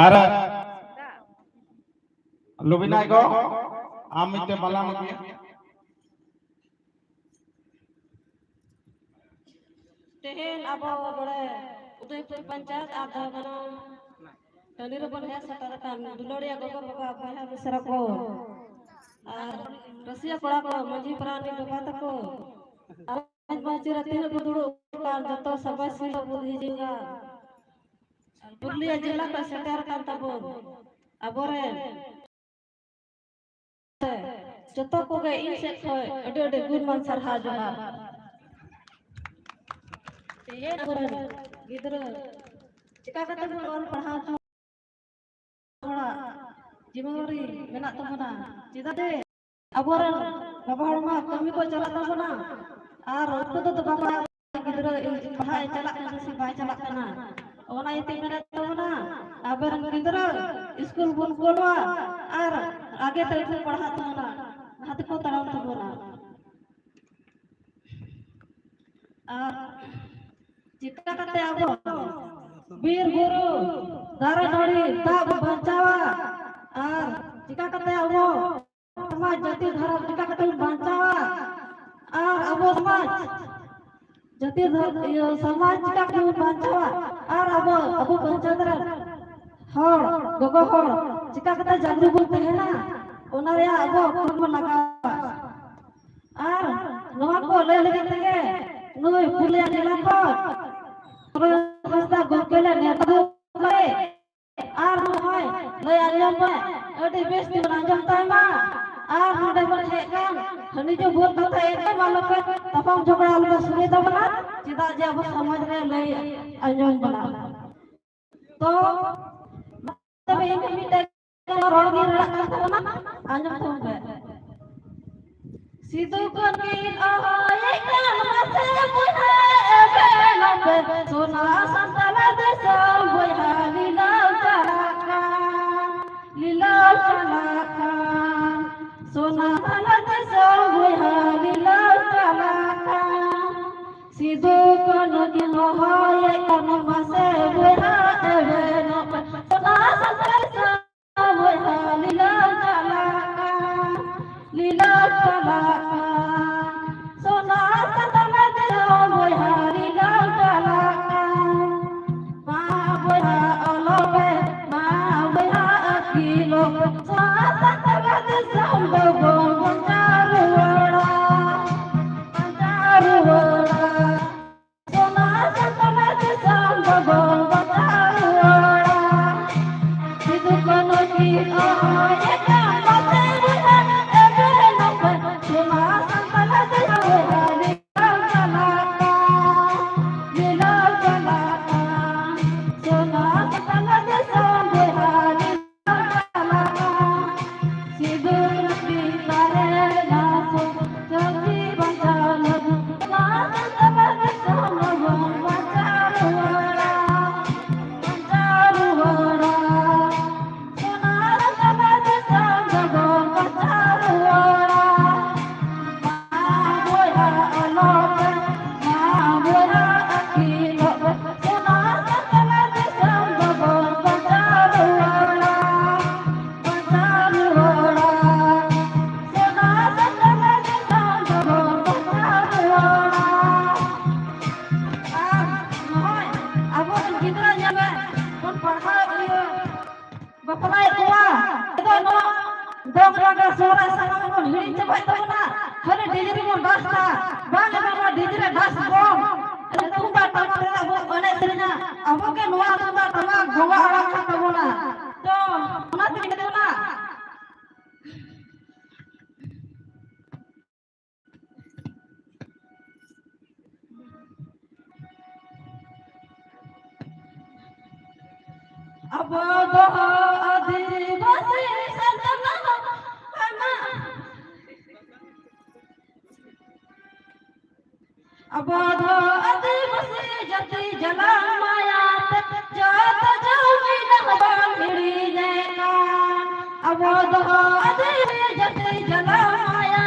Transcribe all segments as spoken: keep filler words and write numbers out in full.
ᱟᱨ ᱞᱩᱵᱤᱱᱟᱭ ᱜᱚ, ᱟᱢ ᱢᱤᱫᱴᱮᱱ ᱵᱟᱞᱟᱢ ᱟᱹᱜᱩᱭᱟ᱾ ᱛᱮᱦᱮᱧ ᱟᱵᱚ ᱱᱚᱰᱮ ᱩᱫᱚᱭᱯᱩᱨ ᱯᱚᱧᱪᱟᱭᱮᱛ ᱟᱨ ᱫᱷᱟᱣᱜᱟᱱᱟᱢ ᱴᱟᱺᱰᱤ ᱨᱮᱵᱚᱱ ᱦᱮᱡ ᱥᱮᱴᱮᱨ ᱟᱠᱟᱱ ᱫᱩᱞᱟᱹᱲᱤᱭᱟᱹ ᱜᱚᱜᱚ ᱵᱟᱵᱟ, ᱵᱚᱭᱦᱟ ᱢᱤᱥᱨᱟ ᱠᱚ ᱟᱨ ᱨᱟᱹᱥᱤᱭᱟᱹ ᱠᱚᱲᱟ ᱠᱚ, ᱢᱟᱹᱡᱷᱤ ᱯᱟᱨᱟᱱᱤᱠ ᱵᱟᱵᱟ ᱛᱟᱠᱚ, ᱟᱨ ᱢᱟᱹᱡᱷᱤ ᱨᱮ ᱛᱤᱱᱟᱹᱜ ᱠᱚ ᱫᱩᱲᱩᱵ ᱟᱠᱟᱱ ᱡᱚᱛᱚ ᱥᱟᱵᱟᱥᱤ ᱵᱩᱫᱷᱤ ᱡᱤᱣᱤ ᱯᱩᱨᱩᱞᱤᱭᱟᱹ ᱡᱮᱞᱟ ᱠᱷᱚᱱ ᱥᱮᱴᱮᱨ ᱟᱠᱟᱱ ᱛᱟᱵᱚᱱ ᱟᱵᱚᱨᱮᱱ ᱡᱚᱛᱚ ᱠᱚᱜᱮ ᱤᱧ ᱥᱮᱫ ᱠᱷᱚᱱ ᱟᱹᱰᱤ ᱟᱹᱰᱤ ᱜᱩᱱᱢᱟᱱ ᱥᱟᱨᱦᱟᱣ ᱡᱚᱦᱟᱨ᱾ ᱛᱮᱦᱮᱧ ᱟᱵᱚᱨᱮᱱ ᱜᱤᱫᱽᱨᱟᱹ ᱪᱤᱠᱟ ᱠᱟᱛᱮ ᱵᱚᱱ ᱚᱞ ᱯᱟᱲᱦᱟᱣ ᱦᱚᱪᱚ ᱦᱚᱲᱟᱜ ᱡᱤᱢᱟᱹᱣᱟᱨᱤ ᱢᱮᱱᱟᱜ ᱛᱟᱵᱚᱱᱟ᱾ ᱪᱮᱫᱟᱜ ᱡᱮ ᱟᱵᱚᱨᱮᱱ ᱵᱟᱵᱟ ᱦᱚᱲ ᱢᱟ ᱠᱟᱹᱢᱤ ᱠᱚ ᱪᱟᱞᱟᱜ ᱛᱟᱵᱚᱱᱟ, ᱟᱨ ᱩᱱᱠᱩ ᱫᱚ ᱵᱟᱠᱚ ᱵᱟᱲᱟᱭᱟ ᱜᱤᱫᱽᱨᱟᱹ ᱯᱟᱲᱦᱟᱜ ᱮ ᱪᱟᱞᱟᱜ ᱠᱟᱱᱟ ᱥᱮ ᱵᱟᱭ ᱪᱟᱞᱟᱜ ᱠᱟᱱᱟ᱾ ᱚᱱᱟ ᱤᱭᱟᱹᱛᱮ ᱢᱮᱱᱮᱫ ᱛᱟᱵᱚᱱᱟ, ᱟᱵᱚᱨᱮᱱ ᱜᱤᱫᱽᱨᱟᱹ ᱥᱠᱩᱞ ᱵᱚᱱ ᱠᱳᱞ ᱠᱚᱣᱟ ᱟᱨ ᱟᱜᱮ ᱛᱮᱠᱚ ᱯᱟᱲᱦᱟᱜ ᱛᱟᱵᱚᱱᱟ, ᱞᱟᱦᱟ ᱛᱮᱠᱚ ᱛᱟᱲᱟᱢ ᱛᱟᱵᱚᱱᱟ᱾ ᱟᱨ ᱪᱤᱠᱟ ᱠᱟᱛᱮ ᱟᱵᱚ ᱵᱤᱨ ᱵᱩᱨᱩ, ᱫᱟᱨᱮ ᱱᱟᱹᱲᱤ, ᱫᱟᱜ ᱵᱚ ᱵᱟᱧᱪᱟᱣᱟ? ᱟᱨ ᱪᱤᱠᱟ ᱠᱟᱛᱮ ᱟᱵᱚ ᱥᱚᱢᱟᱡᱽ, ᱡᱟᱹᱛᱤ, ᱫᱷᱚᱨᱚᱢ ᱪᱤᱠᱟ ᱠᱟᱛᱮ ᱵᱚᱱ ᱵᱟᱧᱪᱟᱣᱟ? ᱟᱨ ᱟᱵᱚ ᱥᱚᱢᱟᱡᱽ, ᱡᱟᱹᱛᱤ, ᱫᱷᱚᱨᱚᱢ, ᱤᱭᱟᱹ, ᱥᱚᱢᱟᱡᱽ ᱪᱤᱠᱟ ᱠᱟᱛᱮ ᱵᱚᱱ ᱵᱟᱧᱪᱟᱣᱟ? ᱟᱨ ᱟᱵᱚ, ᱟᱵᱚ ᱯᱚᱧᱪᱟᱭᱮᱛ ᱨᱮᱱ ᱦᱚᱲ, ᱜᱚᱜᱚ ᱦᱚᱲ ᱪᱤᱠᱟ ᱠᱟᱛᱮ ᱡᱟᱜᱽᱨᱩᱠ ᱵᱚᱱ ᱛᱟᱦᱮᱱᱟ? ᱚᱱᱟ ᱨᱮᱭᱟᱜ ᱟᱵᱚ ᱠᱩᱨᱩᱢᱩᱴᱩ ᱵᱚᱱ ᱞᱟᱜᱟᱣᱟ᱾ ᱟᱨ ᱱᱚᱣᱟ ᱠᱚ ᱞᱟᱹᱭ ᱞᱟᱹᱜᱤᱫ ᱛᱮᱜᱮ ᱱᱩᱭ ᱯᱩᱨᱩᱞᱤᱭᱟᱹ ᱡᱮᱞᱟ ᱠᱷᱚᱱ ᱯᱨᱚᱵᱤᱱᱫᱨᱚ ᱦᱟᱸᱥᱫᱟ ᱜᱚᱢᱠᱮ ᱞᱮ ᱱᱮᱣᱛᱟ ᱟᱹᱜᱩ ᱠᱟᱫᱮ᱾ ᱟᱨ ᱱᱚᱜᱼᱚᱭ ᱞᱟᱹᱭ ᱟᱸᱡᱚᱢ ᱢᱮ, ᱟᱹᱰᱤ ᱵᱮᱥ ᱛᱮᱵᱚᱱ ᱟᱸᱡᱚᱢ ᱛᱟᱭ ᱢᱟ᱾ ᱟᱨ ᱱᱚᱰᱮ ᱵᱚᱱ ᱦᱮᱡ ᱠᱟᱱ ᱦᱟᱹᱱᱤ ᱡᱚ ᱵᱷᱩᱞ ᱠᱟᱛᱷᱟ ᱮᱠᱫᱚᱢ ᱟᱞᱚᱯᱮ ᱛᱟᱯᱟᱢ ᱡᱷᱚᱜᱽᱲᱟ ᱟᱞᱚᱯᱮ ᱥᱩᱨᱩᱭ ᱛᱟᱵᱚᱱᱟ, ᱪᱮᱫᱟᱜ ᱡᱮ ᱟᱵᱚ ᱥᱚᱢᱟᱡᱽ ᱨᱮ ᱞᱟᱹᱭ ᱟᱸᱡᱚᱢ ᱵᱚᱱᱟ᱾ ᱛᱚ ᱛᱚᱵᱮ ᱤᱧ ᱢᱤᱫᱴᱮᱱ ᱨᱚᱲ ᱜᱤᱧ ᱨᱚᱲᱟᱜ ᱠᱟᱱ ᱛᱟᱵᱚᱱᱟ, ᱟᱸᱡᱚᱢ ᱛᱟᱵᱚᱱ ᱯᱮ᱾ ᱥᱤᱫᱩ ᱠᱟᱹᱱᱦᱩ ᱠᱤᱱ ᱦᱚᱦᱚᱭᱮᱫ ᱠᱟᱱ, ᱢᱟᱥᱮ ᱵᱚᱭᱦᱟ ᱮᱵᱷᱮᱱᱚᱜ ᱯᱮ, ᱥᱳᱱᱟ ᱥᱟᱱᱛᱟᱲ ᱫᱤᱥᱚᱢ ᱵᱚᱭᱦᱟ ᱞᱤᱞᱟᱹᱣ ᱪᱟᱞᱟᱜ ᱠᱟᱱ, ᱞᱤᱞᱟᱹᱣ ᱪᱟᱞᱟᱜ ᱠᱟᱱ, ᱥᱳᱱᱟ ᱥᱟᱱᱛᱟᱲ ᱫᱤᱥᱚᱢ ᱵᱚᱭᱦᱟ ᱞᱤᱞᱟᱹᱣ ᱪᱟᱞᱟᱜ ᱠᱟᱱ᱾ ᱥᱤᱫᱩ ᱠᱟᱹᱱᱦᱩ ᱠᱤᱱ ᱦᱚᱦᱚᱭᱮᱫ ᱠᱟᱱ, ᱢᱟᱥᱮ ᱵᱚᱭᱦᱟ ᱪᱟᱞᱟᱜ ᱠᱟᱱ, ᱥᱚᱱᱟ ᱥᱟᱱᱛᱟᱲ ᱫᱤᱥᱚᱢ ᱵᱚᱭᱦᱟ ᱨᱤᱞᱟᱹᱣ ᱪᱟᱞᱟᱜ ᱠᱟᱱ᱾ ᱢᱟ ᱵᱚᱭᱦᱟ ᱚᱞᱚᱜ ᱢᱮ, ᱢᱟ ᱵᱚᱭᱦᱟ ᱟᱹᱠᱤᱞᱚᱜ ᱢᱮ᱾ ᱥᱚᱱᱟ ᱥᱟᱱᱛᱟᱲ ᱫᱤᱥᱚᱢ ᱫᱚᱵᱚᱱ ᱵᱟᱧᱪᱟᱣ ᱨᱩᱣᱟᱹᱲᱟ, ᱵᱟᱧᱪᱟᱣ ᱨᱩᱣᱟᱹᱲᱟ᱾ ᱥᱚᱱᱟ ᱥᱟᱱᱛᱟᱲ ᱫᱤᱥᱚᱢ ᱫᱚᱵᱚᱱ ᱵᱟᱧᱪᱟᱣ ᱨᱩᱣᱟᱹᱲᱟ᱾ ᱥᱤᱫᱩ ᱠᱟᱹᱱᱦᱩ ᱠᱤᱱ ᱦᱚᱦᱚᱭᱮᱫ ᱠᱟᱱ ᱯᱟᱥᱮ ᱵᱚᱭᱦᱟ ᱮᱵᱷᱮᱱᱚᱜ ᱯᱮ᱾ ᱥᱚᱱᱟ ᱥᱟᱱᱛᱟᱲ ᱫᱤᱥᱚᱢ ᱵᱚᱭᱦᱟ ᱨᱤᱞᱟᱹᱣ ᱪᱟᱞᱟᱜ ᱠᱟᱱ, ᱨᱤᱞᱟᱹᱣ ᱪᱟᱞᱟᱜ ᱠᱟᱱ᱾ ᱥᱚᱱᱟ ᱥᱟᱱᱛᱟᱲ ᱫᱤᱥᱚᱢ ᱵᱚᱭᱦᱟ ᱨᱤᱞᱟᱹᱣ ᱪᱟᱞᱟᱜ ᱠᱟᱱ᱾ ᱥᱤᱫᱩ ᱠᱟᱹᱱᱦᱩ ᱠᱤᱱ ᱛᱟᱦᱮᱸ ᱞᱮᱱᱟ ᱥᱚᱱᱟ ᱥᱟᱱᱛᱟᱲ ᱫᱤᱥᱚᱢ ᱵᱟᱧᱪᱟᱣ ᱞᱟᱹᱜᱤᱫ᱾ ᱥᱚᱱᱟ ᱥᱟᱱᱛᱟᱲ ᱫᱤᱥᱚᱢ ᱵᱚᱱ ᱵᱟᱧᱪᱟᱣ ᱨᱩᱣᱟᱹᱲᱟ, ᱵᱟᱧᱪᱟᱣ ᱨᱩᱣᱟᱹᱲᱟ᱾ ᱥᱚᱱᱟ ᱥᱟᱱᱛᱟᱲ ᱫᱤᱥᱚᱢ ᱫᱚᱵᱚᱱ ᱵᱟᱧᱪᱟᱣ ᱨᱩᱣᱟᱹᱲᱟ᱾ ᱢᱟ ᱵᱚᱭᱦᱟ ᱚᱞᱚᱜ ᱯᱮ, ᱢᱟ ᱵᱚᱭᱦᱟ ᱟᱹᱠᱤᱞᱚᱜ ᱯᱮ᱾ ᱥᱚᱱᱟ ᱥᱟᱱᱛᱟᱲ ᱫᱤᱥᱚᱢ ᱫᱚᱵᱚᱱ ᱵᱟᱧᱪᱟᱣ ᱨᱩᱣᱟᱹᱲᱟ, ᱵᱟᱧᱪᱟᱣ ᱨᱩᱣᱟᱹᱲᱟ᱾ ᱥᱚᱱᱟ ᱥᱟᱱᱛᱟᱲ ᱫᱤᱥᱚᱢ ᱫᱚᱵᱚᱱ ᱵᱟᱧᱪᱟᱣ ᱨᱩᱣᱟᱹᱲᱟ᱾ ᱟᱨ ᱱᱚᱜᱼᱚᱭ ᱟᱵᱚᱨᱮᱱ ᱜᱤᱫᱽᱨᱟᱹ ᱧᱮᱞ ᱢᱮ, ᱵᱚᱱ ᱯᱟᱲᱦᱟᱣ ᱤᱭᱟᱹ ᱵᱟᱯᱞᱟᱭᱮᱫ ᱠᱚᱣᱟ᱾ ᱟᱫᱚ ᱱᱚᱣᱟ ᱫᱚᱝ ᱞᱟᱜᱽᱲᱮ ᱥᱚᱦᱨᱟᱭ ᱥᱟᱱᱟᱢ ᱵᱚᱱ ᱦᱤᱲᱤᱧ ᱪᱟᱵᱟᱭᱮᱫ ᱛᱟᱵᱚᱱᱟ᱾ ᱠᱷᱟᱹᱞᱤ ᱰᱤᱡᱮ ᱨᱮᱵᱚᱱ ᱰᱟᱱᱥ ᱮᱫᱟ᱾ ᱵᱟᱝ ᱮ ᱵᱟᱵᱟ, ᱰᱤᱡᱮ ᱨᱮ ᱰᱟᱱᱥ ᱵᱚᱱ᱾ ᱛᱩᱢᱫᱟᱜ ᱴᱟᱢᱟᱠ ᱨᱮ ᱟᱵᱚ ᱮᱱᱮᱡ ᱥᱮᱨᱮᱧᱟ᱾ ᱟᱵᱚ ᱜᱮ ᱱᱚᱣᱟ ᱛᱩᱢᱫᱟᱜ ᱴᱟᱢᱟᱠ ᱵᱚᱸᱜᱟ ᱟᱲᱟᱝ ᱠᱟᱱ ᱛᱟᱵᱚᱱᱟ᱾ ᱛᱚ ᱚᱱᱟ ᱛᱮᱜᱮ ᱢᱮᱱᱟᱜ ᱵᱚᱱᱟ᱾ ᱟᱵᱚ ᱫᱚ ᱟᱹᱫᱤᱵᱟᱹᱥᱤ ᱥᱟᱱᱛᱟᱲ ᱠᱟᱱᱟ᱾ ᱟᱵᱚ ᱫᱚ ᱟᱹᱫᱤᱵᱟᱹᱥᱤ ᱡᱟᱹᱛᱤ ᱡᱟᱞᱟ ᱢᱟᱭᱟ ᱛᱮ ᱡᱚᱛᱚ ᱡᱟᱹᱣ ᱢᱤᱫ ᱵᱟᱝ ᱦᱤᱲᱤᱧᱮ ᱠᱟᱱ᱾ ᱟᱵᱚ ᱫᱚ ᱟᱹᱫᱤᱵᱟᱹᱥᱤ ᱡᱟᱹᱛᱤ ᱡᱟᱞᱟ ᱢᱟᱭᱟ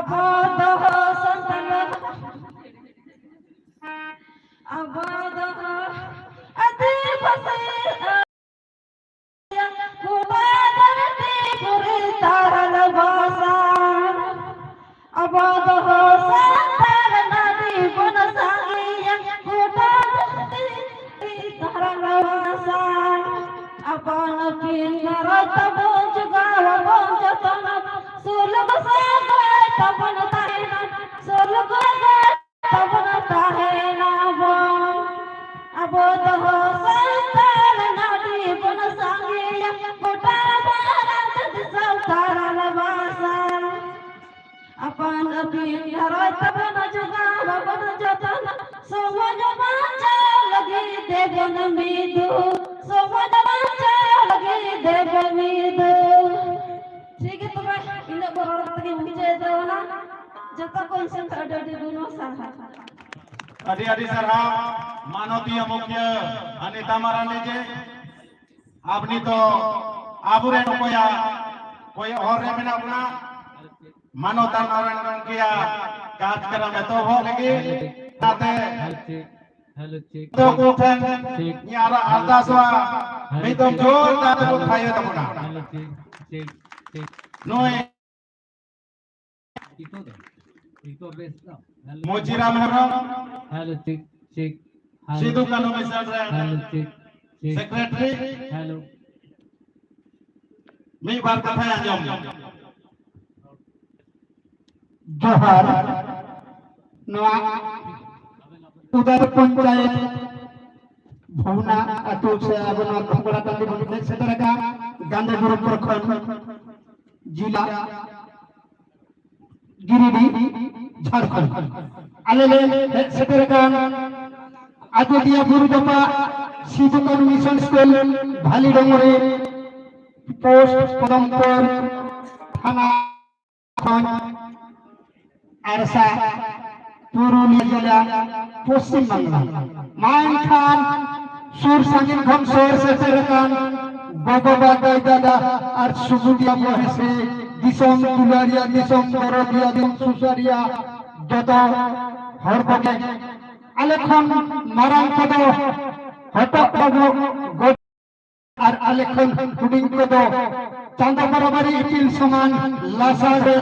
ᱟᱵᱚ ᱫᱚ ᱥᱟᱱᱛᱟᱲ, ᱟᱵᱚ ᱫᱚ ᱟᱹᱫᱤᱵᱟᱹᱥᱤ, ᱜᱚᱴᱟ ᱫᱷᱟᱹᱨᱛᱤ ᱯᱩᱨᱤ ᱛᱟᱦᱞ ᱵᱟᱥᱟ᱾ ᱟᱵᱚ ᱫᱚ ᱥᱟᱱᱛᱟᱲ ᱱᱟᱹᱰᱤ ᱵᱚᱱ ᱥᱟᱸᱜᱮᱭᱟ, ᱜᱚᱴᱟ ᱫᱷᱟᱹᱨᱛᱤ ᱯᱩᱨᱤ ᱛᱟᱦᱞ ᱵᱟᱥᱟ᱾ ᱟᱯᱟᱱ ᱟᱹᱯᱤᱱ ᱜᱷᱟᱨᱚᱸᱡᱽ ᱛᱟᱵᱚᱱ ᱡᱚᱜᱟᱣ ᱟᱵᱚᱱ ᱡᱚᱛᱚᱱ, ᱥᱩᱞᱩᱠ ᱥᱟᱹᱜᱟᱹᱭ ᱛᱟᱵᱚᱱ ᱛᱟᱦᱮᱱᱟ, ᱥᱩᱞᱩᱠ ᱥᱟᱹᱜᱟᱹᱭ ᱛᱟᱵᱚᱱ ᱛᱟᱦᱮᱱᱟ ᱵᱚᱱ᱾ ᱟᱵᱚ ᱫᱚ ᱥᱟᱱᱛᱟᱲ ᱱᱟᱹᱰᱤ ᱵᱚᱱ ᱥᱟᱸᱜᱮᱭᱟ, ᱜᱚᱴᱟ ᱵᱷᱟᱨᱚᱛ ᱫᱤᱥᱚᱢ ᱛᱟᱨᱟᱞ ᱵᱟᱥᱟ᱾ ᱟᱯᱟᱱ ᱟᱹᱯᱤᱱ ᱜᱷᱟᱨᱚᱸᱡᱽ ᱛᱟᱵᱚᱱ ᱡᱚᱜᱟᱣ ᱵᱟᱵᱚᱱ ᱡᱚᱛᱚᱱ, ᱥᱚᱢᱟᱡᱽ ᱵᱟᱧᱪᱟᱣ ᱞᱟᱹᱜᱤᱫ ᱛᱮᱵᱚᱱ ᱢᱤᱫᱚᱜ, ᱥᱚᱢᱟᱡᱽ ᱵᱟᱧᱪᱟᱣ ᱞᱟᱹᱜᱤᱫ ᱛᱮᱵᱚᱱ ᱢᱤᱫᱚᱜ᱾ ᱴᱷᱤᱠ ᱜᱮ, ᱛᱚᱵᱮ ᱤᱱᱟᱹᱜ ᱠᱚ ᱨᱚᱲ ᱠᱟᱛᱮ ᱜᱮ ᱢᱩᱪᱟᱹᱫ ᱮᱫᱟ ᱚᱱᱟ᱾ ᱡᱚᱛᱚ ᱠᱚ ᱤᱧ ᱥᱮᱱ ᱠᱷᱚᱱ ᱟᱹᱰᱤ ᱟᱹᱰᱤ ᱜᱩᱱ ᱥᱟᱨᱦᱟᱣ᱾ ᱟᱹᱰᱤ ᱟᱹᱰᱤ ᱥᱟᱨᱦᱟᱣ ᱢᱟᱱᱚᱛᱤᱭᱟᱹ ᱢᱩᱠᱷᱤᱭᱟᱹ ᱚᱱᱤᱛᱟ ᱢᱟᱨᱟᱱᱰᱤ ᱡᱮ᱾ ᱟᱵᱚ ᱱᱤᱛᱚᱜ ᱟᱵᱚᱨᱮᱱ ᱚᱠᱚᱭᱟᱜ ᱠᱚᱭᱚᱜ ᱦᱚᱨ ᱨᱮ ᱢᱮᱱᱟᱜ ᱵᱚᱱᱟ, ᱢᱟᱱᱚᱛᱟᱱ ᱱᱟᱨᱟᱭᱚᱱ ᱜᱚᱢᱠᱮᱭᱟᱜ ᱠᱟᱨᱡᱚᱠᱨᱚᱢ ᱮᱛᱚᱦᱚᱵ ᱞᱟᱹᱜᱤᱫ᱾ ᱚᱱᱟᱛᱮ ᱦᱮᱞᱳ ᱪᱮᱠ, ᱦᱮᱞᱳ ᱪᱮᱠ, ᱡᱚᱛᱚ ᱠᱚ ᱴᱷᱮᱱ ᱪᱮᱠ, ᱤᱧ ᱟᱨ ᱦᱮᱞᱳ ᱟᱨᱫᱟᱥᱚᱜᱼᱟ, ᱪᱮᱠ, ᱦᱮᱞᱳ ᱢᱤᱫ ᱫᱚᱢ ᱪᱮᱠ, ᱡᱳᱨᱫᱟᱨ ᱛᱮᱵᱚᱱ ᱦᱮᱞᱳ ᱛᱷᱟᱭᱚ ᱪᱮᱠ, ᱛᱟᱵᱚᱱᱟ᱾ Hello check, check, check. ᱱᱩᱭ ᱤᱠᱳ ᱫᱚ, ᱤᱠᱳ ᱵᱮᱥ ᱫᱚ᱾ Hello. Mochiram Hembrom. Hello, check, check. Hello, Sidhu Kanhu mission ᱨᱮᱱ hello, check, check. Secretary. Hello. ᱢᱤᱫ ᱵᱟᱨ ᱠᱟᱛᱷᱟᱭ ᱟᱸᱡᱚᱢ᱾ ᱡᱚᱦᱟᱨ᱾ ᱱᱚᱣᱟ ᱩᱫᱟᱨ ᱯᱚᱧᱪᱟᱭᱮᱛ ᱵᱷᱚᱵᱱᱟ ᱟᱹᱛᱩ ᱥᱮ ᱟᱵᱚ ᱱᱚᱣᱟ ᱠᱷᱚᱠᱲᱟ ᱴᱟᱺᱰᱤ ᱵᱚᱱ ᱦᱮᱡ ᱥᱮᱴᱮᱨ ᱟᱠᱟᱱ ᱜᱟᱸᱫᱮ ᱵᱩᱨᱩ ᱯᱨᱚᱠᱷᱚᱸᱰ ᱡᱤᱞᱟ ᱜᱤᱨᱤᱰᱤ, ᱡᱷᱟᱲᱠᱷᱚᱸᱰ᱾ ᱟᱞᱮ ᱞᱮ ᱦᱮᱡ ᱥᱮᱴᱮᱨ ᱟᱠᱟᱱ ᱟᱡᱚᱫᱤᱭᱟᱹ ᱵᱩᱨᱩ ᱡᱟᱯᱟᱜ ᱥᱤᱫᱩ ᱠᱟᱹᱱᱦᱩ ᱢᱤᱥᱚᱱ ᱥᱠᱩᱞ, ᱵᱷᱟᱞᱤ ᱰᱚᱝᱜᱚᱨᱤ ᱯᱳᱥᱴ, ᱯᱚᱫᱚᱢᱯᱩᱨ ᱛᱷᱟᱱᱟ ᱠᱷᱚᱱ ᱟᱨᱥᱟ, ᱯᱩᱨᱩᱞᱤᱭᱟᱹ ᱡᱮᱞᱟ, ᱯᱚᱥᱪᱤᱢ ᱵᱟᱝᱞᱟ᱾ ᱢᱟ ᱮᱱᱠᱷᱟᱱ ᱥᱩᱨ ᱥᱟᱺᱜᱤᱧ ᱠᱷᱚᱱ ᱥᱚᱦᱚᱨ ᱥᱮᱴᱮᱨ ᱟᱠᱟᱱ ᱜᱚ ᱵᱟᱵᱟ, ᱫᱟᱹᱭ ᱫᱟᱫᱟ ᱟᱨ ᱥᱩᱵᱩᱫᱤᱭᱟ ᱵᱚᱭᱮᱥ ᱨᱮ ᱫᱤᱥᱚᱢ ᱫᱩᱞᱟᱹᱲᱤᱭᱟ, ᱫᱤᱥᱚᱢ ᱫᱚᱨᱚᱫᱤᱭᱟ, ᱫᱤᱥᱚᱢ ᱥᱩᱥᱟᱹᱨᱤᱭᱟ ᱡᱚᱛᱚ ᱦᱚᱲ ᱠᱚᱜᱮ, ᱟᱞᱮ ᱠᱷᱚᱱ ᱢᱟᱨᱟᱝ ᱠᱚᱫᱚ ᱦᱚᱴᱚᱜ ᱵᱟᱵᱚ ᱜᱚᱰ ᱟᱨ ᱟᱞᱮ ᱠᱷᱚᱱ ᱦᱩᱰᱤᱧ ᱠᱚᱫᱚ ᱪᱟᱸᱫᱚ ᱵᱟᱨᱟᱵᱟᱨᱤ ᱤᱯᱤᱞ ᱥᱚᱢᱟᱱ ᱞᱟᱥᱟᱲ ᱨᱮ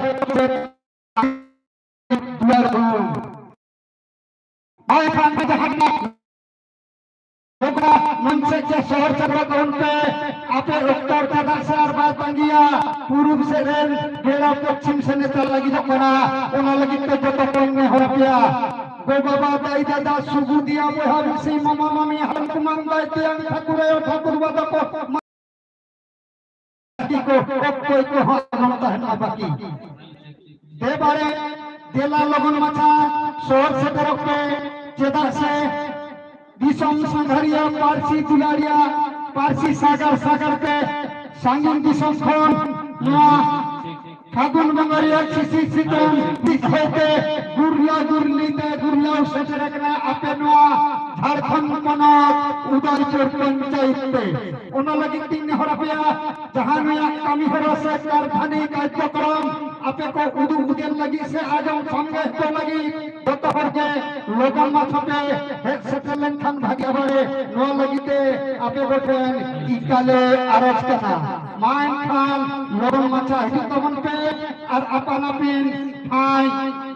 ᱫᱩᱞᱟᱹᱲ ᱵᱚᱱ᱾ ᱵᱟᱭ ᱠᱷᱟᱱ ᱫᱚ ᱡᱟᱦᱟᱸ ᱢᱚᱱ ᱥᱮᱫ ᱪᱮ ᱥᱚᱦᱚᱨ ᱥᱮᱴᱮᱨᱚᱜ ᱛᱟᱵᱚᱱ ᱯᱮ᱾ ᱟᱯᱮ ᱚᱠᱛᱚ ᱪᱮᱫᱟᱜ ᱥᱮ ᱟᱨ ᱵᱟᱭ ᱛᱟᱸᱜᱤᱭᱟ᱾ ᱯᱩᱨᱩᱵ ᱥᱮᱫ ᱨᱮᱱ ᱵᱮᱲᱟ ᱯᱚᱪᱷᱤᱢ ᱥᱮᱱ ᱮ ᱪᱟᱞᱟᱜ ᱞᱟᱹᱜᱤᱫᱚᱜ ᱠᱟᱱᱟ᱾ ᱚᱱᱟ ᱞᱟᱹᱜᱤᱫ ᱛᱮ ᱡᱚᱛᱚ ᱠᱚᱧ ᱱᱮᱦᱚᱨ ᱟᱯᱮᱭᱟ᱾ ᱜᱚ ᱵᱟᱵᱟ, ᱫᱟᱹᱭ ᱫᱟᱫᱟ, ᱥᱩᱜᱩ ᱫᱤᱭᱟ, ᱵᱚᱭᱦᱟ ᱢᱤᱥᱤ, ᱢᱟᱢᱟ ᱢᱟᱢᱤ, ᱦᱟᱲᱟᱢ ᱠᱩᱢᱟᱝ, ᱫᱟᱹᱭ ᱛᱮᱭᱟᱝ, ᱴᱷᱟᱹᱠᱩᱨ ᱟᱭᱳ, ᱴᱷᱟᱹᱠᱩᱨ ᱵᱟᱵᱟ ᱠᱚ, ᱵᱟᱹᱠᱤ ᱠᱚ, ᱚᱠᱚᱭ ᱠᱚᱦᱚᱸ ᱟᱞᱚᱢ ᱛᱟᱦᱮᱱᱟ ᱵᱟᱹᱠᱤ᱾ ᱫᱮ ᱵᱟᱲᱮ, ᱫᱮᱞᱟ ᱞᱚᱜᱚᱱ ᱢᱟᱪᱷᱟ ᱥᱚᱦᱚᱨ ᱥᱮᱴᱮᱨᱚᱜ ᱯᱮ, ᱪᱮᱫᱟᱜ ᱥᱮ ᱫᱤᱥᱚᱢ ᱥᱟᱸᱜᱷᱟᱨᱤᱭᱟᱹ, ᱯᱟᱹᱨᱥᱤ ᱫᱩᱞᱟᱹᱲᱤᱭᱟᱹ, ᱯᱟᱹᱨᱥᱤ ᱥᱟᱜᱟᱲ ᱥᱟᱜᱟᱲ ᱛᱮ ᱥᱟᱺᱜᱤᱧ ᱫᱤᱥᱚᱢ ᱠᱷᱚᱱ ᱱᱚᱣᱟ ᱯᱷᱟᱹᱜᱩᱱ ᱵᱚᱸᱜᱟ ᱨᱮᱭᱟᱜ ᱥᱤᱥᱤᱨ ᱥᱤᱛᱩᱝ ᱫᱤᱠ ᱦᱚᱭᱛᱮ ᱜᱩᱨᱞᱟ ᱜᱩᱨᱞᱤ ᱛᱮ ᱜᱩᱨᱞᱟᱣ ᱥᱮᱴᱮᱨ ᱟᱠᱟᱱᱟ ᱟᱯᱮ ᱱᱚᱣᱟ ᱡᱷᱟᱲᱠᱷᱚᱸᱰ ᱯᱚᱱᱚᱛ ᱩᱫᱟᱭᱯᱩᱨ ᱯᱚᱧᱪᱟᱭᱮᱛ ᱛᱮ᱾ ᱚᱱᱟ ᱞᱟᱹᱜᱤᱫ ᱛᱤᱧ ᱱᱮᱦᱚᱨ ᱟᱯᱮᱭᱟ, ᱡᱟᱦᱟᱸ ᱱᱩᱭᱟᱜ ᱠᱟᱹᱢᱤ ᱦᱚᱨᱟ ᱥᱮ ᱠᱟᱨᱫᱷᱟᱹᱱᱤ ᱠᱟᱨᱡᱚᱠᱨᱚᱢ ᱟᱯᱮ ᱠᱚ ᱩᱫᱩᱜ ᱩᱫᱮᱞ ᱞᱟᱹᱜᱤᱫ ᱥᱮ ᱟᱸᱡᱚᱢ ᱥᱟᱢᱜᱮ ᱦᱚᱪᱚ ᱞᱟᱹᱜᱤᱫ ᱡᱚᱛᱚ ᱦᱚᱲ ᱜᱮ ᱞᱚᱜᱚᱱ ᱢᱟᱪᱷᱟ ᱯᱮ ᱦᱮᱡ ᱥᱮᱴᱮᱨ ᱞᱮᱱᱠᱷᱟᱱ ᱵᱷᱟᱜᱮ ᱵᱟᱲᱮ᱾ ᱱᱚᱣᱟ ᱞᱟᱹᱜᱤᱫ ᱛᱮ ᱟᱯᱮ ᱠᱚᱴᱷᱮᱱ ᱤᱠᱟᱞᱮ ᱟᱨᱚᱡᱽ ᱠᱟᱱᱟ᱾ ᱢᱟ ᱮᱱᱠᱷᱟᱱ ᱞᱚᱜᱚᱱ ᱢᱟᱪᱷᱟ ᱦᱤᱡᱩᱜ ᱛᱟᱵᱚᱱ ᱯᱮ ᱟᱨ ᱟᱯᱟᱱ ᱟᱹᱯᱤᱱ ᱴᱷᱟᱶ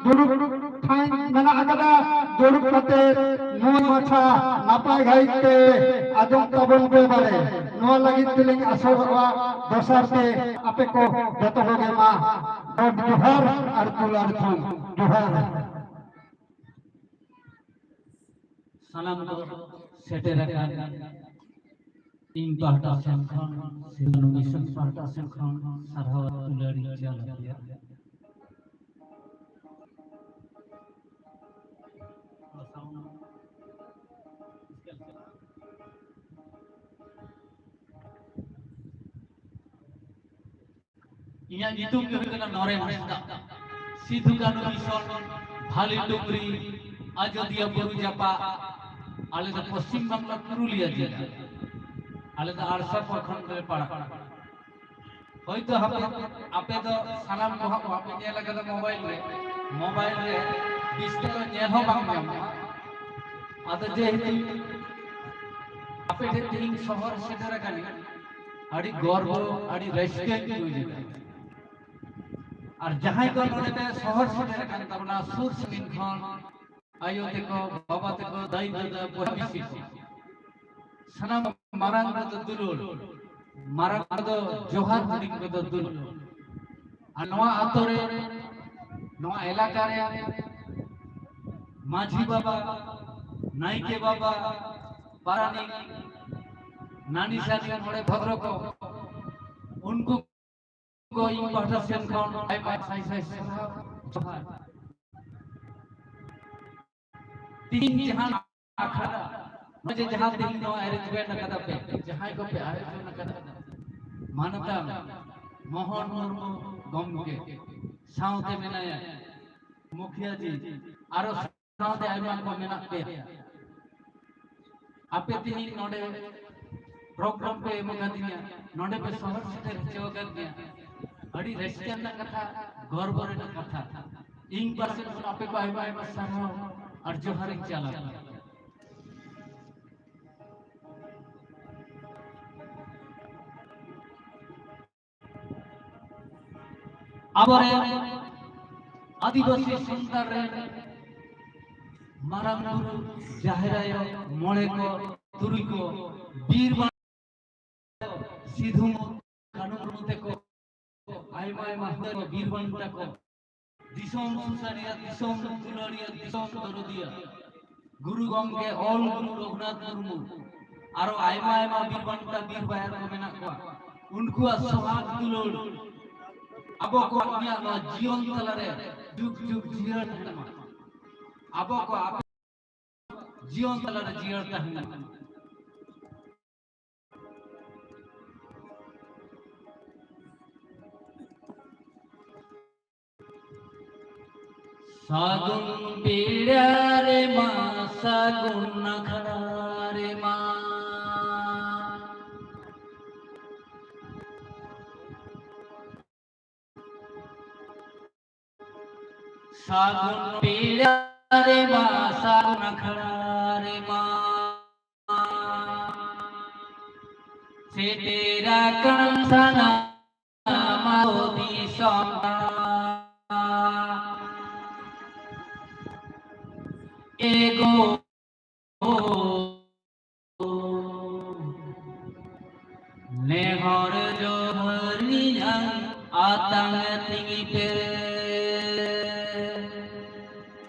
ᱫᱩᱲᱩᱵ ᱴᱷᱟᱶ ᱢᱮᱱᱟᱜ ᱟᱠᱟᱫᱟ᱾ ᱫᱩᱲᱩᱵ ᱠᱟᱛᱮ ᱢᱚᱡᱽ ᱢᱟᱪᱷᱟ ᱱᱟᱯᱟᱭ ᱜᱷᱟᱹᱲᱤᱡ ᱛᱮ ᱟᱸᱡᱚᱢ ᱛᱟᱵᱚᱱ ᱯᱮ ᱵᱟᱲᱮ᱾ ᱱᱚᱣᱟ ᱞᱟᱹᱜᱤᱫ ᱛᱮᱞᱤᱧ ᱟᱥᱚᱜᱼᱟ, ᱫᱚᱥᱟᱨ ᱛᱮ ᱟᱯᱮ ᱠᱚ ᱡᱚᱛᱚ ᱦᱚᱲ ᱜᱮ ᱢᱟ ᱜᱚᱰ ᱡᱚᱦᱟᱨ ᱟᱨ ᱫᱩᱞᱟᱹᱲ ᱛᱷᱩᱢ ᱡᱚᱦᱟᱨ᱾ ᱥᱟᱱᱟᱢ ᱠᱚ ᱥᱮᱴᱮᱨ ᱟᱠᱟᱱ ᱤᱧ ᱯᱟᱦᱴᱟ ᱥᱮᱱ ᱠᱷᱚᱱ, ᱥᱤᱫᱷᱩ ᱢᱤᱥᱚᱱ ᱯᱟᱦᱴᱟ ᱥᱮᱱ ᱠᱷᱚᱱ ᱥᱟᱨᱦᱟᱣ ᱟᱨ ᱫᱩᱞᱟᱹᱲ ᱤᱧ ᱪᱟᱞ ᱟᱯᱮᱭᱟ᱾ ᱤᱧᱟᱹᱜ ᱧᱩᱛᱩᱢ ᱫᱚ ᱦᱩᱭᱩᱜ ᱠᱟᱱᱟ ᱱᱚᱨᱮᱱ ᱦᱟᱸᱥᱫᱟ᱾ ᱥᱤᱫᱷᱩ ᱠᱟᱹᱱᱦᱩ ᱢᱤᱥᱚᱱ, ᱵᱷᱟᱞᱤ ᱰᱩᱝᱨᱤ, ᱟᱡᱚᱫᱤᱭᱟᱹ ᱵᱩᱨᱩ ᱡᱟᱯᱟᱜ᱾ ᱟᱞᱮ ᱫᱚ ᱯᱚᱥᱪᱤᱢ ᱵᱟᱝᱞᱟ ᱯᱩᱨᱩᱞᱤᱭᱟᱹ ᱡᱮᱞᱟ᱾ ᱟᱞᱮ ᱫᱚ ᱟᱲᱥᱟ ᱯᱨᱚᱠᱷᱚᱸᱰ ᱞᱮ ᱯᱟᱲᱟᱜ ᱠᱟᱱᱟ᱾ ᱦᱳᱭᱛᱳ ᱦᱟᱯᱮ, ᱟᱯᱮ ᱫᱚ ᱥᱟᱱᱟᱢ ᱠᱚ ᱦᱟᱸᱜ ᱵᱟᱯᱮ ᱧᱮᱞ ᱟᱠᱟᱫᱟ ᱢᱳᱵᱟᱭᱤᱞ ᱨᱮ, ᱢᱳᱵᱟᱭᱤᱞ ᱨᱮ ᱵᱤᱥᱛᱟᱨ ᱧᱮᱞ ᱦᱚᱸ ᱵᱟᱝ ᱧᱟᱢᱚᱜᱼᱟ᱾ ᱟᱫᱚ ᱡᱮᱦᱮᱛᱩ ᱟᱯᱮ ᱴᱷᱮᱱ ᱛᱮᱦᱮᱧ ᱥᱚᱦᱚᱨ ᱥᱮᱴᱮᱨ ᱟᱠᱟᱱᱟ, ᱟᱹᱰᱤ ᱜᱚᱨᱵᱚ, ᱟᱹᱰᱤ ᱨᱟᱹᱥᱠᱟᱹᱧ ᱵᱩᱡᱽ ᱮᱫᱟ᱾ ᱟᱨ ᱡᱟᱦᱟᱸᱭ ᱠᱚ ᱱᱚᱰᱮ ᱯᱮ ᱥᱚᱦᱚᱨ ᱥᱮᱴᱮᱨ ᱟᱠᱟᱱ ᱛᱟᱵᱚᱱᱟ ᱥᱩᱨ ᱥᱟᱺᱜᱤᱧ ᱠᱷᱚᱱ, ᱟᱭᱳ ᱛᱟᱠᱚ, ᱵᱟᱵᱟ ᱛᱟᱠᱚ, ᱫᱟᱹᱭ ᱫᱟᱫᱟ, ᱵᱚᱭᱦᱟ ᱢᱤᱥᱤ ᱠᱚ, ᱥᱟᱱᱟᱢ ᱢᱟᱨᱟᱝ ᱠᱚᱫᱚ ᱫᱩᱞᱟᱹᱲ, ᱢᱟᱨᱟᱝ ᱠᱚᱫᱚ ᱡᱚᱦᱟᱨ, ᱦᱩᱰᱤᱧ ᱠᱚᱫᱚ ᱫᱩᱞᱟᱹᱲ᱾ ᱟᱨ ᱱᱚᱣᱟ ᱟᱛᱳ ᱨᱮ, ᱱᱚᱣᱟ ᱮᱞᱟᱠᱟ ᱨᱮ ᱢᱟᱹᱡᱷᱤ ᱵᱟᱵᱟ, ᱱᱟᱭᱠᱮ ᱵᱟᱵᱟ, ᱯᱟᱨᱟᱱᱤᱠ, ᱱᱟᱹᱱᱤ ᱥᱟᱹᱱᱤ ᱢᱚᱬᱮ ᱵᱷᱚᱫᱨᱚ ᱠᱚ, ᱩᱱᱠᱩ ᱠᱚ ᱤᱧ ᱯᱟᱦᱴᱟ ᱥᱮᱱ ᱠᱷᱚᱱ ᱟᱭᱢᱟ ᱥᱟᱭ ᱥᱟᱭ ᱥᱟᱨᱦᱟᱣ ᱡᱚᱦᱟᱨ᱾ ᱛᱤᱦᱤᱧ ᱡᱟᱦᱟᱸ ᱟᱠᱷᱲᱟ, ᱱᱚᱜᱼᱚᱭ ᱡᱮ ᱡᱟᱦᱟᱸ ᱛᱤᱦᱤᱧ ᱱᱚᱣᱟ arrangement ᱟᱠᱟᱫᱟ ᱯᱮ, ᱡᱟᱦᱟᱸᱭ ᱠᱚᱯᱮ ᱟᱭᱳᱡᱚᱱ ᱟᱠᱟᱫᱟ, ᱢᱟᱱᱚᱛᱟᱱ ᱢᱳᱦᱚᱱ ᱢᱩᱨᱢᱩ ᱜᱚᱢᱠᱮ, ᱥᱟᱶᱛᱮ ᱢᱮᱱᱟᱭᱟ ᱢᱩᱠᱷᱤᱭᱟᱹ ᱡᱤ, ᱟᱨᱚ ᱥᱟᱶᱛᱮ ᱟᱭᱢᱟ ᱠᱚ ᱢᱮᱱᱟᱜ ᱯᱮᱭᱟ᱾ ᱟᱯᱮ ᱛᱮᱦᱮᱧ ᱱᱚᱰᱮ program ᱯᱮ ᱮᱢ ᱟᱠᱟᱫᱤᱧᱟ, ᱱᱚᱰᱮ ᱯᱮ ᱥᱚᱦᱚᱨ ᱥᱮᱴᱮᱨ ᱦᱚᱪᱚ ᱟᱠᱟᱫᱤᱧᱟ᱾ ᱟᱹᱰᱤ ᱨᱟᱹᱥᱠᱟᱹ ᱨᱮᱱᱟᱜ ᱠᱟᱛᱷᱟ, ᱜᱚᱨᱵᱚ ᱨᱮᱱᱟᱜ ᱠᱟᱛᱷᱟ᱾ ᱤᱧ ᱯᱟᱥᱮ ᱠᱷᱚᱱ ᱟᱯᱮ ᱠᱚ ᱟᱭᱢᱟ ᱟᱭᱢᱟ ᱥᱟᱨᱦᱟᱣ ᱟᱨ ᱡᱚᱦᱟᱨ ᱤᱧ ᱪᱟᱞ ᱟᱠᱚᱣᱟ᱾ ᱟᱵᱚᱨᱮᱱ ᱟᱹᱫᱤᱵᱟᱹᱥᱤ ᱥᱟᱱᱛᱟᱲ ᱨᱮᱱ ᱢᱟᱨᱟᱝ ᱵᱩᱨᱩ, ᱡᱟᱦᱮᱨ ᱟᱭᱳ, ᱢᱚᱬᱮ ᱠᱚ, ᱛᱩᱨᱩᱭ ᱠᱚ, ᱵᱤᱨ ᱵᱟᱱᱴᱟ, ᱥᱤᱫᱷᱩ, ᱠᱟᱹᱱᱦᱩ ᱢᱩᱨᱢᱩ ᱛᱮᱠᱚ, ᱟᱭᱢᱟ ᱟᱭᱢᱟ ᱦᱚᱲ ᱠᱚ, ᱵᱤᱨ ᱵᱟᱱᱴᱟ ᱠᱚ, ᱫᱤᱥᱚᱢ ᱥᱩᱥᱟᱹᱨᱤᱭᱟᱹ, ᱫᱤᱥᱚᱢ ᱫᱩᱞᱟᱹᱲᱤᱭᱟᱹ, ᱫᱤᱥᱚᱢ ᱫᱚᱨᱚᱫᱤᱭᱟᱹ, ᱜᱩᱨᱩ ᱜᱚᱢᱠᱮ ᱚᱞ ᱜᱩᱨᱩ ᱨᱚᱜᱷᱩᱱᱟᱛᱷ ᱢᱩᱨᱢᱩ, ᱟᱨᱚ ᱟᱭᱢᱟ ᱟᱭᱢᱟ ᱵᱤᱨ ᱵᱟᱱᱴᱟ, ᱵᱤᱨ ᱵᱟᱭᱟᱨ ᱠᱚ ᱢᱮᱱᱟᱜ ᱠᱚᱣᱟ᱾ ᱩᱱᱠᱩᱣᱟᱜ ᱥᱚᱦᱟᱜ ᱫᱩᱞᱟᱹᱲ ᱟᱵᱚ ᱠᱚᱣᱟᱜ ᱱᱚᱣᱟ ᱡᱤᱭᱚᱱ ᱛᱟᱞᱟᱨᱮ ᱡᱩᱜᱽ ᱡᱩᱜᱽ ᱡᱤᱭᱟᱹᱲ ᱛᱟᱦᱮᱱ ᱢᱟ᱾ ᱟᱵᱚ ᱠᱚᱣᱟᱜ ᱡᱤᱭᱚᱱ ᱛᱟᱞᱟᱨᱮ ᱡᱤᱭᱟᱹᱲ ᱛᱟᱦᱮᱱ ᱢᱟ᱾ ᱥᱟᱹᱜᱩᱱ ᱵᱮᱲᱟ ᱨᱮᱢᱟ, ᱥᱟᱹᱜᱩᱱ ᱟᱠᱷᱲᱟ ᱨᱮᱢᱟ᱾ ᱥᱟᱹᱜᱩᱱ ᱯᱮᱲᱟ ᱨᱮᱢᱟ, ᱥᱟᱹᱜᱩᱱ ᱟᱠᱷᱲᱟ ᱨᱮᱢᱟ, ᱥᱮᱴᱮᱨ ᱟᱠᱟᱱ ᱥᱟᱱᱟᱢ ᱫᱤᱥᱚᱢ ᱮᱜᱳ ᱱᱮᱦᱚᱨ ᱡᱚᱦᱟᱨ ᱱᱤᱭᱟᱝ ᱟᱛᱟᱝ ᱛᱤᱧ ᱯᱮ᱾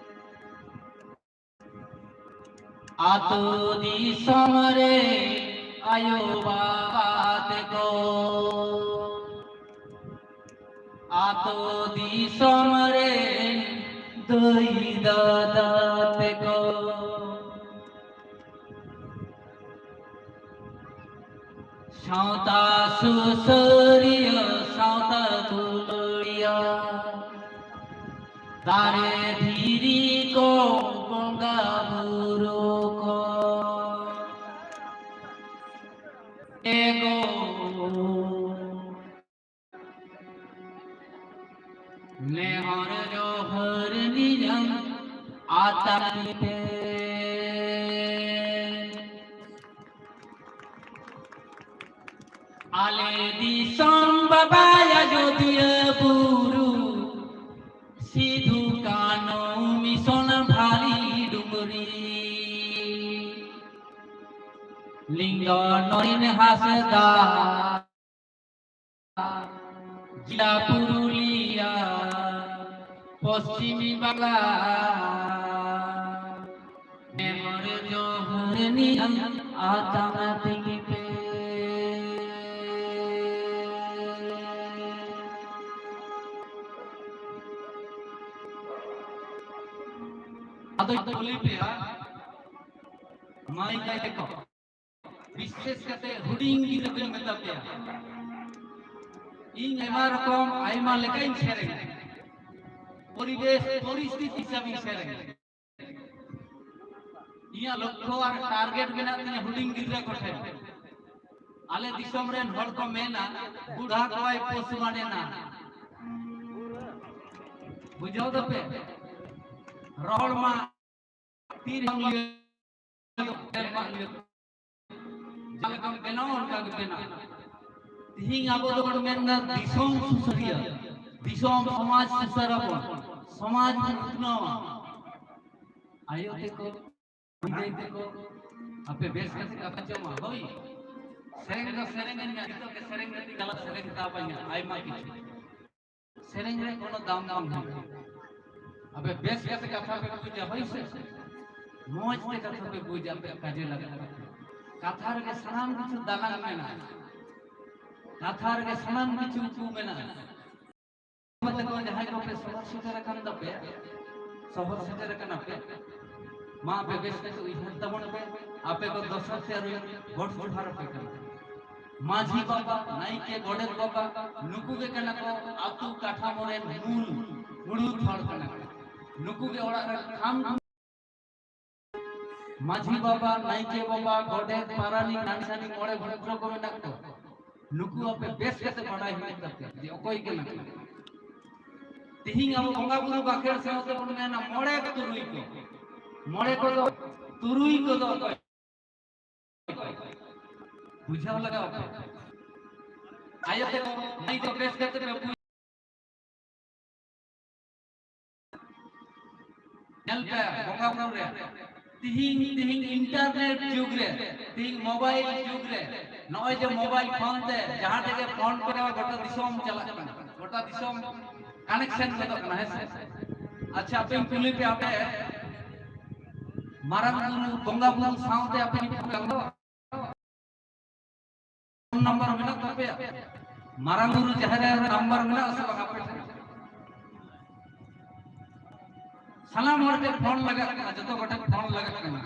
ᱟᱛᱳ ᱫᱤᱥᱚᱢ ᱨᱮ ᱟᱭᱳ ᱵᱟᱵᱟ ᱛᱮᱠᱚ, ᱟᱛᱳ ᱫᱤᱥᱚᱢ ᱨᱮ ᱫᱟᱹᱭ ᱫᱟᱫᱟ ᱛᱮᱠᱚ, ᱥᱟᱶᱛᱟ ᱥᱩᱥᱟᱹᱨᱤᱭᱟᱹ, ᱥᱟᱶᱛᱟ ᱫᱩᱞᱟᱹᱲᱤᱭᱟᱹ, ᱫᱟᱨᱮ ᱫᱷᱤᱨᱤ ᱠᱚ, ᱵᱚᱸᱜᱟ ᱵᱩᱨᱩ ᱠᱚ, ᱮᱜᱳ ᱱᱮᱦᱚᱨ ᱡᱚᱦᱟᱨ ᱱᱤᱭᱟᱝ ᱟᱛᱟᱝ ᱯᱮ᱾ ᱟᱞᱮ ᱫᱤᱥᱚᱢ ᱵᱟᱵᱟ ᱟᱡᱚᱫᱤᱭᱟᱹ ᱵᱩᱨᱩ, ᱥᱤᱫᱷᱩ ᱠᱟᱹᱱᱦᱩ ᱢᱤᱥᱚᱱ ᱵᱷᱟᱞᱤ ᱰᱩᱝᱨᱤ, ᱞᱤᱝᱜᱚ ᱱᱚᱭᱤᱱ ᱦᱟᱸᱥᱫᱟ, ᱡᱤᱞᱟ ᱯᱩᱨᱩᱞᱤᱭᱟ, ᱯᱚᱥᱪᱤᱢᱤ ᱵᱟᱝᱞᱟ, ᱱᱮᱦᱚᱨ ᱡᱚᱦᱟᱨ ᱱᱤᱭᱟᱝ ᱟᱛᱟᱝ ᱛᱤᱧ ᱯᱮ᱾ ᱟᱫᱚᱧ ᱠᱩᱞᱤ ᱯᱮᱭᱟ, ᱢᱟᱹᱭ ᱛᱟᱠᱚ, ᱵᱤᱥᱮᱥ ᱠᱟᱛᱮ ᱦᱩᱰᱤᱧ ᱜᱤᱫᱽᱨᱟᱹ ᱠᱚᱧ ᱢᱮᱛᱟ ᱯᱮᱭᱟ, ᱤᱧ ᱟᱭᱢᱟ ᱨᱚᱠᱚᱢ, ᱟᱭᱢᱟ ᱞᱮᱠᱟᱧ ᱥᱮᱨᱮᱧᱟ, ᱯᱚᱨᱤᱵᱮᱥ, ᱯᱚᱨᱤᱥᱛᱷᱤᱛᱤ ᱦᱤᱥᱟᱹᱵ ᱤᱧ ᱥᱮᱨᱮᱧᱟ᱾ ᱤᱧᱟᱹᱜ ᱞᱚᱠᱠᱷᱚ ᱟᱨ ᱴᱟᱨᱜᱮᱴ ᱢᱮᱱᱟᱜ ᱛᱤᱧᱟᱹ ᱦᱩᱰᱤᱧ ᱜᱤᱫᱽᱨᱟᱹ ᱠᱚᱴᱷᱮᱱ᱾ ᱟᱞᱮ ᱫᱤᱥᱚᱢ ᱨᱮᱱ ᱦᱚᱲ ᱠᱚ ᱢᱮᱱᱟ, "ᱵᱩᱲᱦᱟ ᱠᱚᱣᱟᱭ ᱯᱳᱥ ᱢᱟᱱᱮ ᱱᱟ, ᱵᱩᱡᱷᱟᱹᱣ ᱫᱟᱯᱮ? ᱨᱚᱦᱚᱲ ᱢᱟ ᱛᱤ ᱨᱮ ᱵᱟᱝ ᱞᱤᱭᱟᱹ, ᱵᱟᱝ ᱞᱤᱭᱟᱹ᱾ ᱡᱟᱦᱟᱸ ᱞᱮᱠᱟᱢ ᱵᱮᱱᱟᱣᱟ, ᱚᱱᱠᱟ ᱜᱮ ᱵᱮᱱᱟᱣ᱾ ᱛᱤᱦᱤᱧ ᱟᱵᱚ ᱫᱚᱵᱚᱱ ᱢᱮᱱᱫᱟ ᱫᱤᱥᱚᱢ ᱥᱩᱥᱟᱹᱨᱤᱭᱟᱹ, ᱫᱤᱥᱚᱢ ᱥᱚᱢᱟᱡᱽ ᱥᱩᱥᱟᱹᱨᱟᱵᱚᱱ, ᱥᱚᱢᱟᱡᱽ ᱵᱚᱱ ᱩᱛᱱᱟᱹᱣᱟ᱾ ᱟᱭᱳ ᱛᱮᱠᱚ, ᱵᱤᱫᱟᱹᱭ ᱛᱮᱠᱚ, ᱟᱯᱮ ᱵᱮᱥ ᱠᱟᱛᱮ ᱠᱟᱛᱷᱟ ᱪᱚ ᱢᱟ, ᱦᱳᱭ᱾ ᱥᱮᱨᱮᱧ ᱫᱚ ᱥᱮᱨᱮᱧ ᱟᱹᱧ, ᱱᱤᱛᱚᱜ ᱜᱮ ᱥᱮᱨᱮᱧ ᱠᱟᱛᱮ ᱜᱟᱞᱟᱛ ᱥᱮᱨᱮᱧ ᱛᱟᱵᱟᱧᱟ, ᱟᱭᱢᱟ ᱠᱤᱪᱷᱩ᱾ ᱥᱮᱨᱮᱧ ᱨᱮ ᱠᱳᱱᱳ ᱫᱟᱢ ᱵᱟᱝ ᱦᱩᱭᱩᱜᱼᱟ᱾ ᱟᱯᱮ ᱵᱮᱥ ᱠᱟᱛᱮ ᱠᱟᱛᱷᱟ ᱯᱮ ᱵᱩᱡᱟ, ᱦᱳᱭ ᱥᱮ? ᱢᱚᱡᱽ ᱛᱮ ᱠᱟᱛᱷᱟ ᱯᱮ ᱵᱩᱡᱟ, ᱟᱯᱮ ᱠᱟᱡᱮ ᱞᱟᱜᱟᱜᱼᱟ᱾ ᱠᱟᱛᱷᱟ ᱨᱮᱜᱮ ᱥᱟᱱᱟᱢ ᱠᱤᱪᱷᱩ ᱫᱟᱱᱟᱝ ᱢᱮᱱᱟᱜᱼᱟ᱾ ᱠᱟᱛᱷᱟ ᱨᱮᱜᱮ ᱥᱟᱱᱟᱢ ᱠᱤᱪᱷᱩ ᱠᱚ ᱢᱮᱱᱟᱜᱼᱟ᱾ ᱛᱟᱠᱚ ᱡᱟᱦᱟᱸᱭ ᱠᱚᱯᱮ ᱥᱚᱦᱚᱨ ᱥᱮᱴᱮᱨ ᱟᱠᱟᱱ ᱛᱟᱯᱮ, ᱥᱚᱦᱚᱨ ᱥᱮᱴᱮᱨ ᱟᱠᱟᱱᱟ ᱯᱮ, ᱢᱟ ᱟᱯᱮ ᱵᱮᱥ ᱠᱟᱛᱮ ᱩᱭᱦᱟᱹᱨ ᱛᱟᱵᱚᱱ ᱯᱮ, ᱟᱯᱮ ᱠᱚ ᱫᱚᱥᱟᱨ ᱛᱮ ᱟᱨᱚ ᱜᱚᱰ ᱡᱚᱦᱟᱨ ᱟᱯᱮ ᱠᱟᱱᱟ᱾ ᱢᱟᱹᱡᱷᱤ ᱵᱟᱵᱟ, ᱱᱟᱭᱠᱮ, ᱜᱚᱰᱮᱛ ᱵᱟᱵᱟ, ᱱᱩᱠᱩ ᱜᱮ ᱠᱟᱱᱟ ᱠᱚ ᱟᱹᱛᱩ ᱠᱟᱴᱷᱟᱢᱳ ᱨᱮᱱ ᱢᱩᱞ ᱢᱩᱲᱩᱫ ᱦᱚᱲ ᱠᱟᱱᱟ ᱠᱚ᱾ ᱱᱩᱠᱩ ᱜᱮ ᱚᱲᱟᱜ ᱨᱮ ᱠᱷᱟᱢ ᱢᱟᱹᱡᱷᱤ ᱵᱟᱵᱟ, ᱱᱟᱭᱠᱮ ᱵᱟᱵᱟ, ᱜᱚᱰᱮᱛ, ᱯᱟᱨᱟᱱᱤᱠ, ᱱᱟᱱᱥᱟᱱᱤᱠ, ᱢᱚᱬᱮ ᱵᱷᱚᱫᱨᱚ ᱠᱚ ᱢᱮᱱᱟᱜ ᱠᱚ, ᱱᱩᱠᱩ ᱟᱯᱮ ᱵᱮᱥ ᱠᱟᱛᱮ ᱵᱟᱰᱟᱭ ᱦᱩᱭᱩᱜ ᱛᱟᱯᱮᱭᱟ ᱡᱮ ᱚᱠᱚᱭ ᱠᱟᱱᱟ ᱠᱚ᱾ ᱛᱤᱦᱤᱧ ᱟᱵᱚ ᱵᱚᱸᱜᱟ ᱵᱩᱨᱩ ᱵᱟᱠᱷᱮᱲ ᱥᱟᱶ ᱛᱮᱵᱚᱱ ᱢᱮᱱᱟ ᱢᱚᱬᱮ ᱠᱚ ᱛᱩᱨᱩᱭ ᱠᱚ, ᱢᱚᱬᱮ ᱠᱚᱫᱚ ᱛᱩᱨᱩᱭ ᱠᱚᱫᱚ ᱚᱠᱚᱭ? ᱵᱩᱡᱷᱟᱹᱣ ᱞᱟᱜᱟᱣ ᱯᱮ᱾ ᱟᱭᱳ ᱛᱮᱠᱚ, ᱢᱟᱹᱭ ᱛᱮᱠᱚ, ᱵᱮᱥ ᱠᱟᱛᱮ ᱯᱮ ᱵᱩᱡᱽ᱾ ᱧᱮᱞ ᱯᱮ, ᱵᱚᱸᱜᱟ ᱵᱩᱨᱩ ᱨᱮ ᱛᱤᱦᱤᱧ, ᱛᱤᱦᱤᱧ internet ᱡᱩᱜᱽ ᱨᱮ, ᱛᱤᱦᱤᱧ mobile ᱡᱩᱜᱽ ᱨᱮ, ᱱᱚᱜᱼᱚᱭ ᱡᱮ mobile phone ᱛᱮ ᱡᱟᱦᱟᱸ ᱛᱮᱜᱮ phone ᱠᱚᱨᱮ ᱜᱚᱴᱟ ᱫᱤᱥᱚᱢ ᱪᱟᱞᱟᱜ ᱠᱟᱱᱟ, ᱜᱚᱴᱟ ᱫᱤᱥᱚᱢ connection ᱜᱚᱫᱚᱜ ᱠᱟᱱᱟ, ᱦᱮᱸ ᱥᱮ? ᱟᱪᱪᱷᱟ, ᱟᱯᱮᱧ ᱠᱩᱞᱤ ᱯᱮᱭᱟ, ᱟᱯᱮ ᱢᱟᱨᱟᱝ ᱵᱩᱨᱩ ᱵᱚᱸᱜᱟ ᱵᱩᱨᱩ ᱥᱟᱶᱛᱮ ᱟᱯᱮ ᱧᱩᱛᱩᱢ ᱯᱮ ᱟᱸᱜᱚᱵᱟ? ᱯᱷᱳᱱ ᱱᱟᱢᱵᱟᱨ ᱢᱮᱱᱟᱜ ᱛᱟᱯᱮᱭᱟ? ᱢᱟᱨᱟᱝ ᱵᱩᱨᱩ ᱡᱟᱦᱮᱨ ᱟᱭᱳ ᱱᱟᱢᱵᱟᱨ ᱢᱮᱱᱟᱜ ᱟᱥᱮ ᱵᱟᱝ ᱟᱯᱮ ᱴᱷᱮᱱ? ᱥᱟᱱᱟᱢ ᱦᱚᱲ ᱴᱷᱮᱱ ᱯᱷᱳᱱ ᱞᱟᱜᱟᱜ ᱠᱟᱱᱟ, ᱡᱚᱛᱚ ᱠᱚᱴᱷᱮᱱ ᱯᱷᱳᱱ ᱞᱟᱜᱟᱜ ᱠᱟᱱᱟ᱾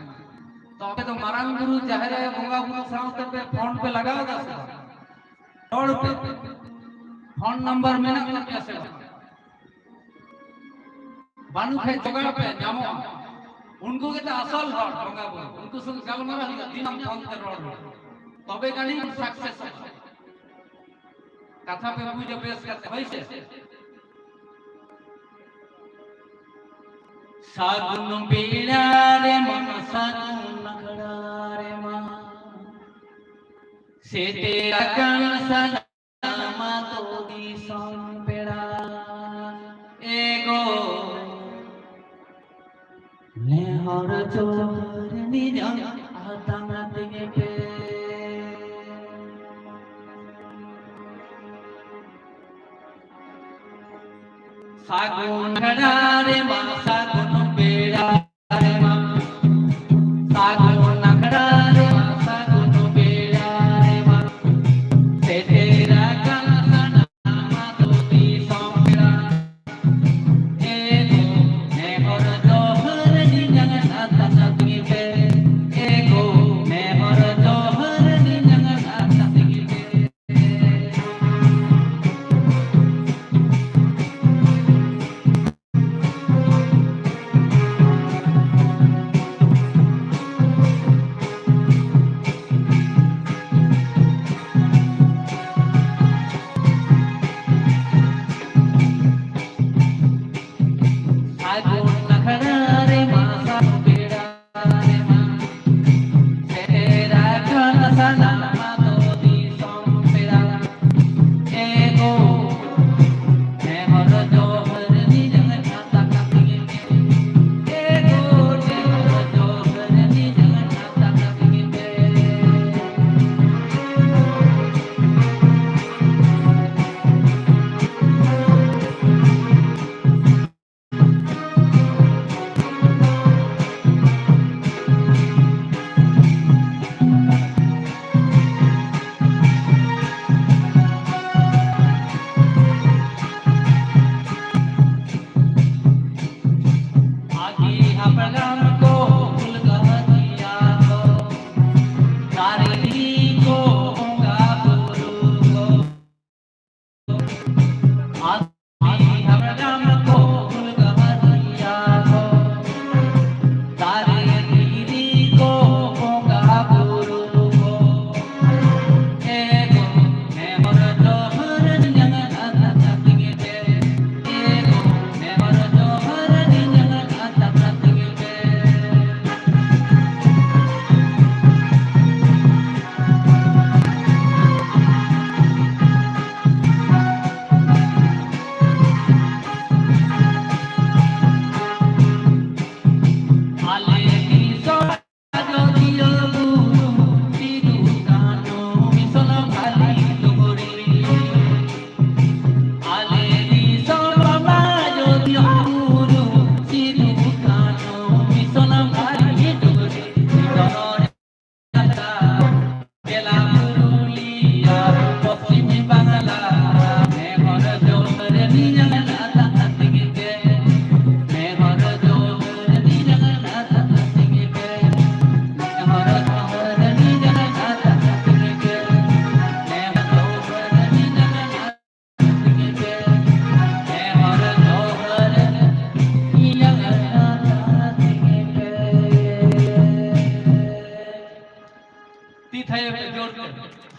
ᱛᱚ ᱟᱯᱮ ᱫᱚ ᱢᱟᱨᱟᱝ ᱵᱩᱨᱩ ᱡᱟᱦᱮᱨ ᱟᱭᱳ ᱵᱚᱸᱜᱟ ᱵᱩᱨᱩ ᱥᱟᱶᱛᱮ ᱯᱮ ᱯᱷᱳᱱ ᱯᱮ ᱞᱟᱜᱟᱣ ᱮᱫᱟ ᱥᱮ ᱵᱟᱝ? ᱨᱚᱲ ᱯᱮ᱾ ᱯᱷᱳᱱ ᱱᱟᱢᱵᱟᱨ ᱢᱮᱱᱟᱜ ᱛᱟᱯᱮᱭᱟ ᱥᱮ ᱵᱟᱝ? ᱵᱟᱹᱱᱩᱜ ᱠᱷᱟᱡ ᱡᱚᱜᱟᱲ ᱯᱮ, ᱧᱟᱢᱚᱜᱼᱟ᱾ ᱩᱱᱠᱩ ᱜᱮᱛᱚ ᱟᱥᱚᱞ ᱦᱚᱲ ᱵᱚᱸᱜᱟ ᱵᱩᱨᱩ, ᱩᱱᱠᱩ ᱥᱚᱸᱜᱮ ᱜᱟᱞᱢᱟᱨᱟᱣ ᱦᱩᱭᱩᱜᱼᱟ, ᱫᱤᱱᱟᱹᱢ ᱯᱷᱳᱱ ᱛᱮ ᱨᱚᱲ ᱦᱩᱭᱩᱜᱼᱟ, ᱛᱚᱵᱮ ᱡᱟᱹᱱᱤᱡ success ᱚᱜᱼᱟ᱾ ᱠᱟᱛᱷᱟ ᱯᱮ ᱵᱩᱡᱟ ᱵᱮᱥ ᱠᱟᱛᱮ, ᱦᱳᱭ ᱥᱮ? ᱥᱟᱹᱜᱩᱱ ᱵᱮᱲᱟ ᱨᱮᱢᱟ, ᱥᱟᱹᱜᱩᱱ ᱟᱠᱷᱲᱟ ᱨᱮᱢᱟ, ᱥᱮᱴᱮᱨ ᱟᱠᱟᱱ ᱥᱟᱱᱟᱢ ᱟᱹᱛᱩ ᱫᱤᱥᱚᱢ ᱯᱮᱲᱟ᱾ ᱮᱜᱳ, ᱱᱮᱦᱚᱨ ᱡᱚᱦᱟᱨ ᱱᱤᱭᱟᱹ ᱟᱛᱟᱝ ᱟᱹᱛᱤᱧ ᱯᱮ᱾ ᱥᱟᱹᱜᱩᱱ ᱟᱠᱷᱲᱟ ᱨᱮᱢᱟ, ᱥᱟᱹᱜᱩᱱ ᱵᱮᱲᱟ ᱨᱮᱢᱟ, ᱥᱟᱹᱜᱩᱱ ᱟᱠᱷᱲᱟ ᱨᱮᱢᱟ, ᱥᱟᱹᱜᱩᱱ ᱵᱮᱲᱟ ᱨᱮᱢᱟ, ᱥᱮᱴᱮᱨ ᱟᱠᱟᱱ ᱥᱟᱱᱟᱢ ᱟᱹᱛᱩ ᱫᱤᱥᱚᱢ ᱯᱮᱲᱟ᱾ ᱮᱜᱳ, ᱱᱮᱦᱚᱨ ᱡᱚᱦᱟᱨ ᱱᱤᱭᱟᱹ ᱟᱛᱟᱝ ᱟᱹᱛᱤᱧ ᱯᱮ᱾ ᱮᱜᱳ, ᱱᱮᱦᱚᱨ ᱡᱚᱦᱟᱨ ᱱᱤᱭᱟᱹ ᱟᱛᱟᱝ ᱟᱹᱛᱤᱧ ᱯᱮ᱾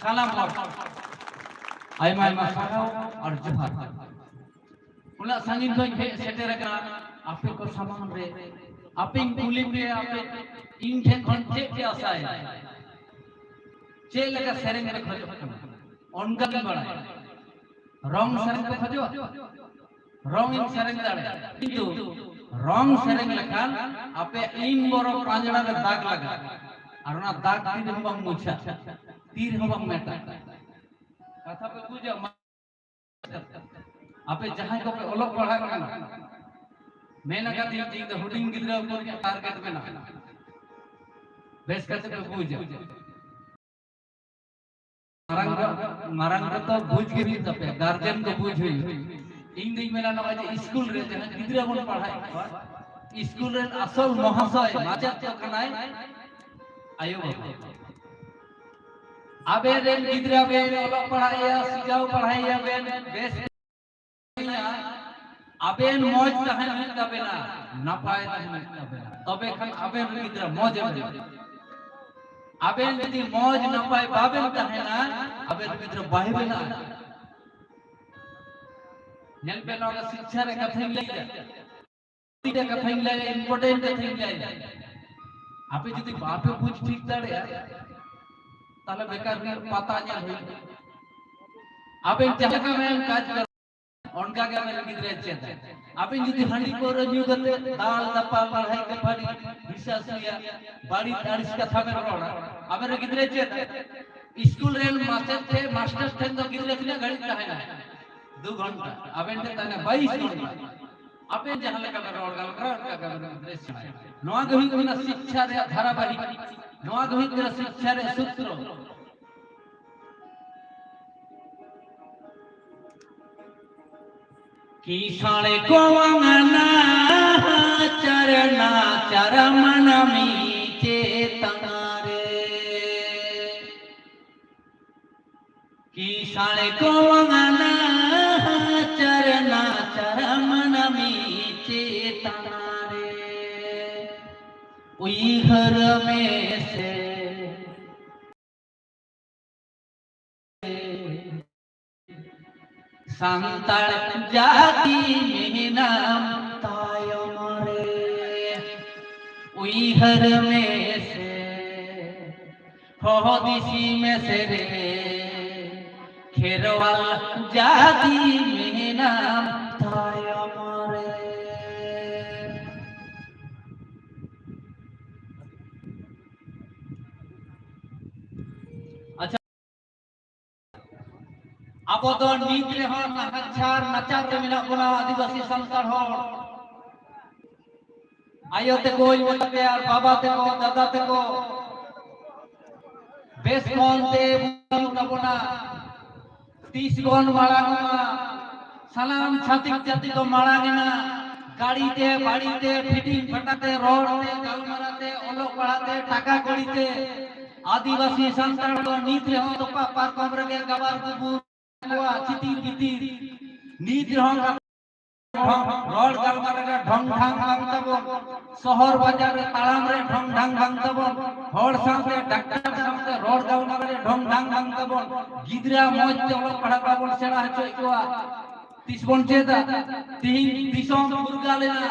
ᱠᱟᱞᱟᱢ ᱚᱞ᱾ ᱟᱭᱢᱟ ᱟᱭᱢᱟ ᱥᱟᱨᱦᱟᱣ ᱟᱨ ᱡᱚᱦᱟᱨ᱾ ᱩᱱᱟᱹᱜ ᱥᱟᱺᱜᱤᱧ ᱠᱷᱚᱱ ᱦᱮᱡ ᱥᱮᱴᱮᱨ ᱟᱠᱟᱱᱟ ᱟᱯᱮ ᱠᱚ ᱥᱟᱢᱟᱝ ᱨᱮ᱾ ᱟᱯᱮᱧ ᱠᱩᱞᱤ ᱯᱮᱭᱟ, ᱟᱯᱮ ᱤᱧ ᱴᱷᱮᱱ ᱠᱷᱚᱱ ᱪᱮᱫ ᱯᱮ ᱟᱥᱟᱭᱟ? ᱪᱮᱫ ᱞᱮᱠᱟ ᱥᱮᱨᱮᱧ ᱯᱮ ᱠᱷᱚᱡᱚᱜ ᱠᱟᱱᱟ? ᱚᱱᱠᱟ ᱜᱮ ᱵᱟᱲᱟᱭ᱾ ᱨᱚᱝ ᱥᱮᱨᱮᱧ ᱯᱮ ᱠᱷᱚᱡᱚᱜᱼᱟ? ᱨᱚᱝ ᱤᱧ ᱥᱮᱨᱮᱧ ᱫᱟᱲᱮᱭᱟᱜᱼᱟ, ᱠᱤᱱᱛᱩ ᱨᱚᱝ ᱥᱮᱨᱮᱧ ᱞᱮᱠᱷᱟᱱ ᱟᱯᱮ ᱤᱧ ᱵᱚᱨᱚ ᱯᱟᱸᱡᱽᱲᱟ ᱨᱮ ᱫᱟᱜᱽ ᱞᱟᱜᱟᱜᱼᱟ, ᱟᱨ ᱚᱱᱟ ᱫᱟᱜᱽ ᱛᱤ ᱨᱮᱦᱚᱸ ᱵᱟᱝ ᱢᱩᱪᱷᱟᱹᱜᱼᱟ, ᱛᱤ ᱨᱮᱦᱚᱸ ᱵᱟᱝ ᱢᱮᱴᱟᱜᱼᱟ᱾ ᱠᱟᱛᱷᱟ ᱯᱮ ᱵᱩᱡᱟ? ᱟᱯᱮ ᱡᱟᱦᱟᱸᱭ ᱠᱚᱯᱮ ᱚᱞᱚᱜ ᱯᱟᱲᱦᱟᱜ ᱠᱟᱱᱟ, ᱢᱮᱱ ᱟᱠᱟᱫ ᱤᱧ ᱡᱮ ᱤᱧ ᱫᱚ ᱦᱩᱰᱤᱧ ᱜᱤᱫᱽᱨᱟᱹ ᱩᱯᱚᱨ ᱤᱧᱟᱹᱜ ᱴᱟᱨᱜᱮᱴ ᱢᱮᱱᱟᱜᱼᱟ, ᱵᱮᱥ ᱠᱟᱛᱮ ᱯᱮ ᱵᱩᱡᱟ᱾ ᱢᱟᱨᱟᱝ ᱠᱚ, ᱢᱟᱨᱟᱝ ᱠᱚ ᱛᱚ ᱵᱩᱡᱽ ᱜᱮ ᱦᱩᱭᱩᱜ ᱛᱟᱯᱮᱭᱟ, ᱜᱟᱨᱡᱮᱱ ᱠᱚ ᱵᱩᱡᱽ ᱦᱩᱭᱩᱜ᱾ ᱤᱧ ᱫᱩᱧ ᱢᱮᱱᱟ, ᱱᱚᱜᱼᱚᱭ ᱡᱮ ᱥᱠᱩᱞ ᱨᱮ ᱡᱟᱦᱟᱸ ᱜᱤᱫᱽᱨᱟᱹ ᱵᱚᱱ ᱯᱟᱲᱦᱟᱣᱮᱫ ᱠᱚᱣᱟ, ᱥᱠᱩᱞ ᱨᱮᱱ ᱟᱥᱚᱞ ᱢᱚᱦᱟᱥᱚᱭ ᱢᱟᱪᱮᱫ ᱫᱚ ᱠᱟᱱᱟᱭ ᱟᱭᱳ ᱵᱟᱵᱟ᱾ ᱟᱵᱮᱱ ᱨᱮᱱ ᱜᱤᱫᱽᱨᱟᱹ ᱵᱮᱱ ᱚᱞᱚᱜ ᱯᱟᱲᱦᱟᱣᱮᱭᱟ, ᱥᱤᱠᱷᱟᱣ ᱯᱟᱲᱦᱟᱣᱮᱭᱟ ᱵᱮᱱ, ᱵᱮᱥ ᱟᱵᱮᱱ ᱢᱚᱡᱽ ᱛᱟᱦᱮᱱ ᱦᱩᱭᱩᱜ ᱛᱟᱵᱮᱱᱟ, ᱱᱟᱯᱟᱭ ᱛᱟᱦᱮᱱ ᱦᱩᱭᱩᱜ ᱛᱟᱵᱮᱱᱟ, ᱛᱚᱵᱮ ᱠᱷᱟᱱ ᱟᱵᱮᱱ ᱜᱤᱫᱽᱨᱟᱹ ᱢᱚᱡᱽ ᱮ ᱵᱮᱱᱟᱜᱼᱟ᱾ ᱟᱵᱮᱱ ᱡᱩᱫᱤ ᱢᱚᱡᱽ ᱱᱟᱯᱟᱭ ᱵᱟᱵᱮᱱ ᱛᱟᱦᱮᱱᱟ, ᱟᱵᱮᱱ ᱜᱤᱫᱽᱨᱟᱹ ᱵᱟᱭ ᱵᱮᱱᱟᱜᱼᱟ᱾ ᱧᱮᱞ ᱯᱮ, ᱱᱚᱣᱟ ᱫᱚ ᱥᱤᱠᱪᱷᱟ ᱨᱮ ᱠᱟᱛᱷᱟᱧ ᱞᱟᱹᱭᱫᱟ᱾ ᱢᱤᱫᱴᱮᱱ ᱠᱟᱛᱷᱟᱧ ᱞᱟᱹᱭᱟ, ᱤᱢᱯᱚᱨᱴᱮᱱᱴ ᱠᱟᱛᱷᱟᱧ ᱞᱟᱹᱭᱟ᱾ ᱟᱯᱮ ᱡᱩᱫᱤ ᱵᱟᱯᱮ ᱵᱩᱡᱽ ᱴᱷᱤᱠ ᱫᱟᱲᱮᱭᱟᱜᱼᱟ, ᱛᱟᱦᱞᱮ ᱵᱮᱠᱟᱨ ᱜᱮ ᱯᱟᱛᱟ ᱧᱮᱞ ᱦᱩᱭᱩᱜᱼᱟ᱾ ᱟᱵᱮᱱ ᱡᱟᱦᱟᱸ ᱠᱟᱹᱢᱤ ᱠᱟᱡᱽ ᱠᱚᱨᱚ, ᱚᱱᱠᱟ ᱜᱮ ᱟᱵᱮᱱ ᱜᱤᱫᱽᱨᱟᱹ ᱪᱮᱫᱟ᱾ ᱟᱵᱮᱱ ᱡᱩᱫᱤ ᱦᱟᱺᱰᱤ ᱯᱟᱹᱣᱨᱟᱹ ᱧᱩ ᱠᱟᱛᱮ ᱫᱟᱞ ᱫᱟᱯᱟᱞ, ᱞᱟᱹᱲᱦᱟᱹᱭ ᱠᱷᱟᱹᱯᱟᱹᱨᱤ, ᱦᱤᱥᱟᱹ ᱥᱩᱭᱟ, ᱵᱟᱹᱲᱤᱡ ᱟᱹᱲᱤᱥ ᱠᱟᱛᱷᱟ ᱵᱮᱱ ᱨᱚᱲᱟ, ᱟᱵᱮᱱ ᱨᱮ ᱜᱤᱫᱽᱨᱟᱹ ᱪᱮᱫᱟ᱾ ᱥᱠᱩᱞ ᱨᱮᱱ ᱢᱟᱪᱮᱫ ᱴᱷᱮᱱ, ᱢᱟᱥᱴᱟᱨ ᱴᱷᱮᱱ ᱫᱚ ᱜᱤᱫᱽᱨᱟᱹ ᱛᱤᱱᱟᱹᱜ ᱜᱷᱟᱹᱲᱤᱡ ᱛᱟᱦᱮᱱᱟ? ᱫᱩ ᱜᱷᱚᱱᱴᱟ᱾ ᱟᱵᱮᱱ ᱴᱷᱮᱱ ᱛᱟᱦᱮᱱᱟ ᱵᱟᱭᱤᱥ ᱜᱷᱚᱱᱴᱟ᱾ ᱟᱵᱮᱱ ᱡᱟᱦᱟᱸ ᱞᱮᱠᱟ ᱵᱮᱱ ᱨᱚᱲ ᱜᱟᱞᱢᱟᱨᱟᱣᱟ, ᱚᱱᱠᱟ ᱜᱮ ᱟᱵᱮᱱ ᱜᱤᱫᱽᱨᱟᱹᱭ ᱥᱮᱬᱟᱭᱟ᱾ ᱱᱚᱣᱟ ᱜᱮ ᱦᱩᱭᱩᱜ ᱠᱟᱱᱟ ᱥᱤᱠᱪᱷᱟ ᱨᱮᱭᱟᱜ ᱫᱷᱟᱨᱟᱵᱟᱦᱤᱠ, ᱱᱚᱣᱟ ᱜᱮ ᱦᱩᱭᱩᱜ ᱠᱟᱱᱟ ᱥᱤᱠᱪᱷᱟ ᱨᱮᱭᱟᱜ ᱥᱩᱛᱨᱚ᱾ ᱠᱤᱥᱟᱹᱬ ᱠᱚᱣᱟᱝ ᱱᱟᱦᱟᱪᱟᱨ, ᱱᱟᱪᱟᱨ ᱢᱟᱹᱱᱢᱤ ᱪᱮᱛᱟᱱ ᱨᱮ᱾ ᱠᱤᱥᱟᱹᱬ ᱠᱚᱣᱟᱝ ᱱᱟᱦᱟᱪᱟᱨ, ᱱᱟᱪᱟᱨ ᱢᱟᱹᱱᱢᱤ ᱪᱮᱛᱟᱱ ᱨᱮ᱾ ᱩᱭᱦᱟᱹᱨ ᱢᱮᱥᱮ᱾ ᱥᱟᱱᱛᱟᱲ ᱡᱟᱹᱛᱤ ᱢᱮᱱᱟᱢ ᱛᱟᱭᱚᱢ ᱨᱮ, ᱩᱭᱦᱟᱹᱨ ᱢᱮᱥᱮ ᱦᱚᱦᱚ ᱫᱤᱥᱤ ᱢᱮᱥᱮ ᱨᱮ, ᱠᱷᱮᱨᱣᱟᱞ ᱡᱟᱹᱛᱤ ᱢᱮᱱᱟᱢ ᱛᱟᱭᱚᱢ ᱨᱮ᱾ ᱟᱪᱪᱷᱟ, ᱟᱵᱚ ᱫᱚ ᱱᱤᱛ ᱨᱮᱦᱚᱸ ᱱᱟᱦᱟᱪᱟᱨ ᱱᱟᱪᱟᱨ ᱨᱮ ᱢᱮᱱᱟᱜ ᱵᱚᱱᱟ, ᱟᱹᱫᱤᱵᱟᱹᱥᱤ ᱥᱟᱱᱛᱟᱲ ᱦᱚᱲ᱾ ᱟᱭᱳ ᱛᱮᱠᱚ, ᱤᱧ ᱛᱟᱠᱚ ᱟᱨ ᱵᱟᱵᱟ ᱛᱮᱠᱚ, ᱫᱟᱫᱟ ᱛᱮᱠᱚ ᱵᱮᱥ ᱠᱚᱱ ᱛᱮ ᱵᱩᱡᱷᱟᱹᱣ ᱛᱟᱵᱚᱱᱟ᱾ ᱛᱤᱥ ᱵᱚᱱ ᱢᱟᱲᱟᱝᱚᱜᱼᱟ? ᱥᱟᱱᱟᱢ ᱪᱷᱟᱹᱛᱤᱠ ᱡᱟᱹᱛᱤ ᱠᱚ ᱢᱟᱲᱟᱝ ᱮᱱᱟ, ᱜᱟᱹᱲᱤ ᱛᱮ, ᱵᱟᱹᱲᱤ ᱛᱮ, ᱯᱷᱤᱴᱤᱝ ᱯᱷᱟᱴᱟ ᱛᱮ, ᱨᱚᱲ ᱛᱮ, ᱜᱟᱞᱢᱟᱨᱟᱣ ᱛᱮ, ᱚᱞᱚᱜ ᱯᱟᱲᱦᱟᱣ ᱛᱮ, ᱴᱟᱠᱟ ᱠᱚᱲᱤ ᱛᱮ᱾ ᱟᱹᱫᱤᱵᱟᱹᱥᱤ ᱥᱟᱱᱛᱟᱲ ᱫᱚ ᱱᱤᱛ ᱨᱮᱦᱚᱸ ᱛᱚᱯᱟ ᱯᱟᱨᱠᱚᱢ ᱨᱮᱜᱮ ᱜᱟᱵᱟᱨ ᱠᱚ ᱵᱩᱨ ᱠᱚᱣᱟ, ᱪᱤᱛᱤᱨ ᱵᱤᱛᱤᱨ᱾ ᱱᱤᱛ ᱨᱮᱦᱚᱸ ᱨᱚᱲ ᱜᱟᱞᱢᱟᱨᱟᱣ ᱨᱮ ᱰᱷᱚᱝ ᱰᱷᱟᱝ ᱵᱟᱝ ᱛᱟᱵᱚᱱ, ᱥᱚᱦᱚᱨ ᱵᱟᱡᱟᱨ ᱨᱮ ᱛᱟᱲᱟᱢ ᱨᱮ ᱰᱷᱚᱝ ᱰᱷᱟᱝ ᱵᱟᱝ ᱛᱟᱵᱚᱱ, ᱦᱚᱲ ᱥᱟᱶᱛᱮ, ᱰᱟᱠᱛᱟᱨ ᱥᱟᱶᱛᱮ ᱨᱚᱲ ᱜᱟᱞᱢᱟᱨᱟᱣ ᱨᱮ ᱰᱷᱚᱝ ᱰᱷᱟᱝ ᱵᱟᱝ ᱛᱟᱵᱚᱱ, ᱜᱤᱫᱽᱨᱟᱹ ᱢᱚᱡᱽ ᱛᱮ ᱚᱞᱚᱜ ᱯᱟᱲᱦᱟᱜ ᱵᱟᱵᱚᱱ ᱥᱮᱬᱟ ᱦᱚᱪᱚᱭᱮᱫ ᱠᱚᱣᱟ᱾ ᱛᱤᱥ ᱵᱚᱱ ᱪᱮᱫᱟ? ᱛᱤᱦᱤᱧ ᱫᱤᱥᱚᱢ ᱯᱷᱩᱨᱜᱟᱹᱞ ᱮᱱᱟ,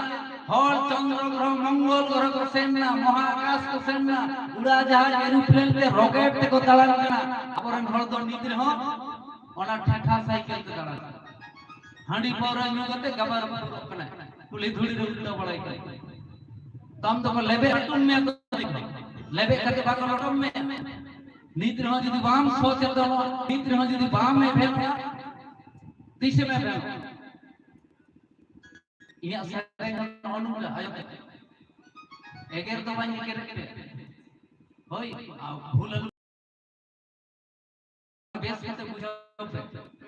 ᱦᱚᱲ ᱪᱚᱱᱫᱨᱚ ᱜᱨᱚᱦᱚ ᱢᱚᱝᱜᱚᱞ ᱜᱨᱚᱦᱚ ᱠᱚ ᱥᱮᱱ ᱮᱱᱟ, ᱢᱚᱦᱟᱠᱟᱥ ᱠᱚ ᱥᱮᱱ ᱮᱱᱟ, ᱩᱲᱟᱡᱟᱦᱟᱡᱽ, ᱮᱨᱩᱯᱞᱮᱱ ᱛᱮ, ᱨᱚᱠᱮᱴ ᱛᱮᱠᱚ ᱫᱟᱬᱟᱱ ᱠᱟᱱᱟ᱾ ᱟᱵᱚᱨᱮᱱ ᱦᱚᱲ ᱫᱚ ᱱᱤᱛ ᱨᱮᱦᱚᱸ ᱚᱱᱟ ᱴᱷᱮᱴᱷᱟ ᱥᱟᱭᱠᱮᱞ ᱛᱮ ᱫᱟᱬᱟᱱ ᱠᱟᱱᱟ᱾ ᱦᱟᱺᱰᱤ ᱯᱟᱹᱣᱨᱟᱹ ᱧᱩ ᱠᱟᱛᱮ ᱜᱟᱵᱟᱨ ᱵᱩᱨᱩᱜ ᱠᱟᱱᱟᱭ, ᱠᱩᱞᱦᱤ ᱫᱷᱩᱲᱤ ᱨᱮ ᱩᱞᱴᱟᱹᱣ ᱵᱟᱲᱟᱭ ᱠᱟᱱᱟᱭ᱾ ᱛᱟᱢ ᱫᱚᱠᱚ ᱞᱮᱵᱮᱫ ᱦᱚᱴᱚᱢ ᱢᱮᱭᱟ ᱠᱚ, ᱞᱮᱵᱮᱫ ᱠᱟᱛᱮ ᱵᱟᱠᱚ ᱞᱚᱴᱚᱢ ᱢᱮᱭᱟ᱾ ᱱᱤᱛ ᱨᱮᱦᱚᱸ ᱡᱩᱫᱤ ᱵᱟᱢ ᱥᱚᱪᱮᱛᱚᱱᱚᱜᱼᱟ, ᱱᱤᱛ ᱨᱮᱦᱚᱸ ᱡᱩᱫᱤ ᱵᱟᱢ ᱮᱵᱷᱮᱱᱚᱜᱼᱟ, ᱛᱤᱥᱮᱢ ᱮᱵᱷᱮᱱᱚᱜᱼᱟ? ᱤᱧᱟᱹᱜ ᱥᱮᱨᱮᱧ ᱫᱚ ᱱᱚᱜᱼᱚ ᱱᱚᱝᱠᱟ ᱟᱭᱳ ᱛᱮ᱾ ᱮᱜᱮᱨ ᱫᱚ ᱵᱟᱹᱧ ᱮᱜᱮᱨᱮᱫ ᱯᱮ᱾ ᱦᱳᱭ, ᱟᱨ ᱵᱷᱩᱞ ᱟᱞᱚ ᱵᱮᱥ ᱠᱟᱛᱮ ᱵᱩᱡᱷᱟᱹᱣ ᱯᱮ᱾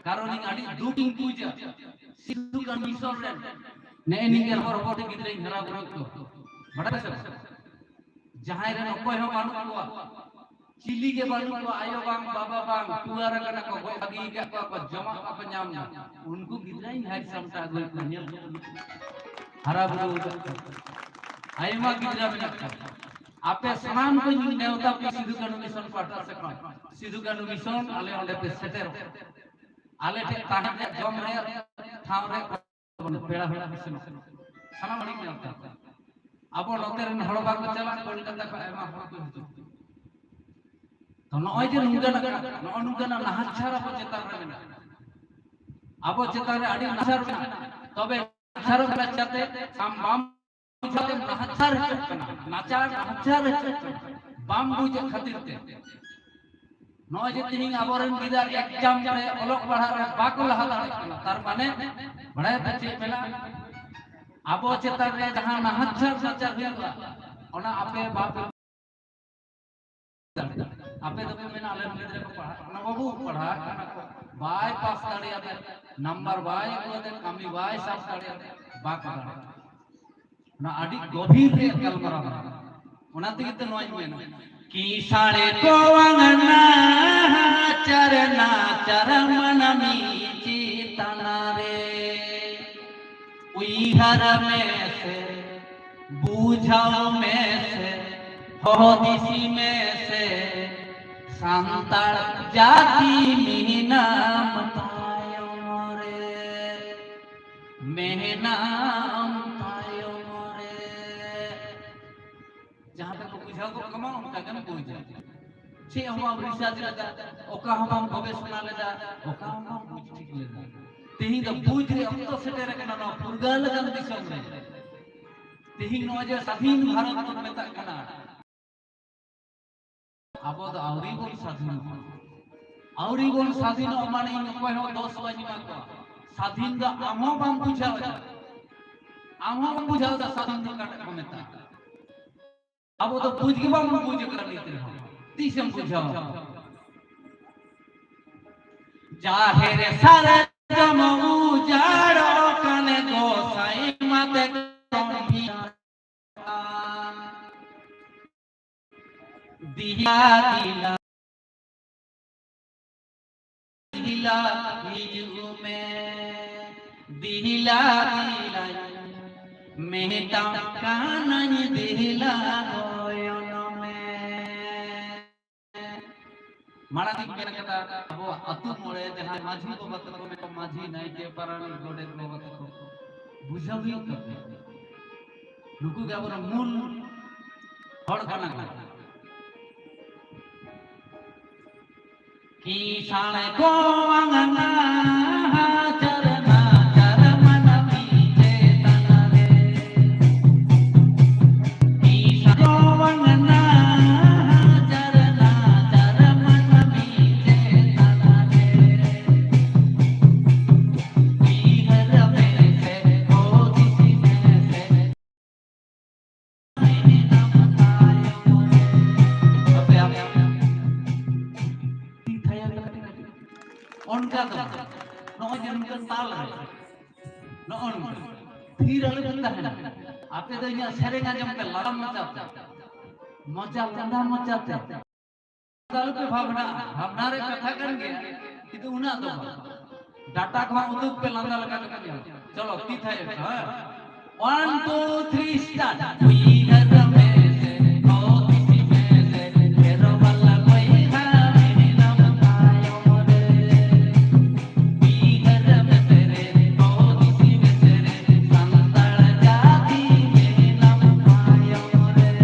ᱠᱟᱨᱚᱱ ᱤᱧ ᱟᱹᱰᱤ ᱫᱩᱠ ᱤᱧ ᱵᱩᱡᱟ᱾ ᱥᱤᱫᱷᱩ ᱠᱟᱹᱱᱦᱩ ᱢᱤᱥᱚᱱ ᱨᱮᱱ ᱱᱮᱜᱼᱮ ᱱᱤᱝᱠᱟᱹ ᱦᱚᱨ ᱦᱚᱨ ᱛᱮ ᱜᱤᱫᱽᱨᱟᱹᱧ ᱦᱟᱨᱟ ᱵᱩᱨᱩᱭᱮᱫ ᱠᱚᱣᱟ᱾ ᱵᱟᱰᱟᱭ ᱯᱮ ᱥᱮ ᱵᱟᱝ? ᱡᱟᱦᱟᱸᱭ ᱨᱮᱱ ᱚᱠᱚᱭ ᱦᱚᱸ ᱵᱟᱹᱱᱩᱜ ᱠᱚᱣᱟ, ᱪᱤᱞᱤ ᱜᱮ ᱵᱟᱹᱱᱩᱜ ᱠᱚᱣᱟ, ᱟᱭᱳ ᱵᱟᱝ, ᱵᱟᱵᱟ ᱵᱟᱝ, ᱴᱩᱣᱟᱹᱨ ᱟᱠᱟᱱᱟ ᱠᱚ, ᱜᱚᱡ ᱵᱟᱹᱜᱤ ᱟᱠᱟᱫ ᱠᱚᱣᱟ ᱠᱚ, ᱡᱚᱢᱟᱜ ᱵᱟᱠᱚ ᱧᱟᱢ ᱮᱫᱟ᱾ ᱩᱱᱠᱩ ᱜᱤᱫᱽᱨᱟᱹᱧ ᱦᱟᱭ ᱥᱟᱢᱴᱟᱣ ᱟᱹᱜᱩᱭᱮᱫ ᱠᱚᱣᱟ, ᱧᱮᱞ ᱠᱚᱣᱟ᱾ ᱦᱟᱨᱟ ᱵᱩᱨᱩ ᱟᱠᱟᱫ ᱠᱚᱣᱟ᱾ ᱟᱭᱢᱟ ᱜᱤᱫᱽᱨᱟᱹ ᱢᱮᱱᱟᱜ ᱠᱚᱣᱟ᱾ ᱟᱯᱮ ᱥᱟᱱᱟᱢ ᱠᱚᱧ ᱱᱮᱣᱛᱟ ᱯᱮ ᱥᱤᱫᱷᱩ ᱠᱟᱹᱱᱦᱩ ᱢᱤᱥᱚᱱ ᱯᱟᱦᱴᱟ ᱥᱮᱫ ᱠᱷᱚᱱ᱾ ᱥᱤᱫᱷᱩ ᱠᱟᱹᱱᱦᱩ ᱢᱤᱥᱚᱱ ᱟᱞᱮ ᱚᱸᱰᱮ ᱯᱮ ᱥᱮᱴᱮᱨᱚᱜ᱾ ᱟᱞᱮ ᱴᱷᱮᱱ ᱛᱟᱦᱮᱸ ᱨᱮᱭᱟᱜ, ᱡᱚᱢ ᱨᱮᱭᱟᱜ ᱴᱷᱟᱶ ᱨᱮ ᱵᱟᱹᱱᱩᱜ, ᱯᱮᱲᱟ ᱦᱚᱲ ᱠᱚ ᱥᱮᱱᱚᱜ ᱠᱟᱱᱟ᱾ ᱥᱟᱱᱟᱢ ᱦᱚᱲ ᱧᱮᱞ ᱠᱚᱣᱟ᱾ ᱟᱵᱚ ᱱᱚᱛᱮ ᱨᱮᱱ ᱦᱚᱲ ᱵᱟᱠᱚ ᱪᱟᱞᱟᱜ, ᱠᱳᱞᱠᱟᱛᱟ ᱠᱷᱚᱱ ᱟᱭᱢᱟ ᱦᱚᱲ ᱠᱚ ᱦᱤᱡᱩᱜ᱾ ᱛᱚ ᱱᱚᱜᱼᱚᱭ ᱡᱮ ᱱᱚᱝᱠᱟᱱᱟᱜ, ᱱᱚᱜᱼᱚ ᱱᱚᱝᱠᱟᱱᱟᱜ ᱱᱟᱦᱟᱪᱟᱨ ᱟᱵᱚ ᱪᱮᱛᱟᱱ ᱨᱮ ᱢᱮᱱᱟᱜᱼᱟ, ᱟᱵᱚ ᱪᱮᱛᱟᱱ ᱨᱮ ᱟᱹᱰᱤ ᱱᱟᱦᱟᱪᱟᱨ ᱢᱮᱱᱟᱜᱼᱟ, ᱛᱚᱵᱮ ᱱᱟᱦᱟᱪᱟᱨ ᱱᱟᱦᱟᱪᱟᱨ ᱛᱮ ᱟᱢ ᱵᱟᱢ ᱵᱩᱡᱷᱟᱹᱣ ᱛᱮ ᱱᱟᱦᱟᱪᱟᱨ ᱦᱚᱪᱚᱜ ᱠᱟᱱᱟ, ᱱᱟᱪᱟᱨ ᱱᱟᱦᱟᱪᱟᱨ ᱦᱚᱪᱚᱜ ᱠᱟᱱᱟ, ᱵᱟᱢ ᱵᱩᱡᱮᱫ ᱠᱷᱟᱹᱛᱤᱨ ᱛᱮ᱾ ᱱᱚᱜᱼᱚᱭ ᱡᱮ ᱛᱮᱦᱮᱧ ᱟᱵᱚᱨᱮᱱ ᱜᱤᱫᱟᱹᱨ exam ᱨᱮ, ᱚᱞᱚᱜ ᱯᱟᱲᱦᱟᱜ ᱨᱮ ᱵᱟᱠᱚ ᱞᱟᱦᱟ ᱫᱟᱲᱮᱭᱟᱜ ᱠᱟᱱᱟ, ᱛᱟᱨ ᱢᱟᱱᱮ ᱵᱟᱲᱟᱭ ᱯᱮ ᱪᱮᱫ ᱢᱮᱱᱟᱜᱼᱟ? ᱟᱵᱚ ᱪᱮᱛᱟᱱ ᱨᱮ ᱡᱟᱦᱟᱸ ᱱᱟᱦᱟᱪᱟᱨ ᱱᱟᱪᱟᱨ ᱦᱩᱭᱩᱜᱼᱟ, ᱚᱱᱟ ᱟᱯᱮ ᱵᱟᱯᱮ ᱫᱟᱲᱮᱭᱟᱜᱼᱟ᱾ ᱟᱯᱮ ᱫᱚᱯᱮ ᱢᱮᱱᱟ, "ᱟᱞᱮ ᱨᱮᱱ ᱜᱤᱫᱽᱨᱟᱹ ᱠᱚ ᱯᱟᱲᱦᱟᱜ ᱠᱟᱱᱟ ᱵᱟᱹᱵᱩ, ᱯᱟᱲᱦᱟᱜ ᱠᱟᱱᱟ ᱠᱚ, ᱵᱟᱭ ᱯᱟᱥ ᱫᱟᱲᱮᱭᱟᱫᱟ, ᱱᱟᱢᱵᱟᱨ ᱵᱟᱭ ᱟᱹᱜᱩᱭᱟᱫᱟ, ᱠᱟᱹᱢᱤ ᱵᱟᱭ ᱥᱟᱵ ᱫᱟᱲᱮᱭᱟᱫᱟ, ᱵᱟᱠᱚ ᱫᱟᱲᱮᱭᱟᱜ ᱠᱟᱱᱟ᱾" ᱚᱱᱟ ᱟᱹᱰᱤ ᱜᱚᱵᱷᱤᱨ ᱨᱮᱭᱟᱜ ᱜᱟᱞᱢᱟᱨᱟᱣ ᱠᱟᱱᱟ᱾ ᱚᱱᱟ ᱛᱮᱜᱮ ᱛᱚ ᱱᱚᱣᱟᱧ ᱢᱮᱱᱟ, ᱠᱤᱥᱟᱹᱬ ᱠᱚᱣᱟᱝ ᱱᱟᱦᱟᱪᱟᱨ, ᱱᱟᱪᱟᱨ ᱢᱟᱹᱱᱢᱤ ᱪᱮᱛᱟᱱ ᱨᱮ᱾ ᱩᱭᱦᱟᱹᱨ ᱢᱮᱥᱮ, ᱵᱩᱡᱷᱟᱹᱣ ᱢᱮᱥᱮ, ᱦᱩᱫᱤᱥ ᱢᱮᱥᱮ, ᱥᱟᱱᱛᱟᱲ ᱡᱟᱹᱛᱤ ᱢᱮᱱᱟᱢ ᱛᱟᱭᱚᱢ ᱨᱮ, ᱢᱮᱱᱟᱢ ᱛᱟᱭᱚᱢ ᱨᱮ᱾ ᱡᱟᱦᱟᱸ ᱛᱮᱠᱚ ᱵᱩᱡᱷᱟᱹᱣ ᱜᱚᱫ ᱠᱟᱢᱟ, ᱚᱱᱠᱟ ᱜᱮᱢ ᱵᱩᱡᱟ᱾ ᱪᱮᱫ ᱦᱚᱸ ᱵᱟᱢ research ᱞᱮᱫᱟ, ᱚᱠᱟ ᱦᱚᱸ ᱵᱟᱢ ᱜᱚᱵᱮᱥᱚᱱᱟ ᱞᱮᱫᱟ, ᱚᱠᱟ ᱦᱚᱸ ᱵᱟᱢ ᱵᱩᱡᱽ ᱴᱷᱤᱠ ᱞᱮᱫᱟ᱾ ᱛᱮᱦᱮᱧ ᱫᱚ ᱵᱩᱡᱽ ᱨᱮᱭᱟᱜ ᱚᱠᱛᱚ ᱥᱮᱴᱮᱨ ᱟᱠᱟᱱᱟ ᱱᱚᱣᱟ ᱯᱷᱩᱨᱜᱟᱹᱞ ᱟᱠᱟᱱ ᱫᱤᱥᱚᱢ ᱨᱮ᱾ ᱛᱮᱦᱮᱧ ᱱᱚᱣᱟ ᱡᱮ ᱥᱟᱫᱷᱤᱱ ᱵᱷᱟᱨᱚᱛ ᱵᱚᱱ ᱢᱮᱛᱟᱜ ᱠᱟᱱᱟ, ᱟᱵᱚ ᱫᱚ ᱟᱹᱣᱨᱤ ᱵᱚᱱ ᱥᱟᱫᱷᱤᱱᱚᱜᱼᱟ᱾ ᱟᱹᱣᱨᱤ ᱵᱚᱱ ᱥᱟᱫᱷᱤᱱᱚᱜᱼᱟ ᱢᱟᱱᱮ ᱤᱧ ᱚᱠᱚᱭ ᱦᱚᱸ ᱫᱳᱥ ᱵᱟᱹᱧ ᱮᱢᱟ ᱠᱚᱣᱟ᱾ ᱥᱟᱫᱷᱤᱱ ᱫᱚ ᱟᱢ ᱦᱚᱸ ᱵᱟᱢ ᱵᱩᱡᱷᱟᱹᱣ ᱮᱫᱟ, ᱟᱢ ᱦᱚᱸ ᱵᱟᱢ ᱵᱩᱡᱷᱟᱹᱣ ᱮᱫᱟ ᱥᱟᱫᱷᱤᱱ ᱫᱚ ᱚᱠᱟᱴᱟᱜ ᱠᱚ ᱢᱮᱛᱟᱜᱼᱟ᱾ ᱟᱵᱚ ᱫᱚ ᱵᱩᱡᱽ ᱜᱮ ᱵᱟᱵᱚᱱ ᱵᱩᱡᱽ ᱟᱠᱟᱫᱟ ᱱᱤᱛ ᱨᱮᱦᱚᱸ᱾ ᱛᱤᱥᱮᱢ ᱵᱩᱡᱷᱟᱹᱣᱟ? ᱡᱟᱦᱮᱨ ᱥᱟᱨᱡᱚᱢ ᱩᱡᱟᱲᱚᱜ ᱠᱟᱱ ᱜᱚᱸᱥᱟᱭ ᱢᱟᱛᱮ ᱠᱚᱢ ᱵᱷᱤᱲᱟ᱾ ᱫᱤᱦᱞᱟ ᱫᱤᱦᱞᱟ ᱫᱤᱦᱞᱟ ᱦᱤᱡᱩᱜ ᱢᱮ, ᱫᱤᱦᱞᱟ ᱫᱤᱦᱞᱟ ᱢᱮᱛᱟᱢ ᱠᱟᱱᱟᱹᱧ, ᱫᱤᱦᱞᱟ ᱜᱚᱭᱚᱱ ᱢᱮ᱾ ᱢᱟᱲᱟᱝ ᱤᱧ ᱢᱮᱱ ᱠᱟᱫᱟ, ᱟᱵᱚᱣᱟᱜ ᱟᱹᱛᱩ ᱢᱚᱬᱮ ᱡᱟᱦᱟᱸᱭ ᱢᱟᱹᱡᱷᱤ ᱵᱟᱵᱟ ᱛᱟᱠᱚ ᱢᱮᱱᱟᱜ ᱠᱚᱣᱟ, ᱢᱟᱹᱡᱷᱤ, ᱱᱟᱭᱠᱮ, ᱯᱟᱨᱟᱱᱤᱠ, ᱜᱚᱰᱮᱛ ᱵᱟᱵᱟ ᱛᱟᱠᱚ, ᱵᱩᱡᱷᱟᱹᱣ ᱦᱩᱭᱩᱜ ᱛᱟᱯᱮᱭᱟ᱾ ᱱᱩᱠᱩ ᱜᱮ ᱟᱵᱚᱨᱮᱱ ᱢᱩᱞ ᱦᱚᱲ ᱠᱟᱱᱟ ᱠᱚ᱾ ᱠᱤᱥᱟᱬ ᱠᱚᱣᱟᱝ ᱱᱟᱦᱟᱪᱟᱨ ᱱᱟᱪᱟᱨ ᱢᱟᱹᱱᱢᱤ ᱪᱮᱛᱟᱱ ᱨᱮ᱾ ᱠᱤᱥᱟᱬ ᱠᱚᱣᱟᱝ ᱱᱟᱦᱟᱪᱟᱨ ᱱᱟᱪᱟᱨ ᱢᱟᱹᱱᱢᱤ ᱪᱮᱛᱟᱱ ᱨᱮ᱾ ᱩᱭᱦᱟᱹᱨ ᱢᱮᱥᱮ, ᱦᱩᱫᱤᱥ ᱢᱮᱥᱮ᱾ ᱚᱱᱠᱟ ᱫᱚ ᱵᱟᱝ᱾ ᱱᱚᱜᱼᱚᱭ ᱡᱮ ᱱᱚᱝᱠᱟᱱ ᱛᱟᱞ ᱨᱮ, ᱱᱚᱜᱼᱚ ᱱᱚᱝᱠᱟ᱾ ᱛᱷᱤᱨ ᱟᱞᱚ ᱯᱮ ᱛᱟᱦᱮᱱᱟ᱾ ᱟᱯᱮ ᱫᱚ ᱤᱧᱟᱹᱜ ᱥᱮᱨᱮᱧ ᱟᱸᱡᱚᱢ ᱯᱮ, ᱞᱟᱸᱫᱟ ᱢᱚᱪᱟ ᱛᱮ᱾ ᱢᱚᱪᱟ, ᱞᱟᱸᱫᱟ ᱢᱚᱪᱟ ᱛᱮ᱾ ᱟᱞᱚ ᱯᱮ ᱵᱷᱟᱵᱽᱱᱟ, ᱵᱷᱟᱵᱽᱱᱟ ᱨᱮ ᱠᱟᱛᱷᱟ ᱠᱟᱱ ᱜᱮᱭᱟ, ᱠᱤᱱᱛᱩ ᱩᱱᱟᱹᱜ ᱫᱚ ᱵᱟᱝ᱾ ᱰᱟᱴᱟ ᱠᱚᱦᱚᱸ ᱩᱫᱩᱜ ᱯᱮ, ᱞᱟᱸᱫᱟ ᱞᱮᱠᱟ ᱠᱟᱛᱮ ᱧᱮᱞ᱾ ᱪᱚᱞᱚ, ᱛᱤ ᱛᱷᱟᱭᱚ ᱯᱮ, ᱦᱮᱸ? One, two, three, start. ᱩᱭᱦᱟᱹᱨ ᱢᱮᱥᱮ, ᱦᱩᱫᱤᱥ ᱢᱮᱥᱮ, ᱯᱷᱮᱨᱚ ᱵᱟᱞᱟ ᱵᱚᱭᱦᱟ ᱢᱮᱱᱟᱢ ᱛᱟᱭᱚᱢ ᱨᱮ᱾ ᱩᱭᱦᱟᱹᱨ ᱢᱮᱥᱮ ᱨᱮ, ᱦᱩᱫᱤᱥ ᱢᱮᱥᱮ ᱨᱮ, ᱥᱟᱱᱛᱟᱲ ᱡᱟᱹᱛᱤ ᱢᱮᱱᱟᱢ ᱛᱟᱭᱚᱢ ᱨᱮ᱾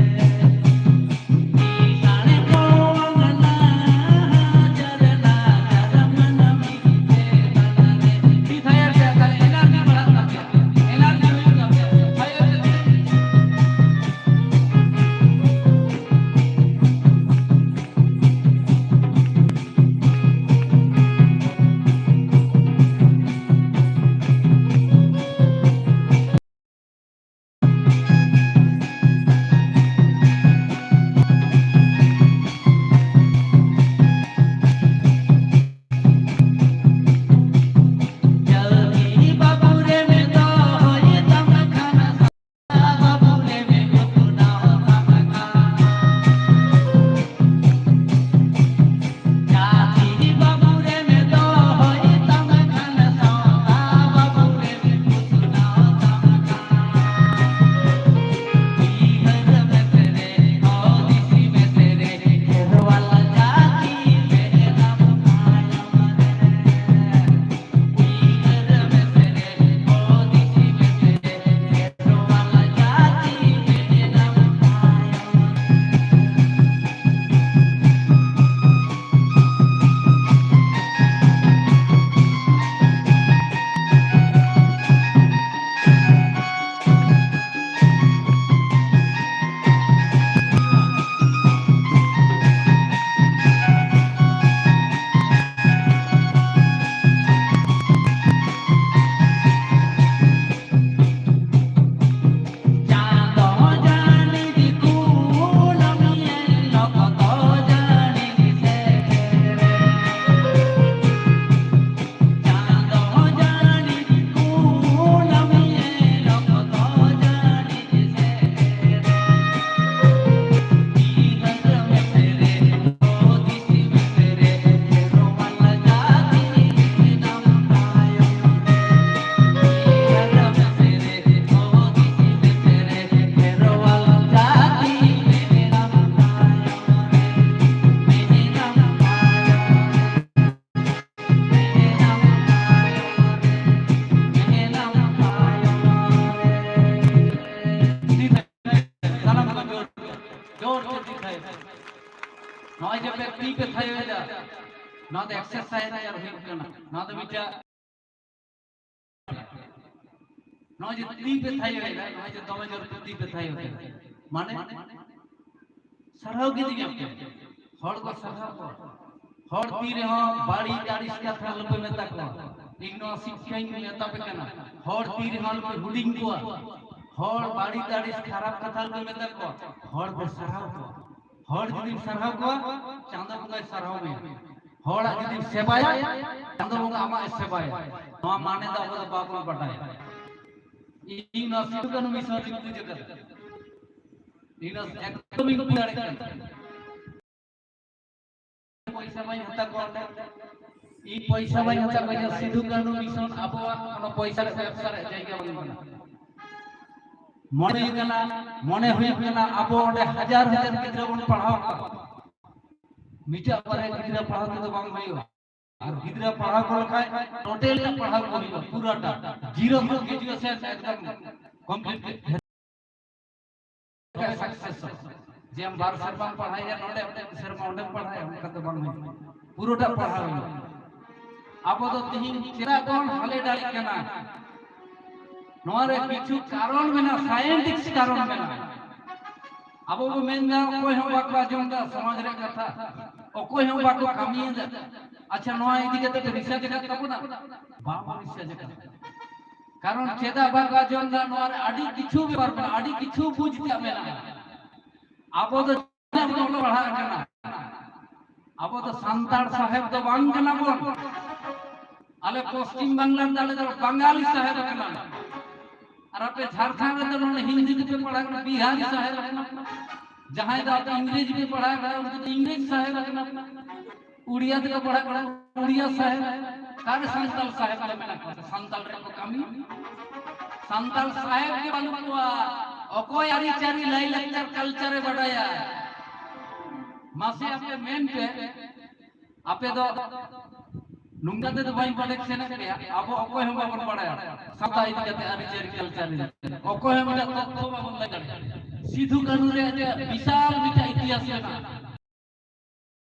ᱱᱚᱣᱟ ᱫᱚ ᱮᱠᱥᱟᱨᱥᱟᱭᱤᱡᱽ ᱟᱨ ᱦᱩᱭᱩᱜ ᱠᱟᱱᱟ᱾ ᱱᱚᱣᱟ ᱫᱚ ᱢᱤᱫᱴᱟᱝ, ᱱᱚᱜᱼᱚᱭ ᱡᱮ ᱛᱤ ᱯᱮ ᱛᱷᱟᱭᱚᱭᱮᱫᱟ, ᱱᱚᱜᱼᱚᱭ ᱡᱮ ᱫᱚᱢᱮ ᱡᱳᱨ ᱛᱤ ᱯᱮ ᱛᱷᱟᱭᱚᱭᱮᱫᱟ, ᱢᱟᱱᱮ ᱥᱟᱨᱦᱟᱣ ᱠᱤᱫᱤᱧᱟ ᱯᱮ, ᱦᱚᱲ ᱠᱚ ᱥᱟᱨᱦᱟᱣ ᱠᱚᱣᱟ᱾ ᱦᱚᱲ ᱛᱤ ᱨᱮᱦᱚᱸ ᱵᱟᱹᱲᱤᱡ ᱟᱹᱲᱤᱥ ᱠᱟᱛᱷᱟ ᱟᱞᱚᱯᱮ ᱢᱮᱛᱟ ᱠᱚᱣᱟ᱾ ᱤᱧ ᱱᱚᱣᱟ ᱥᱤᱠᱠᱷᱟᱧ ᱢᱮᱛᱟ ᱯᱮ ᱠᱟᱱᱟ, ᱦᱚᱲ ᱛᱤ ᱨᱮᱦᱚᱸ ᱟᱞᱚᱯᱮ ᱦᱩᱰᱤᱧ ᱠᱚᱣᱟ᱾ ᱦᱚᱲ ᱵᱟᱹᱲᱤᱡ ᱟᱹᱲᱤᱥ ᱠᱷᱟᱨᱟᱯ ᱠᱟᱛᱷᱟ ᱟᱞᱚᱯᱮ ᱢᱮᱛᱟ ᱠᱚᱣᱟ᱾ ᱦᱚᱲ ᱯᱮ ᱥᱟᱨᱦᱟᱣ ᱠᱚᱣᱟ᱾ ᱦᱚᱲ ᱡᱩᱫᱤᱢ ᱥᱟᱨᱦᱟᱣ ᱠᱚᱣᱟ, ᱪᱟᱸᱫᱚ ᱵᱚᱸᱜᱟᱭ ᱥᱟᱨᱦᱟᱣ ᱢᱮᱭᱟ᱾ ᱦᱚᱲᱟᱜ ᱡᱩᱫᱤᱢ ᱥᱮᱵᱟᱭᱟ, ᱪᱟᱸᱫᱚ ᱵᱚᱸᱜᱟ ᱟᱢᱟᱜ ᱮ ᱥᱮᱵᱟᱭᱟ᱾ ᱱᱚᱣᱟ ᱢᱟᱱᱮ ᱫᱚ ᱟᱵᱚ ᱫᱚ ᱵᱟᱵᱚᱱ ᱵᱟᱰᱟᱭᱟ᱾ ᱤᱧ ᱱᱚᱣᱟ ᱥᱤᱫᱩ ᱠᱟᱹᱱᱦᱩ ᱢᱤᱥᱚᱱ ᱨᱤᱧ ᱵᱩᱡᱽ ᱟᱠᱟᱫᱟ᱾ ᱤᱧ ᱱᱚᱣᱟ ᱮᱠᱫᱚᱢ ᱤᱧ ᱵᱩᱡᱽ ᱫᱟᱲᱮᱭᱟᱜ ᱠᱟᱱᱟ᱾ ᱯᱚᱭᱥᱟ ᱵᱟᱹᱧ ᱦᱟᱛᱟᱣ ᱠᱚᱣᱟ᱾ ᱤᱧ ᱯᱚᱭᱥᱟ ᱵᱟᱹᱧ ᱦᱟᱛᱟᱣ ᱠᱚᱣᱟ᱾ ᱥᱤᱫᱩ ᱠᱟᱹᱱᱦᱩ ᱢᱤᱥᱚᱱ ᱟᱵᱚᱣᱟᱜ ᱚᱱᱟ ᱯᱚᱭᱥᱟ ᱨᱮ ᱵᱮᱵᱽᱥᱟ ᱨᱮ ᱡᱟᱭᱜᱟ ᱵᱟᱹᱱᱩᱜ ᱟᱱᱟ᱾ ᱢᱚᱱᱮ ᱦᱩᱭᱩᱜ ᱠᱟᱱᱟ, ᱢᱚᱱᱮ ᱦᱩᱭᱩᱜ ᱠᱟᱱᱟ ᱟᱵᱚ ᱚᱸᱰᱮ ᱦᱟᱡᱟᱨ ᱦᱟᱡᱟᱨ ᱜᱤᱫᱽᱨᱟᱹ ᱵᱚᱱ ᱯᱟᱲᱦᱟᱣ ᱠᱚᱣᱟ᱾ ᱢᱤᱫᱴᱟᱝ ᱵᱟᱨᱭᱟ ᱜᱤᱫᱽᱨᱟᱹ ᱯᱟᱲᱦᱟᱣ ᱛᱮᱫᱚ ᱵᱟᱝ ᱦᱩᱭᱩᱜᱼᱟ᱾ ᱟᱨ ᱜᱤᱫᱽᱨᱟᱹ ᱯᱟᱲᱦᱟᱣ ᱠᱚ ᱞᱮᱠᱷᱟᱡ ᱴᱳᱴᱟᱞ ᱯᱟᱲᱦᱟᱣ ᱠᱚ ᱦᱩᱭᱩᱜᱼᱟ, ᱯᱩᱨᱟᱹᱴᱟ᱾ ᱡᱤᱨᱳ ᱠᱷᱚᱱ ᱜᱨᱮᱡᱩᱭᱮᱥᱚᱱ ᱮᱠᱫᱚᱢ ᱠᱚᱢᱯᱞᱤᱴ ᱥᱟᱠᱥᱮᱥ᱾ ᱡᱮ ᱟᱢ ᱵᱟᱨ ᱥᱮᱨᱢᱟᱢ ᱯᱟᱲᱦᱟᱣᱮᱭᱟ, ᱱᱚᱰᱮ ᱢᱤᱫ ᱥᱮᱨᱢᱟ ᱚᱸᱰᱮᱢ ᱯᱟᱲᱦᱟᱣᱮᱭᱟ, ᱚᱱᱠᱟ ᱫᱚ ᱵᱟᱝ ᱦᱩᱭᱩᱜᱼᱟ᱾ ᱯᱩᱨᱟᱹᱴᱟ ᱯᱟᱲᱦᱟᱣ ᱦᱩᱭᱩᱜᱼᱟ᱾ ᱟᱵᱚ ᱫᱚ ᱛᱤᱦᱤᱧ ᱪᱮᱫᱟᱜ ᱵᱚᱱ ᱦᱟᱞᱮ ᱫᱟᱲᱮᱜ ᱠᱟᱱᱟ? ᱱᱚᱣᱟ ᱨᱮ ᱠᱤᱪᱷᱩ ᱠᱟᱨᱚᱱ ᱢᱮᱱᱟᱜᱼᱟ, ᱥᱟᱭᱮᱱᱴᱤᱠᱥ ᱠᱟᱨᱚᱱ ᱢᱮᱱᱟᱜᱼᱟ᱾ ᱟᱵᱚ ᱵᱚ ᱢᱮᱱᱫᱟ ᱚᱠᱚᱭ ᱦᱚᱸ ᱵᱟᱠᱚ ᱟᱸᱡᱚᱢ ᱫᱟ ᱥᱚᱢᱟᱡᱽ ᱨᱮᱭᱟᱜ ᱠᱟᱛᱷᱟ, ᱚᱠᱚᱭ ᱦᱚᱸ ᱵᱟᱠᱚ ᱠᱟᱹᱢᱤᱭᱮᱫᱟ᱾ ᱟᱪᱪᱷᱟ, ᱱᱚᱣᱟ ᱤᱫᱤ ᱠᱟᱛᱮ ᱯᱮ ᱨᱤᱥᱟᱨᱪ ᱟᱠᱟᱫ ᱛᱟᱵᱚᱱᱟ? ᱵᱟᱵᱚ ᱨᱤᱥᱟᱨᱪ ᱟᱠᱟᱫ᱾ ᱠᱟᱨᱚᱱ ᱪᱮᱫᱟᱜ ᱵᱟᱠᱚ ᱟᱸᱡᱚᱢ ᱫᱟ? ᱱᱚᱣᱟ ᱨᱮ ᱟᱹᱰᱤ ᱠᱤᱪᱷᱩ ᱵᱮᱯᱟᱨ ᱢᱮᱱᱟᱜᱼᱟ, ᱟᱹᱰᱤ ᱠᱤᱪᱷᱩ ᱵᱩᱡᱽ ᱛᱮᱭᱟᱜ ᱢᱮᱱᱟᱜᱼᱟ᱾ ᱟᱵᱚ ᱫᱚ ᱪᱮᱫᱟᱜ ᱵᱚᱱ ᱚᱞᱚᱜ ᱯᱟᱲᱦᱟᱜ ᱠᱟᱱᱟ? ᱟᱵᱚ ᱫᱚ ᱥᱟᱱᱛᱟᱲ ᱥᱟᱦᱮᱵ ᱫᱚ ᱵᱟᱝ ᱠᱟᱱᱟ ᱵᱚᱱ᱾ ᱟᱞᱮ ᱯᱚᱥᱪᱤᱢ ᱵᱟᱝᱞᱟ ᱨᱮᱫᱚ ᱟᱞᱮ ᱫᱚ ᱵᱟᱝᱜᱟᱞᱤ ᱥᱟᱦᱮᱵ ᱠᱟᱱᱟ᱾ ᱟᱨ ᱟᱯᱮ ᱡᱷᱟᱲᱠᱷᱚᱸᱰ ᱨᱮᱫᱚ ᱱᱚᱰᱮ ᱦᱤᱱᱫᱤ ᱛᱮᱯᱮ ᱯᱟᱲᱦᱟᱜ ᱠᱟᱱᱟ, ᱵᱤᱦᱟᱨᱤ ᱥᱟᱦᱮᱵ ᱠᱟᱱᱟ᱾ ᱡᱟᱦᱟᱸᱭ ᱫᱚ ᱟᱯᱮ ᱤᱝᱨᱮᱡᱤ ᱯᱮ ᱯᱟᱲᱦᱟᱜ ᱠᱟᱱᱟ, ᱩᱱᱠᱩ ᱫᱚ ᱤᱝᱨᱮᱡᱽ ᱥᱟᱦᱮᱵ ᱠᱟᱱᱟ᱾ ᱩᱲᱤᱭᱟ ᱛᱮᱠᱚ ᱯᱟᱲᱦᱟᱜ ᱠᱟᱱᱟ, ᱩᱲᱤᱭᱟ ᱥᱟᱦᱮᱵ᱾ ᱚᱠᱟᱨᱮ ᱥᱟᱱᱛᱟᱲ ᱥᱟᱦᱮᱵ ᱫᱚ ᱢᱮᱱᱟᱜ ᱠᱚᱣᱟ? ᱥᱟᱱᱛᱟᱲ ᱨᱮ ᱠᱚ ᱠᱟᱹᱢᱤ? ᱥᱟᱱᱛᱟᱲ ᱥᱟᱦᱮᱵ ᱜᱮ ᱵᱟᱹᱱᱩᱜ ᱠᱚᱣᱟ᱾ ᱚᱠᱚᱭ ᱟᱹᱨᱤᱪᱟᱹᱞᱤ, ᱞᱟᱭᱼᱞᱟᱠᱪᱟᱨ, ᱠᱟᱞᱪᱟᱨ ᱮ ᱵᱟᱰᱟᱭᱟ? ᱢᱟᱥᱮ ᱟᱯᱮ ᱢᱮᱱ ᱯᱮ, ᱟᱯᱮ ᱫᱚ ᱱᱚᱝᱠᱟ ᱛᱮᱫᱚ ᱵᱟᱹᱧ ᱵᱟᱰᱟᱭ ᱥᱮᱱᱚᱜ ᱯᱮᱭᱟ, ᱟᱵᱚ ᱚᱠᱚᱭ ᱦᱚᱸ ᱵᱟᱵᱚᱱ ᱵᱟᱲᱟᱭᱟ ᱥᱟᱶᱛᱟ ᱤᱫᱤ ᱠᱟᱛᱮ, ᱟᱹᱨᱤᱪᱟᱹᱞᱤ, ᱠᱟᱞᱪᱟᱨ ᱤᱫᱤ ᱠᱟᱛᱮ ᱚᱠᱚᱭ ᱦᱚᱸ ᱢᱤᱫᱴᱟᱝ ᱛᱚᱛᱛᱷᱚ ᱵᱟᱵᱚᱱ ᱞᱟᱹᱭ ᱫᱟᱲᱮᱭᱟᱜᱼᱟ᱾ ᱥᱤᱫᱷᱩ ᱠᱟᱹᱱᱦᱩ ᱨᱮᱭᱟᱜ ᱡᱮ ᱵᱤᱥᱟᱞ ᱢᱤᱫᱴᱟᱝ ᱤᱛᱤᱦᱟᱥ ᱢᱮᱱᱟᱜᱼᱟ,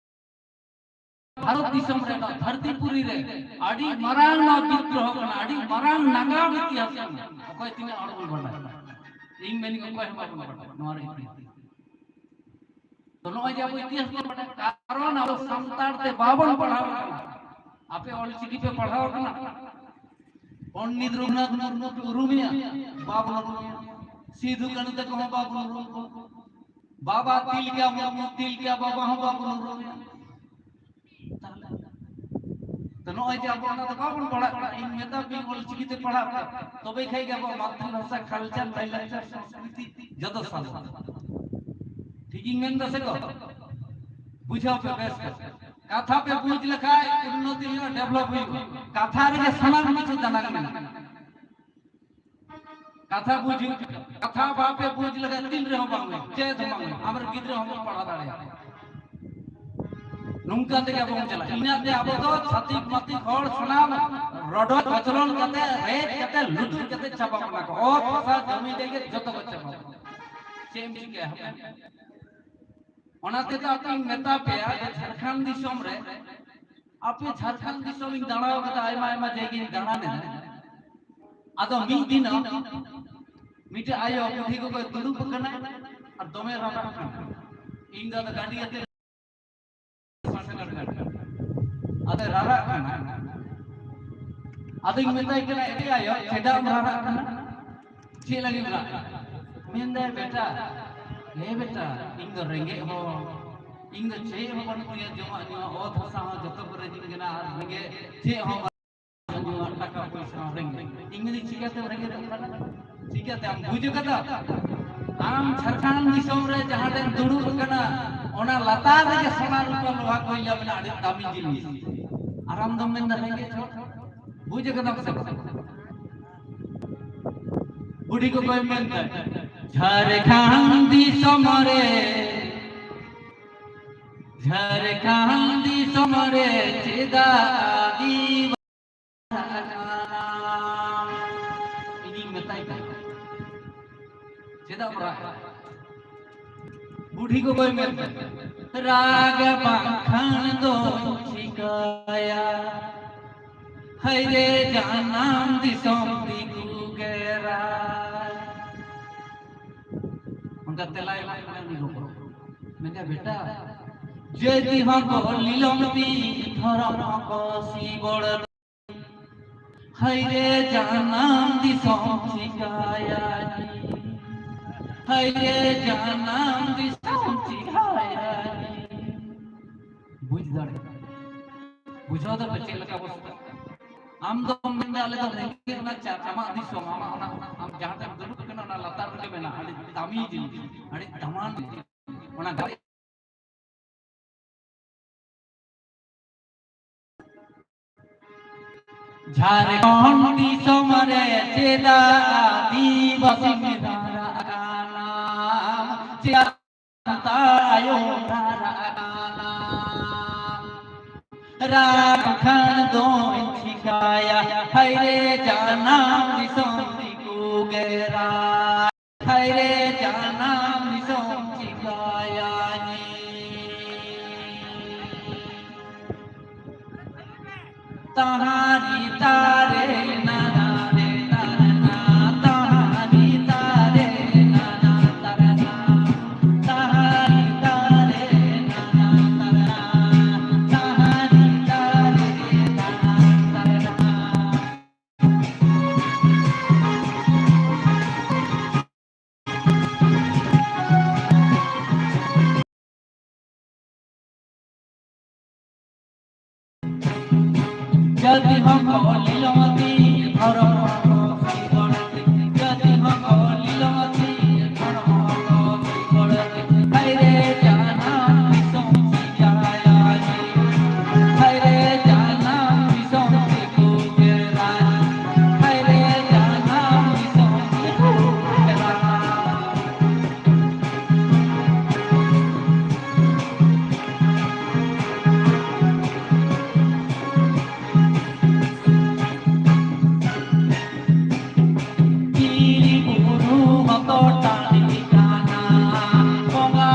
ᱵᱷᱟᱨᱚᱛ ᱫᱤᱥᱚᱢ ᱨᱮ, ᱱᱚᱣᱟ ᱫᱷᱟᱹᱨᱛᱤ ᱯᱩᱨᱤ ᱨᱮ ᱟᱹᱰᱤ ᱢᱟᱨᱟᱝ ᱱᱚᱣᱟ ᱵᱤᱫᱽᱫᱨᱳᱦᱚ ᱠᱟᱱᱟ, ᱟᱹᱰᱤ ᱢᱟᱨᱟᱝ ᱱᱟᱜᱟᱢ ᱤᱛᱤᱦᱟᱥ ᱠᱟᱱᱟ᱾ ᱚᱠᱚᱭ ᱛᱤᱱᱟᱹᱜ ᱦᱚᱲ ᱵᱚᱱ ᱵᱟᱰᱟᱭᱟ? ᱤᱧ ᱢᱮᱱᱤᱧ ᱚᱠᱚᱭ ᱦᱚᱸ ᱵᱟᱵᱚᱱ ᱵᱟᱰᱟᱭᱟ ᱱᱚᱣᱟ ᱨᱮ ᱤᱛᱤᱦᱟᱥ᱾ ᱛᱚ ᱱᱚᱜᱼᱚᱭ ᱡᱮ ᱟᱵᱚ ᱤᱛᱤᱦᱟᱥ ᱵᱚᱱ ᱵᱟᱰᱟᱭᱟ, ᱠᱟᱨᱚᱱ ᱟᱵᱚ ᱥᱟᱱᱛᱟᱲ ᱛᱮ ᱵᱟᱵᱚᱱ ᱯᱟᱲᱦᱟᱣ ᱟᱠᱟᱱᱟ᱾ ᱟᱯᱮ ᱚᱞ ᱪᱤᱠᱤ ᱯᱮ ᱯᱟᱲᱦᱟᱣ ᱟᱠᱟᱱᱟ? ᱯᱚᱱᱰᱤᱛ ᱨᱚᱜᱷᱩᱱᱟᱛᱷ ᱢᱩᱨᱢᱩ ᱯᱮ ᱩᱨᱩᱢᱮᱭᱟ? ᱵᱟᱵᱚᱱ ᱩᱨᱩᱢᱮᱭᱟ᱾ ᱥᱤᱫᱷᱩ ᱠᱟᱹᱱᱦᱩ ᱛᱟᱠᱚ ᱦᱚᱸ ᱵᱟᱵᱚᱱ ᱩᱨᱩᱢ ᱠᱚᱣᱟ᱾ ᱵᱟᱵᱟ ᱛᱤᱞᱠᱟ ᱢᱩᱨᱢᱩ, ᱛᱤᱞᱠᱟ ᱵᱟᱵᱟ ᱦᱚᱸ ᱵᱟᱵᱚᱱ ᱩᱨᱩᱢᱮᱭᱟ᱾ ᱛᱟᱦᱞᱮ ᱛᱚ ᱱᱚᱜᱼᱚᱭ ᱡᱮ ᱟᱵᱚ ᱚᱱᱟ ᱫᱚ ᱵᱟᱵᱚᱱ ᱯᱟᱲᱦᱟᱜ ᱠᱟᱱᱟ, ᱤᱧ ᱢᱮᱛᱟ ᱯᱮᱭᱟᱹᱧ ᱚᱞ ᱪᱤᱠᱤ ᱛᱮ ᱯᱟᱲᱦᱟᱜ ᱯᱮ, ᱛᱚᱵᱮ ᱠᱷᱟᱡ ᱜᱮ ᱟᱵᱚᱣᱟᱜ ᱢᱟᱛᱨᱤ ᱵᱷᱟᱥᱟ, culture, ᱞᱟᱭᱼᱞᱟᱠᱪᱟᱨ, ᱥᱚᱝᱥᱠᱨᱤᱛᱤ ᱡᱚᱛᱚ ᱥᱟᱵᱚᱜᱼᱟ᱾ ᱴᱷᱤᱠ ᱤᱧ ᱢᱮᱱ ᱫᱟ ᱥᱮ ᱜᱚ? ᱵᱩᱡᱷᱟᱹᱣ ᱯᱮ ᱵᱮᱥ ᱠᱚ᱾ ᱠᱟᱛᱷᱟ ᱯᱮ ᱵᱩᱡᱽ ᱞᱮᱠᱷᱟᱡ ᱩᱱᱱᱚᱛᱤ ᱦᱩᱭᱩᱜᱼᱟ, develop ᱦᱩᱭᱩᱜᱼᱟ᱾ ᱠᱟᱛᱷᱟ ᱨᱮᱜᱮ ᱥᱟᱱᱟᱢ ᱠᱤᱪᱷᱩ ᱫᱟᱱᱟᱝ ᱢᱮᱱᱟᱜᱼᱟ᱾ ᱠᱟᱛᱷᱟ ᱵᱩᱡᱽ ᱦᱩᱭᱩᱜ ᱛᱟᱯᱮᱭᱟ᱾ ᱠᱟᱛᱷᱟ ᱵᱟᱯᱮ ᱵᱩᱡᱽ ᱞᱮᱠᱷᱟᱡ ᱛᱤᱱ ᱨᱮᱦᱚᱸ ᱵᱟᱝ ᱦᱩᱭᱩᱜᱼᱟ, ᱪᱮᱫ ᱦᱚᱸ ᱵᱟᱝ ᱦᱩᱭᱩᱜᱼᱟ᱾ ᱟᱢᱨᱮᱱ ᱜᱤᱫᱽᱨᱟᱹ ᱦᱚᱸ ᱵᱟᱢ ᱯᱟᱲᱦᱟᱣ ᱫᱟᱲᱮᱭᱟᱠᱚᱣᱟ᱾ ᱱᱚᱝᱠᱟ ᱛᱮᱜᱮ ᱟᱵᱚ ᱵᱚᱱ ᱪᱟᱞᱟᱜᱼᱟ᱾ ᱤᱱᱟᱹᱛᱮ ᱟᱵᱚ ᱫᱚ ᱪᱷᱟᱹᱛᱤᱠ ᱢᱟᱹᱛᱤᱠ ᱦᱚᱲ ᱥᱟᱱᱟᱢ ᱨᱚᱰᱚᱡ ᱠᱚᱪᱞᱚᱱ ᱠᱟᱛᱮ, ᱨᱮᱡ ᱠᱟᱛᱮ, ᱞᱩᱴᱩᱡ ᱠᱟᱛᱮ ᱪᱟᱵᱟ ᱵᱚᱱᱟ ᱠᱚ᱾ ᱚᱛ ᱦᱟᱥᱟ ᱡᱚᱢᱤ ᱡᱟᱭᱜᱟ ᱡᱚᱛᱚ ᱠᱚ ᱪᱟᱵᱟ ᱵᱚᱱᱟ᱾ ᱪᱮᱫ ᱮᱢ ᱪᱤᱠᱟᱹᱭᱟ ᱦᱟᱯᱮ? ᱚᱱᱟ ᱛᱮᱫᱚ ᱟᱯᱮᱧ ᱢᱮᱛᱟ ᱯᱮᱭᱟ ᱡᱮ ᱡᱷᱟᱲᱠᱷᱚᱸᱰ ᱫᱤᱥᱚᱢ ᱨᱮ, ᱟᱯᱮ ᱡᱷᱟᱲᱠᱷᱚᱸᱰ ᱫᱤᱥᱚᱢ ᱤᱧ ᱫᱟᱬᱟ ᱠᱟᱫᱟ, ᱟᱭᱢᱟ ᱟᱭᱢᱟ ᱡᱟᱭᱜᱟᱧ ᱫᱟᱬᱟ ᱞᱮᱫᱟ᱾ ᱟᱫᱚ ᱢᱤᱫ ᱫᱤᱱ ᱢᱤᱫᱴᱮᱡ ᱟᱭᱳ ᱵᱩᱰᱷᱤ ᱜᱚᱜᱚᱭ ᱫᱩᱲᱩᱵ ᱟᱠᱟᱱᱟ ᱟᱨ ᱫᱚᱢᱮ ᱨᱟᱨᱟᱜ ᱠᱟᱱᱟ᱾ ᱤᱧ ᱫᱚ ᱟᱫᱚ ᱜᱟᱹᱰᱤ ᱟᱛᱮ ᱟᱫᱚᱭ ᱨᱟᱨᱟᱜ ᱠᱟᱱᱟ᱾ ᱟᱫᱚᱧ ᱢᱮᱛᱟᱭ ᱠᱟᱱᱟ, "ᱮ ᱟᱭᱳ, ᱪᱮᱫᱟᱜ ᱮᱢ ᱨᱟᱨᱟᱜ ᱠᱟᱱᱟ? ᱪᱮᱫ ᱞᱟᱹᱜᱤᱫ ᱮᱢ ᱨᱟᱜ ᱠᱟᱱᱟ?" ᱢᱮᱱᱫᱟᱭ, "ᱵᱮᱴᱟ, ᱦᱮ ᱵᱮᱴᱟ, ᱤᱧ ᱫᱚ ᱨᱮᱸᱜᱮᱡ ᱦᱚᱲ, ᱤᱧ ᱫᱚ ᱪᱮᱫ ᱦᱚᱸ ᱵᱟᱹᱱᱩᱜ ᱛᱤᱧᱟ, ᱡᱚᱢᱟᱜ ᱧᱩᱣᱟᱜ, ᱚᱛ ᱦᱟᱥᱟ ᱦᱚᱸ ᱡᱚᱛᱚ ᱠᱚ ᱨᱮᱡᱤᱧ ᱠᱟᱱᱟ, ᱟᱨ ᱨᱮᱸᱜᱮᱡ ᱪᱮᱫ ᱦᱚᱸ ᱵᱟᱹᱱᱩᱜ, ᱴᱟᱠᱟ ᱯᱚᱭᱥᱟ ᱦᱚᱸ ᱨᱮᱸᱜᱮᱡ᱾" ᱤᱧ ᱢᱮᱱᱫᱟᱹᱧ, "ᱪᱤᱠᱟᱹᱛᱮᱢ ᱨᱮᱸᱜᱮᱡᱚᱜ ᱠᱟᱱᱟ? ᱪᱤᱠᱟᱹᱛᱮ ᱟᱢ ᱵᱩᱡᱽ ᱠᱟᱫᱟ? ᱟᱢ ᱡᱷᱟᱲᱠᱷᱚᱸᱰ ᱫᱤᱥᱚᱢ ᱨᱮ ᱡᱟᱦᱟᱸ ᱨᱮᱢ ᱫᱩᱲᱩᱵ ᱟᱠᱟᱱᱟ, ᱚᱱᱟ ᱞᱟᱛᱟᱨ ᱨᱮᱜᱮ ᱥᱚᱱᱟ, ᱨᱩᱯᱟᱹ, ᱞᱳᱦᱟ, ᱠᱚᱭᱞᱟ ᱢᱮᱱᱟᱜᱼᱟ, ᱟᱹᱰᱤ ᱫᱟᱢᱤ ᱡᱤᱱᱤᱥ, ᱟᱨ ᱟᱢ ᱫᱚᱢ ᱢᱮᱱᱫᱟ ᱨᱮᱸᱜᱮᱡ ᱦᱚᱲ?" ᱵᱩᱡᱽ ᱠᱟᱫᱟᱢ ᱥᱮ ᱵᱟᱝ? ᱵᱩᱰᱷᱤ ᱜᱚᱜᱚᱭ ᱢᱮᱱᱫᱟ, "ᱡᱷᱟᱲᱠᱷᱚᱸᱰ ᱫᱤᱥᱚᱢ ᱨᱮ, ᱡᱷᱟᱲᱠᱷᱚᱸᱰ ᱫᱤᱥᱚᱢ ᱨᱮ ᱪᱮᱫᱟᱜ ᱟᱹᱫᱤᱵᱟᱹᱥᱤ ᱟᱠᱟᱱᱟ?" ᱤᱧᱤᱧ ᱢᱮᱛᱟᱭ ᱠᱟᱱᱟ, "ᱪᱮᱫᱟᱜ ᱮᱢ ᱨᱟᱜ ᱮᱫᱟ?" ᱵᱩᱰᱷᱤ ᱜᱚᱜᱚᱭ ᱢᱮᱱᱫᱟ, ᱨᱟᱜᱽ ᱵᱟᱝᱠᱷᱟᱱ ᱫᱚ ᱪᱤᱠᱟᱹᱭᱟ, ᱦᱟᱭᱨᱮ ᱡᱟᱱᱟᱢ ᱫᱤᱥᱚᱢ ᱫᱤᱠᱩ ᱜᱮᱨᱟᱭ᱾ ᱚᱱᱠᱟ ᱛᱮᱞᱟᱭ ᱮᱢᱟᱭ ᱠᱟᱱᱟ ᱩᱱᱤ ᱜᱚᱜᱚ᱾ ᱢᱮᱱᱫᱟ, ᱵᱮᱴᱟ, ᱡᱟᱹᱛᱤ ᱦᱚᱸᱠᱚ ᱞᱤᱞᱚᱢ ᱛᱤ, ᱫᱷᱚᱨᱚᱢ ᱦᱚᱸᱠᱚ ᱥᱤᱵᱚᱲ᱾ ᱦᱟᱭᱨᱮ ᱡᱟᱱᱟᱢ ᱫᱤᱥᱚᱢ ᱪᱤᱠᱟᱭᱟ ᱡᱤ, ᱦᱟᱭᱨᱮ ᱡᱟᱱᱟᱢ ᱫᱤᱥᱚᱢ ᱪᱤᱠᱟᱭᱟ ᱡᱤ᱾ ᱵᱩᱡᱽ ᱫᱟᱲᱮᱭᱟᱜ, ᱵᱩᱡᱷᱟᱹᱣ ᱫᱟᱯᱮ ᱪᱮᱫ ᱞᱮᱠᱟ ᱚᱵᱚᱥᱛᱟ? ᱟᱢ ᱫᱚᱢ ᱢᱮᱱᱫᱟ ᱟᱞᱮ ᱫᱚ ᱨᱮᱸᱜᱮᱡ ᱱᱟᱪᱟᱨ, ᱟᱢᱟᱜ ᱫᱤᱥᱚᱢ, ᱟᱢᱟᱜ ᱚᱱᱟ, ᱟᱢ ᱡᱟᱦᱟᱸ ᱴᱷᱮᱱ ᱫᱩᱲᱩᱵ ᱠᱟᱱᱟ ᱚᱱᱟ ᱞᱟᱛᱟᱨ ᱨᱮᱜᱮ ᱢᱮᱱᱟᱜᱼᱟ, ᱟᱹᱰᱤ ᱫᱟᱢᱤ ᱡᱤᱱᱤᱥ, ᱟᱹᱰᱤ ᱫᱟᱢᱟᱱ ᱡᱤᱱᱤᱥ, ᱚᱱᱟ ᱜᱟᱹᱰᱤ ᱡᱷᱟᱲᱠᱷᱚᱸᱰ ᱫᱤᱥᱚᱢ ᱨᱮ ᱪᱮᱫᱟᱜ ᱟᱹᱫᱤᱵᱟᱹᱥᱤᱢ ᱨᱟᱨᱟᱜ ᱠᱟᱱᱟ? ᱪᱮᱫᱟᱜ ᱥᱟᱱᱛᱟᱲ ᱟᱭᱳᱢ ᱨᱟᱨᱟᱜ ᱠᱟᱱᱟ? ᱨᱟᱜᱽ ᱠᱷᱟᱱ ᱫᱚᱧ ᱪᱤᱠᱟᱭᱟ, ᱦᱟᱭᱨᱮ ᱡᱟᱱᱟᱢ ᱫᱤᱥᱚᱢ ᱫᱤᱠᱩ ᱜᱮ ᱨᱟᱜᱽ᱾ ᱦᱟᱭᱨᱮ ᱡᱟᱱᱟᱢ ᱫᱤᱥᱚᱢ ᱪᱤᱠᱟᱭᱟᱹᱧ? ᱛᱟᱦᱟᱨᱤ ᱛᱟᱨᱮ ᱱᱟᱱᱟ ᱨᱮ ᱛᱟᱨᱱᱟ, ᱛᱟᱦᱟᱨᱤ ᱛᱟᱨᱮ ᱱᱟᱱᱟ ᱛᱟᱨᱱᱟ, ᱛᱟᱦᱟᱨᱤ ᱛᱟᱨᱮ ᱱᱟᱱᱟ ᱛᱟᱨᱱᱟ, ᱛᱟᱦᱟᱨᱤ ᱛᱟᱨᱮ ᱱᱟᱱᱟ ᱛᱟᱨᱱᱟ᱾ ᱡᱟᱹᱛᱤ ᱦᱚᱸᱠᱚ ᱞᱤᱞᱚᱢ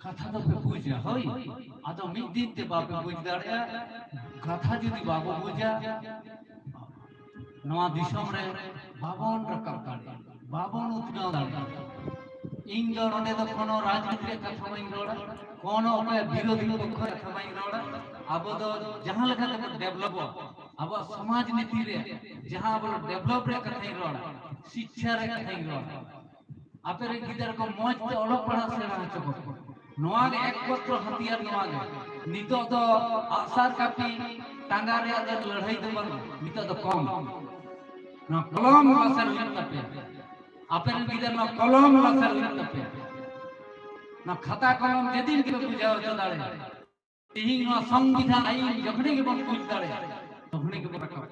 ᱠᱟᱛᱷᱟ ᱫᱚᱯᱮ ᱵᱩᱡᱟ, ᱦᱳᱭ᱾ ᱟᱫᱚ ᱢᱤᱫ ᱫᱤᱱ ᱛᱮ ᱵᱟᱯᱮ ᱵᱩᱡᱽ ᱫᱟᱲᱮᱭᱟᱜᱼᱟ᱾ ᱠᱟᱛᱷᱟ ᱡᱩᱫᱤ ᱵᱟᱵᱚ ᱵᱩᱡᱟ, ᱱᱚᱣᱟ ᱫᱤᱥᱚᱢ ᱨᱮ ᱵᱟᱵᱚᱱ ᱨᱟᱠᱟᱵ ᱫᱟᱲᱮᱭᱟᱜᱼᱟ, ᱵᱟᱵᱚᱱ ᱩᱛᱱᱟᱹᱣ ᱫᱟᱲᱮᱭᱟᱜᱼᱟ᱾ ᱤᱧ ᱫᱚ ᱱᱚᱰᱮ ᱫᱚ ᱠᱳᱱᱳ ᱨᱟᱡᱽᱱᱤᱛᱤ ᱨᱮᱭᱟᱜ ᱠᱟᱛᱷᱟ ᱵᱟᱹᱧ ᱨᱚᱲᱟ, ᱠᱳᱱᱳ ᱚᱠᱚᱭᱟᱜ ᱵᱤᱨᱳᱫᱷᱤ ᱯᱚᱠᱠᱷᱚ ᱨᱮᱭᱟᱜ ᱠᱟᱛᱷᱟ ᱵᱟᱹᱧ ᱨᱚᱲᱟ᱾ ᱟᱵᱚ ᱫᱚ ᱡᱟᱦᱟᱸ ᱞᱮᱠᱟ ᱛᱮᱵᱚᱱ ᱰᱮᱵᱷᱞᱚᱯᱚᱜᱼᱟ, ᱟᱵᱚᱣᱟᱜ ᱥᱚᱢᱟᱡᱽ ᱱᱤᱛᱤ ᱨᱮ ᱡᱟᱦᱟᱸ ᱟᱵᱚ ᱰᱮᱵᱷᱞᱚᱯ ᱨᱮᱭᱟᱜ ᱠᱟᱛᱷᱟᱧ ᱨᱚᱲᱟ, ᱥᱤᱠᱪᱷᱟ ᱨᱮᱭᱟᱜ ᱠᱟᱛᱷᱟᱧ ᱨᱚᱲᱟ, ᱟᱯᱮ ᱨᱮᱱ ᱜᱤᱫᱟᱹᱨ ᱠᱚ ᱢᱚᱸᱡᱽ ᱛᱮ ᱚᱞᱚᱜ ᱯᱟᱲᱦᱟᱜ ᱥᱮᱬᱟ ᱦᱚᱪᱚ ᱠᱚᱯᱮ᱾ ᱱᱚᱣᱟ ᱜᱮ ᱮᱠᱢᱟᱛᱨᱚ ᱦᱟᱛᱤᱭᱟᱨ, ᱱᱚᱣᱟ ᱜᱮ᱾ ᱱᱤᱛᱚᱜ ᱫᱚ ᱟᱜᱼᱥᱟᱨ ᱠᱟᱹᱯᱤ ᱴᱟᱸᱜᱟ ᱨᱮᱭᱟᱜ ᱫᱚ ᱞᱟᱹᱲᱦᱟᱹᱭ ᱫᱚ ᱵᱟᱹᱱᱩᱜ, ᱱᱤᱛᱚᱜ ᱫᱚ ᱠᱚᱢ᱾ ᱱᱚᱣᱟ ᱠᱚᱞᱚᱢ ᱞᱟᱥᱮᱨ ᱦᱩᱭᱩᱜ ᱛᱟᱯᱮᱭᱟ᱾ ᱟᱯᱮ ᱨᱮᱱ ᱜᱤᱫᱟᱹᱨ ᱱᱚᱣᱟ ᱠᱚᱞᱚᱢ ᱞᱟᱥᱮᱨ ᱦᱩᱭᱩᱜ ᱛᱟᱯᱮᱭᱟ᱾ ᱱᱚᱣᱟ ᱠᱷᱟᱛᱟ ᱠᱚᱞᱚᱢ ᱡᱮᱫᱤᱱ ᱜᱮᱯᱮ ᱵᱩᱡᱷᱟᱹᱣ ᱦᱚᱪᱚ ᱫᱟᱲᱮᱭᱟᱜᱼᱟ, ᱛᱤᱦᱤᱧ ᱱᱚᱣᱟ ᱥᱚᱝᱵᱤᱫᱷᱟᱱ ᱟᱭᱤᱱ ᱡᱚᱠᱷᱚᱱ ᱜᱮᱵᱚᱱ ᱵᱩᱡᱽ ᱫᱟᱲᱮᱭᱟᱜᱼᱟ, ᱛᱚᱠᱷᱚᱱ ᱜᱮᱵᱚᱱ ᱨᱟᱠᱟᱵᱟ᱾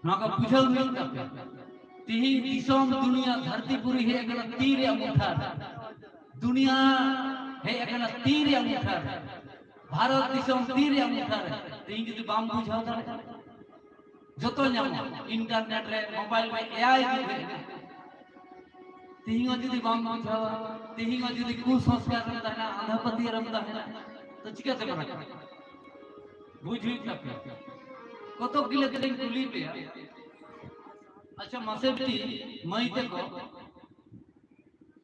ᱱᱚᱣᱟ ᱠᱚ ᱵᱩᱡᱷᱟᱹᱣ ᱦᱩᱭᱩᱜ ᱛᱟᱯᱮ᱾ ᱛᱤᱦᱤᱧ ᱫᱤᱥᱚᱢ ᱫᱩᱱᱤᱭᱟᱹ ᱫᱷᱟᱹᱨᱛᱤ ᱯᱩᱨᱤ ᱦᱮᱡ ᱟᱠᱟᱱᱟ ᱛᱤ ᱨᱮᱭᱟᱜ ᱢᱩᱴᱷᱟᱹ ᱨᱮ᱾ ᱫᱩᱱᱤᱭᱟᱹ ᱦᱮᱡ ᱟᱠᱟᱱᱟ ᱛᱤ ᱨᱮᱭᱟᱜ ᱢᱩᱴᱷᱟᱹ ᱨᱮ᱾ ᱵᱷᱟᱨᱚᱛ ᱫᱤᱥᱚᱢ ᱛᱤ ᱨᱮᱭᱟᱜ ᱢᱩᱴᱷᱟᱹ ᱨᱮ᱾ ᱛᱤᱦᱤᱧ ᱡᱩᱫᱤ ᱵᱟᱢ ᱵᱩᱡᱷᱟᱹᱣ ᱫᱟᱲᱮᱭᱟᱜᱼᱟ, ᱡᱚᱛᱚ ᱧᱟᱢᱚᱜᱼᱟ, ᱤᱱᱴᱟᱨᱱᱮᱴ ᱨᱮ, ᱢᱳᱵᱟᱭᱤᱞ ᱨᱮ, ᱮ ᱟᱭ ᱡᱩᱜᱽ ᱦᱮᱡ ᱮᱱᱟ᱾ ᱛᱤᱦᱤᱧ ᱦᱚᱸ ᱡᱩᱫᱤ ᱵᱟᱢ ᱵᱩᱡᱷᱟᱹᱣᱟ, ᱛᱤᱦᱤᱧ ᱦᱚᱸ ᱡᱩᱫᱤ ᱠᱩᱥᱚᱝᱥᱠᱟᱨ ᱨᱮᱢ ᱛᱟᱦᱮᱱᱟ, ᱟᱸᱫᱷᱟ ᱯᱟᱹᱛᱭᱟᱹᱣ ᱨᱮᱢ ᱛᱟᱦᱮᱱᱟ, ᱛᱚ ᱪᱤᱠᱟᱹᱛᱮᱢ ᱨᱟᱠᱟᱵᱟ? ᱵᱩᱡᱽ ᱦᱩᱭᱩᱜ ᱛᱟᱯᱮᱭᱟ᱾ ᱠᱚᱛᱚᱠ ᱜᱤᱞᱟᱹ ᱛᱮᱞᱤᱧ ᱠᱩᱞᱤ ᱯᱮᱭᱟ, ᱟᱪᱪᱷᱟ ᱢᱟᱥᱮ ᱵᱤᱴᱤ, ᱢᱟᱹᱭ ᱛᱟᱠᱚ,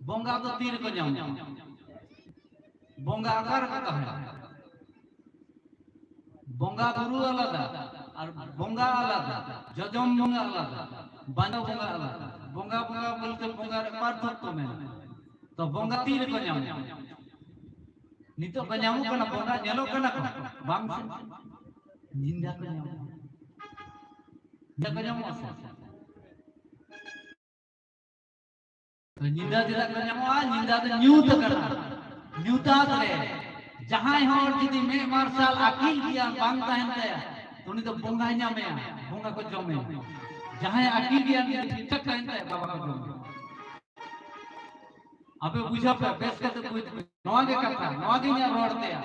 ᱵᱚᱸᱜᱟ ᱫᱚ ᱛᱤ ᱨᱮᱠᱚ ᱧᱟᱢᱚᱜᱼᱟ? ᱵᱚᱸᱜᱟ ᱚᱠᱟ ᱨᱮᱠᱚ ᱛᱟᱦᱮᱱᱟ? ᱵᱚᱸᱜᱟ ᱵᱩᱨᱩ ᱟᱞᱟᱫᱟ ᱟᱨ ᱵᱚᱸᱜᱟ ᱟᱞᱟᱫᱟ, ᱡᱚᱡᱚᱢ ᱵᱚᱸᱜᱟ ᱟᱞᱟᱫᱟ, ᱵᱟᱧᱪᱟᱣ ᱵᱚᱸᱜᱟ ᱟᱞᱟᱫᱟ᱾ ᱵᱚᱸᱜᱟ ᱵᱚᱸᱜᱟ ᱵᱚᱞᱛᱮ ᱵᱚᱸᱜᱟ ᱨᱮ ᱯᱟᱨᱛᱷᱚᱠᱠᱚ ᱢᱮᱱᱟᱜᱼᱟ᱾ ᱛᱚ ᱵᱚᱸᱜᱟ ᱛᱤ ᱨᱮᱠᱚ ᱧᱟᱢᱚᱜᱼᱟ? ᱱᱤᱛᱚᱜ ᱠᱚ ᱧᱟᱢᱚᱜ ᱠᱟᱱᱟ, ᱵᱚᱸᱜᱟ ᱧᱮᱞᱚᱜ ᱠᱟᱱᱟ ᱠᱚ? ᱵᱟᱝ ᱥᱮ? ᱧᱤᱫᱟᱹ ᱠᱚ ᱧᱟᱢᱚᱜᱼᱟ᱾ ᱧᱤᱫᱟᱹ ᱠᱚ ᱧᱟᱢᱚᱜᱼᱟ ᱥᱮ? ᱛᱚ ᱧᱤᱫᱟᱹ ᱪᱮᱫᱟᱜ ᱠᱚ ᱧᱟᱢᱚᱜᱼᱟ? ᱧᱤᱫᱟᱹ ᱫᱚ ᱧᱩᱛ ᱟᱠᱟᱱᱟ᱾ ᱧᱩᱛᱟᱛ ᱨᱮ ᱡᱟᱦᱟᱸᱭ ᱦᱚᱲ ᱡᱩᱫᱤ ᱢᱮᱫ ᱢᱟᱨᱥᱟᱞ ᱟᱹᱠᱤᱞ ᱜᱮᱭᱟᱱ ᱵᱟᱝ ᱛᱟᱦᱮᱱ ᱛᱟᱭᱟ, ᱩᱱᱤ ᱫᱚ ᱵᱚᱸᱜᱟᱭ ᱧᱟᱢᱮᱭᱟ, ᱵᱚᱸᱜᱟ ᱠᱚ ᱡᱚᱢᱮᱭᱟ᱾ ᱡᱟᱦᱟᱸᱭ ᱟᱹᱠᱤᱞ ᱜᱮᱭᱟᱱ ᱡᱩᱫᱤ ᱴᱷᱤᱠ ᱴᱷᱟᱠ ᱛᱟᱦᱮᱱ ᱛᱟᱭᱟ, ᱵᱟᱵᱟ ᱠᱚ ᱡᱚᱢᱮᱭᱟ᱾ ᱟᱯᱮ ᱵᱩᱡᱷᱟᱹᱣ ᱯᱮ, ᱵᱮᱥ ᱠᱟᱛᱮ ᱵᱩᱡᱽ ᱯᱮ᱾ ᱱᱚᱣᱟ ᱜᱮ ᱠᱟᱛᱷᱟ, ᱱᱚᱣᱟ ᱜᱮ ᱤᱧᱟᱹᱜ ᱨᱚᱲ ᱛᱮᱭᱟᱜ᱾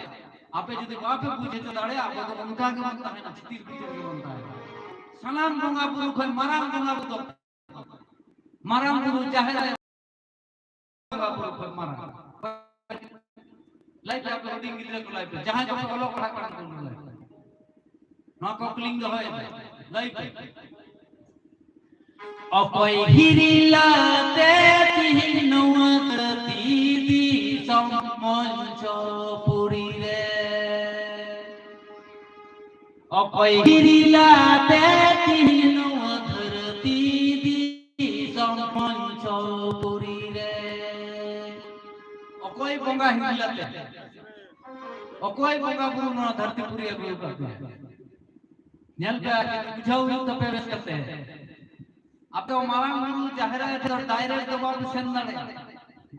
ᱟᱯᱮ ᱡᱩᱫᱤ ᱵᱟᱯᱮ ᱵᱩᱡᱽ ᱦᱚᱪᱚ ᱫᱟᱲᱮᱭᱟᱜᱼᱟ, ᱟᱵᱚ ᱫᱚ ᱚᱱᱠᱟ ᱜᱮᱵᱚᱱ ᱛᱟᱦᱮᱱᱟ, ᱪᱷᱤᱛᱤᱨ ᱵᱷᱤᱛᱤᱨ ᱜᱮᱵᱚᱱ ᱛᱟᱦᱮᱱᱟ᱾ ᱥᱟᱱᱟᱢ ᱵᱚᱸᱜᱟ ᱵᱩᱨᱩ ᱠᱷᱚᱱ ᱢᱟᱨᱟᱝ ᱵᱚᱸᱜᱟ ᱵᱩᱨᱩ ᱫᱚ, ᱢᱟᱨᱟᱝ ᱵᱩᱨᱩ, ᱡᱟᱦᱮᱨ ᱟᱭᱳ, ᱵᱚᱸᱜᱟ ᱵᱩᱨᱩ ᱠᱷᱚᱱ ᱢᱟᱨᱟᱝ᱾ ᱞᱟᱹᱭ ᱯᱮ, ᱟᱯᱮ ᱦᱩᱰᱤᱧ ᱜᱤᱫᱽᱨᱟᱹ ᱠᱚ ᱞᱟᱹᱭ ᱯᱮ, ᱡᱟᱦᱟᱸᱭ ᱠᱚᱯᱮ ᱚᱞᱚᱜ ᱯᱟᱲᱦᱟᱜ ᱠᱟᱱᱟ ᱩᱱᱠᱩ ᱞᱟᱹᱭ ᱯᱮ᱾ ᱱᱚᱣᱟ ᱠᱩᱠᱞᱤᱧ ᱫᱚᱦᱚᱭᱮᱫᱟ, ᱞᱟᱹᱭ ᱯᱮ᱾ ᱚᱠᱚᱭ ᱦᱤᱨᱤᱞᱟᱛᱮ ᱛᱤᱦᱤᱧ ᱱᱚᱣᱟ ᱫᱷᱟᱹᱨᱛᱤ ᱫᱤᱥᱚᱢ ᱢᱚᱧᱪᱚᱯᱩᱨᱤ ᱨᱮ? ᱚᱠᱚᱭ ᱦᱤᱨᱤᱞᱟᱛᱮ ᱛᱤᱦᱤᱧ ᱱᱚᱣᱟ ᱫᱷᱟᱹᱨᱛᱤ ᱫᱤᱥᱚᱢ ᱢᱚᱧᱪᱚᱯᱩᱨᱤ ᱨᱮ? ᱚᱠᱚᱭ ᱵᱚᱸᱜᱟ ᱦᱤᱨᱤᱞᱟᱛᱮ? ᱚᱠᱚᱭ ᱵᱚᱸᱜᱟ ᱵᱩᱨᱩ ᱱᱚᱣᱟ ᱫᱷᱟᱹᱨᱛᱤ ᱯᱩᱨᱤ ᱟᱹᱜᱩ ᱟᱠᱟᱫ ᱯᱮᱭᱟ? ᱧᱮᱞ ᱯᱮ, ᱵᱩᱡᱷᱟᱹᱣ ᱦᱩᱭᱩᱜ ᱛᱟᱯᱮ ᱵᱮᱥ ᱠᱟᱛᱮ᱾ ᱟᱯᱮ ᱫᱚ ᱢᱟᱨᱟᱝ ᱵᱩᱨᱩ, ᱡᱟᱦᱮᱨ ᱟᱭᱳ ᱴᱷᱮᱱ direct ᱫᱚ ᱵᱟᱵᱚ ᱥᱮᱱ ᱫᱟᱲᱮᱭᱟᱜᱼᱟ,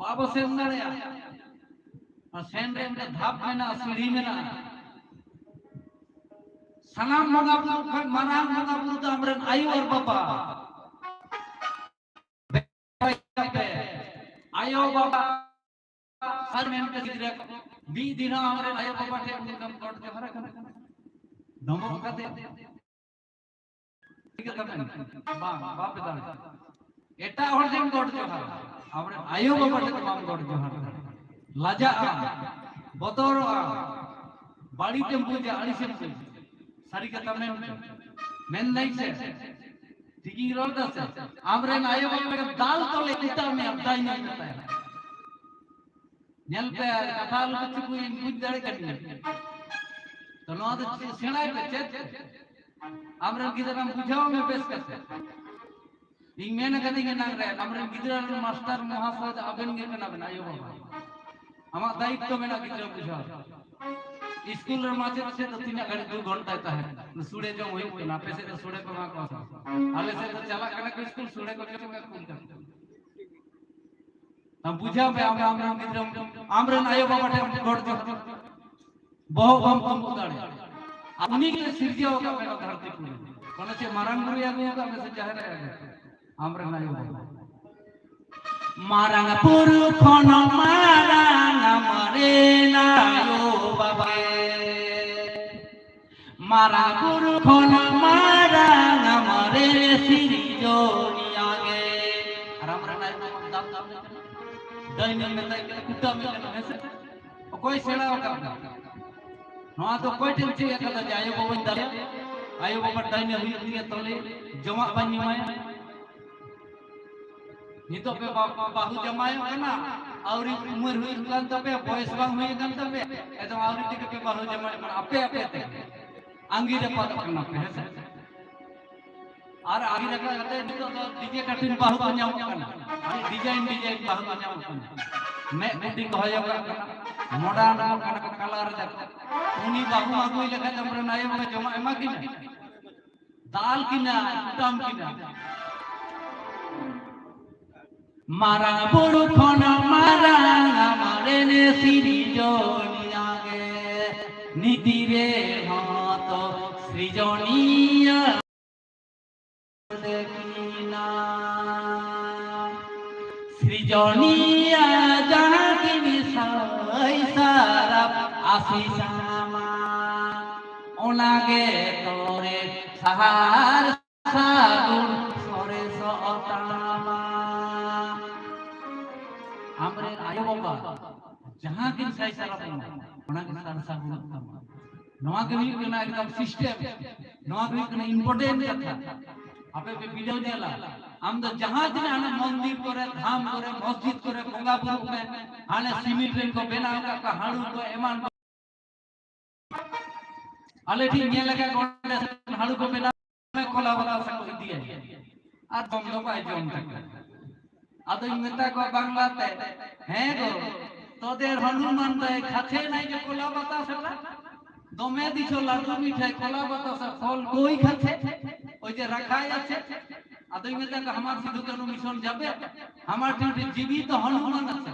ᱵᱟᱵᱚ ᱥᱮᱱ ᱫᱟᱲᱮᱭᱟᱜᱼᱟ᱾ ᱟᱨ ᱥᱮᱱ ᱨᱮ ᱢᱤᱫᱴᱮᱱ ᱫᱷᱟᱯ ᱢᱮᱱᱟᱜᱼᱟ, ᱥᱤᱲᱦᱤ ᱢᱮᱱᱟᱜᱼᱟ᱾ ᱥᱟᱱᱟᱢ ᱵᱚᱸᱜᱟ ᱵᱩᱨᱩ ᱠᱷᱚᱱ ᱢᱟᱨᱟᱝ ᱵᱚᱸᱜᱟ ᱵᱩᱨᱩ ᱫᱚ ᱟᱢᱨᱮᱱ ᱟᱭᱳ ᱟᱨ ᱵᱟᱵᱟ᱾ ᱟᱭᱳ ᱵᱟᱵᱟ ᱟᱨ ᱢᱮᱱᱛᱮ ᱜᱤᱫᱽᱨᱟᱹ ᱠᱚ ᱢᱤᱫ ᱫᱤᱱ ᱦᱚᱸ ᱟᱢᱨᱮᱱ ᱟᱭᱳ ᱵᱟᱵᱟ ᱴᱷᱮᱱ ᱩᱱᱤ ᱫᱚᱢ ᱜᱚᱰ ᱡᱚᱦᱟᱨ ᱟᱠᱟᱱᱟ? ᱰᱚᱢᱵᱚᱜ ᱠᱟᱛᱮ? ᱴᱷᱤᱠ ᱜᱮᱭᱟ, ᱛᱟᱦᱞᱮ ᱵᱟᱝ, ᱵᱟᱯᱮ ᱫᱟᱲᱮᱭᱟᱜᱼᱟ᱾ ᱮᱴᱟᱜ ᱦᱚᱲ ᱴᱷᱮᱱ ᱜᱚᱰ ᱡᱚᱦᱟᱨ, ᱟᱢᱨᱮᱱ ᱟᱭᱳ ᱵᱟᱵᱟ ᱴᱷᱮᱱ ᱵᱟᱢ ᱜᱚᱰ ᱡᱚᱦᱟᱨ ᱫᱟᱲᱮᱭᱟᱜᱼᱟ᱾ ᱞᱟᱡᱟᱜ ᱟᱢ, ᱵᱚᱛᱚᱨᱚᱜ ᱟᱢ, ᱵᱟᱹᱲᱤᱡ ᱮᱢ ᱵᱩᱡᱟ, ᱟᱹᱲᱤᱥ ᱮᱢ ᱵᱩᱡᱟ᱾ ᱥᱟᱹᱨᱤ ᱠᱟᱛᱷᱟ ᱢᱮᱱ ᱯᱮ᱾ ᱢᱮᱱ ᱫᱟᱹᱧ ᱥᱮ? ᱴᱷᱤᱠ ᱤᱧ ᱨᱚᱲ ᱫᱟ ᱥᱮ? ᱟᱢᱨᱮᱱ ᱟᱭᱳ ᱵᱟᱵᱟ ᱫᱟᱞ ᱛᱚᱞᱮ ᱢᱮᱛᱟ ᱢᱮᱭᱟ, ᱫᱟᱭ ᱧᱮᱞ ᱢᱮᱛᱟᱭᱟ᱾ ᱧᱮᱞ ᱯᱮ, ᱠᱟᱛᱷᱟ ᱟᱞᱚ ᱯᱮ ᱪᱩᱠᱩᱭᱟ, ᱤᱧ ᱵᱩᱡᱽ ᱫᱟᱲᱮ ᱠᱟᱹᱫᱤᱧᱟ᱾ ᱛᱚ ᱱᱚᱣᱟ ᱫᱚ ᱪᱮᱫ, ᱥᱮᱬᱟᱭ ᱯᱮ, ᱪᱮᱫ ᱯᱮ᱾ ᱟᱢᱨᱮᱱ ᱜᱤᱫᱽᱨᱟᱹᱢ ᱵᱩᱡᱷᱟᱹᱣ ᱢᱮ ᱵᱮᱥ ᱠᱟᱛᱮ᱾ ᱤᱧ ᱢᱮᱱ ᱟᱠᱟᱫᱤᱧ ᱮᱱᱟᱝ ᱨᱮ, ᱟᱢᱨᱮᱱ ᱜᱤᱫᱽᱨᱟᱹ ᱨᱮᱱ ᱢᱟᱥᱴᱟᱨ ᱢᱚᱦᱟᱥᱚᱭ ᱫᱚ ᱟᱵᱮᱱ ᱜᱮ ᱠᱟᱱᱟ ᱵᱮᱱ, ᱟᱭᱳ ᱵᱟᱵᱟ᱾ ᱟᱢᱟᱜ ᱫᱟᱭᱤᱛᱛᱚ ᱢᱮᱱᱟᱜᱼᱟ ᱜᱤᱫᱽᱨᱟᱹ ᱵᱩᱡᱷᱟᱹᱣ᱾ ᱤᱥᱠᱩᱞ ᱨᱮ ᱢᱟᱪᱮᱫ ᱥᱮᱫ ᱫᱚ ᱛᱤᱱᱟᱹᱜ ᱜᱷᱟᱹᱲᱤᱡ ᱫᱩ ᱜᱷᱚᱱᱴᱟᱭ ᱛᱟᱦᱮᱱᱟ? ᱥᱩᱲᱮ ᱡᱚᱢ ᱦᱩᱭᱩᱜ ᱠᱟᱱᱟ, ᱟᱯᱮ ᱥᱮᱫ ᱫᱚ ᱥᱩᱲᱮ ᱠᱚ ᱮᱢᱟ ᱠᱚᱣᱟ ᱥᱮ ᱵᱟᱝ? ᱟᱞᱮ ᱥᱮᱫ ᱫᱚ ᱪᱟᱞᱟᱜ ᱠᱟᱱᱟ ᱠᱚ ᱤᱥᱠᱩᱞ, ᱥᱩᱲᱮ ᱠᱚ ᱡᱚᱢ ᱠᱟᱜ ᱠᱚ ᱠᱟᱱᱟ᱾ ᱟᱢ ᱵᱩᱡᱷᱟᱹᱣ ᱢᱮ, ᱟᱢ, ᱟᱢᱨᱮᱱ ᱜᱤᱫᱽᱨᱟᱹ, ᱟᱢᱨᱮᱱ ᱟᱭᱳ ᱵᱟᱵᱟ ᱴᱷᱮᱱ ᱜᱚᱰ ᱡᱚᱦᱟᱨ, ᱵᱚᱦᱚᱜ ᱵᱟᱢ ᱛᱩᱢᱵᱩ ᱫᱟᱲᱮᱭᱟᱜᱼᱟ᱾ ᱟᱨ ᱩᱱᱤ ᱜᱮ ᱥᱤᱨᱡᱟᱹᱣ ᱟᱠᱟᱫ ᱢᱮᱭᱟ ᱫᱷᱟᱹᱨᱛᱤ ᱯᱩᱨᱤ᱾ ᱚᱱᱟ ᱪᱮᱫ ᱢᱟᱨᱟᱝ ᱵᱩᱨᱩᱭ ᱟᱹᱜᱩ ᱟᱠᱟᱫ ᱢᱮ ᱥᱮ ᱡᱟᱦᱮᱨ ᱟᱭᱳ ᱟᱹᱜᱩ ᱟᱠᱟᱫ? ᱟᱢᱨᱮᱱ ᱟᱭᱳ ᱵᱟᱵᱟ᱾ ᱢᱟᱨᱟᱝ ᱵᱩᱨᱩ ᱠᱷᱚᱱ ᱢᱟᱨᱟᱝ ᱟᱢᱨᱮᱱ ᱟᱭᱳ ᱵᱟᱵᱟ᱾ ᱢᱟᱨᱟᱝ ᱵᱩᱨᱩ ᱠᱷᱚᱱ ᱢᱟᱨᱟᱝ ᱟᱢᱨᱮᱱ ᱥᱤᱨᱡᱚᱱᱤᱭᱟᱹ ᱜᱮ᱾ ᱟᱨ ᱟᱢᱨᱮᱱ ᱟᱭᱳ ᱵᱟᱵᱟ ᱫᱟᱢ ᱫᱟᱢ ᱞᱮᱠᱟᱱ ᱰᱟᱹᱱᱮᱢ ᱢᱮᱛᱟᱭ ᱠᱟᱱᱟ, ᱠᱩᱴᱟᱹᱢᱮ ᱠᱟᱱᱟ, ᱦᱮᱸ ᱥᱮ? ᱚᱠᱚᱭ ᱥᱮᱬᱟ ᱟᱠᱟᱫ ᱵᱚᱱᱟ? ᱱᱚᱣᱟ ᱫᱚ ᱚᱠᱚᱭ ᱴᱷᱮᱱ ᱪᱮᱫ ᱟᱠᱟᱫᱟ ᱡᱮ ᱟᱭᱳ ᱵᱟᱵᱟᱧ ᱫᱟᱞᱮᱭᱟ, ᱟᱭᱳ ᱵᱟᱵᱟ ᱰᱟᱹᱭᱱᱟᱹ ᱦᱩᱭᱩᱜ ᱛᱤᱧᱟ, ᱛᱚᱞᱮ ᱡᱚᱢᱟᱜ ᱵᱟᱹᱧ ᱮᱢᱟᱭᱟ? ᱱᱤᱛᱚᱜ ᱯᱮ ᱵᱟ-, ᱵᱟᱹᱦᱩ ᱡᱟᱢᱟᱭᱚᱜ ᱠᱟᱱᱟ, ᱟᱹᱣᱨᱤ ᱩᱢᱮᱨ ᱦᱩᱭᱩᱜ ᱠᱟᱱ ᱛᱟᱯᱮᱭᱟ, ᱵᱚᱭᱮᱥ ᱵᱟᱝ ᱦᱩᱭ ᱟᱠᱟᱱ ᱛᱟᱯᱮᱭᱟ, ᱮᱠᱫᱚᱢ ᱟᱹᱣᱨᱤ ᱛᱮᱜᱮ ᱯᱮ ᱵᱟᱹᱦᱩ ᱡᱟᱢᱟᱭᱚᱜ ᱠᱟᱱᱟ, ᱟᱯᱮ ᱟᱯᱮ ᱛᱮᱜᱮ ᱟᱸᱜᱤᱨ ᱟᱯᱟᱛᱚᱜ ᱠᱟᱱᱟ ᱯᱮ, ᱦᱮᱸ ᱥᱮ? ᱟᱨ ᱟᱹᱣᱨᱤ ᱨᱟᱠᱟᱵ ᱠᱟᱛᱮ ᱱᱤᱛᱚᱜ ᱫᱚ ᱰᱤᱡᱮ ᱠᱟᱴᱤᱱ ᱵᱟᱹᱦᱩ ᱠᱚ ᱧᱟᱢᱚᱜ ᱠᱟᱱᱟ, ᱟᱹᱰᱤ ᱰᱤᱡᱟᱭᱤᱱ ᱰᱤᱡᱟᱭᱤᱱ ᱵᱟᱹᱦᱩ ᱠᱚ ᱧᱟᱢᱚᱜ ᱠᱟᱱᱟ, ᱢᱮᱫ ᱠᱩᱴᱤ ᱠᱚ ᱦᱚᱭᱚ ᱠᱟᱜ ᱠᱟᱱᱟ, ᱢᱚᱰᱟᱨᱱ ᱠᱚ ᱠᱟᱱᱟ ᱠᱚ, ᱠᱟᱞᱟᱨ ᱫᱟᱠᱚ᱾ ᱩᱱᱤ ᱵᱟᱹᱦᱩ ᱟᱹᱜᱩᱭ ᱞᱮᱠᱷᱟᱱ ᱟᱢᱨᱮᱱ ᱟᱭᱳ ᱵᱟᱵᱟ ᱡᱚᱢᱟᱜ ᱮᱢᱟ ᱠᱤᱱᱟ? ᱫᱟᱞ ᱠᱤᱱᱟ, ᱠᱩᱴᱟᱢ ᱠᱤᱱᱟ᱾ ᱢᱟᱨᱟᱝ ᱵᱩᱨᱩ ᱠᱷᱚᱱ ᱢᱟᱨᱟᱝ ᱟᱢᱨᱮᱱ ᱥᱤᱨᱡᱚᱱᱤᱭᱟ ᱜᱮ, ᱱᱤᱛᱤ ᱨᱮᱦᱚᱸ ᱛᱚ ᱥᱤᱨᱡᱚᱱᱤᱭᱟ ᱫᱮᱠᱤᱱᱟ᱾ ᱥᱤᱨᱡᱚᱱᱤᱭᱟ ᱡᱟᱦᱟᱸ ᱠᱤᱱ ᱥᱟᱹᱭ ᱥᱟᱨᱟᱯ ᱟᱥᱤᱥ ᱟᱢᱟ, ᱚᱱᱟᱜᱮ ᱛᱚᱨᱮ ᱥᱟᱦᱟᱨ ᱥᱟᱹᱜᱩᱱ ᱥᱚᱨᱮᱥᱚᱜ ᱛᱟᱢᱟ᱾ ᱟᱢᱨᱮᱱ ᱟᱭᱳ ᱵᱟᱵᱟ ᱡᱟᱦᱟᱸ ᱠᱤᱱ ᱥᱟᱭ ᱥᱟᱨᱟᱯ ᱟᱢᱟ, ᱚᱱᱟ ᱜᱮ ᱥᱟᱨ ᱥᱟᱹᱜᱩᱱᱚᱜ ᱛᱟᱢᱟ᱾ ᱱᱚᱣᱟ ᱜᱮ ᱦᱩᱭᱩᱜ ᱠᱟᱱᱟ ᱮᱠᱫᱚᱢ ᱥᱤᱥᱴᱮᱢ, ᱱᱚᱣᱟ ᱜᱮ ᱦᱩᱭᱩᱜ ᱠᱟᱱᱟ ᱤᱢᱯᱚᱨᱴᱮᱱᱴ ᱠᱟᱛᱷᱟ᱾ ᱟᱯᱮ ᱯᱮ ᱵᱤᱰᱟᱹᱣ ᱧᱮᱞᱟ, ᱟᱢ ᱫᱚ ᱡᱟᱦᱟᱸ ᱛᱤᱱᱟᱹᱜ ᱦᱟᱱᱟ ᱢᱚᱱᱫᱤᱨ ᱠᱚᱨᱮ, ᱫᱷᱟᱢ ᱠᱚᱨᱮ, ᱢᱚᱥᱡᱤᱫ ᱠᱚᱨᱮ ᱵᱚᱸᱜᱟ ᱵᱩᱨᱩᱜ ᱢᱮ, ᱦᱟᱱᱮ ᱥᱤᱢᱮᱱᱴ ᱨᱮᱱ ᱠᱚ ᱵᱮᱱᱟᱣ ᱟᱠᱟᱫ ᱠᱚᱣᱟ, ᱦᱟᱹᱲᱩ ᱠᱚ ᱮᱢᱟᱱ ᱠᱚ᱾ ᱟᱞᱮ ᱴᱷᱮᱱ ᱧᱮᱞ ᱟᱠᱟᱫ ᱠᱚᱣᱟ, ᱚᱸᱰᱮ ᱦᱟᱹᱲᱩ ᱠᱚ ᱵᱮᱱᱟᱣ ᱢᱮ, ᱠᱚᱞᱟ ᱵᱟᱛᱟᱥᱟ ᱠᱚ ᱤᱫᱤᱭᱟ, ᱟᱨ ᱡᱚᱢ ᱫᱚ ᱵᱟᱭ ᱡᱚᱢ ᱛᱟᱠᱚᱣᱟ᱾ ᱟᱫᱚᱧ ᱢᱮᱛᱟ ᱠᱚᱣᱟ ᱵᱟᱝᱞᱟ ᱛᱮ, "ᱦᱮᱸ ᱜᱚ, তোদের হনুমান দাই খাচ্ছে নাই যে কলা বাতাসাটা? দমে দিছ লাড্ডু মিঠাই, কলা বাতাসা ফল কই খাচ্ছে? ওই যে রাখাই আছে।" ᱟᱫᱚᱧ ᱢᱮᱛᱟ ᱠᱚᱣᱟ, "আমার সিধু কানু মিশন যাবে? আমার ᱴᱷᱮᱱ জীবিত হনুমান আছে,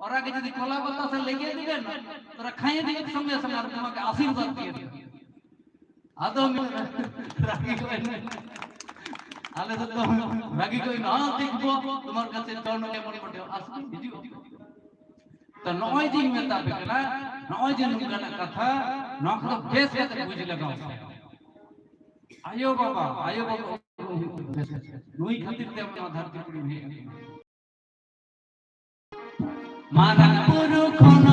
ওরাকে যদি কলা বাতাসা লেগে দিবে না, তোরা খাইয়ে দিবে সঙ্গে সঙ্গে, আর তোমাকে আশীর্বাদ দিয়ে দেবে।" ᱟᱫᱚ ᱢᱮᱱ-, ᱨᱟᱹᱜᱤ ᱠᱚ ᱮᱱᱟ᱾ ᱟᱞᱮ ᱥᱮᱫ ᱫᱚ ᱨᱟᱹᱜᱤ ᱠᱚ ᱮᱱᱟ, "ᱦᱮᱸ, ᱴᱷᱤᱠ ᱜᱮᱭᱟ, ᱛᱳᱢᱟᱨ ᱠᱟᱪᱷᱮ ᱪᱚᱞ, ᱱᱚᱰᱮ ᱢᱚᱱᱮ ᱢᱚᱱᱮ ᱟᱥᱮ ᱵᱟᱝ ᱦᱤᱡᱩᱜ?" ᱛᱚ, ᱱᱚᱜᱼᱚᱭ ᱡᱮᱧ ᱢᱮᱛᱟ ᱯᱮ ᱠᱟᱱᱟ, ᱱᱚᱜᱼᱚᱭ ᱡᱮ ᱱᱚᱝᱠᱟᱱᱟᱜ ᱠᱟᱛᱷᱟ, ᱱᱚᱣᱟ ᱠᱚᱫᱚ ᱵᱮᱥ ᱠᱟᱛᱮ ᱵᱩᱡᱽ ᱞᱟᱜᱟᱣ ᱯᱮ᱾ ᱟᱭᱳ ᱵᱟᱵᱟ, ᱟᱭᱳ ᱵᱟᱵᱟ ᱱᱩᱭ ᱠᱷᱟᱹᱛᱤᱨ ᱛᱮ ᱱᱚᱣᱟ ᱫᱷᱟᱹᱨᱛᱤ ᱯᱩᱨᱤ ᱦᱮᱡ ᱟᱠᱟᱱᱟ᱾ ᱢᱟᱨᱟᱝ ᱵᱩᱨᱩ ᱠᱷᱚᱱ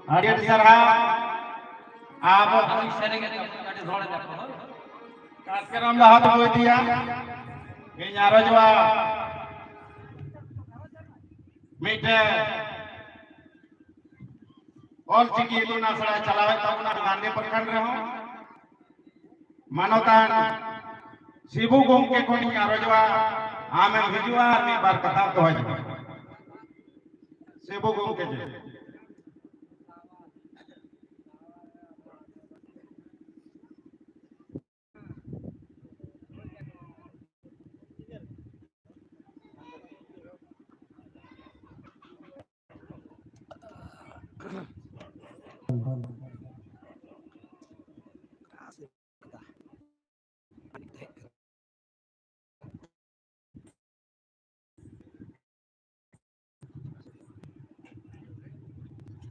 ᱟᱹᱰᱤ ᱟᱹᱰᱤ ᱥᱟᱨᱦᱟᱣ᱾ ᱟᱵᱚ ᱦᱳᱭ, ᱥᱟᱹᱨᱤ ᱜᱮ, ᱠᱟᱹᱴᱤᱡ ᱨᱚᱲ ᱮᱫᱟ ᱠᱚ, ᱦᱳᱭ᱾ ᱠᱟᱥᱠᱮᱨᱟᱢ ᱫᱚ ᱦᱟᱛ ᱵᱚᱭ ᱫᱤᱭᱟ᱾ ᱤᱧ ᱟᱨᱚ ᱡᱚᱣᱟ ᱢᱤᱫᱴᱮᱱ ᱚᱞ ᱪᱤᱠᱤ ᱤᱛᱩᱱ ᱟᱥᱲᱟ ᱪᱟᱞᱟᱣᱮᱫ ᱛᱟᱵᱚᱱᱟ ᱜᱟᱱᱫᱤ ᱯᱨᱚᱠᱷᱚᱸᱰ ᱨᱮᱦᱚᱸ᱾ ᱢᱟᱱᱚᱛᱟᱱ ᱥᱤᱵᱩ ᱜᱚᱢᱠᱮ ᱠᱷᱚᱱᱤᱧ ᱟᱨᱚᱡᱚᱜᱼᱟ, ᱟᱢᱮᱢ ᱦᱤᱡᱩᱜᱼᱟ ᱟᱨ ᱢᱤᱫ ᱵᱟᱨ ᱠᱟᱛᱷᱟᱢ ᱫᱚᱦᱚᱭ ᱛᱟᱵᱚᱱᱟ᱾ ᱥᱤᱵᱩ ᱜᱚᱢᱠᱮ ᱡᱮ᱾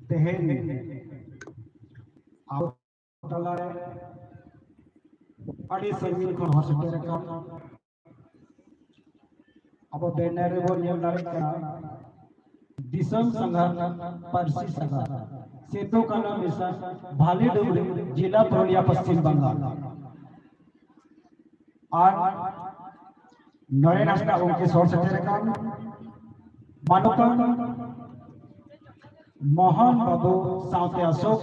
ᱛᱮᱦᱮᱧ ᱟᱵᱚ ᱛᱟᱞᱟᱨᱮ ᱟᱹᱰᱤ ᱥᱟᱺᱜᱤᱧ ᱠᱷᱚᱱ ᱦᱚᱸ ᱥᱮᱴᱮᱨ ᱟᱠᱟᱱ ᱟᱵᱚ banner ᱨᱮᱵᱚᱱ ᱧᱮᱞ ᱫᱟᱲᱮᱭᱟᱜ ᱠᱟᱱᱟ, ᱫᱤᱥᱚᱢ ᱥᱟᱸᱜᱷᱟᱨ, ᱯᱟᱹᱨᱥᱤ ᱥᱟᱸᱜᱷᱟᱨ, ᱥᱤᱫᱩ ᱠᱟᱹᱱᱦᱩ ᱢᱤᱥᱚᱱ, ᱵᱷᱟᱞᱤᱰᱩᱜᱽᱨᱤ, ᱡᱮᱞᱟ ᱯᱩᱨᱩᱞᱤᱭᱟ, ᱯᱚᱥᱪᱤᱢ ᱵᱟᱝᱜᱟᱞ᱾ ᱟᱨ ᱱᱚᱨᱮᱱ ᱦᱟᱸᱥᱫᱟ ᱜᱚᱢᱠᱮ ᱥᱚᱦᱚᱨ ᱥᱮᱴᱮᱨ ᱟᱠᱟᱱ ᱢᱟᱱᱚᱛᱟᱱ ᱢᱳᱦᱚᱱ ᱵᱟᱹᱵᱩ ᱥᱟᱶᱛᱮ ᱚᱥᱳᱠ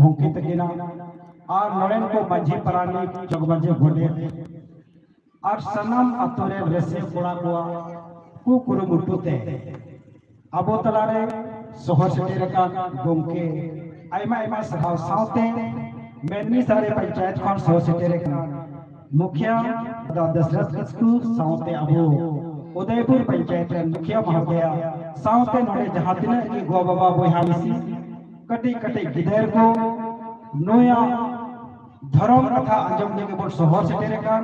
ᱜᱚᱢᱠᱮ ᱛᱟᱹᱠᱤᱱᱟ ᱟᱨ ᱱᱚᱨᱮᱱ ᱠᱚ ᱢᱟᱹᱡᱷᱤ ᱯᱟᱨᱟᱱᱤᱠ, ᱡᱚᱜᱽ ᱢᱟᱹᱡᱷᱤ, ᱜᱚᱰᱮᱛ ᱟᱨ ᱥᱟᱱᱟᱢ ᱟᱛᱳ ᱨᱮᱱ ᱨᱟᱹᱥᱤᱭᱟᱹ ᱠᱚᱲᱟ ᱠᱚᱣᱟᱜ ᱠᱩ ᱠᱩᱨᱩᱢᱩᱴᱩ ᱛᱮ ᱟᱵᱚ ᱛᱟᱞᱟᱨᱮ ᱥᱚᱦᱚᱨ ᱥᱮᱴᱮᱨ ᱟᱠᱟᱱ ᱜᱚᱢᱠᱮ ᱟᱭᱢᱟ ᱟᱭᱢᱟ ᱥᱟᱨᱦᱟᱣ ᱥᱟᱶᱛᱮ ᱢᱮᱫᱱᱤ ᱥᱟᱨᱮ ᱯᱚᱧᱪᱟᱭᱮᱛ ᱠᱷᱚᱱ ᱥᱚᱦᱚᱨ ᱥᱮᱴᱮᱨ ᱟᱠᱟᱱ ᱢᱩᱠᱷᱤᱭᱟᱹ ᱫᱟᱫᱟ ᱫᱟᱥᱨᱚᱛᱷ ᱠᱤᱥᱠᱩ ᱥᱟᱶᱛᱮ ᱟᱵᱚ ᱩᱫᱚᱭᱯᱩᱨ ᱯᱚᱧᱪᱟᱭᱮᱛ ᱨᱮᱱ ᱢᱩᱠᱷᱤᱭᱟᱹ ᱢᱚᱦᱳᱫᱚᱭᱟ ᱥᱟᱶᱛᱮ ᱱᱚᱰᱮ ᱡᱟᱦᱟᱸ ᱛᱤᱱᱟᱹᱜ ᱜᱮ ᱜᱚ ᱵᱟᱵᱟ ᱵᱚᱭᱦᱟ ᱢᱤᱥᱤ ᱠᱟᱹᱴᱤᱡ ᱠᱟᱹᱴᱤᱡ ᱜᱤᱫᱟᱹᱨ ᱠᱚ ᱱᱩᱭᱟᱜ ᱫᱷᱚᱨᱚᱢ ᱠᱟᱛᱷᱟ ᱟᱸᱡᱚᱢ ᱞᱟᱹᱜᱤᱫ ᱵᱚᱱ ᱥᱚᱦᱚᱨ ᱥᱮᱴᱮᱨ ᱟᱠᱟᱱ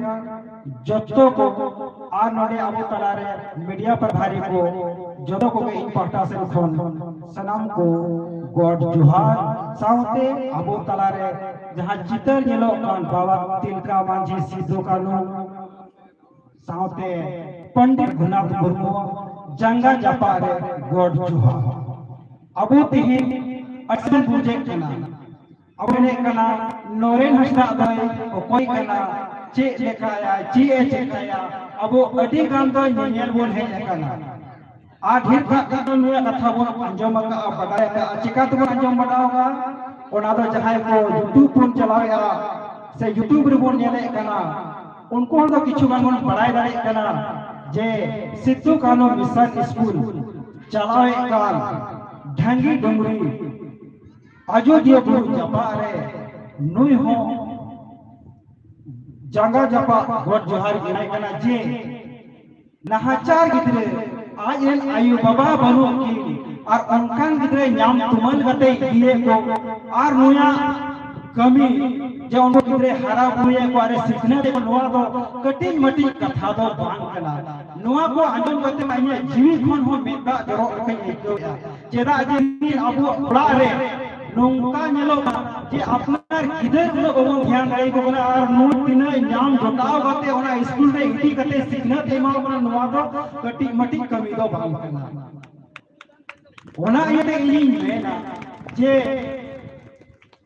ᱡᱚᱛᱚ ᱠᱚ ᱟᱨ ᱱᱚᱰᱮ ᱟᱵᱚ ᱛᱟᱞᱟᱨᱮ ᱢᱤᱰᱤᱭᱟ ᱯᱨᱟᱵᱷᱟᱨᱤ ᱠᱚ ᱡᱚᱛᱚ ᱠᱚᱜᱮ ᱤᱧ ᱯᱟᱦᱴᱟ ᱥᱮᱫ ᱠᱷᱚᱱ ᱥᱟᱱᱟᱢ ᱠᱚ ᱜᱚᱰ ᱡᱚᱦᱟᱨ ᱥᱟᱶᱛᱮ ᱟᱵᱚ ᱛᱟᱞᱟᱨᱮ ᱡᱟᱦᱟᱸ ᱪᱤᱛᱟᱹᱨ ᱧᱮᱞᱚᱜ ᱠᱟᱱ ᱵᱟᱵᱟ ᱛᱤᱞᱠᱟ ᱢᱟᱹᱡᱷᱤ ᱥᱤᱫᱩ ᱠᱟᱹᱱᱦᱩ ᱥᱟᱶᱛᱮ ᱯᱚᱱᱰᱤᱛ ᱨᱚᱜᱷᱩᱱᱟᱛᱷ ᱢᱩᱨᱢᱩ ᱡᱟᱸᱜᱟ ᱡᱟᱯᱟᱜ ᱨᱮ ᱜᱚᱰ ᱡᱚᱦᱟᱨ᱾ ᱟᱵᱚ ᱛᱮᱦᱮᱧ ᱟᱹᱰᱤ ᱵᱚᱱ ᱵᱩᱡᱮᱫ ᱠᱟᱱᱟ, ᱟᱵᱚ ᱢᱮᱱᱮᱫ ᱠᱟᱱᱟ ᱱᱚᱨᱮᱱ ᱦᱟᱸᱥᱫᱟ ᱫᱚᱭ ᱚᱠᱚᱭ ᱠᱟᱱᱟ, ᱪᱮᱫ ᱞᱮᱠᱟᱭᱟ, ᱪᱮᱫ ᱮ ᱪᱮᱠᱟᱭᱟ, ᱟᱵᱚ ᱟᱹᱰᱤ ᱜᱟᱱ ᱫᱚ ᱧᱮᱧᱮᱞ ᱵᱚᱱ ᱦᱮᱡ ᱟᱠᱟᱱᱟ᱾ ᱟᱨ ᱰᱷᱮᱨ ᱵᱷᱟᱜᱽ ᱫᱚ ᱱᱩᱭᱟᱜ ᱠᱟᱛᱷᱟ ᱵᱚᱱ ᱟᱸᱡᱚᱢ ᱟᱠᱟᱫᱼᱟ, ᱵᱟᱰᱟᱭ ᱟᱠᱟᱫᱼᱟ᱾ ᱪᱮᱠᱟ ᱛᱮᱵᱚᱱ ᱟᱸᱡᱚᱢ ᱵᱟᱰᱟᱣ ᱟᱠᱟᱫᱼᱟ? ᱚᱱᱟ ᱫᱚ ᱡᱟᱦᱟᱸᱭ ᱠᱚ YouTube ᱵᱚᱱ ᱪᱟᱞᱟᱣᱮᱫᱼᱟ ᱥᱮ YouTube ᱨᱮᱵᱚᱱ ᱧᱮᱞᱮᱫ ᱠᱟᱱᱟ, ᱩᱱᱠᱩ ᱦᱚᱲ ᱫᱚ ᱠᱤᱪᱷᱩ ᱜᱟᱱ ᱵᱚᱱ ᱵᱟᱲᱟᱭ ᱫᱟᱲᱮᱭᱟᱜ ᱠᱟᱱᱟ ᱡᱮ ᱥᱤᱫᱩ ᱠᱟᱹᱱᱦᱩ ᱢᱤᱥᱚᱱ ᱥᱠᱩᱞ ᱪᱟᱞᱟᱣᱮᱫ ᱠᱟᱱ ᱰᱷᱟᱹᱝᱜᱤ ᱰᱩᱝᱨᱤ ᱟᱡᱚᱫᱤᱭᱟᱹ ᱵᱩᱨᱩ ᱡᱟᱯᱟᱜ ᱨᱮ ᱱᱩᱭ ᱦᱚᱸ ᱡᱟᱸᱜᱟ ᱡᱟᱯᱟᱜ ᱜᱚᱰ ᱡᱚᱦᱟᱨ ᱮᱢᱟᱭ ᱠᱟᱱᱟ ᱡᱮ ᱱᱟᱦᱟᱪᱟᱨ ᱜᱤᱫᱽᱨᱟᱹ, ᱟᱡ ᱨᱮᱱ ᱟᱭᱳ ᱵᱟᱵᱟ ᱵᱟᱹᱱᱩᱜ ᱠᱤᱱ ᱟᱨ ᱚᱱᱠᱟᱱ ᱜᱤᱫᱽᱨᱟᱹ ᱧᱟᱢ ᱛᱩᱢᱟᱹᱞ ᱠᱟᱛᱮ ᱤᱫᱤᱭᱮᱫ ᱠᱚ ᱟᱨ ᱱᱩᱭᱟᱜ ᱠᱟᱹᱢᱤ ᱡᱮ ᱩᱱᱠᱩ ᱜᱤᱫᱽᱨᱟᱹ ᱦᱟᱨᱟ ᱵᱩᱨᱩᱭᱮᱫ ᱠᱚ ᱟᱨ ᱥᱤᱠᱷᱱᱟᱹᱛ ᱮᱫ ᱠᱚ, ᱱᱚᱣᱟ ᱫᱚ ᱠᱟᱹᱴᱤᱡ ᱢᱟᱹᱴᱤᱡ ᱠᱟᱛᱷᱟ ᱫᱚ ᱵᱟᱝ ᱠᱟᱱᱟ᱾ ᱱᱚᱣᱟ ᱠᱚ ᱟᱸᱡᱚᱢ ᱠᱟᱛᱮ ᱢᱟ ᱤᱧᱟᱹᱜ ᱡᱤᱣᱤ ᱠᱷᱚᱱ ᱦᱚᱸ ᱢᱮᱫ ᱫᱟᱜ ᱡᱚᱨᱚᱜ ᱞᱮᱠᱟᱧ ᱟᱹᱭᱠᱟᱹᱣᱮᱫᱼᱟ᱾ ᱪᱮᱫᱟᱜ ᱡᱮ ᱱᱤᱛ ᱟᱵᱚ ᱚᱲᱟᱜ ᱨᱮ ᱱᱚᱝᱠᱟ ᱧᱮᱞᱚᱜ ᱠᱟᱱᱟ ᱡᱮ ᱟᱯᱱᱟᱨ ᱜᱤᱫᱟᱹᱨ ᱩᱱᱟᱹᱜ ᱵᱟᱵᱚᱱ ᱫᱷᱮᱭᱟᱱ ᱫᱟᱲᱮᱭᱟᱠᱚ ᱠᱟᱱᱟ ᱟᱨ ᱱᱩᱭ ᱛᱤᱱᱟᱹᱜ ᱧᱟᱢ ᱡᱚᱴᱟᱣ ᱠᱟᱛᱮ ᱚᱱᱟ ᱥᱠᱩᱞ ᱨᱮ ᱤᱫᱤ ᱠᱟᱛᱮ ᱥᱤᱠᱷᱱᱟᱹᱛ ᱮ ᱮᱢᱟ ᱠᱚ ᱠᱟᱱᱟ, ᱱᱚᱣᱟ ᱫᱚ ᱠᱟᱹᱴᱤᱡ ᱢᱟᱹᱴᱤᱡ ᱠᱟᱹᱢᱤ ᱫᱚ ᱵᱟᱝ ᱠᱟᱱᱟ᱾ ᱚᱱᱟ ᱤᱭᱟᱹᱛᱮ ᱤᱧᱤᱧ ᱢᱮᱱᱟ ᱡᱮ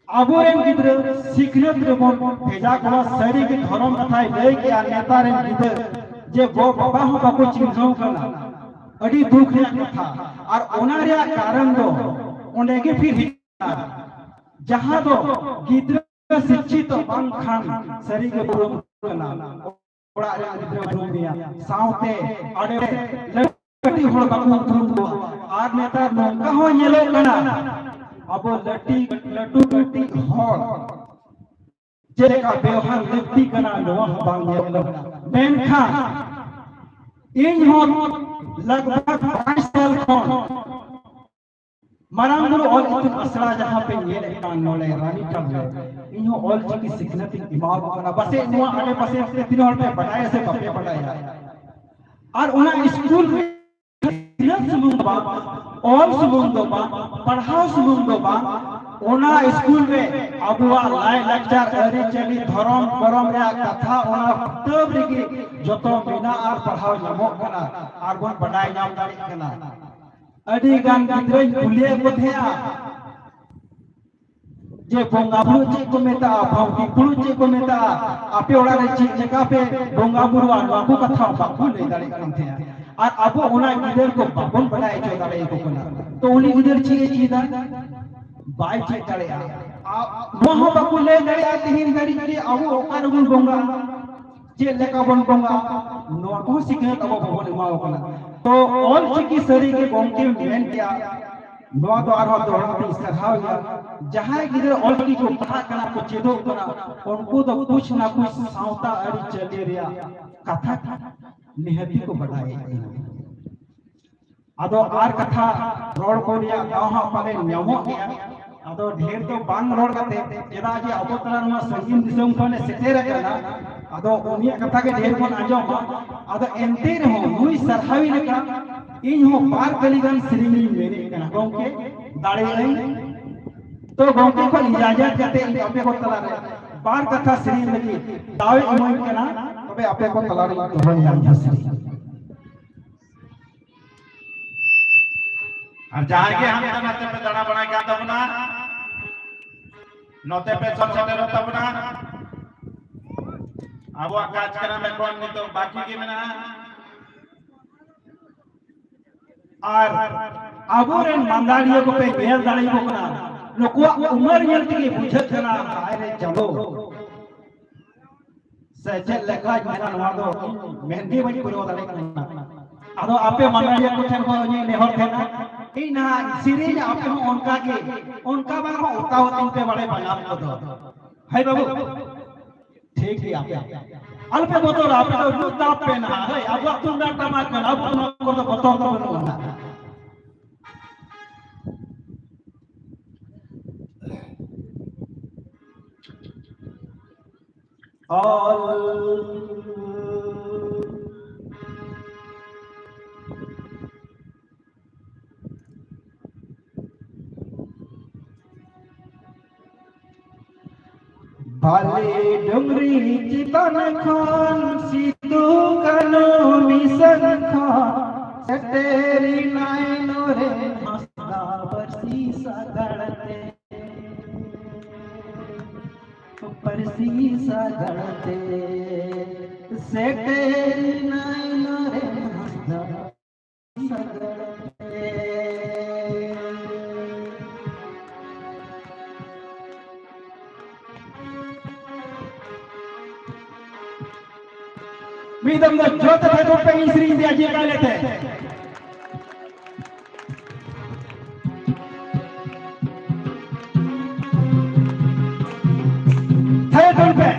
ᱟᱵᱚᱨᱮᱱ ᱜᱤᱫᱽᱨᱟᱹ ᱥᱤᱠᱷᱱᱟᱹᱛ ᱨᱮᱵᱚᱱ ᱵᱷᱮᱡᱟ ᱠᱚᱣᱟ᱾ ᱥᱟᱹᱨᱤ ᱜᱮ ᱫᱷᱚᱨᱚᱢ ᱠᱟᱛᱷᱟᱭ ᱞᱟᱹᱭ ᱠᱮᱜᱼᱟ, ᱱᱮᱛᱟᱨ ᱨᱮᱱ ᱜᱤᱫᱽᱨᱟᱹ ᱡᱮ ᱜᱚ ᱵᱟᱵᱟ ᱦᱚᱸ ᱵᱟᱠᱚ ᱪᱤᱱᱦᱟᱹᱣ ᱠᱟᱱᱟ᱾ ᱟᱹᱰᱤ ᱫᱩᱠ ᱨᱮᱭᱟᱜ ᱠᱟᱛᱷᱟ᱾ ᱟᱨ ᱚᱱᱟ ᱨᱮᱭᱟᱜ ᱠᱟᱨᱚᱱ ᱫᱚ ᱚᱸᱰᱮ ᱜᱮ ᱯᱷᱤᱨ ᱦᱤᱡᱩᱜ ᱠᱟᱱᱟ, ᱡᱟᱦᱟᱸ ᱫᱚ ᱜᱤᱫᱽᱨᱟᱹ ᱥᱤᱠᱷᱤᱛ ᱵᱟᱝᱠᱷᱟᱱ ᱥᱟᱹᱨᱤ ᱜᱮ ᱵᱩᱨᱩᱢ ᱠᱟᱱᱟ᱾ ᱚᱲᱟᱜ ᱨᱮᱱ ᱜᱤᱫᱽᱨᱟᱹ ᱵᱩᱨᱩᱢ ᱢᱮᱭᱟ, ᱥᱟᱶᱛᱮ ᱟᱹᱰᱤ ᱞᱟᱹᱴᱩ ᱠᱟᱹᱴᱤᱡ ᱦᱚᱲ ᱵᱟᱠᱚ ᱩᱯᱨᱩᱢ ᱠᱚᱣᱟ᱾ ᱟᱨ ᱱᱮᱛᱟᱨ ᱱᱚᱝᱠᱟ ᱦᱚᱸ ᱧᱮᱞᱚᱜ ᱠᱟᱱᱟ, ᱟᱵᱚ ᱞᱟᱹᱴᱩ ᱞᱟᱹᱴᱩ ᱠᱟᱹᱴᱤᱡ ᱦᱚᱲ ᱪᱮᱫ ᱞᱮᱠᱟ ᱵᱮᱣᱦᱟᱨ ᱞᱟᱹᱠᱛᱤ ᱠᱟᱱᱟ, ᱱᱚᱣᱟ ᱦᱚᱸ ᱵᱟᱝ ᱧᱮᱞᱚᱜ ᱠᱟᱱᱟ᱾ ᱢᱮᱱᱠᱷᱟᱱ ᱤᱧ ᱦᱚᱸ ᱞᱟᱜᱽ ᱵᱷᱟᱜᱽ ᱯᱟᱸᱪ ᱥᱟᱞ ᱠᱷᱚᱱ ᱢᱟᱨᱟᱝ ᱵᱩᱨᱩ ᱚᱞ ᱤᱛᱩᱱ ᱟᱥᱲᱟ ᱡᱟᱦᱟᱸ ᱯᱮ ᱧᱮᱞᱮᱫ ᱠᱟᱱ ᱱᱚᱰᱮ ᱨᱟᱱᱤᱴᱟᱝ ᱨᱮ, ᱤᱧ ᱦᱚᱸ ᱚᱞ ᱪᱤᱠᱤ ᱥᱤᱠᱷᱱᱟᱹᱛ ᱤᱧ ᱮᱢᱟᱣ ᱠᱚ ᱠᱟᱱᱟ᱾ ᱯᱟᱥᱮᱡ ᱱᱚᱣᱟ ᱟᱰᱮ ᱯᱟᱥᱮ ᱨᱮ ᱛᱤᱱᱟᱹᱜ ᱦᱚᱲ ᱯᱮ ᱵᱟᱰᱟᱭᱟ ᱥᱮ ᱵᱟᱯᱮ ᱵᱟᱰᱟᱭᱟ᱾ ᱟᱨ ᱚᱱᱟ ᱥᱠᱩᱞ ᱨᱮ ᱥᱤᱠᱷᱱᱟᱹᱛ ᱥᱩᱢᱩᱝ ᱫᱚ ᱵᱟᱝ, ᱚᱞ ᱥᱩᱢᱩᱝ ᱫᱚ ᱵᱟᱝ, ᱯᱟᱲᱦᱟᱣ ᱥᱩᱢᱩᱝ ᱫᱚ ᱵᱟᱝ, ᱚᱱᱟ ᱥᱠᱩᱞ ᱨᱮ ᱟᱵᱚᱣᱟᱜ ᱞᱟᱭ ᱞᱟᱠᱪᱟᱨ, ᱟᱹᱨᱤᱪᱟᱹᱞᱤ, ᱫᱷᱚᱨᱚᱢ ᱠᱚᱨᱚᱢ ᱨᱮᱭᱟᱜ ᱠᱟᱛᱷᱟ ᱚᱱᱟ ᱠᱤᱛᱟᱹᱵ ᱨᱮᱜᱮ ᱡᱚᱛᱚ ᱢᱮᱱᱟᱜᱼᱟ ᱟᱨ ᱯᱟᱲᱦᱟᱣ ᱧᱟᱢᱚᱜ ᱠᱟᱱᱟ ᱟᱨ ᱵᱚᱱ ᱵᱟᱰᱟᱭ ᱧᱟᱢ ᱫᱟᱲᱮᱭᱟᱜ ᱠᱟᱱᱟ᱾ ᱟᱹᱰᱤ ᱜᱟᱱ ᱜᱤᱫᱽᱨᱟᱹᱧ ᱠᱩᱞᱤᱭᱮᱫ ᱠᱚ ᱛᱟᱦᱮᱸᱜᱼᱟ ᱡᱮ ᱵᱚᱸᱜᱟ ᱵᱩᱨᱩ ᱪᱮᱫ ᱠᱚ ᱢᱮᱛᱟᱜᱼᱟ, ᱵᱷᱟᱹᱣᱴᱤ ᱯᱷᱩᱲᱩᱜ ᱪᱮᱫ ᱠᱚ ᱢᱮᱛᱟᱜᱼᱟ, ᱟᱯᱮ ᱚᱲᱟᱜ ᱨᱮ ᱪᱮᱫ ᱞᱮᱠᱟ ᱯᱮ ᱵᱚᱸᱜᱟ ᱵᱩᱨᱩᱜᱼᱟ, ᱱᱚᱣᱟ ᱠᱚ ᱠᱟᱛᱷᱟ ᱵᱟᱠᱚ ᱞᱟᱹᱭ ᱫᱟᱲᱮᱭᱟᱜ ᱠᱟᱱ ᱛᱟᱦᱮᱸᱜᱼᱟ᱾ ᱟᱨ ᱟᱵᱚ ᱚᱱᱟ ᱜᱤᱫᱟᱹᱨ ᱠᱚ ᱵᱟᱵᱚᱱ ᱵᱟᱰᱟᱭ ᱦᱚᱪᱚ ᱫᱟᱲᱮᱭᱟᱠᱚ ᱠᱟᱱᱟ᱾ ᱛᱚ ᱩᱱᱤ ᱜᱤᱫᱟᱹᱨ ᱪᱮᱫ ᱮ ᱪᱮᱫᱟ? ᱵᱟᱭ ᱪᱮᱫ ᱫᱟᱲᱮᱭᱟᱜᱼᱟ᱾ ᱟ-, ᱱᱚᱣᱟ ᱦᱚᱸ ᱵᱟᱠᱚ ᱞᱟᱹᱭ ᱫᱟᱲᱮᱭᱟᱜᱼᱟ ᱛᱮᱦᱮᱧ ᱫᱷᱟᱹᱨᱤᱡ ᱡᱮ ᱟᱵᱚ ᱚᱠᱟ ᱨᱮᱵᱚᱱ ᱵᱚᱸᱜᱟᱜᱼᱟ, ᱪᱮᱫ ᱞᱮᱠᱟ ᱵᱚᱱ ᱵᱚᱸᱜᱟᱜᱼᱟ, ᱱᱚᱣᱟ ᱠᱚᱦᱚᱸ ᱥᱤᱠᱷᱱᱟᱹᱛ ᱟᱵᱚ ᱵᱟᱵᱚᱱ ᱮᱢᱟ ᱠᱚ ᱠᱟᱱᱟ᱾ ᱛᱚ ᱚᱞ ᱪᱤᱠᱤ ᱥᱟᱹᱨᱤ ᱜᱮ ᱜᱚᱢᱠᱮ ᱢᱮᱱ ᱠᱮᱭᱟ, ᱱᱚᱣᱟ ᱫᱚ ᱟᱨᱦᱚᱸ ᱫᱚᱦᱲᱟ ᱛᱮᱧ ᱥᱟᱨᱦᱟᱣ ᱮᱫᱟ᱾ ᱡᱟᱦᱟᱸᱭ ᱜᱤᱫᱽᱨᱟᱹ ᱚᱞ ᱪᱤᱠᱤ ᱠᱚ ᱯᱟᱲᱦᱟᱜ ᱠᱟᱱᱟ, ᱠᱚ ᱪᱮᱫᱚᱜ ᱠᱟᱱᱟ, ᱩᱱᱠᱩ ᱫᱚ ᱠᱩᱪ ᱱᱟ ᱠᱩᱪ ᱥᱟᱶᱛᱟ ᱟᱹᱨᱤᱪᱟᱹᱞᱤ ᱨᱮᱭᱟᱜ ᱠᱟᱛᱷᱟ ᱱᱤᱦᱟᱹᱛᱤ ᱠᱚ ᱵᱟᱰᱟᱭᱮᱫ ᱠᱟᱱᱟ᱾ ᱟᱫᱚ ᱟᱨ ᱠᱟᱛᱷᱟ ᱨᱚᱲ ᱠᱚ ᱨᱮᱭᱟᱜ ᱫᱟᱣ ᱦᱚᱸ ᱯᱟᱞᱮ ᱧᱟᱢᱚᱜ ᱜᱮᱭᱟ᱾ ᱟᱫᱚ ᱰᱷᱮᱨ ᱫᱚ ᱵᱟᱝ ᱨᱚᱲ ᱠᱟᱛᱮ, ᱪᱮᱫᱟᱜ ᱡᱮ ᱟᱵᱚ ᱛᱟᱞᱟ ᱱᱚᱣᱟ ᱥᱟᱺᱜᱤᱧ ᱫᱤᱥᱚᱢ ᱠᱷᱚᱱᱮ ᱥᱮᱴᱮᱨ ᱟᱠᱟᱱᱟ, ᱟᱫᱚ ᱩᱱᱤᱭᱟᱜ ᱠᱟᱛᱷᱟ ᱜᱮ ᱰᱷᱮᱨ ᱵᱚᱱ ᱟᱸᱡᱚᱢᱟ᱾ ᱟᱫᱚ ᱮᱱᱛᱮ ᱨᱮᱦᱚᱸ ᱱᱩᱭ ᱥᱟᱨᱦᱟᱣᱤ ᱞᱮᱠᱟ ᱤᱧ ᱦᱚᱸ ᱵᱟᱨ ᱠᱟᱹᱞᱤ ᱜᱟᱱ ᱥᱮᱨᱮᱧ ᱤᱧ ᱢᱮᱱᱮᱫ ᱠᱟᱱᱟ, ᱜᱚᱢᱠᱮ, ᱫᱟᱲᱮᱭᱟᱜ ᱟᱹᱧ? ᱛᱚ ᱜᱚᱢᱠᱮ ᱠᱷᱚᱱ ᱤᱡᱟᱡᱚᱛ ᱠᱟᱛᱮ ᱤᱧ ᱟᱯᱮ ᱠᱚ ᱛᱟᱞᱟᱨᱮ ᱵᱟᱨ ᱠᱟᱛᱷᱟ ᱥᱮᱨᱮᱧ ᱞᱟᱹᱜᱤᱫ ᱫᱟᱣ ᱤᱧ ᱮᱢᱟᱹᱧ ᱠᱟᱱᱟ, ᱛᱚᱵᱮ ᱟᱯᱮ ᱠᱚ ᱛᱟᱞᱟᱨᱮ ᱤᱧ ᱫᱚᱦᱚᱭᱟ ᱤᱧᱟᱹᱜ ᱥᱮᱨᱮᱧ᱾ ᱟᱨ ᱡᱟᱦᱟᱸᱭ ᱜᱮ ᱦᱟᱱᱛᱮ ᱱᱟᱛᱮ ᱯᱮ ᱫᱟᱬᱟ ᱵᱟᱲᱟᱭ ᱠᱟᱱ ᱛᱟᱵᱚᱱᱟ, ᱱᱚᱛᱮ ᱯᱮ ᱥᱚᱨ ᱥᱮᱴᱮᱨᱚᱜ ᱛᱟᱵᱚᱱᱟ᱾ ᱟᱵᱚᱣᱟᱜ ᱠᱟᱡᱽᱠᱨᱚᱢ ᱮᱠᱷᱚᱱ ᱱᱤᱛᱚᱜ ᱵᱟᱹᱠᱤ ᱜᱮ ᱢᱮᱱᱟᱜᱼᱟ᱾ ᱟᱨ ᱟᱵᱚᱨᱮᱱ ᱢᱟᱱᱫᱟᱲᱤᱭᱟᱹ ᱠᱚᱯᱮ ᱧᱮᱞ ᱫᱟᱲᱮᱭᱟᱠᱚ ᱠᱟᱱᱟ, ᱱᱩᱠᱩᱣᱟᱜ ᱩᱢᱮᱨ ᱧᱮᱞ ᱛᱮᱜᱮ ᱵᱩᱡᱷᱟᱹᱜ ᱠᱟᱱᱟ, ᱦᱟᱭ ᱨᱮ ᱪᱟᱸᱫᱚ, ᱥᱮ ᱪᱮᱫ ᱞᱮᱠᱟᱧ ᱢᱮᱱᱟ, ᱱᱚᱣᱟ ᱫᱚ ᱢᱮᱱ ᱜᱮ ᱵᱟᱹᱧ ᱯᱩᱨᱟᱹᱣ ᱫᱟᱲᱮᱭᱟᱜ ᱠᱟᱱᱟ᱾ ᱟᱫᱚ ᱟᱯᱮ ᱢᱟᱱᱫᱟᱲᱤᱭᱟᱹ ᱠᱚ ᱴᱷᱮᱱ ᱠᱷᱚᱱ ᱤᱧ ᱱᱮᱦᱚᱨ ᱛᱟᱦᱮᱱᱟ, ᱤᱧ ᱱᱟᱦᱟᱜ ᱥᱮᱨᱮᱧᱟ, ᱟᱯᱮ ᱦᱚᱸ ᱚᱱᱠᱟ ᱜᱮ, ᱚᱱᱠᱟ ᱵᱟᱝ ᱨᱮᱦᱚᱸ ᱚᱛᱟᱣ ᱟᱹᱛᱤᱧ ᱯᱮ ᱵᱟᱲᱮ ᱵᱟᱱᱟᱢ ᱠᱚᱫᱚ᱾ ᱦᱳᱭ ᱵᱟᱹᱵᱩ, ᱴᱷᱤᱠ ᱜᱮᱭᱟ, ᱟᱯᱮ ᱟᱞᱚᱯᱮ ᱵᱚᱛᱚᱨᱟ, ᱟᱯᱮ ᱫᱚ ᱨᱩ ᱛᱟᱯ ᱯᱮ ᱱᱟᱦᱟᱜ᱾ ᱦᱳᱭ, ᱟᱵᱚᱣᱟᱜ ᱛᱩᱢᱫᱟᱜ ᱴᱟᱢᱟᱠ ᱠᱟᱱᱟ, ᱟᱵᱚ ᱱᱚᱣᱟ ᱠᱚᱨᱮ ᱫᱚ ᱵᱚᱛᱚᱨ ᱫᱚ ᱵᱟᱹᱱᱩᱜᱼᱟ ᱱᱟᱦᱟᱜ᱾ ᱚᱞ ᱵᱟᱞᱮ ᱰᱩᱝᱨᱤ ᱪᱮᱛᱟᱱ ᱠᱷᱚᱱ ᱥᱤᱫᱩ ᱠᱟᱹᱱᱦᱩ ᱢᱤᱥᱚᱱ ᱠᱷᱚᱱ ᱥᱮᱴᱮᱨᱤᱱᱟᱭ ᱱᱚᱨᱮᱱ ᱦᱟᱸᱥᱫᱟ ᱯᱟᱹᱨᱥᱤ ᱥᱟᱜᱟᱲ ᱛᱮ᱾ ᱯᱟᱹᱨᱥᱤ ᱥᱟᱜᱟᱲ ᱛᱮ᱾ ᱥᱮᱴᱮᱨᱤᱱᱟᱭ ᱱᱚᱨᱮᱱ ᱦᱟᱸᱥᱫᱟ ᱥᱟᱜᱟᱲ ᱛᱮ᱾ ᱢᱤᱫ ᱫᱚᱢ ᱫᱚ ᱡᱚᱛᱚ ᱛᱷᱟᱭᱛᱷᱚᱱ ᱯᱮ ᱤᱧ ᱥᱮᱨᱮᱧ ᱤᱫᱤᱭᱟ ᱡᱮ ᱠᱟᱭ ᱞᱮᱛᱮ᱾ ᱛᱷᱟᱭᱛᱷᱚᱱ ᱯᱮ᱾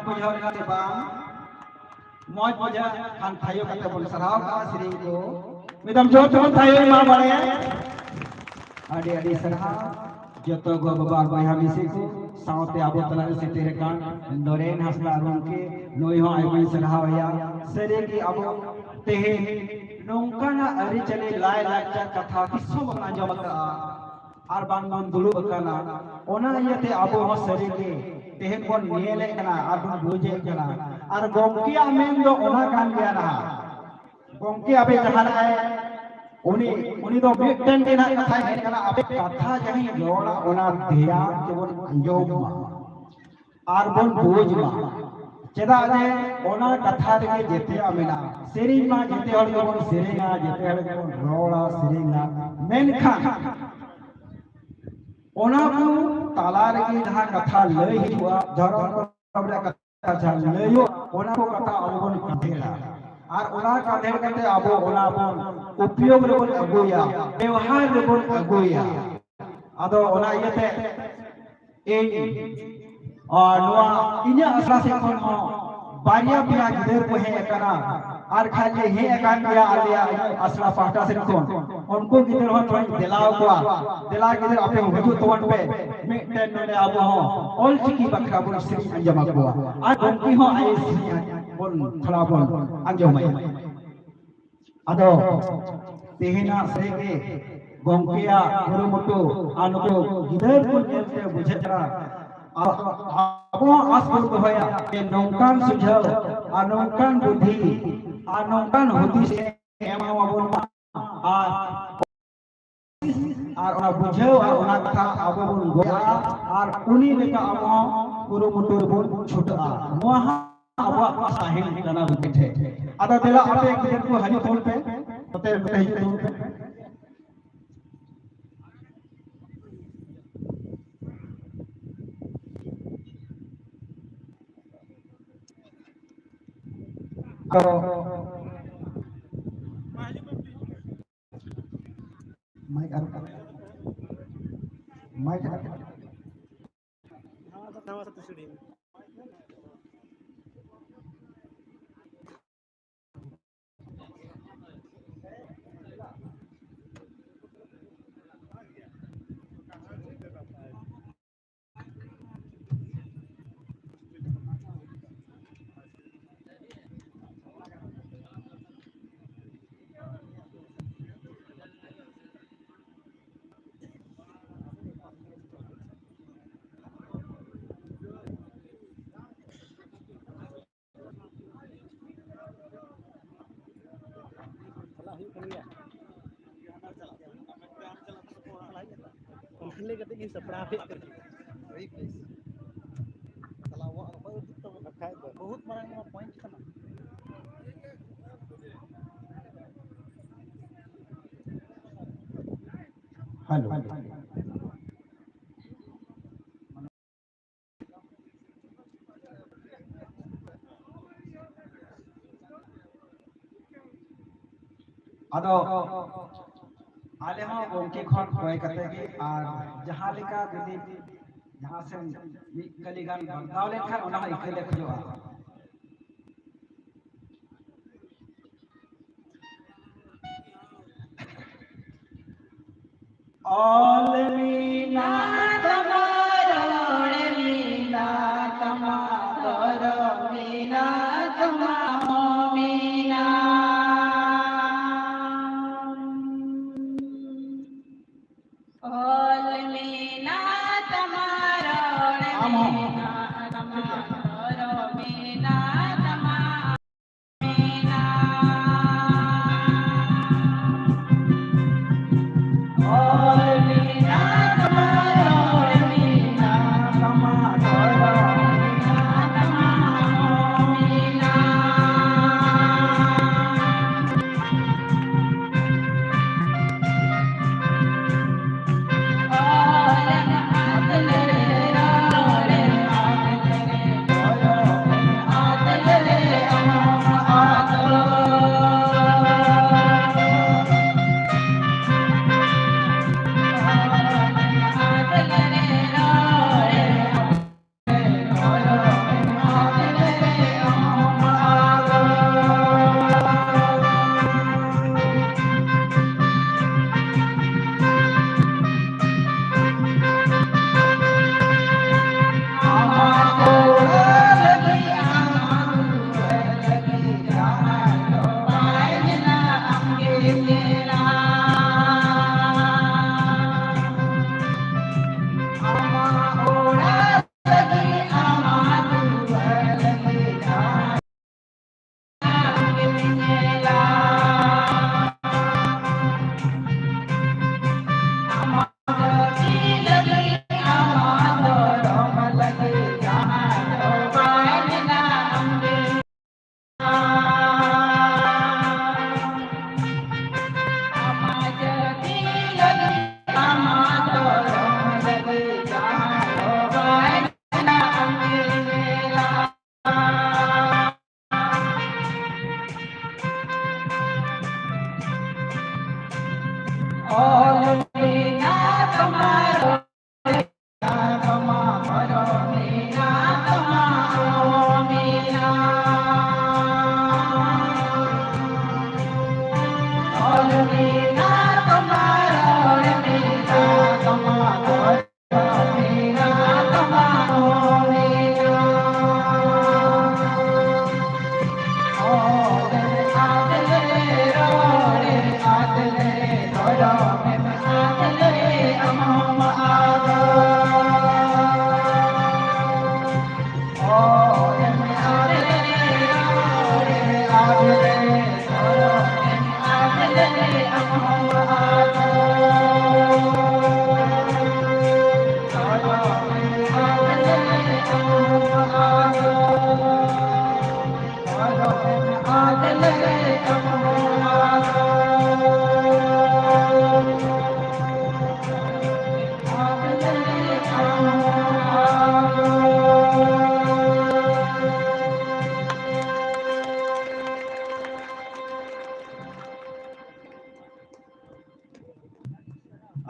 ᱵᱩᱡᱷᱟᱹᱣ ᱞᱮᱱᱟ ᱥᱮ ᱵᱟᱝ? ᱢᱚᱡᱽ ᱵᱩᱡᱷᱟᱹᱜ ᱠᱷᱟᱱ ᱛᱷᱟᱭᱚ ᱠᱟᱛᱮ ᱵᱚᱱ ᱥᱟᱨᱦᱟᱣ ᱠᱟᱜᱼᱟ ᱥᱮᱨᱮᱧ ᱠᱚ᱾ ᱢᱤᱫ ᱫᱚᱢ ᱡᱳᱨ ᱛᱮᱵᱚᱱ ᱛᱷᱟᱭᱚᱭ ᱢᱟ ᱵᱟᱲᱮ᱾ ᱟᱹᱰᱤ ᱟᱹᱰᱤ ᱥᱟᱨᱦᱟᱣ ᱡᱚᱛᱚ ᱜᱚ ᱵᱟᱵᱟ ᱵᱚᱭᱦᱟ ᱢᱤᱥᱤ ᱠᱚ, ᱥᱟᱶᱛᱮ ᱟᱵᱚ ᱛᱟᱞᱟᱨᱮ ᱥᱮᱴᱮᱨ ᱟᱠᱟᱱ ᱱᱚᱨᱮᱱ ᱦᱟᱸᱥᱫᱟ ᱜᱚᱢᱠᱮ, ᱱᱩᱭ ᱦᱚᱸ ᱟᱭᱢᱟᱧ ᱥᱟᱨᱦᱟᱣ ᱮᱭᱟ᱾ ᱥᱟᱹᱨᱤ ᱜᱮ ᱟᱵᱚ ᱛᱮᱦᱮᱧ ᱱᱚᱝᱠᱟᱱᱟᱜ ᱟᱹᱨᱤᱪᱟᱹᱞᱤ ᱞᱟᱭ ᱞᱟᱠᱪᱟᱨ ᱠᱟᱛᱷᱟ ᱛᱤᱥ ᱦᱚᱸ ᱵᱟᱵᱚᱱ ᱟᱸᱡᱚᱢ ᱟᱠᱟᱫᱼᱟ᱾ ᱟᱨ ᱵᱟᱝ ᱵᱚᱱ ᱫᱩᱲᱩᱵ ᱟᱠᱟᱱᱟ᱾ ᱚᱱᱟ ᱤᱭᱟᱹᱛᱮ ᱟᱵᱚ ᱦᱚᱸ ᱥᱟᱹᱨᱤ ᱜᱮ ᱛᱮᱦᱮᱧ ᱵᱚᱱ ᱧᱮᱞᱮᱫ ᱠᱟᱱᱟ ᱟᱨ ᱵᱚᱱ ᱵᱩᱡᱮᱫ ᱠᱟᱱᱟ᱾ ᱟᱨ ᱜᱚᱢᱠᱮᱭᱟᱜ ᱢᱮᱱ ᱫᱚ ᱚᱱᱟ ᱠᱟᱱ ᱜᱮᱭᱟ ᱱᱟᱦᱟᱜ᱾ ᱜᱚᱢᱠᱮ ᱟᱵᱮ ᱡᱟᱦᱟᱸ ᱞᱮᱠᱟᱭ, ᱩᱱᱤ, ᱩᱱᱤ ᱫᱚ ᱢᱤᱫᱴᱮᱱ ᱜᱮ ᱱᱟᱦᱟᱜ ᱠᱟᱛᱷᱟᱭ ᱢᱮᱱ ᱠᱟᱱᱟ, ᱟᱵᱮ ᱠᱟᱛᱷᱟ ᱡᱟᱦᱟᱸᱭ ᱨᱚᱲᱟ ᱚᱱᱟ ᱫᱷᱮᱭᱟᱱ ᱛᱮᱵᱚᱱ ᱟᱸᱡᱚᱢ ᱢᱟ᱾ ᱟᱨ ᱵᱚᱱ ᱵᱩᱡᱽ ᱢᱟ᱾ ᱪᱮᱫᱟᱜ ᱡᱮ ᱚᱱᱟ ᱠᱟᱛᱷᱟ ᱨᱮᱜᱮ ᱡᱮᱛᱮᱭᱟᱜ ᱢᱮᱱᱟᱜᱼᱟ᱾ ᱥᱮᱨᱮᱧ ᱢᱟ ᱡᱮᱛᱮ ᱦᱚᱲ ᱜᱮᱵᱚᱱ ᱥᱮᱨᱮᱧᱟ, ᱡᱮᱛᱮ ᱦᱚᱲ ᱜᱮᱵᱚᱱ ᱨᱚᱲᱟ, ᱥᱮᱨᱮᱧᱟ, ᱢᱮᱱᱠᱷᱟᱱ ᱚᱱᱟ ᱠᱚ ᱛᱟᱞᱟ ᱨᱮᱜᱮ ᱡᱟᱦᱟᱸ ᱠᱟᱛᱷᱟ ᱞᱟᱹᱭ ᱦᱤᱡᱩᱜᱼᱟ, ᱫᱷᱚᱨᱚᱢ ᱠᱚᱨᱚᱢ ᱨᱮᱭᱟᱜ ᱠᱟᱛᱷᱟ ᱡᱟᱦᱟᱸ ᱞᱟᱹᱭᱚᱜ, ᱚᱱᱟ ᱠᱚ ᱠᱟᱛᱷᱟ ᱟᱵᱚ ᱵᱚᱱ ᱠᱟᱸᱫᱷᱮᱲᱟ᱾ ᱟᱨ ᱚᱱᱟ ᱠᱟᱸᱫᱷᱮᱲ ᱠᱟᱛᱮ ᱟᱵᱚ ᱚᱱᱟ ᱵᱚᱱ ᱩᱯᱭᱳᱜᱽ ᱨᱮᱵᱚᱱ ᱟᱹᱜᱩᱭᱟ, ᱵᱮᱣᱦᱟᱨ ᱨᱮᱵᱚᱱ ᱟᱹᱜᱩᱭᱟ᱾ ᱟᱫᱚ ᱚᱱᱟ ᱤᱭᱟᱹᱛᱮ ᱤᱧ, ᱟᱨ ᱱᱚᱣᱟ ᱤᱧᱟᱹᱜ ᱟᱥᱲᱟ ᱥᱮᱫ ᱠᱷᱚᱱ ᱦᱚᱸ ᱵᱟᱨᱭᱟ ᱯᱮᱭᱟ ᱜᱤᱫᱟᱹᱨ ᱠᱚ ᱦᱮᱡ ᱟᱠᱟᱱᱟ᱾ ᱟᱨ ᱠᱷᱟᱡ ᱞᱮ ᱦᱮᱡ ᱟᱠᱟᱱ ᱜᱮᱭᱟ ᱟᱞᱮᱭᱟᱜ ᱟᱥᱲᱟ ᱯᱟᱦᱴᱟ ᱥᱮᱫ ᱠᱷᱚᱱ᱾ ᱩᱱᱠᱩ ᱜᱤᱫᱟᱹᱨ ᱦᱚᱸ ᱛᱷᱚᱲᱟᱧ ᱫᱮᱞᱟᱣ ᱠᱚᱣᱟ᱾ ᱫᱮᱞᱟ ᱜᱤᱫᱟᱹᱨ, ᱟᱯᱮ ᱦᱚᱸ ᱦᱤᱡᱩᱜ ᱛᱟᱵᱚᱱ ᱯᱮ᱾ ᱢᱤᱫᱴᱮᱱ ᱱᱚᱰᱮ ᱟᱵᱚ ᱦᱚᱸ ᱚᱞᱪᱤᱠᱤ ᱵᱟᱠᱷᱨᱟ ᱵᱚᱱ ᱥᱮᱨᱮᱧ ᱟᱸᱡᱚᱢ ᱟᱠᱚᱣᱟ᱾ ᱟᱨ ᱜᱚᱢᱠᱮ ᱦᱚᱸ ᱟᱭ ᱥᱮᱨᱮᱧ ᱵᱚᱱ ᱛᱷᱚᱲᱟ ᱵᱚᱱ ᱟᱸᱡᱚᱢᱟᱭᱟ᱾ ᱟᱫᱚ ᱛᱮᱦᱮᱧᱟᱜ ᱥᱮᱨᱮᱧ ᱜᱮ ᱜᱚᱢᱠᱮᱭᱟᱜ ᱠᱩᱨᱩᱢᱩᱴᱩ ᱟᱨ ᱱᱩᱠᱩ ᱜᱤᱫᱟᱹᱨ ᱠᱚ ᱧᱮᱞᱛᱮ ᱵᱩᱡᱷᱟᱹᱜ ᱠᱟᱱᱟ᱾ ᱟᱵᱚ ᱦᱚᱸ ᱟᱥ ᱵᱚᱱ ᱫᱚᱦᱚᱭᱟ ᱡᱮ ᱱᱚᱝᱠᱟᱱ ᱥᱩᱡᱷᱟᱹᱣ ᱟᱨ ᱱᱚᱝᱠᱟᱱ ᱵᱩᱫᱷᱤ ᱟᱨ ᱱᱚᱝᱠᱟᱱ ᱦᱩᱫᱤᱥ ᱮ ᱮᱢᱟᱵᱚᱱ ᱢᱟ᱾ ᱟᱨ, ᱟᱨ ᱚᱱᱟ ᱵᱩᱡᱷᱟᱹᱣ ᱟᱨ ᱚᱱᱟ ᱠᱟᱛᱷᱟ ᱟᱵᱚ ᱵᱚᱱ ᱜᱚᱜᱼᱟ ᱟᱨ ᱩᱱᱤ ᱞᱮᱠᱟ ᱟᱵᱚ ᱦᱚᱸ ᱠᱩᱨᱩᱢᱩᱴᱩ ᱨᱮᱵᱚᱱ ᱪᱷᱩᱴᱟᱹᱜᱼᱟ᱾ ᱱᱚᱣᱟ ᱦᱚᱸ ᱟᱵᱚᱣᱟᱜ ᱯᱟᱥᱟ ᱦᱮᱡ ᱠᱟᱱᱟ ᱜᱚᱢᱠᱮ ᱴᱷᱮᱱ᱾ ᱟᱫᱚ ᱫᱮᱞᱟ ᱟᱯᱮ ᱜᱤᱫᱟᱹᱨ ᱠᱚ ᱦᱤᱡᱩᱜ ᱛᱟᱵᱚᱱ ᱯᱮ, ᱱᱚᱛᱮ, ᱱᱚᱛᱮ ᱦᱤᱡᱩᱜ ᱛᱟᱵᱚᱱ ᱯᱮ᱾ ᱟᱫᱚ ᱢᱟᱭᱤᱠ ᱟᱨ, ᱢᱟᱭᱤᱠ ᱟᱨ᱾ ᱱᱟᱣᱟ ᱥᱟᱛᱮ ᱥᱤᱲᱤ᱾ ᱞᱟᱹᱭ ᱠᱟᱛᱮ ᱜᱤᱧ ᱥᱟᱯᱲᱟᱣ ᱠᱮᱫ ᱛᱟᱹᱞᱤᱧᱟ᱾ ᱦᱳᱭ ᱵᱮᱥ᱾ ᱛᱟᱦᱞᱮ ᱟᱵᱚᱣᱟᱜ ᱨᱚᱦᱚᱭ ᱩᱫᱩᱜ ᱛᱟᱵᱚᱱ᱾ ᱵᱟᱠᱷᱟᱡ ᱫᱚ᱾ ᱵᱚᱦᱩᱛ ᱢᱟᱨᱟᱝ ᱱᱚᱣᱟ point ᱠᱟᱱᱟ᱾ ᱦᱮᱞᱳ᱾ ᱟᱫᱚ ᱟᱞᱮ ᱦᱚᱸ ᱜᱚᱢᱠᱮ ᱠᱷᱚᱱ ᱠᱚᱭ ᱠᱟᱛᱮ ᱜᱮ ᱟᱨ ᱡᱟᱦᱟᱸ ᱞᱮᱠᱟ ᱡᱩᱫᱤ ᱡᱟᱦᱟᱸ ᱥᱮᱱ ᱢᱤᱫ ᱠᱟᱹᱞᱤ ᱜᱟᱱ ᱵᱟᱜᱟᱣ ᱞᱮᱱᱠᱷᱟᱱ ᱚᱱᱟ ᱦᱚᱸ ᱤᱠᱟᱹ ᱞᱮ ᱠᱷᱚᱡᱚᱜᱼᱟ᱾ ᱚᱞ ᱢᱮᱱᱟᱜ ᱛᱟᱢᱟ, ᱨᱚᱲ ᱢᱮᱱᱟᱜ ᱛᱟᱢᱟ, ᱫᱷᱚᱨᱚᱢ ᱢᱮᱱᱟᱜ ᱛᱟᱢᱟ, ᱦᱚᱸ ᱢᱮᱱᱟᱜ᱾ ᱚᱞ ᱢᱮᱱᱟᱜ ᱛᱟᱢᱟ, ᱨᱚᱲ ᱟᱢ ᱦᱚᱸ᱾ ᱢᱮᱱᱟᱜ ᱛᱟᱢᱟ, ᱫᱷᱚᱨᱚᱢ ᱢᱮᱱᱟᱜ ᱛᱟᱢᱟ᱾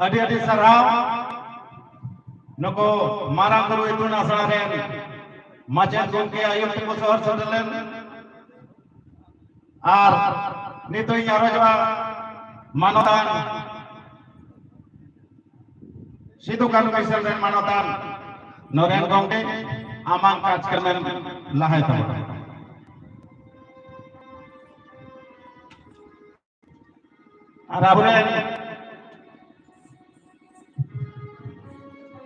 ᱟᱹᱰᱤ ᱟᱹᱰᱤ ᱥᱟᱨᱦᱟᱣ ᱱᱩᱠᱩ ᱢᱟᱨᱟᱝ ᱵᱩᱨᱩ ᱤᱛᱩᱱ ᱟᱥᱲᱟ ᱨᱮᱱ ᱢᱟᱪᱮᱫ ᱜᱚᱢᱠᱮ ᱟᱹᱭᱩᱨ ᱛᱮᱠᱚ ᱥᱚᱦᱚᱨ ᱥᱮᱴᱮᱨ ᱞᱮᱱ᱾ ᱟᱨ ᱱᱤᱛᱚᱜ ᱤᱧ ᱟᱨᱚᱡᱚᱜᱼᱟ ᱢᱟᱱᱚᱛᱟᱱ ᱥᱤᱫᱩ ᱠᱟᱹᱱᱦᱩ ᱢᱤᱥᱚᱱ ᱨᱮᱱ ᱢᱟᱱᱚᱛᱟᱱ ᱱᱚᱨᱮᱱ ᱜᱚᱢᱠᱮ, ᱟᱢᱟᱝ ᱠᱟᱨᱡᱚᱠᱨᱚᱢᱮᱢ ᱞᱟᱦᱟᱭ ᱛᱟᱵᱚᱱᱟ᱾ ᱟᱨ ᱟᱵᱚᱨᱮᱱ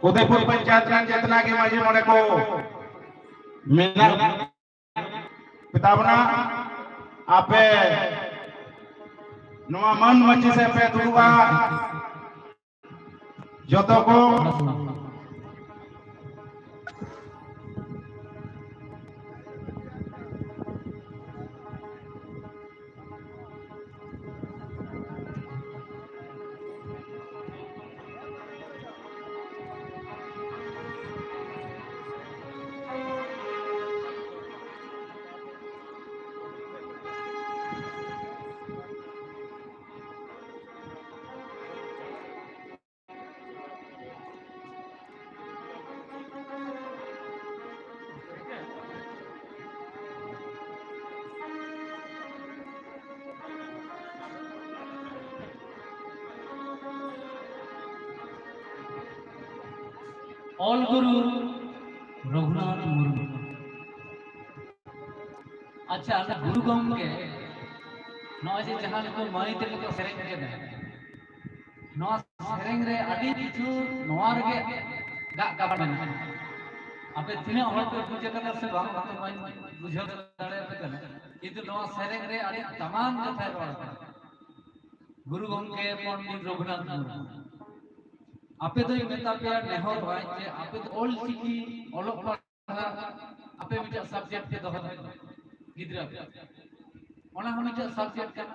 ᱩᱫᱚᱭᱯᱩᱨ ᱯᱚᱧᱪᱟᱭᱮᱛ ᱨᱮᱱ ᱡᱮᱛᱱᱟ ᱜᱮ ᱢᱟᱹᱡᱷᱤ ᱢᱚᱬᱮ ᱠᱚ ᱢᱮᱱᱟᱜ ᱯᱮ ᱛᱟᱵᱚᱱᱟ, ᱟᱯᱮ ᱱᱚᱣᱟ ᱢᱟᱹᱱ ᱢᱟᱹᱪᱤ ᱥᱮᱫ ᱯᱮ ᱫᱩᱲᱩᱵᱼᱟ᱾ ᱡᱚᱛᱚ ᱠᱚ ᱚᱞ ᱜᱩᱨᱩ ᱨᱚᱜᱷᱩᱱᱟᱛᱷ ᱢᱩᱨᱢᱩ᱾ ᱟᱪᱪᱷᱟ, ᱟᱞᱮ ᱜᱩᱨᱩ ᱜᱚᱢᱠᱮ ᱱᱚᱜᱼᱚᱭ ᱡᱮ ᱡᱟᱦᱟᱸ ᱱᱩᱠᱩ ᱢᱟᱹᱭ ᱛᱟᱠᱚ ᱠᱚ ᱥᱮᱨᱮᱧ ᱠᱮᱫᱟ, ᱱᱚᱣᱟ ᱥᱮᱨᱮᱧ ᱨᱮ ᱟᱹᱰᱤ ᱠᱤᱪᱷᱩ ᱱᱚᱣᱟ ᱨᱮᱜᱮ ᱜᱟᱜ ᱜᱟᱵᱟᱱ ᱢᱮᱱᱟᱜᱼᱟ᱾ ᱟᱯᱮ ᱛᱤᱱᱟᱹᱜ ᱦᱚᱲ ᱯᱮ ᱵᱩᱡᱽ ᱟᱠᱟᱫᱟ ᱥᱮ ᱵᱟᱝ, ᱚᱱᱟ ᱫᱚ ᱵᱟᱹᱧ ᱵᱩᱡᱷᱟᱹᱣ ᱫᱟᱲᱮᱭᱟᱯᱮ ᱠᱟᱱᱟ, ᱠᱤᱱᱛᱩ ᱱᱚᱣᱟ ᱥᱮᱨᱮᱧ ᱨᱮ ᱟᱹᱰᱤ ᱫᱟᱢᱟᱱ ᱠᱟᱛᱷᱟᱭ ᱨᱚᱲ ᱟᱠᱟᱫᱟ ᱜᱩᱨᱩ ᱜᱚᱢᱠᱮ ᱯᱚᱱᱰᱤᱛ ᱨᱚᱜᱷᱩᱱᱟᱛᱷ ᱢᱩᱨᱢᱩ᱾ ᱟᱯᱮ ᱫᱚᱧ ᱢᱮᱛᱟ ᱯᱮᱭᱟ, ᱱᱮᱦᱚᱨ ᱵᱷᱟᱭ, ᱡᱮ ᱟᱯᱮ ᱫᱚ ᱚᱞ ᱪᱤᱠᱤ ᱚᱞᱚᱜ ᱯᱟᱲᱦᱟᱜ ᱟᱯᱮ ᱢᱤᱫᱴᱟᱝ subject ᱯᱮ ᱫᱚᱦᱚ ᱫᱟᱲᱮᱭᱟᱜᱼᱟ ᱜᱤᱫᱽᱨᱟᱹ ᱯᱮ᱾ ᱚᱱᱟ ᱦᱚᱸ ᱢᱤᱫᱴᱟᱝ subject ᱠᱟᱱᱟ᱾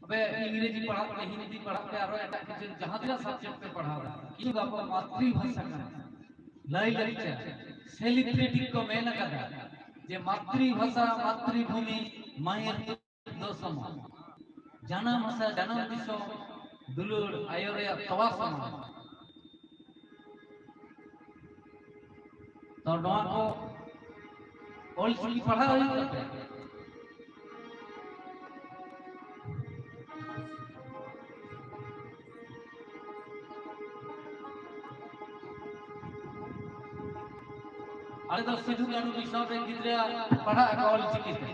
ᱛᱚᱵᱮ ᱤᱝᱨᱮᱡᱤ ᱯᱟᱲᱦᱟᱜ ᱯᱮ, ᱦᱤᱱᱫᱤ ᱯᱟᱲᱦᱟᱜ ᱯᱮ, ᱟᱨᱚ ᱮᱴᱟᱜ ᱠᱤᱪᱷᱩ ᱡᱟᱦᱟᱸ ᱛᱤᱱᱟᱹᱜ subject ᱯᱮ ᱯᱟᱲᱦᱟᱣ ᱫᱟᱲᱮᱭᱟᱜᱼᱟ, ᱠᱤᱱᱛᱩ ᱟᱵᱚᱣᱟᱜ ᱢᱟᱛᱨᱤ ᱵᱷᱟᱥᱟ ᱠᱟᱱᱟ, ᱞᱟᱭ ᱞᱟᱠᱪᱟᱨ, ᱥᱮᱞᱤᱵᱨᱤᱴᱤ ᱠᱚ ᱢᱮᱱ ᱟᱠᱟᱫᱟ ᱡᱮ ᱢᱟᱛᱨᱤ ᱵᱷᱟᱥᱟ, ᱢᱟᱛᱨᱤ ᱵᱷᱩᱢᱤ, ᱢᱟᱭᱮᱨ ᱫᱚ ᱥᱚᱢᱟᱱ᱾ ᱡᱟᱱᱟᱢ ᱦᱟᱥᱟ, ᱡᱟᱱᱟᱢ ᱫᱤᱥᱚᱢ, ᱫᱩᱞᱟᱹᱲ ᱟᱭᱳ ᱨᱮᱭᱟᱜ ᱛᱚᱣᱟ ᱥᱚᱢᱟᱱ᱾ ᱛᱚ ᱱᱚᱣᱟ ᱠᱚ ᱚᱞ ᱪᱤᱠᱤ ᱯᱟᱲᱦᱟᱣ ᱦᱩᱭᱩᱜ ᱛᱟᱯᱮᱭᱟ᱾ ᱟᱞᱮ ᱫᱚ ᱥᱤᱫᱷᱩ ᱠᱟᱹᱱᱦᱩ ᱢᱤᱥᱚᱱ ᱨᱮ ᱜᱤᱫᱽᱨᱟᱹ ᱯᱟᱲᱦᱟᱜ ᱟᱠᱚ ᱚᱞ ᱪᱤᱠᱤ ᱛᱮ᱾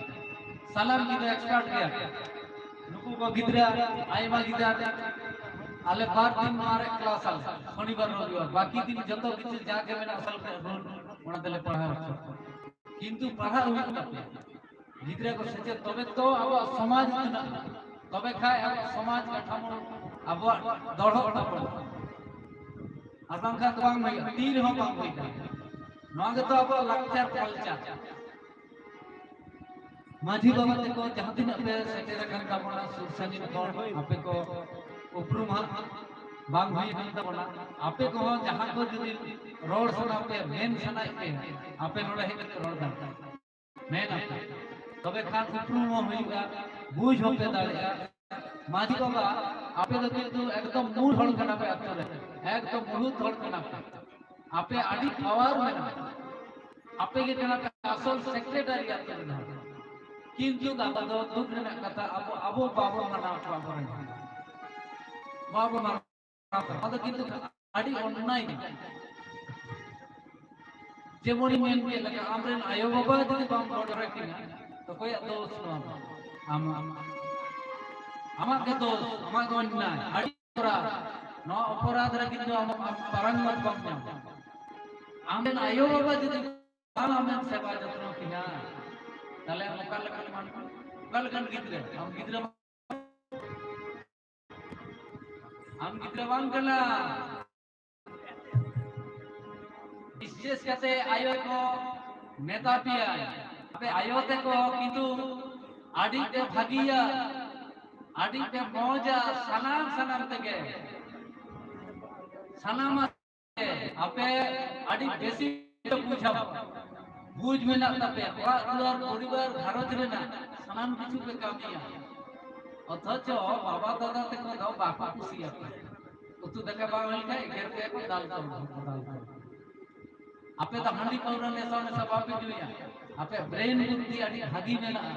ᱥᱟᱱᱟᱢ ᱜᱤᱫᱽᱨᱟᱹ expert ᱜᱮᱭᱟ᱾ ᱱᱩᱠᱩ ᱠᱚ ᱜᱤᱫᱽᱨᱟᱹ, ᱟᱭᱢᱟ ᱜᱤᱫᱽᱨᱟᱹ, ᱟᱞᱮ ᱵᱟᱨ ᱫᱤᱱ ᱱᱚᱣᱟ ᱨᱮ class ᱟᱞᱮ, ᱥᱚᱱᱤᱵᱟᱨ ᱨᱚᱵᱤᱵᱟᱨ, ᱵᱟᱹᱠᱤ ᱫᱤᱱ ᱡᱚᱛᱚ ᱠᱤᱪᱷᱩ ᱡᱟ ᱜᱮ ᱢᱮᱱᱟᱜᱼᱟ ᱥᱟᱞ ᱨᱮ ᱨᱩᱞ, ᱚᱱᱟ ᱛᱮᱞᱮ ᱯᱟᱲᱦᱟᱣ ᱦᱚᱪᱚ ᱠᱚᱣᱟ᱾ ᱠᱤᱱᱛᱩ ᱯᱟᱲᱦᱟᱜ ᱦᱩᱭᱩᱜ ᱛᱟᱯᱮᱭᱟ᱾ ᱜᱤᱫᱽᱨᱟᱹ ᱠᱚ ᱥᱮᱪᱮᱫ, ᱛᱚᱵᱮ ᱛᱚ ᱟᱵᱚᱣᱟᱜ ᱥᱚᱢᱟᱡᱽ ᱩᱛᱱᱟᱹᱜᱼᱟ, ᱛᱚᱵᱮ ᱠᱷᱟᱡ ᱟᱵᱚᱣᱟᱜ ᱥᱚᱢᱟᱡᱽ ᱠᱟᱴᱷᱟᱢᱳ, ᱟᱵᱚᱣᱟᱜ ᱫᱚᱲᱦᱚ ᱛᱟᱵᱚᱱ᱾ ᱟᱨ ᱵᱟᱝᱠᱷᱟᱱ ᱫᱚ ᱵᱟᱝ ᱦᱩᱭᱩᱜᱼᱟ, ᱛᱤ ᱨᱮᱦᱚᱸ ᱵᱟᱝ ᱦᱩᱭ ᱫᱟᱲᱮᱭᱟᱜᱼᱟ᱾ ᱱᱚᱣᱟ ᱜᱮᱛᱚ ᱟᱵᱚᱣᱟᱜ ᱞᱟᱠᱪᱟᱨ culture᱾ ᱢᱟᱹᱡᱷᱤ ᱵᱟᱵᱟ ᱛᱟᱠᱚ ᱡᱟᱦᱟᱸ ᱛᱤᱱᱟᱹᱜ ᱯᱮ ᱥᱮᱴᱮᱨ ᱟᱠᱟᱱ ᱛᱟᱵᱚᱱᱟ, ᱥᱩᱨ ᱥᱟᱺᱜᱤᱧ ᱠᱷᱚᱱ ᱟᱯᱮ ᱠᱚ ᱩᱯᱨᱩᱢ ᱦᱟᱸᱜ ᱵᱟᱝ ᱦᱩᱭ ᱟᱠᱟᱱ ᱛᱟᱵᱚᱱᱟ᱾ ᱟᱯᱮ ᱠᱚᱦᱚᱸ ᱡᱟᱦᱟᱸ ᱠᱚ ᱡᱩᱫᱤ ᱨᱚᱲ ᱥᱟᱱᱟ ᱯᱮ, ᱢᱮᱱ ᱥᱟᱱᱟᱭᱮᱫ ᱯᱮ, ᱟᱯᱮ ᱱᱚᱰᱮ ᱦᱮᱡ ᱠᱟᱛᱮ ᱨᱚᱲ ᱫᱟᱲᱮᱭᱟᱜᱼᱟ, ᱢᱮᱱ ᱟᱯᱮ, ᱛᱚᱵᱮ ᱠᱷᱟᱱ ᱩᱯᱨᱩᱢ ᱦᱚᱸ ᱦᱩᱭᱩᱜᱼᱟ, ᱵᱩᱡᱽ ᱦᱚᱸᱯᱮ ᱫᱟᱲᱮᱭᱟᱜᱼᱟ᱾ ᱢᱟᱹᱡᱷᱤ ᱵᱟᱵᱟ, ᱟᱯᱮ ᱫᱚ ᱠᱤᱱᱛᱩ ᱮᱠᱫᱚᱢ ᱢᱩᱞ ᱦᱚᱲ ᱠᱟᱱᱟ ᱯᱮ ᱟᱹᱛᱩ ᱨᱮ, ᱮᱠᱫᱚᱢ ᱢᱩᱲᱩᱫ ᱦᱚᱲ ᱠᱟᱱᱟ ᱯᱮ᱾ ᱟᱯᱮ ᱟᱹᱰᱤ power ᱢᱮᱱᱟᱜᱼᱟ, ᱟᱯᱮ ᱜᱮ ᱠᱟᱱᱟ ᱯᱮ ᱟᱥᱚᱞ secretary ᱟᱹᱛᱩ ᱨᱮᱱᱟᱜ᱾ ᱠᱤᱱᱛᱩ ᱟᱵᱚ ᱫᱚ ᱫᱩᱠ ᱨᱮᱱᱟᱜ ᱠᱟᱛᱷᱟ, ᱟᱵᱚ, ᱟᱵᱚ ᱵᱟᱵᱚ ᱢᱟᱱᱟᱣ ᱠᱚᱣᱟ ᱟᱵᱚᱨᱮᱱ, ᱵᱟᱵᱚ ᱢᱟᱱᱟᱣ ᱠᱚᱣᱟ᱾ ᱚᱱᱟ ᱫᱚ ᱠᱤᱱᱛᱩ ᱟᱹᱰᱤ ᱚᱱᱱᱟᱭ ᱜᱮ᱾ ᱡᱮᱢᱚᱱᱤᱧ ᱢᱮᱱ ᱠᱮᱫ ᱞᱮᱠᱟ, ᱟᱢᱨᱮᱱ ᱟᱭᱳᱼᱵᱟᱵᱟ ᱡᱩᱫᱤ ᱵᱟᱢ ᱜᱚᱲᱚ ᱫᱟᱲᱮ ᱠᱤᱱᱟ, ᱛᱚ ᱚᱠᱚᱭᱟᱜ ᱫᱚᱥ ᱱᱚᱣᱟ ᱫᱚ? ᱟᱢᱟᱜ᱾ ᱟᱢᱟᱜ ᱜᱮ ᱫᱚᱥ, ᱟᱢᱟᱜ ᱜᱮ ᱚᱱᱱᱟᱭ᱾ ᱟᱹᱰᱤ ᱚᱯᱚᱨᱟᱫᱷ᱾ ᱱᱚᱣᱟ ᱚᱯᱚᱨᱟᱫᱷ ᱨᱮ ᱠᱤᱱᱛᱩ ᱟᱢ, ᱟᱢ ᱯᱟᱨᱟᱝᱜᱚᱛ ᱵᱟᱢ ᱧᱟᱢᱟ᱾ ᱟᱢᱨᱮᱱ ᱟᱭᱳᱼᱵᱟᱵᱟ ᱡᱩᱫᱤ ᱵᱟᱢ ᱟᱢᱮᱢ ᱥᱮᱵᱟ ᱡᱚᱛᱱᱚ ᱠᱤᱱᱟ, ᱛᱟᱦᱞᱮ ᱟᱢ ᱚᱠᱟ ᱞᱮᱠᱟᱱ ᱢᱟᱱᱢᱤ, ᱚᱠᱟ ᱞᱮᱠᱟᱱ ᱜᱤᱫᱽᱨᱟᱹ? ᱟᱢ ᱜᱤᱫᱽᱨᱟᱹ, ᱟᱢ ᱜᱤᱫᱽᱨᱟᱹ ᱵᱟᱝ ᱠᱟᱱᱟ᱾ ᱵᱤᱥᱮᱥ ᱠᱟᱛᱮ ᱟᱭᱳ ᱠᱚ ᱢᱮᱛᱟ ᱯᱮᱭᱟ, ᱟᱯᱮ ᱟᱭᱳ ᱛᱮᱠᱚ ᱠᱤᱱᱛᱩ ᱟᱹᱰᱤ ᱯᱮ ᱵᱷᱟᱹᱜᱤᱭᱟ, ᱟᱹᱰᱤ ᱯᱮ ᱢᱚᱡᱟ, ᱥᱟᱱᱟᱢ ᱥᱟᱱᱟᱢ ᱛᱮᱜᱮ, ᱥᱟᱱᱟᱢᱟᱜ ᱛᱮ ᱟᱯᱮ ᱟᱹᱰᱤ ᱵᱮᱥᱤ ᱯᱮ ᱵᱩᱡᱷᱟᱹᱣᱟ᱾ ᱵᱩᱡᱽ ᱢᱮᱱᱟᱜ ᱛᱟᱯᱮᱭᱟ, ᱚᱲᱟᱜ ᱫᱩᱣᱟᱹᱨ, ᱯᱚᱨᱤᱵᱟᱨ, ᱜᱷᱟᱨᱚᱸᱡᱽ ᱨᱮᱱᱟᱜ ᱥᱟᱱᱟᱢ ᱠᱤᱪᱷᱩ ᱯᱮ ᱠᱟᱹᱢᱤᱭᱟ᱾ ᱚᱛᱷᱚᱪᱚ ᱵᱟᱵᱟ ᱫᱟᱫᱟ ᱛᱮᱠᱚ ᱫᱚ ᱵᱟᱠᱚ ᱠᱩᱥᱤᱭᱟᱯᱮ᱾ ᱩᱛᱩ ᱫᱟᱠᱟ ᱵᱟᱝ ᱦᱩᱭ ᱞᱮᱱᱠᱷᱟᱱ ᱮᱜᱮᱨ ᱯᱮᱭᱟ ᱠᱚ, ᱫᱟᱞ ᱛᱚᱞ ᱠᱚ, ᱫᱟᱞ ᱛᱚᱞ᱾ ᱟᱯᱮ ᱫᱚ ᱦᱟᱺᱰᱤ ᱯᱟᱹᱣᱨᱟᱹ ᱱᱮᱥᱟ ᱢᱮᱥᱟ ᱵᱟᱯᱮ ᱧᱩᱭᱟ, ᱟᱯᱮ ᱵᱨᱮᱱ ᱵᱩᱫᱽᱫᱷᱤ ᱟᱹᱰᱤ ᱵᱷᱟᱹᱜᱤ ᱢᱮᱱᱟᱜᱼᱟ᱾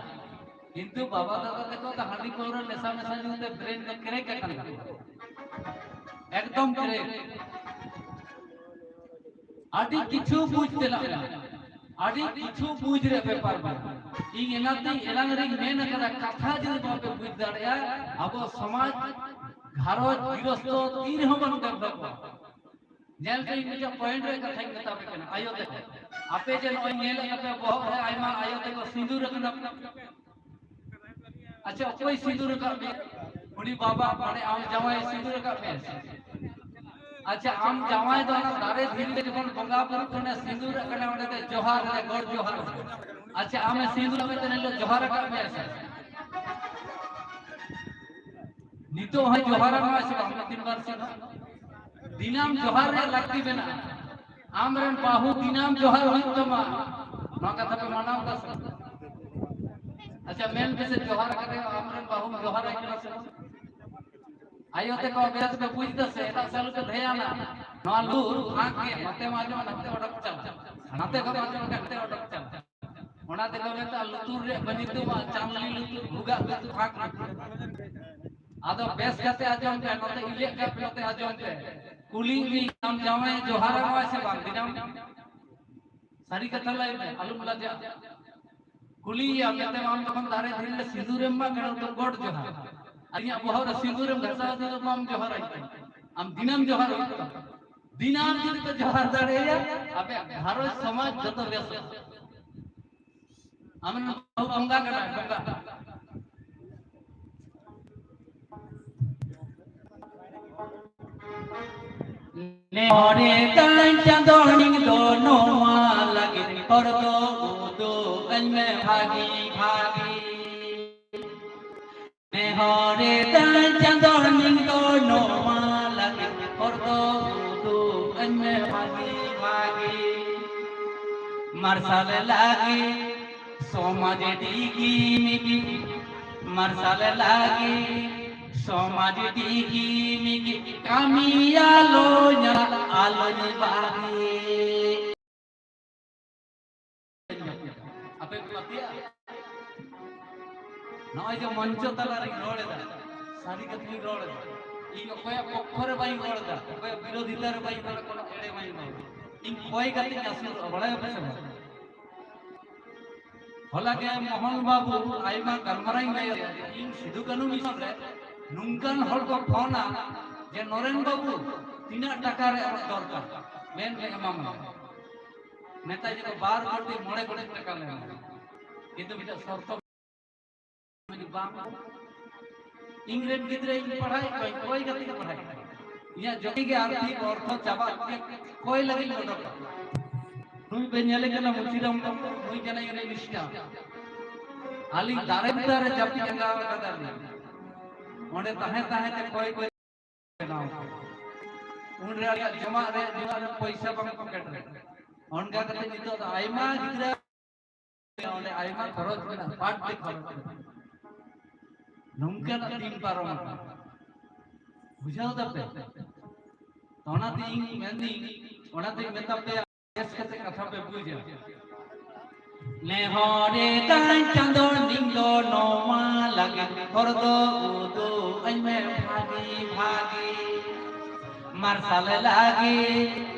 ᱠᱤᱱᱛᱩ ᱵᱟᱵᱟ ᱫᱟᱫᱟ ᱛᱟᱠᱚ ᱫᱚ ᱦᱟᱺᱰᱤ ᱯᱟᱹᱣᱨᱟᱹ ᱱᱮᱥᱟ ᱢᱮᱥᱟ ᱧᱩ ᱛᱮ ᱵᱨᱮᱱ ᱫᱚ ᱠᱨᱮᱠ ᱟᱠᱟᱱ ᱛᱟᱠᱚᱣᱟ, ᱮᱠᱫᱚᱢ ᱠᱨᱮᱠ᱾ ᱟᱹᱰᱤ ᱠᱤᱪᱷᱩ ᱵᱩᱡᱽ ᱛᱮᱱᱟᱜ ᱢᱮᱱᱟᱜᱼᱟ, ᱟᱹᱰᱤ ᱠᱤᱪᱷᱩ ᱵᱩᱡᱽ ᱨᱮ ᱵᱮᱯᱟᱨ ᱢᱮᱱᱟᱜᱼᱟ᱾ ᱤᱧ ᱮᱱᱟᱛᱤᱧ ᱮᱞᱟᱝ ᱨᱤᱧ ᱢᱮᱱ ᱟᱠᱟᱫᱟ, ᱠᱟᱛᱷᱟ ᱡᱩᱫᱤ ᱵᱟᱯᱮ ᱵᱩᱡᱽ ᱫᱟᱲᱮᱭᱟᱜᱼᱟ, ᱟᱵᱚ ᱥᱚᱢᱟᱡᱽ, ᱜᱷᱟᱨᱚᱸᱡᱽ, ᱜᱤᱨᱚᱥᱛᱚ ᱛᱤ ᱨᱮᱦᱚᱸ ᱵᱟᱝ ᱰᱮᱵᱷᱞᱚᱯᱚᱜᱼᱟ᱾ ᱧᱮᱞ ᱯᱮ, ᱤᱧ ᱢᱤᱫᱴᱮᱱ ᱯᱚᱭᱮᱱᱴ ᱨᱮ ᱠᱟᱛᱷᱟᱧ ᱢᱮᱛᱟ ᱯᱮ ᱠᱟᱱᱟ, ᱟᱭᱳ ᱛᱮᱠᱚ᱾ ᱟᱯᱮ ᱡᱮ ᱱᱚᱜᱼᱚᱭ ᱧᱮᱞᱮᱫ ᱠᱟᱱᱟ ᱯᱮ, ᱵᱚᱦᱚᱜ ᱨᱮ ᱟᱭᱢᱟ ᱟᱭᱳ ᱛᱮᱠᱚ ᱥᱤᱸᱫᱩᱨ ᱟᱠᱟᱱᱟ᱾ ᱟᱪᱪᱷᱟ, ᱚᱠᱚᱭ ᱥᱤᱸᱫᱩᱨ ᱟᱠᱟᱫ ᱢᱮᱭᱟ? ᱩᱱᱤ ᱵᱟᱵᱟ, ᱢᱟᱱᱮ ᱟᱢ ᱡᱟᱶᱟᱭ ᱥᱤᱸᱫᱩᱨ ᱟᱠᱟᱫ ᱢᱮᱭᱟ ᱥᱮ? ᱟᱪᱪᱷᱟ, ᱟᱢ ᱡᱟᱶᱟᱭ ᱫᱚ ᱚᱱᱟ ᱫᱟᱨᱮ ᱫᱷᱤᱨᱤ ᱨᱮ ᱡᱚᱠᱷᱚᱱ ᱵᱚᱸᱜᱟ ᱵᱩᱨᱩ ᱠᱷᱚᱱᱮ ᱥᱤᱸᱫᱩᱨ ᱟᱠᱟᱱᱟ, ᱚᱸᱰᱮ ᱫᱚ ᱡᱚᱦᱟᱨ ᱨᱮ, ᱜᱚᱰ ᱡᱚᱦᱟᱨ ᱨᱮ᱾ ᱟᱪᱪᱷᱟ, ᱟᱢᱮ ᱥᱤᱸᱫᱩᱨ ᱟᱠᱟᱫ ᱢᱮᱭᱟ, ᱡᱚᱦᱟᱨ ᱟᱠᱟᱫ ᱢᱮᱭᱟ ᱥᱮ? ᱱᱤᱛᱚᱜ ᱦᱚᱸ ᱡᱚᱦᱟᱨ ᱟᱢᱟ ᱥᱮ ᱵᱟᱝ? ᱢᱤᱫ ᱫᱤᱱ ᱵᱟᱨ ᱥᱤᱧ ᱫᱤᱱᱟᱹᱢ ᱡᱚᱦᱟᱨ ᱨᱮᱭᱟᱜ ᱞᱟᱹᱠᱛᱤ ᱢᱮᱱᱟᱜᱼᱟ᱾ ᱟᱢᱨᱮᱱ ᱵᱟᱹᱦᱩ ᱫᱤᱱᱟᱹᱢ ᱡᱚᱦᱟᱨ ᱦᱩᱭᱩᱜ ᱛᱟᱢᱟ᱾ ᱱᱚᱣᱟ ᱠᱟᱛᱷᱟ ᱯᱮ ᱢᱟᱱᱟᱣ ᱮᱫᱟ ᱥᱮ? ᱟᱪᱪᱷᱟ, ᱢᱮᱱ ᱯᱮᱥᱮ, ᱡᱚᱦᱟᱨ ᱠᱟᱛᱮ ᱟᱢᱨᱮᱱ ᱵᱟᱹᱦᱩᱢ ᱡᱚᱦᱟᱨ ᱟᱭ ᱠᱟᱱᱟ ᱥᱮ ᱵᱟᱝ? ᱟᱭᱳ ᱛᱮᱠᱚ ᱵᱮᱥ ᱯᱮ ᱵᱩᱡᱽ ᱮᱫᱟ ᱥᱮ? ᱮᱴᱟᱜ ᱥᱮᱫ ᱟᱞᱚ ᱯᱮ ᱫᱷᱮᱭᱟᱱᱟ᱾ ᱱᱚᱣᱟ ᱞᱩᱛᱩᱨ ᱯᱷᱟᱸᱠ ᱜᱮ, ᱱᱚᱛᱮ ᱢᱟ ᱟᱸᱡᱚᱢᱟ, ᱱᱚᱛᱮ ᱚᱰᱚᱠ ᱪᱟᱞᱟᱜ, ᱱᱚᱛᱮ ᱠᱷᱚᱱ ᱟᱸᱡᱚᱢᱟ, ᱱᱚᱛᱮ ᱚᱰᱚᱠ ᱪᱟᱞᱟᱜ᱾ ᱚᱱᱟ ᱛᱮᱠᱚ ᱢᱮᱛᱟᱜᱼᱟ, ᱞᱩᱛᱩᱨ ᱨᱮᱭᱟᱜ ᱵᱟᱹᱱᱤᱡ ᱫᱚ ᱵᱟᱝ, ᱪᱟᱢᱞᱤ ᱞᱩᱛᱩᱨ, ᱵᱷᱩᱜᱟᱜ ᱞᱩᱛᱩᱨ, ᱯᱷᱟᱸᱠ ᱞᱩᱛᱩᱨ᱾ ᱟᱫᱚ ᱵᱮᱥ ᱠᱟᱛᱮ ᱟᱸᱡᱚᱢ ᱯᱮ, ᱱᱚᱛᱮ ᱤᱞᱮᱜ ᱠᱟᱜ ᱯᱮ, ᱱᱚᱛᱮ ᱟᱸᱡᱚᱢ ᱯᱮ᱾ ᱠᱩᱞᱤ ᱢᱮ, ᱟᱢ ᱡᱟᱶᱟᱭ ᱡᱚᱦᱟᱨ ᱟᱢᱟᱭ ᱥᱮ ᱵᱟᱝ ᱫᱤᱱᱟᱹᱢ? ᱥᱟᱹᱨᱤ ᱠᱟᱛᱷᱟ ᱞᱟᱹᱭ ᱢᱮ, ᱟᱞᱚᱢ ᱞᱟᱡᱟᱜ᱾ ᱠᱩᱞᱤᱭᱮᱭᱟ, ᱢᱮᱛᱟᱢ ᱟᱢ ᱡᱚᱠᱷᱚᱱ ᱫᱟᱨᱮ ᱫᱷᱤᱨᱤ ᱨᱮ ᱥᱤᱸᱫᱩᱨᱮᱢ ᱮᱢᱟᱜ ᱠᱟᱱᱟ, ᱩᱱ ᱫᱚ ᱜᱚᱰ ᱡᱚᱦᱟᱨ᱾ ᱟᱨ ᱤᱧᱟᱹᱜ ᱵᱚᱦᱚᱜ ᱨᱮ ᱥᱤᱸᱫᱩᱨᱮᱢ ᱜᱷᱟᱥᱟᱣ ᱫᱟ, ᱵᱟᱢ ᱡᱚᱦᱟᱨᱟᱭ ᱠᱟᱱᱟ᱾ ᱟᱢ ᱫᱤᱱᱟᱹᱢ ᱡᱚᱦᱟᱨ ᱦᱩᱭᱩᱜ ᱛᱟᱢᱟ᱾ ᱫᱤᱱᱟᱹᱢ ᱡᱩᱫᱤ ᱯᱮ ᱡᱚᱦᱟᱨ ᱫᱟᱲᱮᱭᱟᱭᱟ, ᱟᱯᱮᱭᱟᱜ ᱜᱷᱟᱨᱚᱸᱡᱽ ᱥᱚᱢᱟᱡᱽ ᱡᱚᱛᱚ ᱵᱮᱥᱚᱜᱼᱟ᱾ ᱟᱢ ᱨᱮᱱ ᱵᱟᱹᱦᱩ ᱵᱚᱸᱜᱟ ᱠᱟᱱᱟᱭ, ᱵᱚᱸᱜᱟ᱾ ᱱᱮᱦᱚᱨᱮ ᱫᱟᱹᱧ ᱪᱟᱸᱫᱚ ᱱᱤᱝ ᱫᱚ ᱱᱚᱣᱟ ᱞᱟᱹᱜᱤᱫ ᱦᱚᱨ ᱫᱚ ᱩᱫᱩᱜ ᱟᱹᱧ ᱢᱮ ᱵᱷᱟᱹᱜᱤ ᱵᱷᱟᱹᱜᱤ᱾ ᱱᱮᱦᱚᱨᱮ ᱫᱟᱹᱧ ᱪᱟᱸᱫᱚ ᱱᱤᱝ ᱫᱚ ᱱᱚᱣᱟ ᱞᱟᱹᱜᱤᱫ ᱦᱚᱨ ᱫᱚ ᱩᱫᱩᱜ ᱟᱹᱧ ᱢᱮ ᱵᱷᱟᱹᱜᱤ ᱵᱷᱟᱹᱜᱤ᱾ ᱢᱟᱨᱥᱟᱞ ᱞᱟᱹᱜᱤᱫ ᱥᱚᱢᱟᱡᱽ ᱰᱤᱜᱤ ᱢᱤᱜᱤ, ᱢᱟᱨᱥᱟᱞ ᱞᱟᱹᱜᱤᱫ ᱥᱚᱢᱟᱡᱽ ᱰᱤᱜᱤ ᱢᱤᱜᱤ, ᱠᱟᱹᱢᱤ ᱟᱞᱚ ᱧᱟᱞᱟ ᱟᱞᱚᱧ ᱵᱟᱹᱜᱤ᱾ ᱟᱯᱮ ᱯᱮ ᱯᱟᱹᱛᱭᱟᱹᱜᱼᱟ? ᱱᱚᱜᱼᱚᱭ ᱡᱮ ᱢᱚᱧᱪᱚ ᱛᱟᱞᱟ ᱨᱤᱧ ᱨᱚᱲ ᱮᱫᱟ, ᱥᱟᱹᱨᱤ ᱠᱟᱛᱷᱟᱧ ᱨᱚᱲ ᱮᱫᱟ᱾ ᱤᱧ ᱚᱠᱚᱭᱟᱜ ᱯᱚᱠᱠᱷᱚ ᱨᱮ ᱵᱟᱹᱧ ᱨᱚᱲ ᱮᱫᱟ, ᱚᱠᱚᱭᱟᱜ ᱵᱤᱨᱳᱫᱷᱤᱛᱟ ᱨᱮ ᱵᱟᱹᱧ ᱨᱚᱲ ᱮᱫᱟ, ᱠᱳᱱᱳ ᱮᱲᱮ ᱵᱟᱹᱧ ᱨᱚᱲ ᱮᱫᱟ᱾ ᱤᱧ ᱠᱚᱭ ᱠᱟᱛᱮᱧ ᱟᱹᱥᱩᱞᱚᱜᱼᱟ, ᱵᱟᱲᱟᱭᱟᱯᱮ ᱥᱮ ᱵᱟᱝ? ᱦᱚᱞᱟ ᱜᱮ ᱢᱳᱦᱚᱱ ᱵᱟᱹᱵᱩ ᱟᱭᱢᱟ ᱜᱟᱞᱢᱟᱨᱟᱣ ᱤᱧ ᱞᱟᱹᱭ ᱟᱫᱮᱭᱟ ᱡᱮ ᱤᱧ ᱥᱤᱫᱩ ᱠᱟᱹᱱᱦᱩ ᱢᱤᱥᱚᱱ ᱨᱮ ᱱᱚᱝᱠᱟᱱ ᱦᱚᱲ ᱠᱚ ᱯᱷᱳᱱᱟ ᱡᱮ, "ᱱᱚᱨᱮᱱ ᱵᱟᱹᱵᱩ, ᱛᱤᱱᱟᱹᱜ ᱴᱟᱠᱟ ᱨᱮ ᱟᱢᱟᱜ ᱫᱚᱨᱠᱟᱨ? ᱢᱮᱱ ᱨᱮ ᱮᱢᱟᱢᱟ᱾" ᱢᱮᱛᱟᱭ ᱡᱮ, "ᱵᱟᱨ ᱠᱳᱴᱤ ᱢᱚᱬᱮ ᱠᱳᱴᱤ ᱴᱟᱠᱟ ᱞᱮ ᱮᱢᱟᱢᱟ, ᱠᱤᱱᱛᱩ ᱢᱤᱫᱴᱟᱝ ᱥᱚᱨᱛᱚ ᱵᱟᱝ, ᱤᱧ ᱨᱮᱱ ᱜᱤᱫᱽᱨᱟᱹ ᱤᱧ ᱯᱟᱲᱦᱟᱣᱮᱫ ᱠᱚᱣᱟᱧ, ᱠᱚᱭ ᱠᱟᱛᱮ ᱤᱧ ᱯᱟᱲᱦᱟᱣᱮᱫ ᱠᱚᱣᱟ, ᱤᱧᱟᱹᱜ ᱡᱚᱛᱚ ᱜᱮ ᱟᱨᱛᱷᱤᱠ ᱚᱨᱛᱷᱚ ᱪᱟᱵᱟᱜ ᱛᱤᱧᱟᱹ, ᱠᱚᱭ ᱞᱟᱹᱜᱤᱫ ᱤᱧ ᱚᱰᱚᱠᱟ᱾ ᱱᱩᱭ ᱵᱮᱱ ᱧᱮᱞᱮ ᱠᱟᱱᱟ ᱢᱩᱪᱤᱨᱟᱢ ᱵᱟᱹᱵᱩ, ᱱᱩᱭ ᱠᱟᱱᱟᱭ ᱤᱧ ᱨᱮᱱ ᱥᱴᱟᱯ᱾ ᱟᱹᱞᱤᱧ ᱫᱟᱨᱮ ᱵᱩᱴᱟᱹ ᱨᱮ ᱡᱟᱹᱯᱤᱫ ᱟᱸᱜᱟ ᱟᱠᱟᱫᱟᱞᱤᱧ, ᱚᱸᱰᱮ ᱛᱟᱦᱮᱸ ᱛᱟᱦᱮᱸ ᱛᱮ ᱠᱚᱭ ᱠᱚᱭ ᱵᱮᱱᱟᱣ ᱠᱟᱱᱟ᱾ ᱩᱱᱨᱮ ᱟᱞᱮᱭᱟᱜ ᱡᱚᱢᱟᱜ ᱨᱮ ᱧᱩᱣᱟᱜ ᱨᱮ ᱯᱚᱭᱥᱟ ᱵᱟᱝ ᱯᱚᱠᱮᱴ ᱨᱮ᱾ ᱚᱱᱠᱟ ᱠᱟᱛᱮ ᱱᱤᱛᱚᱜ ᱫᱚ ᱟᱭᱢᱟ ᱜᱤᱫᱽᱨᱟᱹ ᱚᱸᱰᱮ ᱟᱭᱢᱟ ᱠᱷᱚᱨᱚᱪ ᱢᱮᱱᱟᱜᱼᱟ, ᱵᱟᱹᱲᱛᱤ ᱠᱷᱚᱨᱚᱪ ᱢᱮᱱᱟᱜᱼᱟ᱾ ᱱᱚᱝᱠᱟᱱᱟᱜ ᱫᱤᱱ ᱯᱟᱨᱚᱢ ᱟᱠᱟᱱᱟ, ᱵᱩᱡᱷᱟᱹᱣ ᱫᱟᱯᱮ? ᱚᱱᱟᱛᱮ ᱤᱧ ᱢᱮᱱᱫᱟᱹᱧ, ᱚᱱᱟᱛᱮᱧ ᱢᱮᱛᱟ ᱯᱮᱭᱟ, ᱵᱮᱥ ᱠᱟᱛᱮ ᱠᱟᱛᱷᱟ ᱯᱮ ᱵᱩᱡᱟ᱾ ᱱᱮᱦᱚᱨᱮ ᱫᱟᱹᱧ ᱪᱟᱸᱫᱚ ᱱᱤᱝ ᱫᱚ ᱱᱚᱣᱟ ᱞᱟᱹᱜᱤᱫ ᱦᱚᱨ ᱫᱚ ᱩᱫᱩᱜ ᱟᱹᱧ ᱢᱮ ᱵᱷᱟᱹᱜᱤ ᱵᱷᱟᱹᱜᱤ᱾ ᱢᱟᱨᱥᱟᱞ ᱞᱟᱹᱜᱤᱫ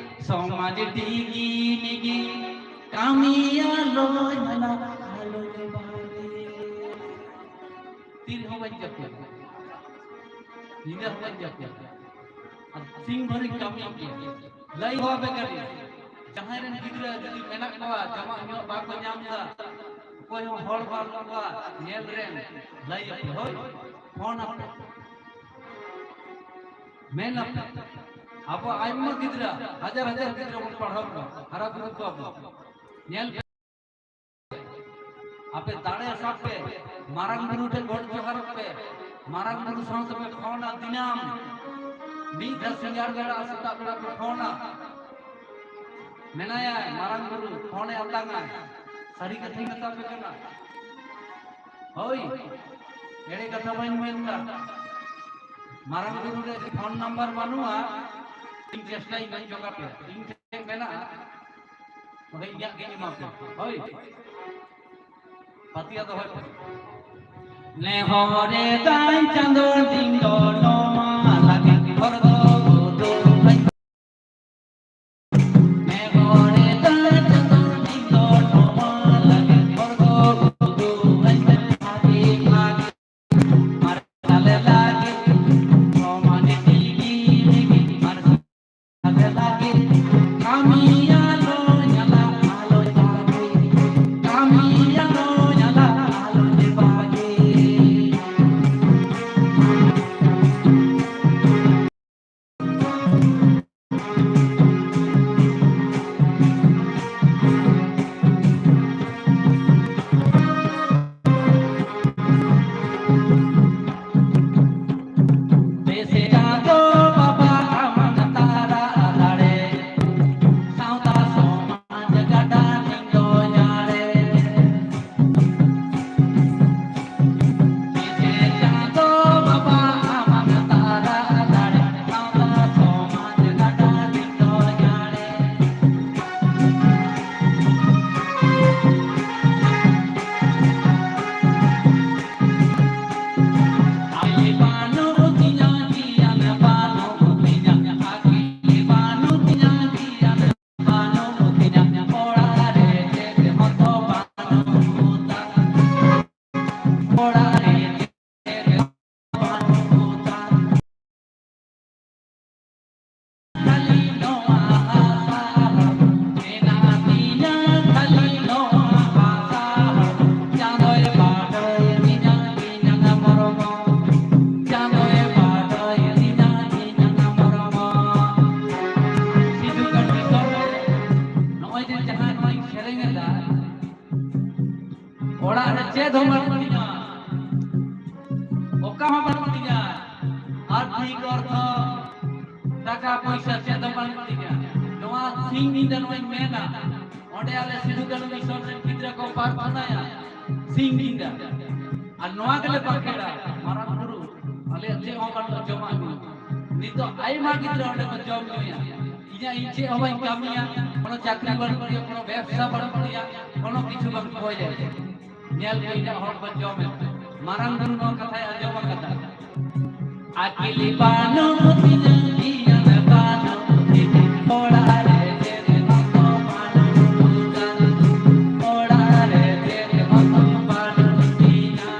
ᱥᱚᱢᱟᱡᱽ ᱰᱤᱜᱤ ᱢᱤᱜᱤ, ᱠᱟᱹᱢᱤᱭᱟ ᱞᱚᱭ ᱢᱮᱞᱟ ᱟᱞᱚᱭ ᱵᱟᱹᱜᱤ᱾ ᱛᱤ ᱨᱮᱦᱚᱸ ᱵᱟᱹᱧ ᱡᱟᱹᱯᱤᱫ, ᱧᱤᱫᱟᱹ ᱦᱚᱸ ᱵᱟᱹᱧ ᱡᱟᱹᱯᱤᱫ᱾ ᱟᱨ ᱥᱤᱧ ᱵᱷᱳᱨᱤᱧ ᱠᱟᱹᱢᱤ ᱜᱮᱭᱟ᱾ ᱞᱟᱹᱭ ᱦᱚᱸ ᱟᱯᱮ ᱠᱟᱹᱱᱟᱹᱧ, ᱡᱟᱦᱟᱸᱭ ᱨᱮᱱ ᱜᱤᱫᱽᱨᱟᱹ ᱡᱩᱫᱤ ᱢᱮᱱᱟᱜ ᱠᱚᱣᱟ, ᱡᱚᱢᱟᱜ ᱧᱩᱣᱟᱜ ᱵᱟᱠᱚ ᱧᱟᱢ ᱮᱫᱟ, ᱚᱠᱚᱭ ᱦᱚᱸ ᱦᱚᱲ ᱵᱟᱹᱱᱩᱜ ᱠᱚᱣᱟ ᱧᱮᱞ ᱨᱮᱱ, ᱞᱟᱹᱭ ᱟᱯᱮ, ᱦᱳᱭ, ᱯᱷᱳᱱ ᱟᱯᱮ, ᱢᱮᱱ ᱟᱯᱮ᱾ ᱟᱵᱚ ᱟᱭᱢᱟ ᱜᱤᱫᱽᱨᱟᱹ, ᱦᱟᱡᱟᱨ ᱦᱟᱡᱟᱨ ᱜᱤᱫᱽᱨᱟᱹ ᱵᱚᱱ ᱯᱟᱲᱦᱟᱣ ᱠᱚᱣᱟ, ᱦᱟᱨᱟ ᱵᱩᱨᱩ ᱠᱚᱣᱟ ᱵᱚᱱ᱾ ᱧᱮᱞ ᱯᱮ, ᱟᱯᱮ ᱫᱟᱲᱮ ᱥᱟᱵ ᱯᱮ, ᱢᱟᱨᱟᱝ ᱵᱩᱨᱩ ᱴᱷᱮᱱ ᱜᱚᱰ ᱡᱚᱦᱟᱨᱚᱜ ᱯᱮ, ᱢᱟᱨᱟᱝ ᱵᱩᱨᱩ ᱥᱟᱶ ᱛᱮᱯᱮ ᱯᱷᱳᱱᱟ ᱫᱤᱱᱟᱢ᱾ ᱢᱤᱫ ᱫᱷᱟᱣ ᱥᱤᱸᱜᱟᱲ ᱵᱮᱲᱟ, ᱥᱮᱛᱟᱜ ᱵᱮᱲᱟ ᱯᱮ ᱯᱷᱳᱱᱟ, ᱢᱮᱱᱟᱭᱟᱭ ᱢᱟᱨᱟᱝ ᱵᱩᱨᱩ, ᱯᱷᱳᱱᱮ ᱟᱛᱟᱝᱟᱭ᱾ ᱥᱟᱹᱨᱤ ᱠᱟᱛᱷᱟᱧ ᱢᱮᱛᱟ ᱯᱮ ᱠᱟᱱᱟ, ᱦᱳᱭ, ᱮᱲᱮ ᱠᱟᱛᱷᱟ ᱵᱟᱹᱧ ᱢᱮᱱ ᱮᱫᱟ᱾ ᱢᱟᱨᱟᱝ ᱵᱩᱨᱩ ᱨᱮ ᱯᱷᱳᱱ ᱱᱟᱢᱵᱟᱨ ᱵᱟᱹᱱᱩᱜᱼᱟ, ᱤᱧ ᱪᱮᱥᱴᱟᱧ ᱢᱮᱱ ᱡᱚᱜᱟ ᱯᱮ, ᱤᱧ ᱴᱷᱮᱱ ᱢᱮᱱᱟᱜᱼᱟ, ᱚᱸᱰᱮ ᱤᱧᱟᱹᱜ ᱜᱤᱧ ᱮᱢᱟ ᱯᱮ᱾ ᱦᱳᱭ, ᱯᱟᱹᱛᱭᱟᱹᱣ ᱫᱚᱦᱚᱭ ᱯᱮ᱾ ᱱᱮᱦᱚᱨᱮ ᱫᱟᱭ ᱪᱟᱸᱫᱚ ᱫᱤᱱ ᱫᱚ ᱱᱚᱣᱟ ᱞᱟᱹᱜᱤᱫ ᱦᱚᱨ ᱫᱚ ᱩᱫᱩᱜ ᱟᱹᱧ᱾ ᱱᱮᱦᱚᱨᱮ ᱫᱟᱭ ᱪᱟᱸᱫᱚ ᱫᱤᱱ ᱫᱚ ᱱᱚᱣᱟ ᱞᱟᱹᱜᱤᱫ ᱦᱚᱨ ᱫᱚ ᱩᱫᱩᱜ ᱟᱹᱧ᱾ ᱵᱷᱟᱜᱮ ᱵᱷᱟᱜᱮ ᱢᱟᱨᱥᱟᱞ ᱞᱟᱹᱜᱤᱫ ᱥᱚᱢᱟᱱ ᱴᱤᱠᱤ ᱢᱤᱫ ᱢᱟᱨᱥᱟᱞ ᱪᱮᱫ ᱦᱚᱸ ᱵᱟᱹᱱᱩᱜ ᱛᱤᱧᱟ, ᱚᱠᱟ ᱦᱚᱸ ᱵᱟᱹᱱᱩᱜ ᱛᱤᱧᱟ, ᱟᱨ ᱴᱷᱤᱠ ᱚᱨᱛᱷᱚ ᱴᱟᱠᱟ ᱯᱚᱭᱥᱟ ᱪᱮᱫ ᱦᱚᱸ ᱵᱟᱹᱱᱩᱜ ᱛᱤᱧᱟ᱾ ᱱᱚᱣᱟ ᱥᱤᱧ ᱧᱤᱫᱟᱹ ᱱᱚᱣᱟᱧ ᱢᱮᱱᱟ, ᱚᱸᱰᱮ ᱟᱞᱮ ᱥᱤᱫᱩ ᱠᱟᱹᱱᱩ ᱢᱤᱥᱚᱱ ᱨᱮᱱ ᱜᱤᱫᱽᱨᱟᱹ ᱠᱚ ᱯᱨᱟᱨᱛᱷᱚᱱᱟᱭᱟ ᱥᱤᱧ ᱧᱤᱫᱟᱹ, ᱟᱨ ᱱᱚᱣᱟ ᱜᱮᱞᱮ ᱵᱟᱠᱷᱮᱲᱟ, ᱢᱟᱨᱟᱝ ᱵᱩᱨᱩ, ᱟᱞᱮᱭᱟᱜ ᱪᱮᱫ ᱦᱚᱸ ᱵᱟᱹᱱᱩᱜᱼᱟ ᱡᱚᱢᱟᱜ ᱧᱩᱣᱟᱜ᱾ ᱱᱤᱛᱚᱜ ᱟᱭᱢᱟ ᱜᱤᱫᱽᱨᱟᱹ ᱚᱸᱰᱮ ᱠᱚ ᱡᱚᱢ ᱧᱩᱭᱟ, ᱤᱧᱟᱹᱜ ᱤᱧ ᱪᱮᱫ ᱦᱚᱸ ᱵᱟᱹᱧ ᱠᱟᱹᱢᱤᱭᱟ, ᱠᱳᱱᱳ ᱪᱟᱹᱠᱨᱤ ᱵᱟᱹᱱᱩᱜ ᱛᱤᱧᱟ, ᱠᱳᱱᱳ ᱵᱮᱵᱽᱥᱟ ᱵᱟᱹᱱᱩᱜ ᱛᱤᱧᱟ, ᱠᱳᱱᱳ ᱠᱤᱪᱷᱩ ᱵᱟᱹᱱᱩᱜ ᱛᱤᱧᱟ᱾ ᱧᱮᱞ ᱯᱮ, ᱤᱧᱟᱹᱜ ᱦᱚᱲ ᱠᱚ ᱡᱚᱢᱮᱫ᱾ ᱢᱟᱨᱟᱝ ᱵᱩᱨᱩ ᱱᱚᱣᱟ ᱠᱟᱛᱷᱟᱭ ᱟᱸᱡᱚᱢ ᱟᱠᱟᱫᱟ᱾ ᱟᱹᱠᱤᱞ ᱵᱟᱹᱱᱩᱜ ᱛᱤᱧᱟᱹ, ᱜᱮᱭᱟᱱ ᱵᱟᱹᱱᱩᱜ ᱛᱤᱧᱟᱹ, ᱚᱲᱟᱜ ᱨᱮ ᱪᱮᱫ ᱦᱚᱸ ᱵᱟᱹᱱᱩᱜ ᱛᱤᱧᱟ, ᱚᱲᱟᱜ ᱨᱮ ᱪᱮᱫ ᱦᱚᱸ ᱵᱟᱹᱱᱩᱜ ᱛᱤᱧᱟ᱾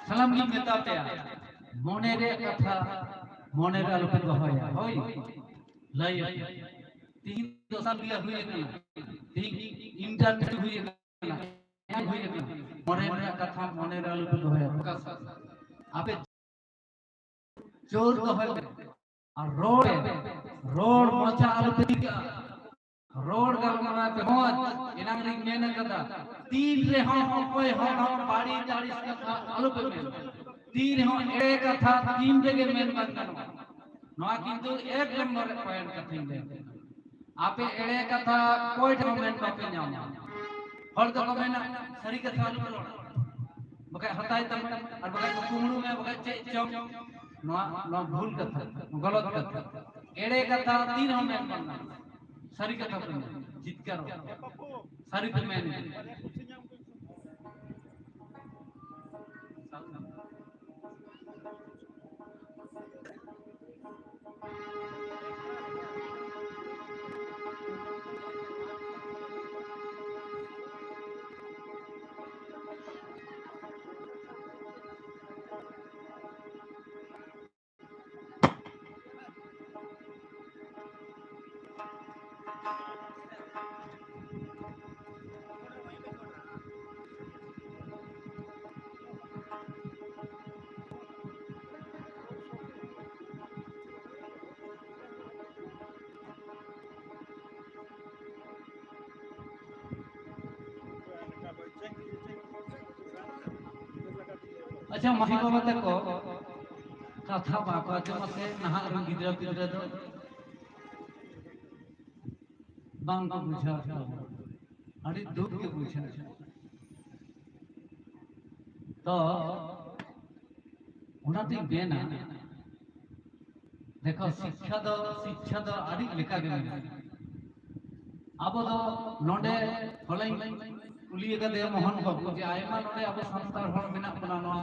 ᱥᱟᱱᱟᱢ ᱜᱤᱧ ᱢᱮᱛᱟ ᱯᱮᱭᱟ, ᱢᱚᱱᱮ ᱨᱮ ᱠᱟᱛᱷᱟ ᱢᱚᱱᱮ ᱨᱮ ᱟᱞᱚᱯᱮ ᱫᱚᱦᱚᱭᱟ᱾ ᱦᱳᱭ, ᱞᱟᱹᱭ ᱟᱯᱮ᱾ ᱛᱤᱦᱤᱧ ᱫᱚᱥᱟᱨ ᱜᱮ ᱦᱩᱭ ᱟᱠᱟᱱᱟ, ᱛᱤᱦᱤᱧ ᱤᱱᱴᱟᱨᱱᱮᱴ ᱦᱩᱭ ᱟᱠᱟᱱᱟ, ᱦᱩᱭ ᱟᱠᱟᱱᱟ᱾ ᱢᱚᱱᱮ ᱨᱮᱱᱟᱜ ᱠᱟᱛᱷᱟ ᱢᱚᱱᱮ ᱨᱮ ᱟᱞᱚᱯᱮ ᱫᱚᱦᱚᱭᱟ᱾ ᱯᱨᱚᱠᱟᱥ, ᱟᱯᱮ ᱡᱳᱨ ᱫᱚᱦᱚᱭ ᱯᱮ᱾ ᱟᱨ ᱨᱚᱲ, ᱨᱚᱲ ᱢᱚᱪᱟ ᱟᱞᱚᱯᱮ ᱴᱷᱤᱠᱟ᱾ ᱨᱚᱲ ᱜᱟᱞᱢᱟᱨᱟᱣ ᱯᱮ᱾ ᱦᱚᱸ, ᱮᱱᱟᱝ ᱨᱤᱧ ᱢᱮᱱ ᱟᱠᱟᱫᱟ, ᱛᱤᱱ ᱨᱮᱦᱚᱸ ᱚᱠᱚᱭ ᱦᱚᱲ ᱦᱚᱸ ᱵᱟᱹᱲᱤᱡ ᱟᱹᱲᱤᱥ ᱠᱟᱛᱷᱟ ᱟᱞᱚᱯᱮ ᱢᱮᱱᱟ᱾ ᱛᱤᱱ ᱨᱮᱦᱚᱸ ᱮᱲᱮ ᱠᱟᱛᱷᱟ ᱛᱤᱱ ᱨᱮᱜᱮ ᱢᱮᱱ ᱵᱟᱝ ᱜᱟᱱᱚᱜᱼᱟ᱾ ᱱᱚᱣᱟ ᱠᱤᱱᱛᱩ ᱮᱠ ᱱᱚᱢᱵᱚᱨ ᱨᱮ ᱯᱚᱭᱮᱱᱴ ᱠᱟᱛᱷᱟᱧ ᱞᱟᱹᱭ ᱟᱯᱮ ᱠᱟᱱᱟ᱾ ᱟᱯᱮ ᱮᱲᱮ ᱠᱟᱛᱷᱟ ᱚᱠᱚᱭ ᱴᱷᱮᱱ ᱦᱚᱸ ᱢᱮᱱ ᱵᱟᱯᱮ ᱧᱟᱢᱟ᱾ ᱦᱚᱲ ᱫᱚᱠᱚ ᱢᱮᱱᱟ, "ᱥᱟᱹᱨᱤ ᱠᱟᱛᱷᱟ ᱟᱞᱚᱯᱮ ᱨᱚᱲ, ᱵᱟᱠᱷᱟᱡ ᱦᱟᱛᱟᱭ ᱛᱟᱢᱟ, ᱟᱨ ᱵᱟᱠᱷᱟᱡ ᱠᱚ ᱠᱩᱢᱵᱽᱲᱩ ᱢᱮᱭᱟ, ᱵᱟᱠᱷᱟᱡ ᱪᱮᱫ ᱪᱚᱝ᱾" ᱱᱚᱣᱟ, ᱱᱚᱣᱟ ᱵᱷᱩᱞ ᱠᱟᱛᱷᱟ, ᱜᱚᱞᱚᱛ ᱠᱟᱛᱷᱟ᱾ ᱮᱲᱮ ᱠᱟᱛᱷᱟ ᱛᱤᱱ ᱦᱚᱸ ᱢᱮᱱ ᱵᱟᱝ ᱜᱟᱱᱚᱜᱼᱟ᱾ ᱥᱟᱹᱨᱤ ᱠᱟᱛᱷᱟ ᱯᱮ ᱢᱮᱱ, ᱡᱤᱛᱠᱟᱹᱨᱚᱜ, ᱥᱟᱹᱨᱤ ᱯᱮ ᱢᱮᱱ᱾ ᱟᱪᱪᱷᱟ, ᱢᱟᱹᱡᱷᱤ ᱵᱟᱵᱟ ᱛᱟᱠᱚ ᱠᱟᱛᱷᱟ ᱵᱟᱠᱚ ᱟᱸᱡᱚᱢᱟ ᱥᱮ ᱱᱟᱦᱟᱜ ᱨᱮᱱ ᱜᱤᱫᱽᱨᱟᱹ ᱯᱤᱫᱽᱨᱟᱹ ᱫᱚ ᱵᱟᱝ ᱠᱚ ᱵᱩᱡᱷᱟᱹᱣ ᱛᱟᱵᱚᱱᱟ᱾ ᱟᱹᱰᱤ ᱫᱩᱠ ᱜᱮ ᱵᱩᱡᱷᱟᱹᱜᱼᱟ᱾ ᱛᱚ ᱚᱱᱟᱛᱤᱧ ᱢᱮᱱᱟ, ᱫᱮᱠᱷᱚ, ᱥᱤᱠᱠᱷᱟ ᱫᱚ, ᱥᱤᱠᱠᱷᱟ ᱫᱚ ᱟᱹᱰᱤ ᱞᱮᱠᱟ ᱜᱮ ᱢᱮᱱᱟᱜᱼᱟ᱾ ᱟᱵᱚ ᱫᱚ ᱱᱚᱰᱮ ᱦᱚᱞᱟᱧ ᱠᱩᱞᱤ ᱟᱠᱟᱫᱮᱭᱟ ᱢᱳᱦᱚᱱ ᱵᱟᱹᱵᱩ ᱡᱮ ᱟᱭᱢᱟ ᱱᱚᱰᱮ ᱟᱵᱚ ᱥᱟᱱᱛᱟᱲ ᱦᱚᱲ ᱢᱮᱱᱟᱜ ᱵᱚᱱᱟ ᱱᱚᱣᱟ,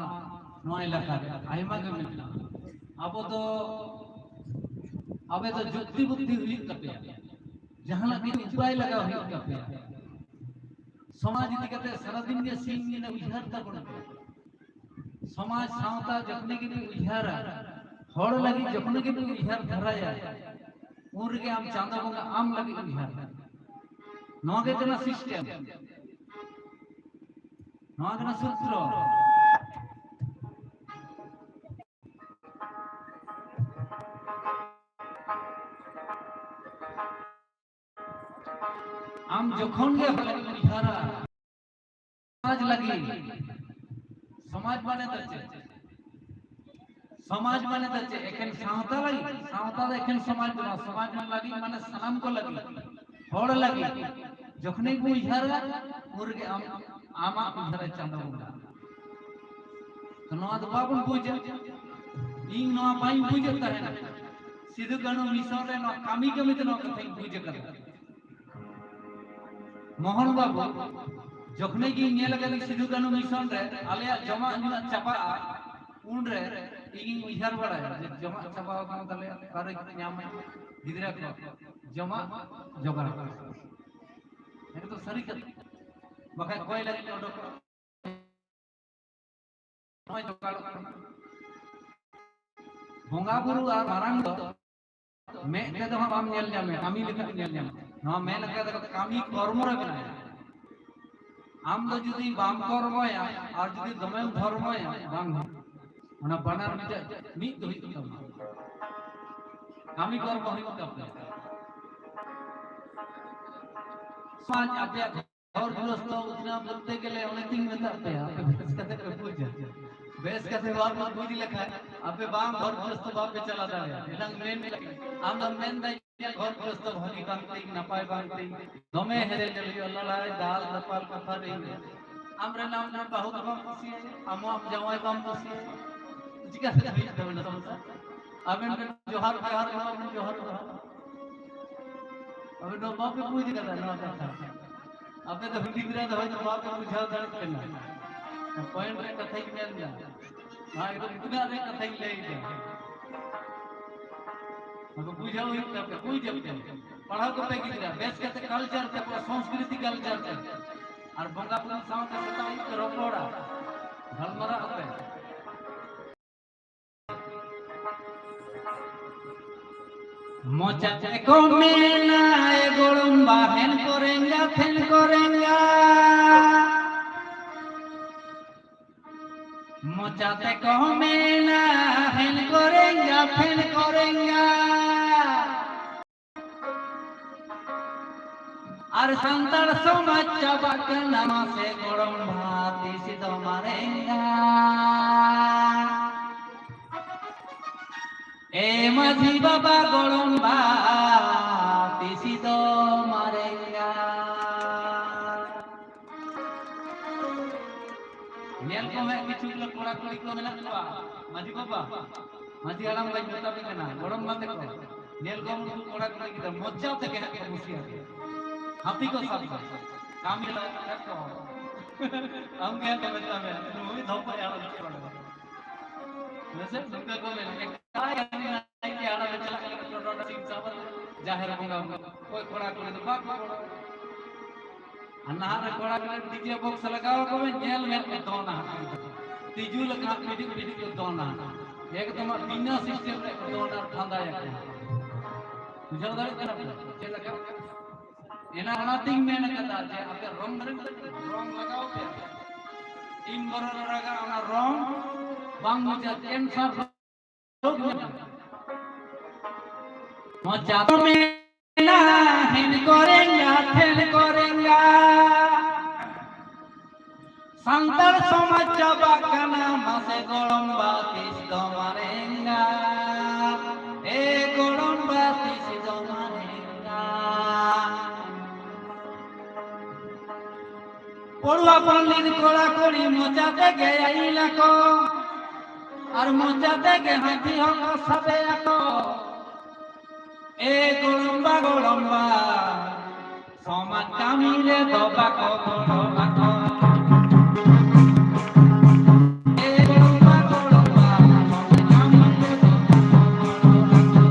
ᱱᱚᱣᱟ ᱮᱞᱟᱠᱟ ᱨᱮ, ᱟᱭᱢᱟ ᱜᱮ ᱢᱮᱱᱟᱜᱼᱟ᱾ ᱟᱵᱚ ᱫᱚ, ᱟᱵᱮ ᱫᱚ ᱡᱩᱠᱛᱤ ᱵᱩᱫᱽᱫᱷᱤ ᱦᱩᱭᱩᱜ ᱛᱟᱯᱮᱭᱟ, ᱡᱟᱦᱟᱱᱟᱜ ᱜᱮ ᱩᱯᱟᱭ ᱞᱟᱜᱟᱣ ᱦᱩᱭᱩᱜ ᱛᱟᱯᱮᱭᱟ᱾ ᱥᱚᱢᱟᱡᱽ ᱤᱫᱤ ᱠᱟᱛᱮ ᱥᱟᱨᱟᱫᱤᱱ ᱜᱮ ᱥᱤᱧ ᱧᱤᱫᱟᱹ ᱩᱭᱦᱟᱹᱨ ᱛᱟᱵᱚᱱ ᱯᱮ᱾ ᱥᱚᱢᱟᱡᱽ ᱥᱟᱶᱛᱟ ᱡᱚᱠᱷᱚᱱ ᱜᱮᱯᱮ ᱩᱭᱦᱟᱹᱨᱟ, ᱦᱚᱲ ᱞᱟᱹᱜᱤᱫ ᱡᱚᱠᱷᱚᱱ ᱜᱮᱯᱮ ᱩᱭᱦᱟᱹᱨ ᱫᱷᱟᱨᱟᱭᱟ, ᱩᱱ ᱨᱮᱜᱮ ᱟᱢ ᱪᱟᱸᱫᱚ ᱵᱚᱸᱜᱟ ᱟᱢ ᱞᱟᱹᱜᱤᱫ ᱩᱭᱦᱟᱹᱨ᱾ ᱱᱚᱣᱟ ᱜᱮ ᱠᱟᱱᱟ system, ᱱᱚᱣᱟ ᱠᱟᱱᱟ ᱥᱩᱛᱨᱚ᱾ ᱟᱢ ᱡᱚᱠᱷᱚᱱ ᱜᱮ ᱦᱚᱲ ᱞᱟᱹᱜᱤᱫ ᱩᱭᱦᱟᱹᱨᱟ, ᱥᱚᱢᱟᱡᱽ ᱞᱟᱹᱜᱤᱫ, ᱥᱚᱢᱟᱡᱽ ᱢᱟᱱᱮ ᱫᱚ ᱪᱮᱫ? ᱥᱚᱢᱟᱡᱽ ᱢᱟᱱᱮ ᱫᱚ ᱪᱮᱫ? ᱮᱠᱷᱮᱱ ᱥᱟᱶᱛᱟ ᱞᱟᱹᱜᱤᱫ? ᱥᱟᱶᱛᱟ ᱫᱚ ᱮᱠᱷᱮᱱ ᱥᱚᱢᱟᱡᱽ ᱫᱚ ᱵᱟᱝ, ᱥᱚᱢᱟᱡᱽ ᱞᱟᱹᱜᱤᱫ ᱢᱟᱱᱮ ᱥᱟᱱᱟᱢ ᱠᱚ ᱞᱟᱹᱜᱤᱫ, ᱦᱚᱲ ᱞᱟᱹᱜᱤᱫ᱾ ᱡᱚᱠᱷᱚᱱ ᱜᱮ ᱩᱭᱦᱟᱹᱨᱟ, ᱩᱱ ᱨᱮᱜᱮ ᱟᱢ, ᱟᱢᱟᱜ ᱩᱭᱦᱟᱹᱨ ᱮ ᱪᱟᱸᱫᱚ ᱵᱚᱸᱜᱟ᱾ ᱛᱚ ᱱᱚᱣᱟ ᱫᱚ ᱵᱟᱵᱚᱱ ᱵᱩᱡᱟ᱾ ᱤᱧ ᱱᱚᱣᱟ ᱵᱟᱹᱧ ᱵᱩᱡᱮᱫ ᱛᱟᱦᱮᱱᱟ᱾ ᱥᱤᱫᱩ ᱠᱟᱹᱱᱦᱩ mission ᱨᱮ ᱱᱚᱣᱟ ᱠᱟᱹᱢᱤ ᱠᱟᱹᱢᱤ ᱛᱮ ᱱᱚᱣᱟ ᱠᱟᱛᱷᱟᱧ ᱵᱩᱡᱽ ᱟᱠᱟᱫᱟ᱾ ᱢᱳᱦᱚᱱ ᱵᱟᱵᱩ, ᱡᱚᱠᱷᱚᱱ ᱜᱤᱧ ᱧᱮᱞ ᱟᱠᱟᱫᱟ ᱥᱤᱫᱩ ᱠᱟᱹᱱᱦᱩ mission ᱨᱮ ᱟᱞᱮᱭᱟᱜ ᱡᱚᱢᱟᱜ ᱧᱩᱣᱟᱜ ᱪᱟᱵᱟᱜᱼᱟ, ᱩᱱᱨᱮ ᱤᱧᱤᱧ ᱩᱭᱦᱟᱹᱨ ᱵᱟᱲᱟᱭᱟ ᱡᱮ ᱡᱚᱢᱟᱜ ᱪᱟᱵᱟ ᱟᱠᱟᱱ ᱛᱟᱞᱮᱭᱟ, ᱚᱠᱟᱨᱮ ᱧᱟᱢᱟ ᱜᱤᱫᱽᱨᱟᱹ ᱠᱚ ᱡᱚᱢᱟᱜ ᱡᱚᱜᱟᱲ᱾ ᱮᱠᱫᱚᱢ ᱥᱟᱹᱨᱤ ᱠᱟᱛᱷᱟ, ᱵᱟᱠᱷᱟᱡ ᱚᱠᱚᱭ ᱞᱟᱹᱜᱤᱫ ᱚᱰᱚᱠᱚᱜᱼᱟ? ᱱᱚᱜᱼᱚᱭ ᱡᱚᱜᱟᱲᱚᱜ ᱠᱟᱱᱟ᱾ ᱵᱚᱸᱜᱟ ᱵᱩᱨᱩ ᱟᱨ ᱢᱟᱨᱟᱝ ᱫᱚ ᱢᱮᱫ ᱛᱮᱫᱚ ᱦᱟᱸᱜ ᱵᱟᱢ ᱧᱮᱞ ᱧᱟᱢᱮᱭᱟ, ᱠᱟᱹᱢᱤ ᱞᱮᱠᱟᱢ ᱧᱮᱞ ᱧᱟᱢᱟ᱾ ᱱᱚᱣᱟ ᱢᱮᱱ ᱞᱮᱠᱟ ᱫᱚ ᱠᱟᱹᱢᱤ ᱠᱚᱨᱢᱚ ᱨᱮ ᱢᱮᱱᱟᱭᱟ᱾ ᱟᱢ ᱫᱚ ᱡᱩᱫᱤ ᱵᱟᱢ ᱠᱚᱨᱢᱚᱭᱟ ᱟᱨ ᱡᱩᱫᱤ ᱫᱚᱢᱮᱢ ᱫᱷᱚᱨᱢᱚᱭᱟ, ᱵᱟᱝ ᱦᱩᱭᱩᱜᱼᱟ᱾ ᱚᱱᱟ ᱵᱟᱱᱟᱨ ᱢᱤᱫᱴᱮᱡ ᱢᱤᱫ ᱫᱚ ᱦᱩᱭᱩᱜ ᱛᱟᱢᱟ, ᱠᱟᱹᱢᱤ ᱠᱚᱨᱢᱚ ᱦᱩᱭᱩᱜ ᱛᱟᱯᱮᱭᱟ᱾ ᱥᱚᱢᱟᱡᱽ ᱟᱯᱮᱭᱟᱜ ᱦᱚᱨ ᱜᱨᱚᱥᱛᱚ ᱩᱛᱱᱟᱹᱣ ᱠᱚᱨᱛᱮ ᱜᱮᱞᱮ ᱚᱱᱮ ᱛᱤᱧ ᱢᱮᱛᱟᱜ ᱯᱮᱭᱟ, ᱟᱯᱮ ᱵᱮᱥ ᱠᱟᱛᱮ ᱯᱮ ᱵᱩᱡᱟ᱾ ᱵᱮᱥ ᱠᱟᱛᱮ ᱵᱟᱯᱮ ᱵᱩᱡᱽ ᱞᱮᱠᱷᱟᱱ ᱟᱯᱮ ᱵᱟᱝ ᱦᱚᱨ ᱜᱨᱚᱥᱛᱚ ᱵᱟᱯᱮ ᱪᱟᱞᱟᱣ ᱫᱟᱲᱮᱭᱟᱜᱼᱟ᱾ ᱮᱱᱟᱝ ᱢᱮᱱ ᱞᱮᱠᱟ ᱟᱢ ᱫᱚᱢ ᱢᱮᱱ ᱫᱟ ᱤᱧᱟᱹᱜ ᱦᱚᱨ ᱜᱨᱚᱥᱛᱚ ᱵᱷᱟᱹᱜᱤ ᱵᱟᱝ ᱛᱤᱧ, ᱱᱟᱯᱟᱭ ᱵᱟᱝ ᱛᱤᱧ, ᱫᱚᱢᱮ ᱦᱮᱨᱮᱞ ᱦᱩᱭᱩᱜᱼᱟ, ᱞᱟᱲᱟᱭ ᱫᱟᱞ ᱫᱟᱯᱟᱞ ᱠᱟᱯᱷᱟᱨᱤ᱾ ᱟᱢ ᱨᱮᱱ ᱟᱢ ᱨᱮᱱ ᱵᱟᱹᱦᱩ ᱫᱚ ᱵᱟᱢ ᱠᱩᱥᱤᱭᱟᱭᱟ, ᱟᱢ ᱦᱚᱸ ᱟᱢ ᱡᱟᱶᱟᱭ ᱵᱟᱢ ᱠᱩᱥᱤᱭᱟᱭᱟ, ᱪᱤᱠᱟᱹᱛᱮ ᱦᱩᱭᱩᱜ ᱛᱟᱵᱮᱱᱟ ᱥᱚᱝᱥᱟᱨ? ᱟᱵᱮᱱ ᱵᱮᱱ ᱡᱚᱦᱟᱨ ᱡᱚᱦᱟᱨ ᱨᱮᱦᱚᱸ ᱵᱟᱵᱮᱱ ᱡᱚᱦᱟᱨ ᱡᱚᱦᱟᱨ᱾ ᱟᱵᱮᱱ ᱫᱚ ᱵᱟᱯᱮ ᱵᱩᱡᱽ ᱠᱟᱫᱟ ᱱᱚᱣᱟ ᱠᱟᱛᱷᱟ᱾ ᱟᱯᱮ ᱫᱚ ᱦᱩᱰᱤᱧ ᱨᱮ ᱫᱚ ᱦᱚᱭᱛᱳ ᱵᱟᱯᱮ ᱵᱩᱡᱷᱟᱹᱣ ᱫᱟᱲᱮᱭᱟᱜ ᱠᱟᱱᱟ᱾ ᱯᱚᱭᱮᱱᱴ ᱨᱮ ᱠᱟᱛᱷᱟᱧ ᱢᱮᱱ ᱮᱫᱟ᱾ ᱱᱚᱣᱟ ᱮᱠᱫᱚᱢ ᱜᱩᱱᱟᱹ ᱨᱮ ᱠᱟᱛᱷᱟᱧ ᱞᱟᱹᱭ ᱮᱫᱟ᱾ ᱟᱫᱚ ᱵᱩᱡᱷᱟᱹᱣ ᱦᱩᱭᱩᱜ ᱛᱟᱯᱮ, ᱵᱩᱡᱽ ᱟᱯᱮ᱾ ᱯᱟᱲᱦᱟᱣ ᱠᱚᱯᱮ ᱜᱤᱫᱽᱨᱟᱹ, ᱵᱮᱥ ᱠᱟᱛᱮ ᱠᱟᱞᱪᱟᱨ ᱛᱮ, ᱟᱵᱚᱣᱟᱜ ᱥᱚᱝᱥᱠᱨᱤᱛᱤ ᱠᱟᱞᱪᱟᱨ ᱛᱮ᱾ ᱟᱨ ᱵᱚᱸᱜᱟ ᱵᱩᱨᱩ ᱥᱟᱶᱛᱮ ᱥᱮᱛᱟᱜ ᱟᱹᱭᱩᱵ ᱯᱮ ᱨᱚᱯᱚᱲᱟ, ᱜᱟᱞᱢᱟᱨᱟᱜ ᱟᱯᱮ᱾ ᱢᱚᱪᱟ ᱛᱮᱠᱚ ᱢᱮᱱᱟ, "ᱮ ᱜᱚᱲᱚᱢ ᱵᱟ, ᱦᱮᱱ ᱠᱚᱨᱮᱝᱜᱟ, ᱛᱷᱮᱱ ᱠᱚᱨᱮᱝᱜᱟ।" ᱢᱚᱪᱟ ᱛᱮᱠᱚ ᱢᱮᱱᱟ, "ᱦᱮᱱ ᱠᱚᱨᱮᱝᱜᱟ, ᱛᱷᱮᱱ ᱠᱚᱨᱮᱝᱜᱟ।" ᱟᱨ ᱥᱟᱱᱛᱟᱲ ᱥᱚᱢᱟᱡᱽ ᱪᱟᱵᱟᱜ ᱠᱟᱱᱟ, ᱢᱟᱥᱮ ᱜᱚᱲᱚᱢ ᱵᱟ, ᱛᱤᱥ ᱫᱚ ᱢᱟᱨᱮᱝᱜᱟ? ᱮ ᱢᱟᱹᱡᱷᱤ ᱵᱟᱵᱟ, ᱜᱚᱲᱚᱢ ᱵᱟ, ᱛᱤᱥ ᱫᱚ ᱢᱟᱨᱮᱝᱜᱟ? ᱧᱮᱞ ᱠᱚᱢᱮ, ᱠᱤᱪᱷᱩ ᱜᱩᱞᱳ ᱠᱚᱲᱟ ᱠᱩᱲᱤ ᱠᱚ ᱢᱮᱱᱟᱜ ᱠᱚᱣᱟ, ᱢᱟᱹᱡᱷᱤ ᱵᱟᱵᱟ, ᱢᱟᱹᱡᱷᱤ ᱦᱟᱲᱟᱢ ᱵᱟᱹᱧ ᱢᱮᱛᱟ ᱯᱮ ᱠᱟᱱᱟ, ᱜᱚᱲᱚᱢ ᱵᱟ ᱛᱟᱠᱚ, ᱧᱮᱞ ᱠᱚᱢ ᱩᱱᱠᱩ ᱠᱚᱲᱟ ᱠᱩᱲᱤ ᱜᱤᱫᱽᱨᱟᱹ ᱢᱚᱪᱟ ᱛᱮᱜᱮ ᱦᱟᱸᱜ ᱠᱚ ᱠᱩᱥᱤᱭᱟᱠᱚ᱾ ᱦᱟᱹᱛᱤ ᱠᱚ ᱥᱟᱵ ᱠᱚᱣᱟ᱾ ᱠᱟᱹᱢᱤ ᱞᱟᱜᱟᱜ ᱠᱟᱱᱟ ᱠᱚ᱾ ᱟᱢ ᱜᱮ ᱦᱟᱸᱜ ᱠᱚ ᱢᱮᱛᱟ ᱢᱮᱭᱟ, ᱱᱩᱭ ᱫᱷᱚᱯ ᱨᱮ ᱟᱞᱚᱢ ᱪᱟᱞᱟᱜᱼᱟ᱾ ᱦᱮᱸ ᱥᱮ? ᱱᱚᱝᱠᱟ ᱠᱚ ᱢᱮᱱᱟ, ᱮᱠᱟᱭ ᱱᱟᱭᱠᱮ ᱦᱟᱲᱟᱢᱮ ᱪᱟᱞᱟᱜ ᱠᱟᱱᱟ, ᱴᱚᱴᱚ ᱥᱤᱢ ᱥᱟᱵ ᱟᱛᱮ ᱡᱟᱦᱮᱨ ᱵᱚᱸᱜᱟ᱾ ᱚᱠᱚᱭ ᱠᱚᱲᱟ ᱠᱩᱲᱤ ᱫᱚ ᱵᱟᱠᱚ ᱜᱚᱲᱚ᱾ ᱟᱨ ᱱᱟᱦᱟᱜ ᱨᱮ ᱠᱚᱲᱟ ᱠᱩᱲᱤ DJ box ᱞᱟᱜᱟᱣ ᱠᱚ ᱢᱮ, ᱧᱮᱞ ᱢᱮ ᱠᱚ ᱫᱚᱱᱟ᱾ ᱛᱤᱡᱩ ᱞᱮᱠᱟ ᱯᱤᱰᱤᱠ ᱯᱤᱰᱤᱠ ᱠᱚ ᱫᱚᱱᱟ᱾ ᱮᱠᱫᱚᱢ ᱵᱤᱱᱟᱹ system ᱨᱮ ᱠᱚ ᱫᱚᱱᱟ ᱟᱨ ᱯᱷᱟᱸᱫᱟᱭᱟᱠᱚ᱾ ᱵᱩᱡᱷᱟᱹᱣ ᱫᱟᱲᱮᱭᱟᱜ ᱠᱟᱱᱟ ᱯᱮ ᱪᱮᱫ ᱞᱮᱠᱟ? ᱮᱱᱟ ᱚᱱᱟᱛᱤᱧ ᱢᱮᱱ ᱠᱟᱫᱟ ᱡᱮ ᱟᱯᱮ ᱨᱚᱝ ᱨᱮ ᱨᱚᱝ ᱞᱟᱜᱟᱣ ᱯᱮ᱾ ᱤᱧ ᱵᱚᱨᱚ ᱨᱟᱜᱟ ᱚᱱᱟ ᱨᱚᱝ ᱵᱟᱝ ᱵᱩᱡᱷᱟᱹᱜ, cancer ᱨᱳᱜᱽ ᱢᱮᱱᱟᱜᱼᱟ᱾ ᱢᱚᱪᱟ ᱫᱚ ᱢᱮᱱᱟ ᱦᱮᱱ ᱠᱚᱨᱮᱝᱜᱟ, ᱛᱷᱮᱱ ᱠᱚᱨᱮᱝᱜᱟ᱾ ᱥᱟᱱᱛᱟᱲ ᱥᱚᱢᱟᱡᱽ ᱪᱟᱵᱟᱜ ᱠᱟᱱᱟ, ᱢᱟᱥᱮ ᱜᱚᱲᱚᱢ ᱵᱟ ᱛᱤᱥ ᱫᱚ ᱢᱟᱨᱮᱝᱜᱟ? ᱮ ᱜᱚᱲᱚᱢ ᱵᱟ ᱛᱤᱥ ᱫᱚ ᱢᱟᱨᱮᱝᱜᱟ? ᱯᱚᱲᱩᱣᱟ ᱯᱟᱹᱞᱤᱱ ᱠᱚᱲᱟ ᱠᱩᱲᱤ ᱢᱚᱪᱟ ᱛᱮᱜᱮ ᱟᱹᱭᱤᱞᱟᱠᱚ, ᱟᱨ ᱢᱚᱪᱟ ᱛᱮᱜᱮ ᱦᱟᱹᱛᱤ ᱦᱚᱸᱠᱚ ᱥᱟᱵᱮᱭᱟᱠᱚ᱾ ᱮ ᱜᱚᱲᱚᱢ ᱵᱟ, ᱜᱚᱲᱚᱢ ᱵᱟ, ᱥᱚᱢᱟᱡᱽ ᱠᱟᱹᱢᱤ ᱨᱮᱫᱚ ᱵᱟᱠᱚ ᱜᱚᱲᱚ ᱟᱠᱚ᱾ ᱮ ᱜᱚᱲᱚᱢ ᱵᱟ, ᱜᱚᱲᱚᱢ ᱵᱟ, ᱥᱚᱢᱟᱡᱽ ᱠᱟᱹᱢᱤ ᱨᱮᱫᱚ ᱵᱟᱠᱚ ᱜᱚᱲᱚ ᱟᱠᱚ᱾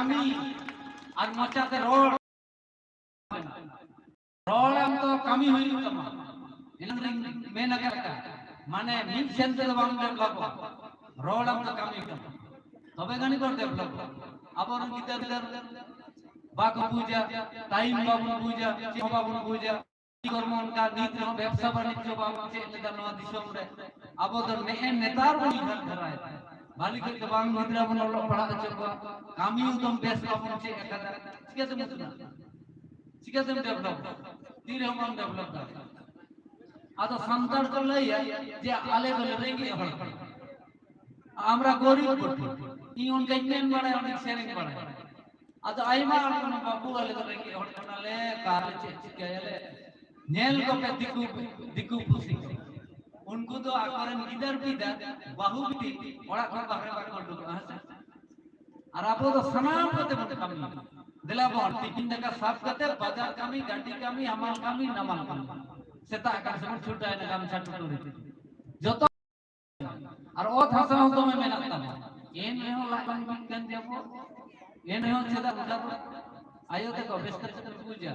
ᱠᱟᱹᱢᱤ ᱟᱨ ᱢᱚᱪᱟᱛᱮ ᱨᱚᱲ᱾ ᱨᱚᱲ ᱟᱢ ᱫᱚ ᱠᱟᱹᱢᱤ ᱦᱩᱭᱩᱜ ᱛᱟᱢᱟ᱾ ᱮᱱᱟᱝ ᱨᱤᱧ ᱢᱮᱱ ᱟᱠᱟᱫ ᱞᱮᱠᱟ, ᱢᱟᱱᱮ ᱢᱤᱫ ᱥᱮᱱ ᱛᱮᱫᱚ ᱵᱟᱝ ᱰᱮᱵᱷᱞᱚᱯᱚᱜᱼᱟ᱾ ᱨᱚᱲ ᱟᱢ ᱫᱚ ᱠᱟᱹᱢᱤ ᱦᱩᱭᱩᱜ ᱛᱟᱢᱟ, ᱛᱚᱵᱮ ᱜᱟᱱᱤ ᱠᱚ ᱰᱮᱵᱷᱞᱚᱯᱚᱜᱼᱟ᱾ ᱟᱵᱚᱨᱮᱱ ᱜᱤᱫᱟᱹᱨ ᱯᱤᱫᱟᱹᱨ ᱵᱟᱠᱚ ᱵᱩᱡᱟ, ᱴᱟᱭᱤᱢ ᱵᱟᱵᱚᱱ ᱵᱩᱡᱟ, ᱪᱮᱫ ᱦᱚᱸ ᱵᱟᱵᱚᱱ ᱵᱩᱡᱟ᱾ ᱠᱚᱨᱢᱚ ᱚᱱᱠᱟ ᱱᱤᱛ ᱨᱮᱦᱚᱸ ᱵᱮᱵᱽᱥᱟ ᱵᱟᱱᱤᱡᱽᱡᱚ ᱵᱟᱵᱚᱱ ᱪᱮᱫ ᱞᱮᱫᱟ ᱱᱚᱣᱟ ᱫᱤᱥᱚᱢ ᱨᱮ᱾ ᱟᱵᱚ ᱫᱚ ᱱᱮᱜᱼᱮ ᱱᱮᱛᱟᱨ ᱵᱚᱱ ᱩᱭᱦᱟᱹᱨ ᱫᱷᱟᱨᱟᱭᱮᱫᱟ᱾ ᱵᱷᱟᱞᱤ ᱠᱚᱡ ᱫᱚ ᱵᱟᱝ ᱜᱤᱫᱽᱨᱟᱹ ᱵᱚᱱ ᱚᱞᱚᱜ ᱯᱟᱲᱦᱟᱜ ᱦᱚᱪᱚ ᱠᱚᱣᱟ, ᱠᱟᱹᱢᱤ ᱩᱫᱚᱢ ᱵᱮᱥ ᱵᱟᱵᱚᱱ ᱪᱮᱫ ᱟᱠᱟᱫᱟ, ᱪᱤᱠᱟᱹᱛᱮᱢ ᱩᱛᱱᱟᱹᱜᱼᱟ? ᱪᱤᱠᱟᱹᱛᱮᱢ ᱰᱮᱵᱷᱞᱚᱯ? ᱛᱤ ᱨᱮᱦᱚᱸ ᱵᱟᱢ ᱰᱮᱵᱷᱞᱚᱯ ᱫᱟᱲᱮᱭᱟᱜᱼᱟ᱾ ᱟᱫᱚ ᱥᱟᱱᱛᱟᱲ ᱠᱚ ᱞᱟᱹᱭᱟ ᱡᱮ ᱟᱞᱮ ᱫᱚᱞᱮ ᱨᱮᱸᱜᱮᱡ ᱦᱚᱲ ᱠᱟᱱᱟ, ᱟᱢᱨᱟ ᱜᱚᱨᱤᱵ ᱠᱚᱴᱷᱤ᱾ ᱤᱧ ᱚᱱᱠᱟᱧ ᱢᱮᱱ ᱵᱟᱲᱟᱭᱟ, ᱚᱱᱟᱧ ᱥᱮᱨᱮᱧ ᱵᱟᱲᱟᱭᱟ᱾ ᱟᱫᱚ ᱟᱭᱢᱟ ᱦᱚᱲ ᱠᱚ ᱢᱮᱱᱟ, "ᱵᱟᱹᱵᱩ, ᱟᱞᱮ ᱫᱚ ᱨᱮᱸᱜᱮᱡ ᱦᱚᱲ ᱠᱟᱱᱟᱞᱮ, ᱚᱠᱟᱨᱮ ᱪᱮᱫ ᱪᱤᱠᱟᱹᱭᱟᱞᱮ?" ᱧᱮᱞ ᱠᱚᱯᱮ ᱫᱤᱠᱩ, ᱫᱤᱠᱩ ᱯᱩᱥᱤ ᱠᱚ, ᱩᱱᱠᱩ ᱫᱚ ᱟᱠᱚᱨᱮᱱ ᱜᱤᱫᱟᱹᱨ ᱯᱤᱫᱟᱹᱨ, ᱵᱟᱹᱦᱩ ᱵᱤᱴᱤ ᱚᱲᱟᱜ ᱠᱷᱚᱱ ᱵᱟᱦᱨᱮ ᱵᱟᱠᱚ ᱩᱰᱩᱠᱚᱜᱼᱟ, ᱦᱮᱸ ᱥᱮ? ᱟᱨ ᱟᱵᱚ ᱫᱚ ᱥᱟᱱᱟᱢ ᱠᱚᱛᱮ ᱵᱚᱱ ᱠᱟᱹᱢᱤᱭᱟ᱾ ᱫᱮᱞᱟ ᱵᱚᱱ, ᱴᱤᱯᱤᱱ ᱫᱟᱠᱟ ᱥᱟᱵ ᱠᱟᱛᱮ ᱵᱟᱡᱟᱨ ᱠᱟᱹᱢᱤ, ᱜᱟᱹᱰᱤ ᱠᱟᱹᱢᱤ, ᱦᱟᱢᱟᱞ ᱠᱟᱹᱢᱤ, ᱱᱟᱢᱟᱞ ᱠᱟᱹᱢᱤ, ᱥᱮᱛᱟᱜ ᱟᱠᱟᱱ ᱥᱮᱵᱚᱱ ᱪᱷᱩᱴᱟᱹᱣᱮᱱᱟ ᱜᱟᱢᱪᱷᱟ ᱴᱩᱴᱩᱨᱤ ᱛᱮ᱾ ᱡᱚᱛᱚ ᱟᱨ ᱚᱛ ᱦᱟᱥᱟ ᱦᱚᱸ ᱫᱚᱢᱮ ᱢᱮᱱᱟᱜ ᱛᱟᱢᱟ᱾ ᱮᱱ ᱨᱮᱦᱚᱸ ᱞᱟᱡ ᱵᱟᱝ ᱵᱤᱜ ᱠᱟᱱ ᱜᱮᱭᱟ ᱵᱚ᱾ ᱮᱱ ᱨᱮᱦᱚᱸ ᱪᱮᱫᱟᱜ ᱚᱱᱠᱟ ᱫᱚ? ᱟᱭᱳ ᱛᱟᱠᱚ ᱵᱮᱥ ᱠᱟᱛᱮ ᱯᱮ ᱵᱩᱡᱟ᱾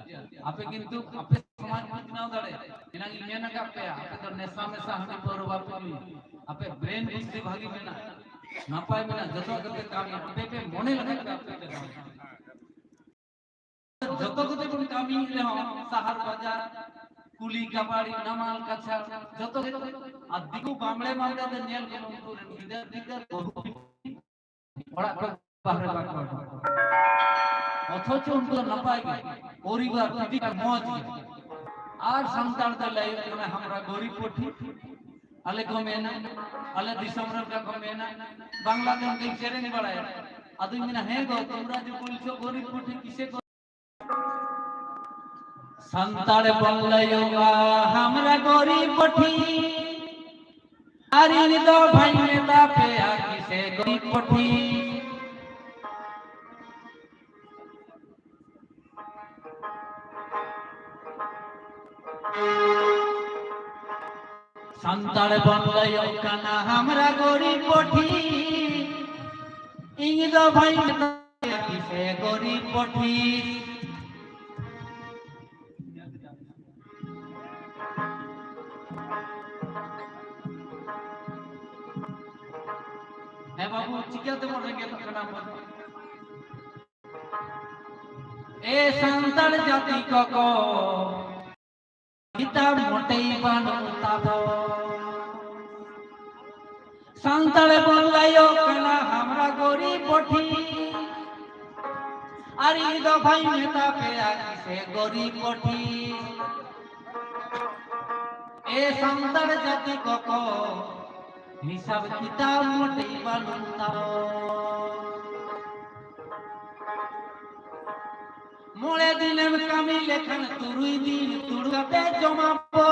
ᱟᱯᱮ ᱠᱤᱱᱛᱩ ᱟᱯᱮ ᱥᱚᱢᱟᱡᱽ ᱯᱮ ᱵᱮᱱᱟᱣ ᱫᱟᱲᱮᱭᱟᱜᱼᱟ᱾ ᱮᱱᱟᱝ ᱤᱧ ᱢᱮᱱ ᱟᱠᱟᱫ ᱯᱮᱭᱟ, ᱟᱯᱮ ᱫᱚ ᱱᱮᱥᱟ ᱢᱮᱥᱟ ᱦᱟᱺᱰᱤ ᱯᱟᱹᱣᱨᱟᱹ ᱵᱟᱯᱮ ᱧᱩᱭᱟ᱾ ᱟᱯᱮ ᱵᱨᱮᱱ ᱵᱩᱫᱽᱫᱷᱤ ᱵᱷᱟᱹᱜᱤ ᱢᱮᱱᱟᱜᱼᱟ, ᱱᱟᱯᱟᱭ ᱢᱮᱱᱟᱜᱼᱟ, ᱡᱚᱛᱚᱣᱟᱜ ᱜᱮᱯᱮ ᱠᱟᱹᱢᱤᱭᱟ᱾ ᱟᱯᱮ ᱯᱮ ᱢᱚᱱᱮ ᱞᱮᱠᱷᱟᱱ ᱜᱮ ᱟᱯᱮ ᱯᱮ ᱫᱟᱲᱮᱭᱟᱜᱼᱟ᱾ ᱡᱚᱛᱚ ᱠᱚᱛᱮ ᱵᱚᱱ ᱠᱟᱹᱢᱤᱭᱮᱫ ᱨᱮᱦᱚᱸ, ᱥᱟᱦᱟᱨ ᱵᱟᱡᱟᱨ, ᱠᱩᱞᱤ ᱠᱟᱵᱟᱲᱤ, ᱱᱟᱢᱟᱞ ᱠᱟᱪᱷᱟᱲ, ᱡᱚᱛᱚ ᱜᱮ᱾ ᱟᱨ ᱫᱤᱠᱩ ᱵᱟᱢᱲᱮ ᱵᱟᱢᱲᱮ ᱫᱚ ᱧᱮᱞ ᱠᱚᱢ, ᱩᱱᱠᱩ ᱨᱮᱱ ᱜᱤᱫᱟᱹᱨ ᱯᱤᱫᱟᱹᱨ ᱵᱟᱹᱦᱩ ᱚᱲᱟᱜ ᱠᱷᱚᱱ ᱵᱟᱦᱨᱮ ᱵᱟᱠᱚ ᱩᱰᱩᱠ᱾ ᱚᱛᱷᱚᱪᱚ ᱩᱱᱠᱩ ᱫᱚ ᱱᱟᱯᱟᱭ ᱜᱮ, ᱯᱚᱨᱤᱵᱟᱨ ᱴᱷᱤᱠ ᱴᱷᱟᱠ ᱢᱚᱡᱽ ᱜᱮ᱾ ᱟᱨ ᱥᱟᱱᱛᱟᱲ ᱫᱚ ᱞᱟᱹᱭᱚᱜ ᱠᱟᱱᱟ, ᱦᱟᱢᱨᱟ ᱜᱚᱨᱤᱵ ᱠᱚᱴᱷᱤ᱾ ᱟᱞᱮ ᱠᱚ ᱢᱮᱱᱟ, ᱟᱞᱮ ᱫᱤᱥᱚᱢ ᱨᱮ ᱚᱱᱠᱟ ᱠᱚ ᱢᱮᱱᱟ, ᱵᱟᱝᱞᱟ ᱛᱮ ᱚᱱᱠᱟᱧ ᱥᱮᱨᱮᱧ ᱵᱟᱲᱟᱭᱟ᱾ ᱟᱫᱚᱧ ᱢᱮᱱᱟ, ᱦᱮᱸ ᱜᱚ, ᱛᱩᱢᱨᱟ ᱡᱚ ᱵᱚᱞᱪᱷᱚ ᱜᱚᱨᱤᱵ ᱠᱚᱴᱷᱤ, ᱠᱤᱥᱮ ᱠᱚ? ᱥᱟᱱᱛᱟᱲ ᱵᱚᱱ ᱞᱟᱹᱭᱚᱜᱼᱟ, ᱦᱟᱢᱨᱟ ᱜᱚᱨᱤᱵ ᱠᱚᱴᱷᱤ, ᱟᱨ ᱤᱧ ᱫᱚ ᱵᱷᱟᱹᱧ ᱢᱮᱛᱟ ᱯᱮᱭᱟ, ᱠᱤᱥᱮ ᱜᱚᱨᱤᱵ ᱠᱚᱴᱷᱤ᱾ ᱥᱟᱱᱛᱟᱲ ᱵᱚᱱ ᱞᱟᱹᱭᱚᱜ ᱠᱟᱱᱟ ᱦᱟᱢᱨᱟ ᱜᱚᱨᱤᱵ ᱠᱚᱴᱷᱤ, ᱤᱧ ᱫᱚ ᱵᱷᱟᱹᱧ ᱢᱮᱛᱟᱭᱟ ᱠᱤᱥᱮ ᱮ ᱜᱚᱨᱤᱵ ᱯᱚᱴᱷᱤ᱾ ᱦᱮᱸ ᱵᱟᱹᱵᱩ, ᱪᱤᱠᱟᱹ ᱛᱮᱵᱚᱱ ᱨᱮᱸᱜᱮᱡᱚᱜ ᱠᱟᱱᱟ ᱵᱚᱱ? ᱮ ᱥᱟᱱᱛᱟᱲ ᱡᱟᱹᱛᱤ ᱠᱚᱠᱚ, ᱠᱤᱛᱟᱵ ᱢᱚᱴᱮᱭ ᱵᱟᱹᱱᱩᱜ ᱛᱟᱵᱚ᱾ ᱥᱟᱱᱛᱟᱲ ᱵᱚᱱ ᱞᱟᱹᱭᱚᱜ ᱠᱟᱱᱟ ᱦᱟᱢᱨᱟ ᱜᱚᱨᱤᱵ ᱯᱚᱴᱷᱤ᱾ ᱟᱨ ᱤᱧ ᱫᱚ ᱵᱷᱟᱹᱭ ᱢᱮᱛᱟ ᱯᱮᱭᱟ ᱠᱤᱥᱮ ᱜᱚᱨᱤᱵ ᱯᱚᱴᱷᱤ᱾ ᱮ ᱥᱟᱱᱛᱟᱲ ᱡᱟᱹᱛᱤ ᱠᱚᱠᱚ, ᱦᱤᱥᱟᱵ ᱠᱤᱛᱟᱵ ᱢᱚᱴᱮᱭ ᱵᱟᱹᱱᱩᱜ ᱛᱟᱵᱚ᱾ ᱢᱚᱬᱮ ᱫᱤᱱᱮᱢ ᱠᱟᱹᱢᱤ ᱞᱮᱠᱷᱟᱱ ᱛᱩᱨᱩᱭ ᱫᱤᱱ ᱫᱩᱲᱩᱵ ᱠᱟᱛᱮ ᱡᱚᱢᱟᱵᱚ᱾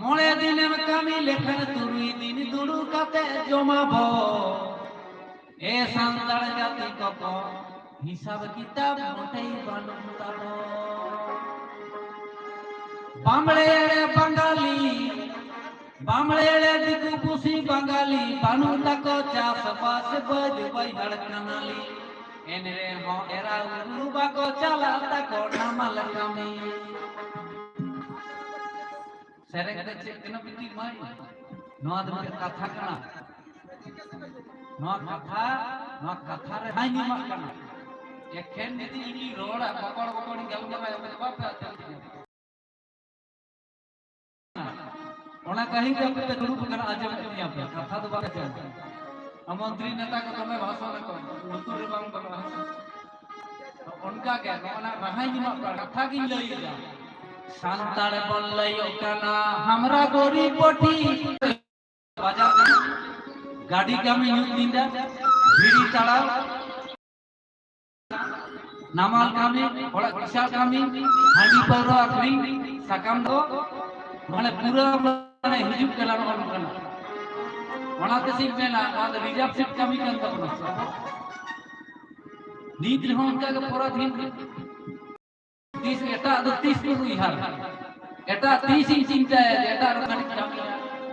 ᱢᱚᱬᱮ ᱫᱤᱱᱮᱢ ᱠᱟᱹᱢᱤ ᱞᱮᱠᱷᱟᱱ ᱛᱩᱨᱩᱭ ᱫᱤᱱ ᱫᱩᱲᱩᱵ ᱠᱟᱛᱮ ᱡᱚᱢᱟᱵᱚ᱾ ᱮ ᱥᱟᱱᱛᱟᱲ ᱡᱟᱹᱛᱤ ᱠᱚᱠᱚ, ᱦᱤᱥᱟᱵ ᱠᱤᱛᱟᱵ ᱢᱚᱴᱮᱭ ᱵᱟᱹᱱᱩᱜ ᱛᱟᱵᱚ᱾ ᱵᱟᱢᱲᱮ ᱵᱟᱝᱜᱟᱞᱤ, ᱵᱟᱢᱲᱮ ᱫᱤᱠᱩ ᱯᱩᱥᱤ ᱵᱟᱝᱜᱟᱞᱤ, ᱵᱟᱹᱱᱩᱜ ᱛᱟᱠᱚ ᱪᱟᱥᱵᱟᱥ ᱵᱟᱹᱫ ᱵᱟᱹᱭᱦᱟᱹᱲ ᱠᱟᱱᱟᱞᱤ᱾ ᱮᱱ ᱨᱮᱦᱚᱸ ᱮᱨᱟ ᱩᱨᱩ ᱵᱟᱠᱚ ᱪᱟᱞᱟᱜ ᱛᱟᱠᱚ ᱱᱟᱢᱟᱞ ᱠᱟᱹᱢᱤ᱾ ᱥᱮᱨᱮᱧ ᱫᱚ ᱪᱮᱫ ᱠᱟᱱᱟ ᱵᱤᱴᱤ ᱢᱟᱹᱭ? ᱱᱚᱣᱟ ᱫᱚ ᱢᱤᱫᱴᱮᱱ ᱠᱟᱛᱷᱟ ᱠᱟᱱᱟ᱾ ᱱᱚᱣᱟ ᱠᱟᱛᱷᱟ, ᱱᱚᱣᱟ ᱠᱟᱛᱷᱟ ᱨᱮ ᱵᱟᱭ ᱧᱟᱢᱚᱜ ᱠᱟᱱᱟ᱾ ᱮᱠᱷᱮᱱ ᱡᱩᱫᱤ ᱤᱧᱤᱧ ᱨᱚᱲᱟ, ᱵᱚᱠᱚᱲ ᱵᱚᱠᱚᱲᱤᱧ ᱜᱟᱞᱢᱟᱨᱟᱣᱟ, ᱟᱯᱮ ᱫᱚ ᱵᱟᱯᱮ ᱟᱸᱡᱚᱢ ᱛᱤᱧᱟ᱾ ᱚᱱᱟ ᱠᱟᱹᱦᱤ ᱛᱮ ᱟᱯᱮ ᱯᱮ ᱫᱩᱲᱩᱵ ᱟᱠᱟᱱᱟ, ᱟᱸᱡᱚᱢᱮᱫ ᱛᱤᱧᱟ ᱯᱮ, ᱠᱟᱛᱷᱟ ᱫᱚ ᱵᱟᱯᱮ ᱟᱸᱡᱚᱢ᱾ ᱟᱨ ᱢᱚᱱᱛᱨᱤ ᱱᱮᱛᱟ ᱠᱚ ᱫᱚᱢᱮ ᱵᱷᱟᱥᱚᱱ ᱟᱠᱚ, ᱞᱩᱛᱩᱨ ᱨᱮ ᱵᱟᱝ ᱵᱚᱞᱚᱜᱼᱟ᱾ ᱛᱚ ᱚᱱᱠᱟ ᱜᱮ ᱱᱚᱜᱼᱚ ᱱᱟ ᱨᱟᱦᱟᱧ ᱮᱢᱟᱜ ᱠᱚᱣᱟ, ᱠᱟᱛᱷᱟ ᱜᱤᱧ ᱞᱟᱹᱭ ᱮᱫᱟ᱾ ᱥᱟᱱᱛᱟᱲ ᱵᱚᱱ ᱞᱟᱹᱭᱚᱜ ᱠᱟᱱᱟ ᱦᱟᱢᱨᱟ ᱜᱚᱨᱤᱵ ᱯᱚᱴᱷᱤ᱾ ᱵᱟᱡᱟᱨ ᱠᱟᱹᱢᱤ, ᱜᱟᱹᱰᱤ ᱠᱟᱹᱢᱤ ᱧᱩᱛ ᱧᱤᱫᱟᱹ, ᱵᱤᱲᱤ ᱛᱟᱲᱟᱣ, ᱱᱟᱢᱟᱞ ᱠᱟᱹᱢᱤ, ᱚᱲᱟᱜ ᱠᱤᱥᱟᱹᱬ ᱠᱟᱹᱢᱤ, ᱦᱟᱺᱰᱤ ᱯᱟᱹᱣᱨᱟᱹ ᱟᱹᱠᱷᱨᱤᱧ, ᱥᱟᱠᱟᱢ ᱫᱚ, ᱢᱟᱱᱮ ᱯᱩᱨᱟᱹ ᱢᱟᱱᱮ ᱦᱤᱡᱩᱜ ᱠᱟᱱᱟ, ᱱᱚᱜᱼᱚ ᱱᱚᱝᱠᱟᱱᱟᱜ᱾ ᱚᱱᱟᱛᱮ ᱥᱤᱧ ᱢᱮᱱᱟ, ᱱᱚᱣᱟ ᱫᱚ ᱨᱤᱡᱟᱨᱵᱷ ᱥᱤᱴ ᱠᱟᱹᱢᱤ ᱠᱟᱱ ᱛᱟᱵᱚᱱᱟ᱾ ᱱᱤᱛ ᱨᱮᱦᱚᱸ ᱚᱱᱠᱟ ᱜᱮ ᱯᱚᱨᱟᱫᱷᱤᱱ᱾ ᱛᱤᱥ ᱮᱴᱟᱜ ᱫᱚ ᱛᱤᱥ ᱵᱚᱱ ᱩᱭᱦᱟᱹᱨᱟ? ᱮᱴᱟᱜ ᱛᱤᱥ ᱤᱧ ᱪᱤᱱᱛᱟᱹᱭᱟ ᱡᱮ ᱮᱴᱟᱜ ᱨᱚᱠᱚᱢ ᱠᱟᱹᱴᱤᱡ ᱠᱟᱹᱢᱤᱭᱟ,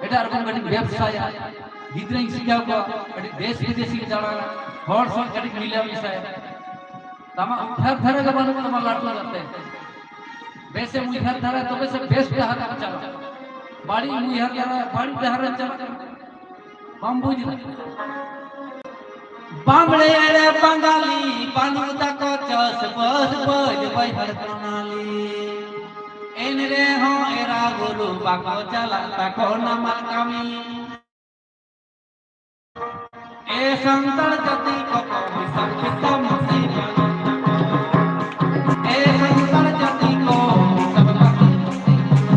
ᱮᱴᱟᱜ ᱨᱚᱠᱚᱢ ᱠᱟᱹᱴᱤᱡ ᱵᱮᱵᱽᱥᱟᱭᱟ, ᱜᱤᱫᱽᱨᱟᱹᱧ ᱥᱤᱠᱷᱟᱣ ᱠᱚᱣᱟ, ᱠᱟᱹᱴᱤᱡ ᱫᱮᱥ ᱵᱤᱫᱮᱥᱤᱧ ᱫᱟᱬᱟᱱᱟ, ᱦᱚᱲ ᱥᱟᱶ ᱠᱟᱹᱴᱤᱡ ᱢᱤᱞᱟᱹ ᱢᱮᱥᱟᱭᱟ᱾ ᱛᱟᱢᱟ ᱩᱭᱦᱟᱹᱨ ᱫᱷᱟᱨᱟ ᱜᱮ ᱵᱟᱹᱱᱩᱜ ᱛᱟᱢᱟ ᱞᱟᱹᱴᱩ ᱠᱟᱛᱮ᱾ ᱵᱮᱥᱮᱢ ᱩᱭᱦᱟᱹᱨ ᱫᱷᱟᱨᱟ ᱛᱚᱵᱮ ᱥᱮ ᱵᱮᱥ ᱰᱟᱦᱟᱨ ᱛᱮᱢ ᱪᱟᱞᱟᱜᱼᱟ᱾ ᱵᱟᱹᱲᱤᱡ ᱮᱢ ᱩᱭᱦᱟᱹᱨ ᱫᱷᱟᱨᱟ ᱵᱟᱹᱲᱤᱡ ᱰᱟᱦᱟᱨ ᱨᱮᱢ ᱪᱟᱞᱟᱜᱼᱟ᱾ ᱵᱟᱢ ᱵᱩᱡᱽ ᱫᱟ᱾ ᱵᱟᱢᱲᱮ ᱮᱲᱮ ᱵᱟᱝᱜᱟᱞᱤ ᱵᱟᱹᱱᱩᱜ ᱛᱟᱠᱚ ᱪᱟᱥ ᱵᱟᱥ ᱵᱟᱹᱫ ᱵᱟᱹᱭᱦᱟᱹᱲ ᱠᱚᱱᱟᱞᱤ᱾ ᱮᱱ ᱨᱮᱦᱚᱸ ᱮᱨᱟ ᱜᱩᱨᱩ ᱵᱟᱠᱚ ᱪᱟᱞᱟᱜ ᱛᱟᱠᱚ ᱱᱟᱢᱟᱞ ᱠᱟᱹᱢᱤ᱾ ᱮ ᱥᱟᱱᱛᱟᱲ ᱡᱟᱹᱛᱤ ᱠᱚ ᱠᱚ ᱢᱮᱥᱟ ᱠᱮᱫᱟ ᱢᱟᱥᱮ ᱧᱮᱞ᱾ ᱮ ᱥᱟᱱᱛᱟᱲ ᱡᱟᱹᱛᱤ ᱠᱚ ᱢᱮᱥᱟ ᱠᱮᱫᱟ ᱢᱟᱥᱮ ᱧᱮᱞ᱾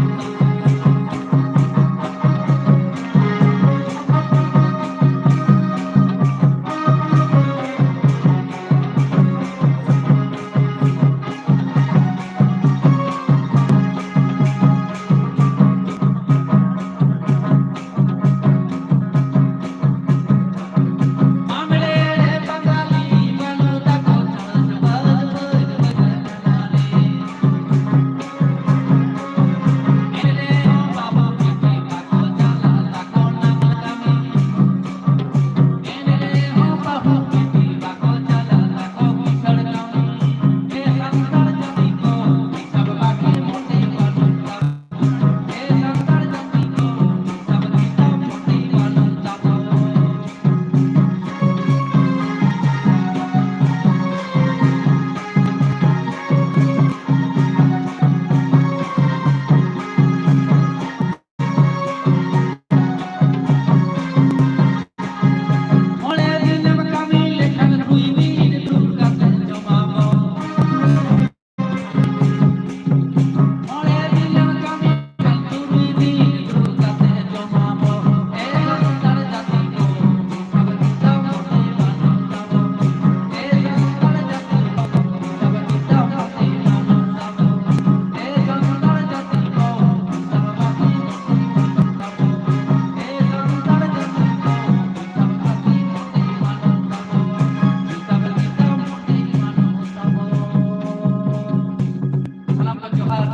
ᱥᱟᱱᱟᱢ ᱠᱚ ᱡᱚᱦᱟᱨ,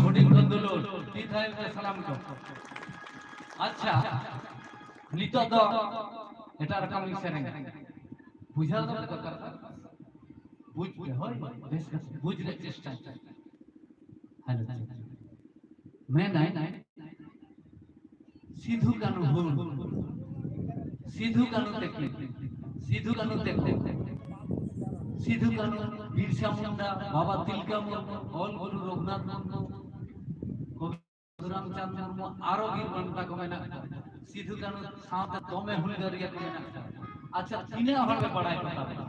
ᱦᱩᱰᱤᱧ ᱠᱷᱚᱱ ᱫᱩᱞᱩᱲ, ᱛᱤ ᱛᱷᱟᱭᱚ ᱛᱮ ᱥᱟᱱᱟᱢ ᱠᱚ᱾ ᱟᱪᱪᱷᱟ, ᱱᱤᱛᱚᱜ ᱫᱚ ᱮᱴᱟᱜ ᱨᱚᱠᱚᱢ ᱞᱤᱧ ᱥᱮᱨᱮᱧᱟ᱾ ᱵᱩᱡᱷᱟᱹᱣ ᱫᱚ ᱫᱚᱨᱠᱟᱨ ᱠᱟᱱᱟ᱾ ᱵᱩᱡᱽ ᱯᱮ, ᱦᱳᱭ, ᱵᱮᱥ ᱠᱟᱛᱮ ᱵᱩᱡᱽ ᱨᱮᱭᱟᱜ ᱪᱮᱥᱴᱟᱭ ᱯᱮ᱾ ᱦᱮᱞᱳ, ᱢᱮᱱᱟᱭ, ᱥᱤᱫᱷᱩ ᱠᱟᱹᱱᱦᱩ ᱦᱩᱞ, ᱥᱤᱫᱷᱩ ᱠᱟᱹᱱᱦᱩ ᱛᱟᱹᱠᱤᱱ, ᱥᱤᱫᱷᱩ ᱠᱟᱹᱱᱦᱩ ᱛᱟᱹᱠᱤᱱ, ᱥᱤᱫᱷᱩ ᱠᱟᱹᱱᱦᱩ, ᱵᱤᱨᱥᱟ ᱢᱩᱱᱰᱟ, ᱵᱟᱵᱟ ᱛᱤᱞᱠᱟᱹ ᱢᱩᱨᱢᱩ, ᱚᱞ ᱜᱩᱨᱩ ᱨᱚᱜᱷᱩᱱᱟᱛᱷ ᱢᱩᱨᱢᱩ, ᱠᱚᱵᱤ ᱨᱟᱢᱪᱟᱸᱫᱽ ᱢᱩᱨᱢᱩ, ᱟᱨᱚ ᱵᱤᱨ ᱵᱟᱱᱴᱟ ᱠᱚ ᱢᱮᱱᱟᱜ ᱠᱚᱣᱟ᱾ ᱥᱤᱫᱷᱩ ᱠᱟᱹᱱᱦᱩ ᱥᱟᱶᱛᱮ ᱫᱚᱢᱮ ᱦᱩᱞᱜᱟᱹᱨᱤᱭᱟᱹ ᱠᱚ ᱢᱮᱱᱟᱜ ᱠᱚᱣᱟ᱾ ᱟᱪᱪᱷᱟ, ᱛᱤᱱᱟᱹᱜ ᱦᱚᱲ ᱯᱮ ᱵᱟᱲᱟᱭ ᱠᱚ ᱛᱟᱵᱚᱱᱟ?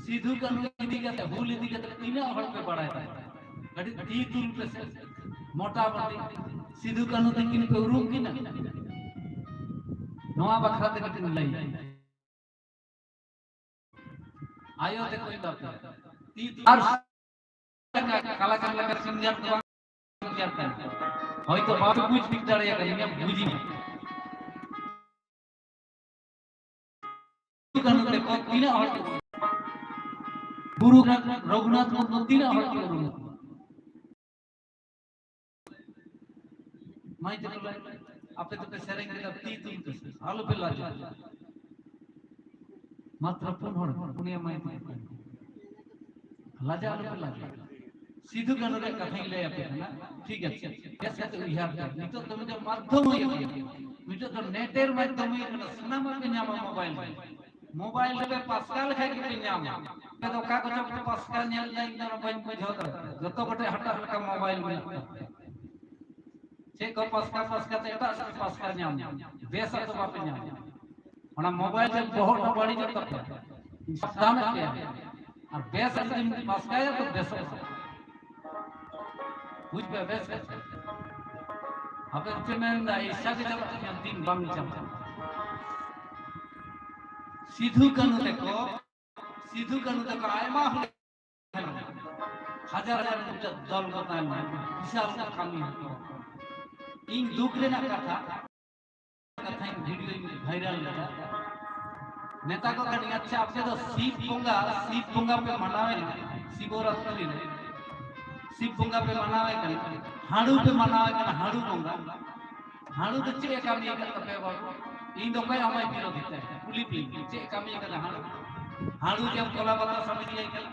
ᱥᱤᱫᱷᱩ ᱠᱟᱹᱱᱦᱩ ᱤᱫᱤ ᱠᱟᱛᱮ, ᱦᱩᱞ ᱤᱫᱤ ᱠᱟᱛᱮ ᱛᱤᱱᱟᱹᱜ ᱦᱚᱲ ᱯᱮ ᱵᱟᱲᱟᱭ ᱛᱟᱵᱚᱱᱟ? ᱠᱟᱹᱴᱤᱡ ᱛᱤ ᱛᱩᱞ ᱯᱮᱥᱮ᱾ ᱢᱚᱴᱟᱢᱩᱴᱤ ᱥᱤᱫᱷᱩ ᱠᱟᱹᱱᱦᱩ ᱛᱟᱹᱠᱤᱱ ᱯᱮ ᱩᱨᱩᱢ ᱠᱤᱱᱟ? ᱱᱚᱣᱟ ᱵᱟᱠᱷᱨᱟ ᱛᱮ ᱠᱟᱹᱴᱤᱡ ᱞᱟᱹᱭ᱾ ᱟᱭᱳ ᱛᱮᱠᱚ ᱮᱸᱜᱟᱛ ᱛᱮ᱾ ᱛᱤ ᱛᱩᱞ ᱟᱨ ᱠᱟᱞᱟᱠᱟᱨ ᱞᱮᱠᱟ ᱥᱤᱧᱡᱟᱨ ᱫᱚ ᱵᱟᱝ ᱥᱤᱧᱡᱟᱨ ᱠᱟᱱᱟ᱾ ᱦᱚᱭᱛᱚ ᱵᱟᱯᱮ ᱵᱩᱡᱽ ᱴᱷᱤᱠ ᱫᱟᱲᱮᱭᱟᱜ ᱠᱟᱱᱟ, ᱤᱧᱟᱹᱜ ᱵᱩᱡᱽ ᱢᱮ᱾ ᱠᱟᱹᱱᱦᱩ ᱛᱮᱠᱚ ᱛᱤᱱᱟᱹᱜ ᱦᱚᱲ ᱠᱚ, ᱜᱩᱨᱩ ᱨᱚᱜᱷᱩᱱᱟᱛᱷ ᱢᱩᱨᱢᱩ ᱛᱤᱱᱟᱹᱜ ᱦᱚᱲ ᱠᱚ ᱩᱨᱩᱢ ᱠᱚᱣᱟ? ᱢᱟᱹᱭ ᱛᱮᱠᱚ ᱞᱟᱹᱭ, ᱟᱯᱮ ᱫᱚᱯᱮ ᱥᱮᱨᱮᱧ ᱠᱮᱫᱟ, ᱛᱤ ᱛᱩᱞ ᱯᱮᱥᱮ, ᱟᱞᱚᱯᱮ ᱞᱟᱡᱟᱜᱼᱟ᱾ ᱢᱟᱛᱨᱚ ᱯᱩᱱ ᱦᱚᱲ, ᱯᱩᱱᱭᱟᱹ ᱢᱟᱹᱭ ᱛᱮᱠᱚ ᱞᱟᱹᱭ, ᱞᱟᱡᱟᱜ ᱟᱞᱚᱯᱮ ᱞᱟᱡᱟᱜᱼᱟ᱾ ᱥᱤᱫᱷᱩ ᱠᱟᱹᱱᱦᱩ ᱨᱮᱭᱟᱜ ᱠᱟᱛᱷᱟᱧ ᱞᱟᱹᱭ ᱟᱯᱮ ᱠᱟᱱᱟ, ᱴᱷᱤᱠ ᱟᱪᱷᱮ? ᱵᱮᱥ ᱠᱟᱛᱮ ᱩᱭᱦᱟᱹᱨ ᱯᱮ᱾ ᱱᱤᱛᱚᱜ ᱫᱚ ᱢᱤᱫᱴᱮᱱ ᱢᱟᱫᱽᱫᱷᱚᱢ ᱦᱩᱭ ᱟᱠᱟᱱᱟ, ᱱᱤᱛᱚᱜ ᱫᱚ ᱱᱮᱴᱮᱨ ᱢᱟᱫᱽᱫᱷᱚᱢ ᱦᱩᱭ ᱟᱠᱟᱱᱟ, ᱥᱟᱱᱟᱢᱟᱜ ᱯᱮ ᱧᱟᱢᱟ ᱢᱳᱵᱟᱭᱤᱞ ᱨᱮ᱾ ᱢᱳᱵᱟᱭᱤᱞ ᱨᱮᱯᱮ ᱯᱟᱥᱠᱟ ᱞᱮᱠᱷᱟᱡ ᱜᱮᱯᱮ ᱧᱟᱢᱟ᱾ ᱟᱯᱮ ᱫᱚ ᱚᱠᱟ ᱠᱚᱪᱚ ᱯᱮ ᱯᱟᱥᱠᱟ ᱧᱮᱞ ᱫᱟ, ᱤᱧ ᱫᱚ ᱚᱱᱟ ᱵᱟᱹᱧ ᱵᱩᱡᱷᱟᱹᱣ ᱫᱟᱲᱮᱭᱟᱜ ᱠᱟᱱᱟ᱾ ᱡᱚᱛᱚ ᱠᱚᱴᱷᱮᱡ ᱦᱟᱴᱟᱜ ᱞᱮᱠᱟ ᱢᱳᱵᱟᱭᱤᱞ ᱢᱮᱱᱟᱜ ᱛᱟᱯᱮᱭᱟ᱾ ᱪᱮᱫ ᱠᱚ ᱯᱟᱥᱠᱟ ᱯᱟᱥᱠᱟ ᱛᱮ ᱮᱴᱟᱜ ᱥᱮᱫ ᱯᱟᱥᱠᱟ ᱧᱟᱢ, ᱵᱮᱥᱟᱜ ᱫᱚ ᱵᱟᱯᱮ ᱧᱟᱢᱟ᱾ ᱚᱱᱟ ᱢᱳᱵᱟᱭᱤᱞ ᱛᱮ ᱵᱚᱦᱚᱜ ᱫᱚ ᱵᱟᱹᱲᱤᱡᱚᱜ ᱛᱟᱯᱮᱭᱟ᱾ ᱥᱟᱵᱫᱷᱟᱱᱚᱜ ᱯᱮ᱾ ᱟᱨ ᱵᱮᱥᱟᱜ ᱡᱩᱫᱤᱢ ᱯᱟᱥᱠᱟᱭᱟ ᱛᱚ ᱵᱮᱥᱚᱜᱼᱟ᱾ ᱵᱩᱡᱽ ᱯᱮ ᱵᱮᱥ ᱠᱟᱛᱮ᱾ ᱟᱯᱮ ᱯᱮ ᱢᱮᱱᱫᱟ ᱤᱥᱟ ᱜᱮ ᱪᱟᱞᱟᱜ ᱠᱟᱱᱟ, ᱫᱤᱱ ᱵᱟᱝ ᱪᱟᱞᱟᱜᱼᱟ᱾ ᱥᱤᱫᱷᱩ ᱠᱟᱹᱱᱦᱩ ᱛᱮᱠᱚ, ᱥᱤᱫᱷᱩ ᱠᱟᱹᱱᱦᱩ ᱛᱮᱠᱚ ᱟᱭᱢᱟ ᱦᱚᱲ ᱦᱟᱡᱟᱨ ᱦᱟᱡᱟᱨ ᱢᱤᱫᱴᱮᱡ ᱫᱚᱞ ᱠᱚ ᱛᱟᱦᱮᱸ ᱞᱮᱱᱟ, ᱵᱤᱥᱟᱞ ᱠᱚ ᱠᱟᱹᱢᱤ ᱦᱚᱴᱚ ᱟᱠᱟᱫᱟ᱾ ᱤᱧ ᱫᱩᱠ ᱨᱮᱱᱟᱜ ᱠᱟᱛᱷᱟ, ᱠᱟᱛᱷᱟᱧ ᱵᱷᱤᱰᱤᱭᱳᱧ ᱵᱷᱟᱭᱨᱟᱞ ᱞᱮᱫᱟ, ᱢᱮᱛᱟ ᱠᱚ ᱠᱟᱹᱱᱟᱹᱧ, ᱟᱪᱪᱷᱟ, ᱟᱯᱮ ᱫᱚ ᱥᱤᱵ ᱵᱚᱸᱜᱟ, ᱥᱤᱵ ᱵᱚᱸᱜᱟ ᱯᱮ ᱢᱟᱱᱟᱣᱮᱱᱟ ᱥᱤᱵᱚᱨᱟᱛᱨᱤ ᱨᱮ, ᱥᱤᱵ ᱵᱚᱸᱜᱟ ᱯᱮ ᱢᱟᱱᱟᱣᱮ ᱠᱟᱱᱟ, ᱦᱟᱹᱲᱩ ᱯᱮ ᱢᱟᱱᱟᱣᱮ ᱠᱟᱱᱟ, ᱦᱟᱹᱲᱩ ᱵᱚᱸᱜᱟ, ᱦᱟᱹᱲᱩ ᱫᱚ ᱪᱮᱫ ᱮ ᱠᱟᱹᱢᱤ ᱟᱠᱟᱫ ᱛᱟᱯᱮᱭᱟ ᱵᱟᱹᱵᱩ? ᱤᱧ ᱫᱚ ᱚᱠᱚᱭᱟᱜ ᱦᱚᱸ ᱵᱟᱹᱧ ᱵᱤᱨᱳᱫᱷ ᱛᱟᱭᱟ᱾ ᱠᱩᱞᱤ ᱯᱮ, ᱪᱮᱫ ᱠᱟᱹᱢᱤ ᱠᱟᱫᱟ ᱦᱟᱹᱬᱩ? ᱦᱟᱹᱬᱩ ᱡᱮ ᱠᱚᱞᱟ ᱵᱟᱛᱟᱥᱟ ᱤᱫᱤᱭᱟᱭ ᱠᱟᱱᱟ᱾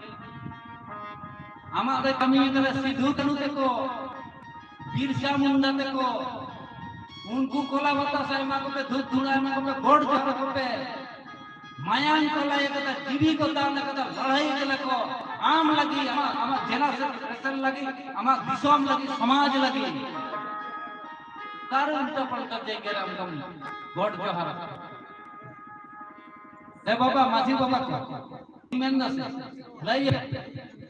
ᱟᱢᱟᱜ ᱫᱚᱭ ᱠᱟᱹᱢᱤ ᱠᱟᱫᱟ ᱥᱤᱫᱷᱩ ᱠᱟᱹᱱᱦᱩ ᱛᱟᱠᱚ, ᱵᱤᱨᱥᱟ ᱢᱩᱱᱰᱟ ᱛᱟᱠᱚ, ᱩᱱᱠᱩ ᱠᱚᱞᱟ ᱵᱟᱛᱟᱥᱟ ᱮᱢᱟ ᱠᱚᱯᱮ, ᱫᱷᱩᱯ ᱫᱷᱩᱲᱟ ᱮᱢᱟ ᱠᱚᱯᱮ, ᱜᱚᱰ ᱡᱚᱦᱟᱨ ᱠᱚᱯᱮ᱾ ᱢᱟᱭᱟᱝ ᱠᱚ ᱞᱟᱭ ᱠᱟᱫᱟ, ᱡᱤᱣᱤ ᱠᱚ ᱫᱟᱱ ᱠᱟᱫᱟ, ᱞᱟᱹᱲᱦᱟᱹᱭ ᱠᱟᱱᱟ ᱠᱚ ᱟᱢ ᱞᱟᱹᱜᱤᱫ, ᱟᱢᱟᱜ, ᱟᱢᱟᱜ ᱡᱮᱱᱟᱨᱮᱥᱚᱱ ᱞᱟᱹᱜᱤᱫ, ᱟᱢᱟᱜ ᱫᱤᱥᱚᱢ ᱞᱟᱹᱜᱤᱫ, ᱥᱚᱢᱟᱡᱽ ᱞᱟᱹᱜᱤᱫ᱾ ᱚᱠᱟᱨᱮ ᱩᱞᱴᱟ ᱯᱟᱞᱴᱟ ᱡᱟᱭᱜᱟ ᱨᱮ ᱟᱢ ᱫᱚᱢ ᱜᱚᱰ ᱡᱚᱦᱟᱨ? ᱮ ᱵᱟᱵᱟ, ᱢᱟᱹᱡᱷᱤ ᱵᱟᱵᱟ ᱠᱚ, ᱤᱧ ᱢᱮᱱ ᱫᱟ ᱥᱮ, ᱞᱟᱹᱭ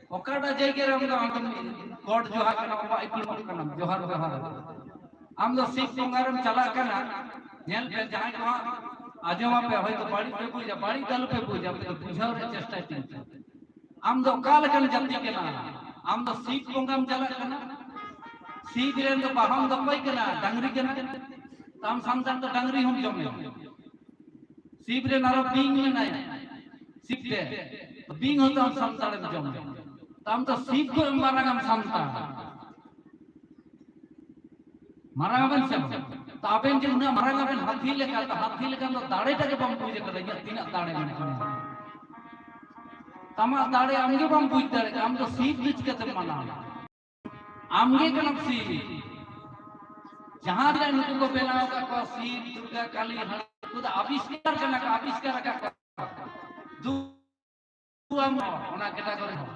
ᱚᱠᱟᱴᱟᱜ ᱡᱟᱭᱜᱟ ᱨᱮ ᱟᱢ ᱫᱚ, ᱟᱢ ᱫᱚᱢ ᱜᱚᱰ ᱡᱚᱦᱟᱨ ᱠᱟᱱᱟ, ᱵᱟᱵᱟ ᱤᱯᱤᱞ ᱠᱟᱱᱟᱢ, ᱡᱚᱦᱟᱨ ᱡᱚᱦᱟᱨ᱾ ᱟᱢ ᱫᱚ ᱥᱤᱵ ᱵᱚᱸᱜᱟ ᱨᱮᱢ ᱪᱟᱞᱟᱜ ᱠᱟᱱᱟ᱾ ᱧᱮᱞ ᱯᱮ, ᱡᱟᱦᱟᱸᱭ ᱠᱚ ᱦᱟᱸᱜ ᱟᱸᱡᱚᱢ ᱟᱯᱮ, ᱦᱚᱭᱛᱳ ᱵᱟᱹᱲᱤᱡ ᱯᱮ ᱵᱩᱡᱟ, ᱵᱟᱹᱲᱤᱡ ᱫᱚ ᱟᱞᱚ ᱯᱮ ᱵᱩᱡᱟ, ᱟᱯᱮ ᱫᱚ ᱵᱩᱡᱷᱟᱹᱣ ᱨᱮᱭᱟᱜ ᱪᱮᱥᱴᱟᱭ ᱯᱮ᱾ ᱟᱢ ᱫᱚ ᱚᱠᱟ ᱞᱮᱠᱟᱱ ᱡᱟᱹᱛᱤ ᱠᱟᱱᱟ? ᱟᱢ ᱫᱚ ᱥᱤᱵ ᱵᱚᱸᱜᱟᱢ ᱪᱟᱞᱟᱜ ᱠᱟᱱᱟ? ᱥᱤᱵ ᱨᱮᱱ ᱫᱚ ᱵᱟᱦᱚᱱ ᱫᱚ ᱚᱠᱚᱭ ᱠᱟᱱᱟ? ᱰᱟᱝᱨᱤ ᱠᱟᱱᱟ᱾ ᱟᱢ ᱥᱟᱱᱛᱟᱲ ᱫᱚ ᱰᱟᱝᱨᱤ ᱦᱚᱸᱢ ᱡᱚᱢᱮᱭᱟ᱾ ᱥᱤᱵ ᱨᱮᱱ ᱟᱨᱚ ᱵᱤᱧ ᱢᱮᱱᱟᱭᱟ, ᱥᱤᱵ ᱨᱮ ᱵᱤᱧ ᱦᱚᱸᱛᱚ ᱟᱢ ᱥᱟᱱᱛᱟᱲᱮᱢ ᱡᱚᱢᱮᱭᱟ᱾ ᱟᱢ ᱫᱚ ᱥᱤᱵ ᱠᱷᱚᱱ ᱢᱟᱨᱟᱝ ᱟᱢ ᱥᱟᱱᱛᱟᱲ᱾ ᱢᱟᱨᱟᱝ ᱟᱵᱮᱱ ᱥᱮ ᱵᱟᱝ? ᱛᱚ ᱟᱵᱮᱱ ᱡᱮ ᱩᱱᱟᱹᱜ ᱢᱟᱨᱟᱝ ᱟᱵᱮᱱ ᱦᱟᱹᱛᱤ ᱞᱮᱠᱟ, ᱛᱚ ᱦᱟᱹᱛᱤ ᱞᱮᱠᱟ ᱫᱚ ᱫᱟᱲᱮ ᱴᱟᱜ ᱜᱮ ᱵᱟᱢ ᱵᱩᱡᱽ ᱟᱠᱟᱫᱟ, ᱤᱧᱟᱹᱜ ᱛᱤᱱᱟᱹᱜ ᱫᱟᱲᱮ ᱢᱮᱱᱟᱜᱼᱟ᱾ ᱟᱢᱟᱜ ᱫᱟᱲᱮ ᱟᱢ ᱜᱮ ᱵᱟᱢ ᱵᱩᱡᱽ ᱫᱟᱲᱮᱭᱟᱜᱼᱟ, ᱟᱢ ᱫᱚ ᱥᱤᱵ ᱫᱚ ᱪᱤᱠᱟᱹᱛᱮᱢ ᱢᱟᱱᱟᱣᱟ? ᱟᱢ ᱜᱮ ᱠᱟᱱᱟᱢ ᱥᱤᱵ᱾ ᱡᱟᱦᱟᱸ ᱛᱤᱱᱟᱹᱜ ᱱᱩᱠᱩ ᱠᱚ ᱵᱮᱱᱟᱣ ᱟᱠᱟᱫ ᱠᱚᱣᱟ, ᱥᱤᱵ, ᱫᱩᱨᱜᱟ, ᱠᱟᱞᱤ, ᱦᱟᱱᱟ, ᱱᱩᱠᱩ ᱫᱚ ᱟᱵᱤᱥᱠᱟᱨ ᱠᱟᱱᱟ ᱠᱚ, ᱟᱵᱤᱥᱠᱟᱨ ᱟᱠᱟᱫ ᱠᱚᱣᱟ᱾ ᱫᱩ ᱟᱢ ᱚᱱᱟ category ᱦᱚᱲ,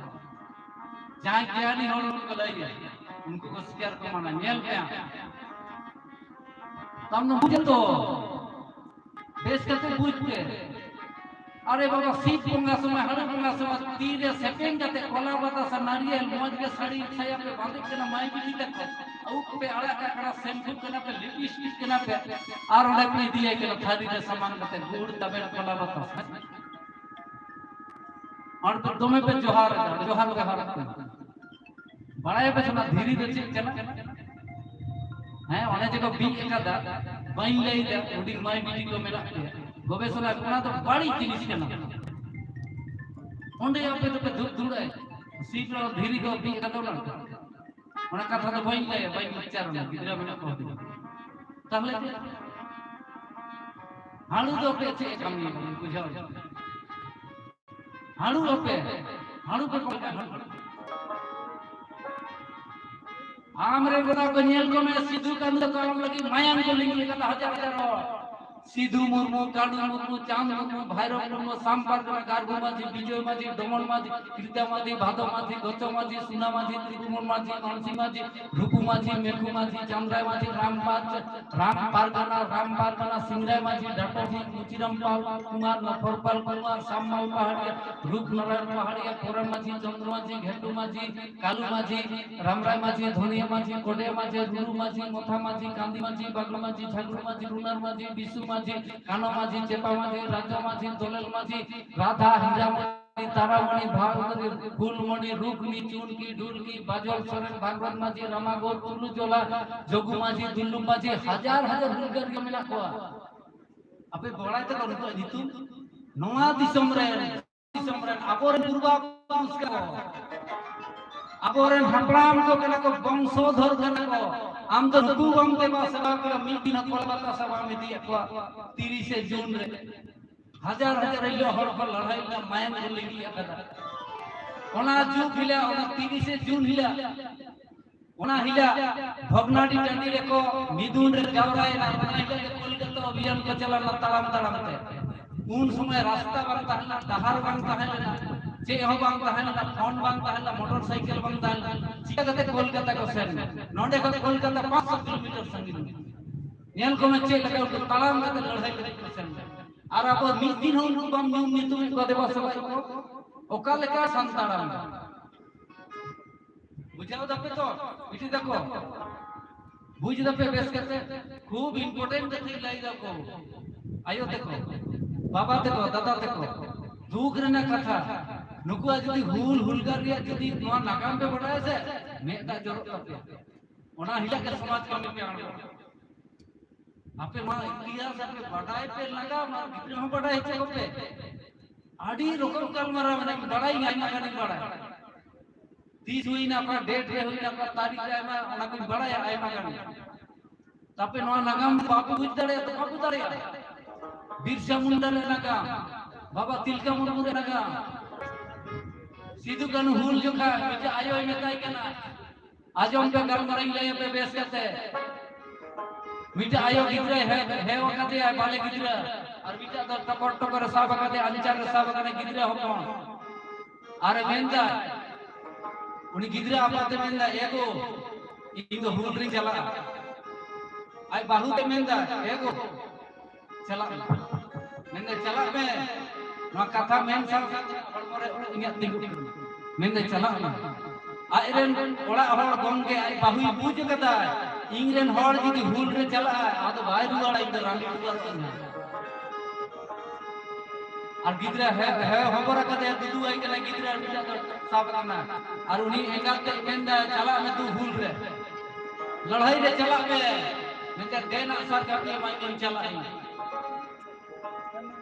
ᱡᱟᱦᱟᱸᱭ ᱜᱮᱭᱟᱱᱤ ᱦᱚᱲ ᱩᱱᱠᱩ ᱠᱚ ᱞᱟᱹᱭᱟ, ᱩᱱᱠᱩ ᱠᱚ ᱥᱤᱠᱟᱨ ᱠᱚ ᱢᱟᱱᱟ᱾ ᱧᱮᱞ ᱯᱮ ᱟᱢ᱾ ᱛᱟᱢ ᱫᱚ ᱵᱩᱡᱽ ᱛᱚ, ᱵᱮᱥ ᱠᱟᱛᱮ ᱵᱩᱡᱽ ᱯᱮ᱾ ᱟᱨᱮ ᱵᱟᱵᱟ, ᱥᱤᱵ ᱵᱚᱸᱜᱟ ᱥᱚᱢᱚᱭ, ᱦᱟᱹᱬᱩ ᱵᱚᱸᱜᱟ ᱥᱚᱢᱚᱭ ᱛᱤ ᱨᱮ ᱥᱮᱯᱮᱧ ᱠᱟᱛᱮ ᱠᱚᱞᱟ ᱵᱟᱛᱟᱥᱟ ᱱᱟᱨᱤᱭᱮᱞ ᱢᱚᱡᱽ ᱜᱮ ᱥᱟᱹᱲᱤ ᱥᱟᱭᱟ ᱯᱮ ᱵᱟᱸᱫᱮᱜ ᱠᱟᱱᱟ, ᱢᱟᱹᱭ ᱵᱤᱴᱤ ᱛᱟᱠᱚ᱾ ᱩᱵ ᱯᱮ ᱟᱲᱟᱜ ᱠᱟᱜ ᱠᱟᱱᱟ, shampoo ᱠᱟᱱᱟ ᱯᱮ, lipstick ᱠᱟᱱᱟ ᱯᱮ, ᱟᱨ ᱚᱸᱰᱮ ᱯᱮ ᱤᱫᱤᱭᱟᱭ ᱠᱟᱱᱟ ᱛᱷᱟᱹᱨᱤ ᱨᱮ ᱥᱟᱢᱟᱱ ᱠᱟᱛᱮ ᱜᱩᱲ ᱛᱟᱵᱮᱱ ᱠᱚᱞᱟ ᱵᱟᱛᱟᱥᱟ᱾ ᱦᱚᱲ ᱫᱚ ᱫᱚᱢᱮ ᱯᱮ ᱡᱚᱦᱟᱨ ᱮᱫᱟ, ᱡᱚᱦᱟᱨ ᱡᱚᱦᱟᱨ ᱠᱟᱱᱟ᱾ ᱵᱟᱲᱟᱭᱟᱯᱮ ᱥᱮ ᱚᱱᱟ ᱫᱷᱤᱨᱤ ᱫᱚ ᱪᱮᱫ ᱠᱟᱱᱟ? ᱦᱮᱸ, ᱚᱱᱮ ᱡᱮ ᱠᱚ ᱵᱤᱫ ᱟᱠᱟᱫᱟ, ᱵᱟᱹᱧ ᱞᱟᱹᱭ ᱮᱫᱟ, ᱦᱩᱰᱤᱧ ᱢᱟᱹᱭ ᱵᱤᱴᱤ ᱠᱚ ᱢᱮᱱᱟᱜ ᱯᱮᱭᱟ, ᱜᱚᱵᱮᱥᱚᱱᱟ, ᱚᱱᱟ ᱫᱚ ᱵᱟᱹᱲᱤᱡ ᱡᱤᱱᱤᱥ ᱠᱟᱱᱟ᱾ ᱚᱸᱰᱮ ᱟᱯᱮ ᱫᱚᱯᱮ ᱫᱷᱩᱯ ᱫᱷᱩᱲᱟᱹᱭ, ᱥᱤᱵ ᱨᱮ ᱫᱷᱤᱨᱤ ᱠᱚ ᱵᱤᱫ ᱟᱠᱟᱫᱟ, ᱚᱱᱟ ᱚᱱᱟ ᱠᱟᱛᱷᱟ ᱫᱚ ᱵᱟᱹᱧ ᱞᱟᱹᱭᱟ, ᱵᱟᱹᱧ ᱩᱪᱪᱟᱨᱚᱱᱟ, ᱜᱤᱫᱽᱨᱟᱹ ᱢᱮᱱᱟᱜ ᱠᱚ ᱦᱩᱰᱤᱧ᱾ ᱛᱟᱦᱞᱮ ᱪᱮᱫ? ᱦᱟᱹᱲᱩ ᱫᱚ ᱯᱮ ᱪᱮᱫ ᱮ ᱠᱟᱹᱢᱤᱭᱟ ᱵᱩᱡᱷᱟᱹᱣ? ᱦᱟᱹᱲᱩ ᱟᱯᱮ, ᱦᱟᱹᱲᱩ ᱯᱮ ᱠᱚᱢ ᱦᱟᱹᱲᱩ᱾ ᱟᱢ ᱨᱮ ᱜᱚᱫᱟ ᱠᱚ ᱧᱮᱞ ᱠᱚᱢᱮ, ᱥᱤᱫᱷᱩ ᱠᱟᱹᱱᱦᱩ ᱛᱟᱲᱟᱢ ᱞᱟᱹᱜᱤᱫ ᱢᱟᱭᱟᱝ ᱠᱚ ᱞᱤᱸᱜᱤ ᱟᱠᱟᱫᱟ ᱦᱟᱡᱟᱨ ᱦᱟᱡᱟᱨ ᱦᱚᱲ᱾ ᱥᱤᱫᱷᱩ ᱢᱩᱨᱢᱩ, ᱠᱟᱹᱱᱦᱩ ᱢᱩᱨᱢᱩ, ᱪᱟᱸᱫ ᱢᱩᱨᱢᱩ, ᱵᱷᱟᱭᱨᱚᱵ ᱢᱩᱨᱢᱩ, ᱥᱟᱢ ᱯᱟᱨᱜᱟᱱᱟ, ᱜᱟᱨᱜᱩ ᱢᱟᱹᱡᱷᱤ, ᱵᱤᱡᱚᱭ ᱢᱟᱹᱡᱷᱤ, ᱰᱚᱢᱚᱱ ᱢᱟᱹᱡᱷᱤ, ᱠᱤᱨᱛᱟ ᱢᱟᱹᱡᱷᱤ, ᱵᱷᱟᱫᱚ ᱢᱟᱹᱡᱷᱤ, ᱜᱚᱪᱚ ᱢᱟᱹᱡᱷᱤ, ᱥᱩᱱᱟ ᱢᱟᱹᱡᱷᱤ, ᱛᱨᱤᱯᱩᱢᱚᱱ ᱢᱟᱹᱡᱷᱤ, ᱢᱟᱱᱥᱤ ᱢᱟᱹᱡᱷᱤ, ᱨᱩᱯᱩ ᱢᱟᱹᱡᱷᱤ, ᱢᱮᱠᱷᱩ ᱢᱟᱹᱡᱷᱤ, ᱪᱟᱸᱫᱽᱨᱟᱭ ᱢᱟᱹᱡᱷᱤ, ᱨᱟᱢ ᱯᱟᱨ-, ᱨᱟᱢ ᱯᱟᱨᱜᱟᱱᱟ, ᱨᱟᱢ ᱯᱟᱨᱜᱟᱱᱟ, ᱥᱤᱝᱨᱟᱭ ᱢᱟᱹᱡᱷᱤ, ᱰᱟᱴᱚ ᱢᱟᱹᱡᱷᱤ, ᱢᱩᱪᱤᱨᱟᱢ ᱯᱟᱞ ᱠᱩᱢᱟᱨ, ᱱᱚᱯᱷᱚᱨᱯᱟᱞ ᱠᱩᱢᱟᱨ, ᱥᱟᱢᱢᱟᱞ ᱯᱟᱦᱟᱲᱤᱭᱟ, ᱨᱩᱯᱱᱟᱨᱟᱭᱚᱱ ᱯᱟᱦᱟᱲᱤᱭᱟ, ᱠᱚᱨᱮᱱ ᱢᱟᱹᱡᱷᱤ, ᱪᱚᱸᱫᱽᱨᱚ ᱢᱟᱹᱡᱷᱤ, ᱜᱷᱮᱴᱩ ᱢᱟᱹᱡᱷᱤ, ᱠᱟᱞᱩ ᱢᱟᱹᱡᱷᱤ, ᱨᱟᱢᱨᱟᱭ ᱢᱟᱹᱡᱷᱤ, ᱫᱷᱚᱱᱤᱭᱟ ᱢᱟᱹᱡᱷᱤ, ᱠᱚᱰᱮ ᱢᱟᱹᱡᱷᱤ, ᱨᱩᱨᱩ ᱢᱟᱹᱡᱷᱤ, ᱢᱚᱛᱷᱟ ᱢᱟᱹᱡᱷᱤ, ᱠᱟᱸᱫᱤ ᱢᱟᱹᱡᱷᱤ, ᱵᱟᱜᱽᱞᱩ ᱢᱟᱹᱡᱷᱤ, ᱡᱷᱟᱜᱽᱞᱩ ᱢᱟᱹᱡᱷᱤ, ᱨᱩᱱᱟᱨ ᱢᱟᱹᱡᱷᱤ, ᱵᱤᱥᱩ ᱢᱟᱹᱡᱷᱤ, ᱠᱟᱱᱚ ᱢᱟᱹᱡᱷᱤ, ᱪᱮᱯᱟ ᱢᱟᱹᱡᱷᱤ, ᱨᱟᱡᱟ ᱢᱟᱹᱡᱷᱤ, ᱫᱚᱞᱮᱞ ᱢᱟᱹᱡᱷᱤ, ᱨᱟᱫᱷᱟ, ᱦᱤᱨᱟᱢᱚᱱᱤ, ᱛᱟᱨᱟᱢᱚᱱᱤ, ᱵᱷᱟᱜᱚᱨᱤ, ᱯᱷᱩᱞᱢᱚᱱᱤ, ᱨᱩᱠᱱᱤ, ᱪᱩᱱᱠᱤ, ᱰᱩᱞᱠᱤ, ᱵᱟᱡᱚᱞ ᱥᱚᱨᱮᱱ, ᱵᱷᱟᱜᱚᱛ ᱢᱟᱹᱡᱷᱤ, ᱨᱟᱢᱟᱜᱚᱲ, ᱛᱩᱞᱩᱡᱚᱞᱟ, ᱡᱚᱜᱩ ᱢᱟᱹᱡᱷᱤ, ᱫᱩᱞᱞᱩ ᱢᱟᱹᱡᱷᱤ, ᱦᱟᱡᱟᱨ ᱦᱟᱡᱟᱨ ᱦᱩᱞᱜᱟᱹᱨᱤᱭᱟᱹ ᱢᱮᱱᱟᱜ ᱠᱚᱣᱟ᱾ ᱟᱯᱮ ᱵᱟᱲᱟᱭ ᱛᱟᱠᱚ ᱱᱩᱠᱩᱣᱟᱜ ᱧᱩᱛᱩᱢ? ᱱᱚᱣᱟ ᱫᱤᱥᱚᱢ ᱨᱮ, ᱫᱤᱥᱚᱢ ᱨᱮᱱ ᱟᱵᱚᱨᱮᱱ ᱯᱩᱨᱵᱟᱵᱚᱝᱥ ᱠᱟᱱᱟ ᱠᱚ, ᱟᱵᱚᱨᱮᱱ ᱦᱟᱯᱲᱟᱢ ᱠᱚ ᱠᱟᱱᱟ ᱠᱚ, ᱵᱚᱝᱥᱚᱫᱷᱚᱨ ᱠᱟᱱᱟ ᱠᱚ᱾ ᱟᱢ ᱫᱚ ᱱᱩᱠᱩ ᱵᱟᱢ ᱫᱮᱵᱟ ᱥᱮᱵᱟ ᱠᱚᱣᱟ, ᱢᱤᱫ ᱫᱤᱱ ᱦᱚᱸ ᱠᱚᱞᱠᱟᱛᱟ ᱥᱟᱵᱟᱢ ᱤᱫᱤᱭᱮᱫ ᱠᱚᱣᱟ᱾ ᱛᱤᱨᱤᱥᱮ ᱡᱩᱱ ᱨᱮ ᱦᱟᱡᱟᱨ ᱦᱟᱡᱟᱨ ᱦᱤᱞᱳᱜ ᱦᱚᱲ ᱠᱚ ᱞᱟᱹᱲᱦᱟᱹᱭ ᱞᱮᱱᱟ, ᱢᱟᱭᱟᱝ ᱠᱚ ᱞᱤᱸᱜᱤ ᱟᱠᱟᱫᱟ᱾ ᱚᱱᱟ ᱡᱩᱜᱽ ᱦᱤᱞᱳᱜ, ᱚᱱᱟ ᱛᱤᱨᱤᱥᱮ ᱡᱩᱱ ᱦᱤᱞᱳᱜ, ᱚᱱᱟ ᱦᱤᱞᱳᱜ ᱵᱷᱚᱜᱽᱱᱟᱰᱤ ᱴᱟᱺᱰᱤ ᱨᱮᱠᱚ ᱢᱤᱫᱩᱱ ᱨᱮ ᱡᱟᱣᱨᱟᱭᱮᱱᱟ᱾ ᱚᱱᱟ ᱦᱤᱞᱳᱜ ᱜᱮ ᱠᱳᱞᱠᱟᱛᱟ ᱚᱵᱷᱤᱭᱟᱱ ᱠᱚ ᱪᱟᱞᱟᱣ ᱞᱮᱱᱟ ᱛᱟᱲᱟᱢ ᱛᱟᱲᱟᱢ ᱛᱮ᱾ ᱩᱱ ᱥᱚᱢᱚᱭ ᱨᱟᱥᱛᱟ ᱵᱟᱝ ᱛᱟᱦᱮᱸ ᱞᱮᱱᱟ, ᱰᱟᱦᱟᱨ ᱵᱟᱝ ᱛᱟᱦᱮᱸ ᱞᱮᱱᱟ, ᱪᱮᱫ ᱦᱚᱸ ᱵᱟᱝ ᱛᱟᱦᱮᱸ ᱞᱮᱱᱟ, ᱯᱷᱳᱱ ᱵᱟᱝ ᱛᱟᱦᱮᱸ ᱞᱮᱱᱟ, ᱢᱚᱴᱚᱨ ᱥᱟᱭᱠᱮᱞ ᱵᱟᱝ ᱛᱟᱦᱮᱸ ᱞᱮᱱᱟ᱾ ᱪᱤᱠᱟᱹ ᱠᱟᱛᱮ ᱠᱳᱞᱠᱟᱛᱟ ᱠᱚ ᱥᱮᱱ ᱮᱱᱟ? ᱱᱚᱸᱰᱮ ᱠᱷᱚᱱ ᱠᱳᱞᱠᱟᱛᱟ ᱯᱟᱸᱪᱥᱚ ᱠᱤᱞᱳᱢᱤᱴᱟᱨ ᱥᱟᱺᱜᱤᱧ᱾ ᱧᱮᱞ ᱠᱚᱢᱮ ᱪᱮᱫ ᱞᱮᱠᱟ ᱩᱱᱠᱩ ᱛᱟᱲᱟᱢ ᱠᱟᱛᱮ ᱞᱟᱹᱲᱦᱟᱹᱭ ᱞᱟᱹᱜᱤᱫ ᱠᱚ ᱥᱮᱱ ᱞᱮᱱᱟ᱾ ᱟᱨ ᱟᱵᱚ ᱢᱤᱫ ᱫᱤᱱ ᱦᱚᱸ ᱩᱱᱠᱩ ᱵᱟᱢ ᱧᱩᱢ ᱧᱩᱛᱩᱢᱮᱫ ᱠᱚᱣᱟ ᱫᱮᱵᱟ ᱥᱮᱵᱟᱭᱮᱫ ᱠᱚ᱾ ᱚᱠᱟ ᱞᱮᱠᱟ ᱥᱟᱱᱛᱟᱲ ᱟᱢ? ᱵᱩᱡᱷᱟᱹᱣ ᱫᱟᱯᱮ ᱛᱚ ᱵᱤᱴᱤ ᱛᱟᱠᱚ? ᱵᱩᱡᱽ ᱫᱟᱯᱮ ᱵᱮᱥ ᱠᱟᱛᱮ? ᱠᱷᱩᱵ important ᱠᱟᱛᱷᱟᱧ ᱞᱟᱹᱭ ᱫᱟ ᱠᱚ, ᱟᱭᱳ ᱛᱟᱠᱚ, ᱵᱟᱵᱟ ᱛᱟᱠᱚ, ᱫᱟᱫᱟ ᱛᱟᱠᱚ, ᱫᱩᱠ ᱨᱮᱱᱟᱜ ᱠᱟᱛᱷᱟ᱾ ᱱᱩᱠᱩᱣᱟᱜ ᱡᱩᱫᱤ ᱦᱩᱞ ᱦᱩᱞᱜᱟᱨ ᱨᱮᱭᱟᱜ ᱡᱩᱫᱤ ᱱᱚᱣᱟ ᱱᱟᱜᱟᱢ ᱯᱮ ᱵᱟᱰᱟᱭᱟ ᱥᱮ, ᱢᱮᱫ ᱫᱟᱜ ᱡᱚᱨᱚᱜ ᱛᱟᱯᱮᱭᱟ᱾ ᱚᱱᱟ ᱦᱤᱞᱳᱜ ᱜᱮ ᱥᱚᱢᱟᱡᱽ ᱠᱟᱹᱢᱤ ᱯᱮ ᱟᱬᱜᱚᱱᱟ᱾ ᱟᱯᱮ ᱱᱚᱣᱟ ᱤᱛᱤᱦᱟᱥ ᱟᱯᱮ ᱵᱟᱰᱟᱭ ᱯᱮ ᱞᱟᱜᱟᱣ ᱢᱟ, ᱜᱤᱫᱽᱨᱟᱹ ᱦᱚᱸ ᱵᱟᱰᱟᱭ ᱦᱚᱪᱚ ᱠᱚᱯᱮ᱾ ᱟᱹᱰᱤ ᱨᱚᱠᱚᱢ ᱜᱟᱞᱢᱟᱨᱟᱣ ᱢᱮᱱᱟᱜᱼᱟ, ᱵᱟᱲᱟᱭ ᱟᱭᱢᱟ ᱜᱟᱱᱤᱧ ᱵᱟᱲᱟᱭᱟ᱾ ᱛᱤᱥ ᱦᱩᱭᱱᱟ, ᱚᱠᱟ date ᱨᱮ ᱦᱩᱭᱱᱟ, ᱚᱠᱟ ᱛᱟᱹᱨᱤᱠᱷ ᱨᱮ, ᱟᱭᱢᱟ, ᱚᱱᱟ ᱠᱚᱧ ᱵᱟᱲᱟᱭᱟ ᱟᱭᱢᱟ ᱜᱟᱱ᱾ ᱛᱟᱯᱮ ᱱᱚᱣᱟ ᱱᱟᱜᱟᱢ ᱵᱟᱯᱮ ᱵᱩᱡᱽ ᱫᱟᱲᱮᱭᱟᱜᱼᱟ ᱛᱚ ᱵᱟᱯᱮ ᱫᱟᱲᱮᱭᱟᱜᱼᱟ᱾ ᱵᱤᱨᱥᱟ ᱢᱩᱱᱰᱟ ᱨᱮ ᱱᱟᱜᱟᱢ, ᱵᱟᱵᱟ ᱛᱤᱞᱠᱟᱹ ᱢᱩᱨᱢᱩ ᱨᱮ ᱱᱟᱜᱟᱢ, ᱥᱤᱫᱩ ᱠᱟᱹᱱᱦᱩ ᱦᱩᱞ ᱡᱚᱠᱷᱟ ᱢᱤᱫᱴᱮᱡ ᱟᱭᱳᱭ ᱢᱮᱛᱟᱭ ᱠᱟᱱᱟ, ᱟᱸᱡᱚᱢ ᱯᱮ, ᱜᱟᱞᱢᱟᱨᱟᱣ ᱤᱧ ᱞᱟᱹᱭ ᱟᱯᱮ ᱵᱮᱥ ᱠᱟᱛᱮ᱾ ᱢᱤᱫᱴᱮᱡ ᱟᱭᱳ ᱜᱤᱫᱽᱨᱟᱹᱭ ᱦᱮ-, ᱦᱮᱣ ᱟᱠᱟᱫᱮᱭᱟ, ᱵᱟᱞᱮ ᱜᱤᱫᱽᱨᱟᱹ, ᱟᱨ ᱢᱤᱫᱴᱮᱡ ᱫᱚ ᱴᱚᱠᱚᱨ ᱴᱚᱠᱚᱨ ᱮ ᱥᱟᱵ ᱟᱠᱟᱫᱮᱭᱟ, ᱟᱧᱪᱟᱨ ᱨᱮ ᱥᱟᱵ ᱟᱠᱟᱫᱮ ᱜᱤᱫᱽᱨᱟᱹ ᱦᱚᱯᱚᱱ᱾ ᱟᱨᱮ ᱢᱮᱱᱫᱟ, ᱩᱱᱤ ᱜᱤᱫᱽᱨᱟᱹ ᱟᱯᱟᱛ ᱮ ᱢᱮᱱᱫᱟ, "ᱮ ᱜᱳ, ᱤᱧ ᱫᱚ ᱦᱩᱞ ᱨᱤᱧ ᱪᱟᱞᱟᱜᱼᱟ᱾" ᱟᱡ ᱵᱟᱹᱦᱩ ᱛᱮ ᱢᱮᱱᱫᱟ, "ᱮ ᱜᱳ, ᱪᱟᱞᱟᱜ ᱢᱮ᱾" ᱢᱮᱱᱫᱟ, "ᱪᱟᱞᱟᱜ ᱢᱮ, ᱱᱚᱣᱟ ᱠᱟᱛᱷᱟ ᱢᱮᱱ ᱥᱟᱶ ᱥᱟᱶᱛᱮ ᱦᱚᱲᱢᱚ ᱨᱮ ᱩᱱᱟᱹᱜ ᱤᱧᱟᱹᱜ ᱛᱤᱸᱜᱩ ᱠᱟᱱᱟ᱾" ᱢᱮᱱᱫᱟ, "ᱪᱟᱞᱟᱜ ᱢᱮ᱾" ᱟᱡᱨᱮᱱ ᱚᱲᱟᱜ ᱦᱚᱲ ᱜᱚᱢᱠᱮ, ᱟᱡ ᱵᱟᱹᱦᱩᱭ ᱵᱩᱡᱽ ᱠᱟᱫᱟᱭ, ᱤᱧᱨᱮᱱ ᱦᱚᱲ ᱡᱩᱫᱤ ᱦᱩᱞ ᱨᱮ ᱪᱟᱞᱟᱜᱼᱟᱭ, ᱟᱫᱚ ᱵᱟᱭ ᱨᱩᱣᱟᱹᱲᱟ, ᱤᱧ ᱫᱚ ᱨᱟᱺᱰᱤ ᱨᱩᱣᱟᱹᱲ ᱠᱟᱱᱟ᱾ ᱟᱨ ᱜᱤᱫᱽᱨᱟᱹ ᱦᱮ-, ᱦᱮ-, ᱦᱚᱵᱚᱨ ᱟᱠᱟᱫᱮᱭᱟ, ᱫᱩᱫᱩ ᱟᱭ ᱠᱟᱱᱟ ᱜᱤᱫᱽᱨᱟᱹ, ᱟᱨ ᱢᱤᱫᱴᱟᱝ ᱫᱚ ᱥᱟᱵ ᱟᱠᱟᱱᱟ᱾ ᱟᱨ ᱩᱱᱤ ᱮᱸᱜᱟᱛ ᱛᱮ ᱢᱮᱱᱫᱟ, "ᱪᱟᱞᱟᱜ ᱢᱮ ᱫᱩ ᱦᱩᱞ ᱨᱮ, ᱞᱟᱹᱲᱦᱟᱹᱭ ᱨᱮ ᱪᱟᱞᱟᱜ ᱢᱮ᱾" ᱢᱮᱱᱛᱮ, "ᱫᱮᱱ ᱟᱜ ᱥᱟᱨ ᱠᱟᱹᱯᱤ ᱮᱢᱟᱹᱧ ᱢᱮ, ᱪᱟᱞᱟᱜ ᱟᱹᱧ᱾"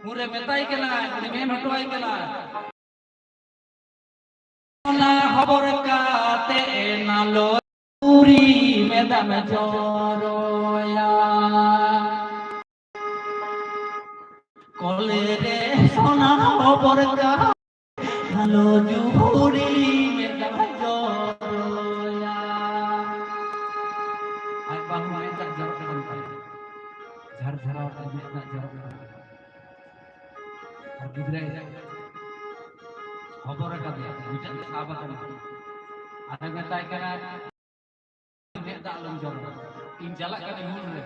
ᱩᱱᱨᱮ ᱢᱮᱛᱟᱭ ᱠᱟᱱᱟ, ᱩᱱᱤ ᱢᱮᱱ ᱦᱚᱴᱚ ᱟᱭ ᱠᱟᱱᱟ, ᱚᱱᱟ ᱦᱚᱵᱚᱨ ᱠᱟᱛᱮ ᱮᱱᱟᱞᱚ ᱯᱩᱨᱤ ᱢᱮᱫᱟᱢ ᱡᱚᱨᱚᱭᱟ᱾ ᱠᱚᱞᱮ ᱨᱮ ᱥᱚᱱᱟ ᱦᱚᱵᱚᱨ ᱠᱟᱛᱮ ᱮᱱᱟᱞᱚ ᱡᱩᱦᱩᱨᱤ ᱢᱮᱫᱟᱢ ᱡᱚᱨᱚᱭᱟ᱾ ᱟᱡ ᱵᱟᱹᱦᱩ ᱢᱮᱫ ᱫᱟᱜ ᱡᱚᱨᱚᱜ ᱠᱟᱱ ᱛᱟᱭᱟ᱾ ᱡᱷᱟᱨ ᱡᱷᱟᱨᱟᱣ ᱛᱮ ᱢᱮᱫ ᱫᱟᱜ ᱡᱚᱨᱚᱜ ᱠᱟᱱ ᱛᱟᱭᱟ᱾ ᱟᱨ ᱜᱤᱫᱽᱨᱟᱹᱭ ᱦᱚᱵᱚᱨ ᱟᱠᱟᱫᱮᱭᱟ, ᱢᱤᱫᱴᱟᱝ ᱥᱟᱵ ᱟᱠᱟᱱᱟ᱾ ᱟᱨᱮ ᱢᱮᱛᱟᱭ ᱠᱟᱱᱟ, "ᱢᱮᱫ ᱫᱟᱜ ᱟᱞᱚᱢ ᱡᱚᱨᱚ, ᱤᱧ ᱪᱟᱞᱟᱜ ᱠᱟᱹᱱᱟᱹᱧ ᱦᱩᱞ ᱨᱮ᱾"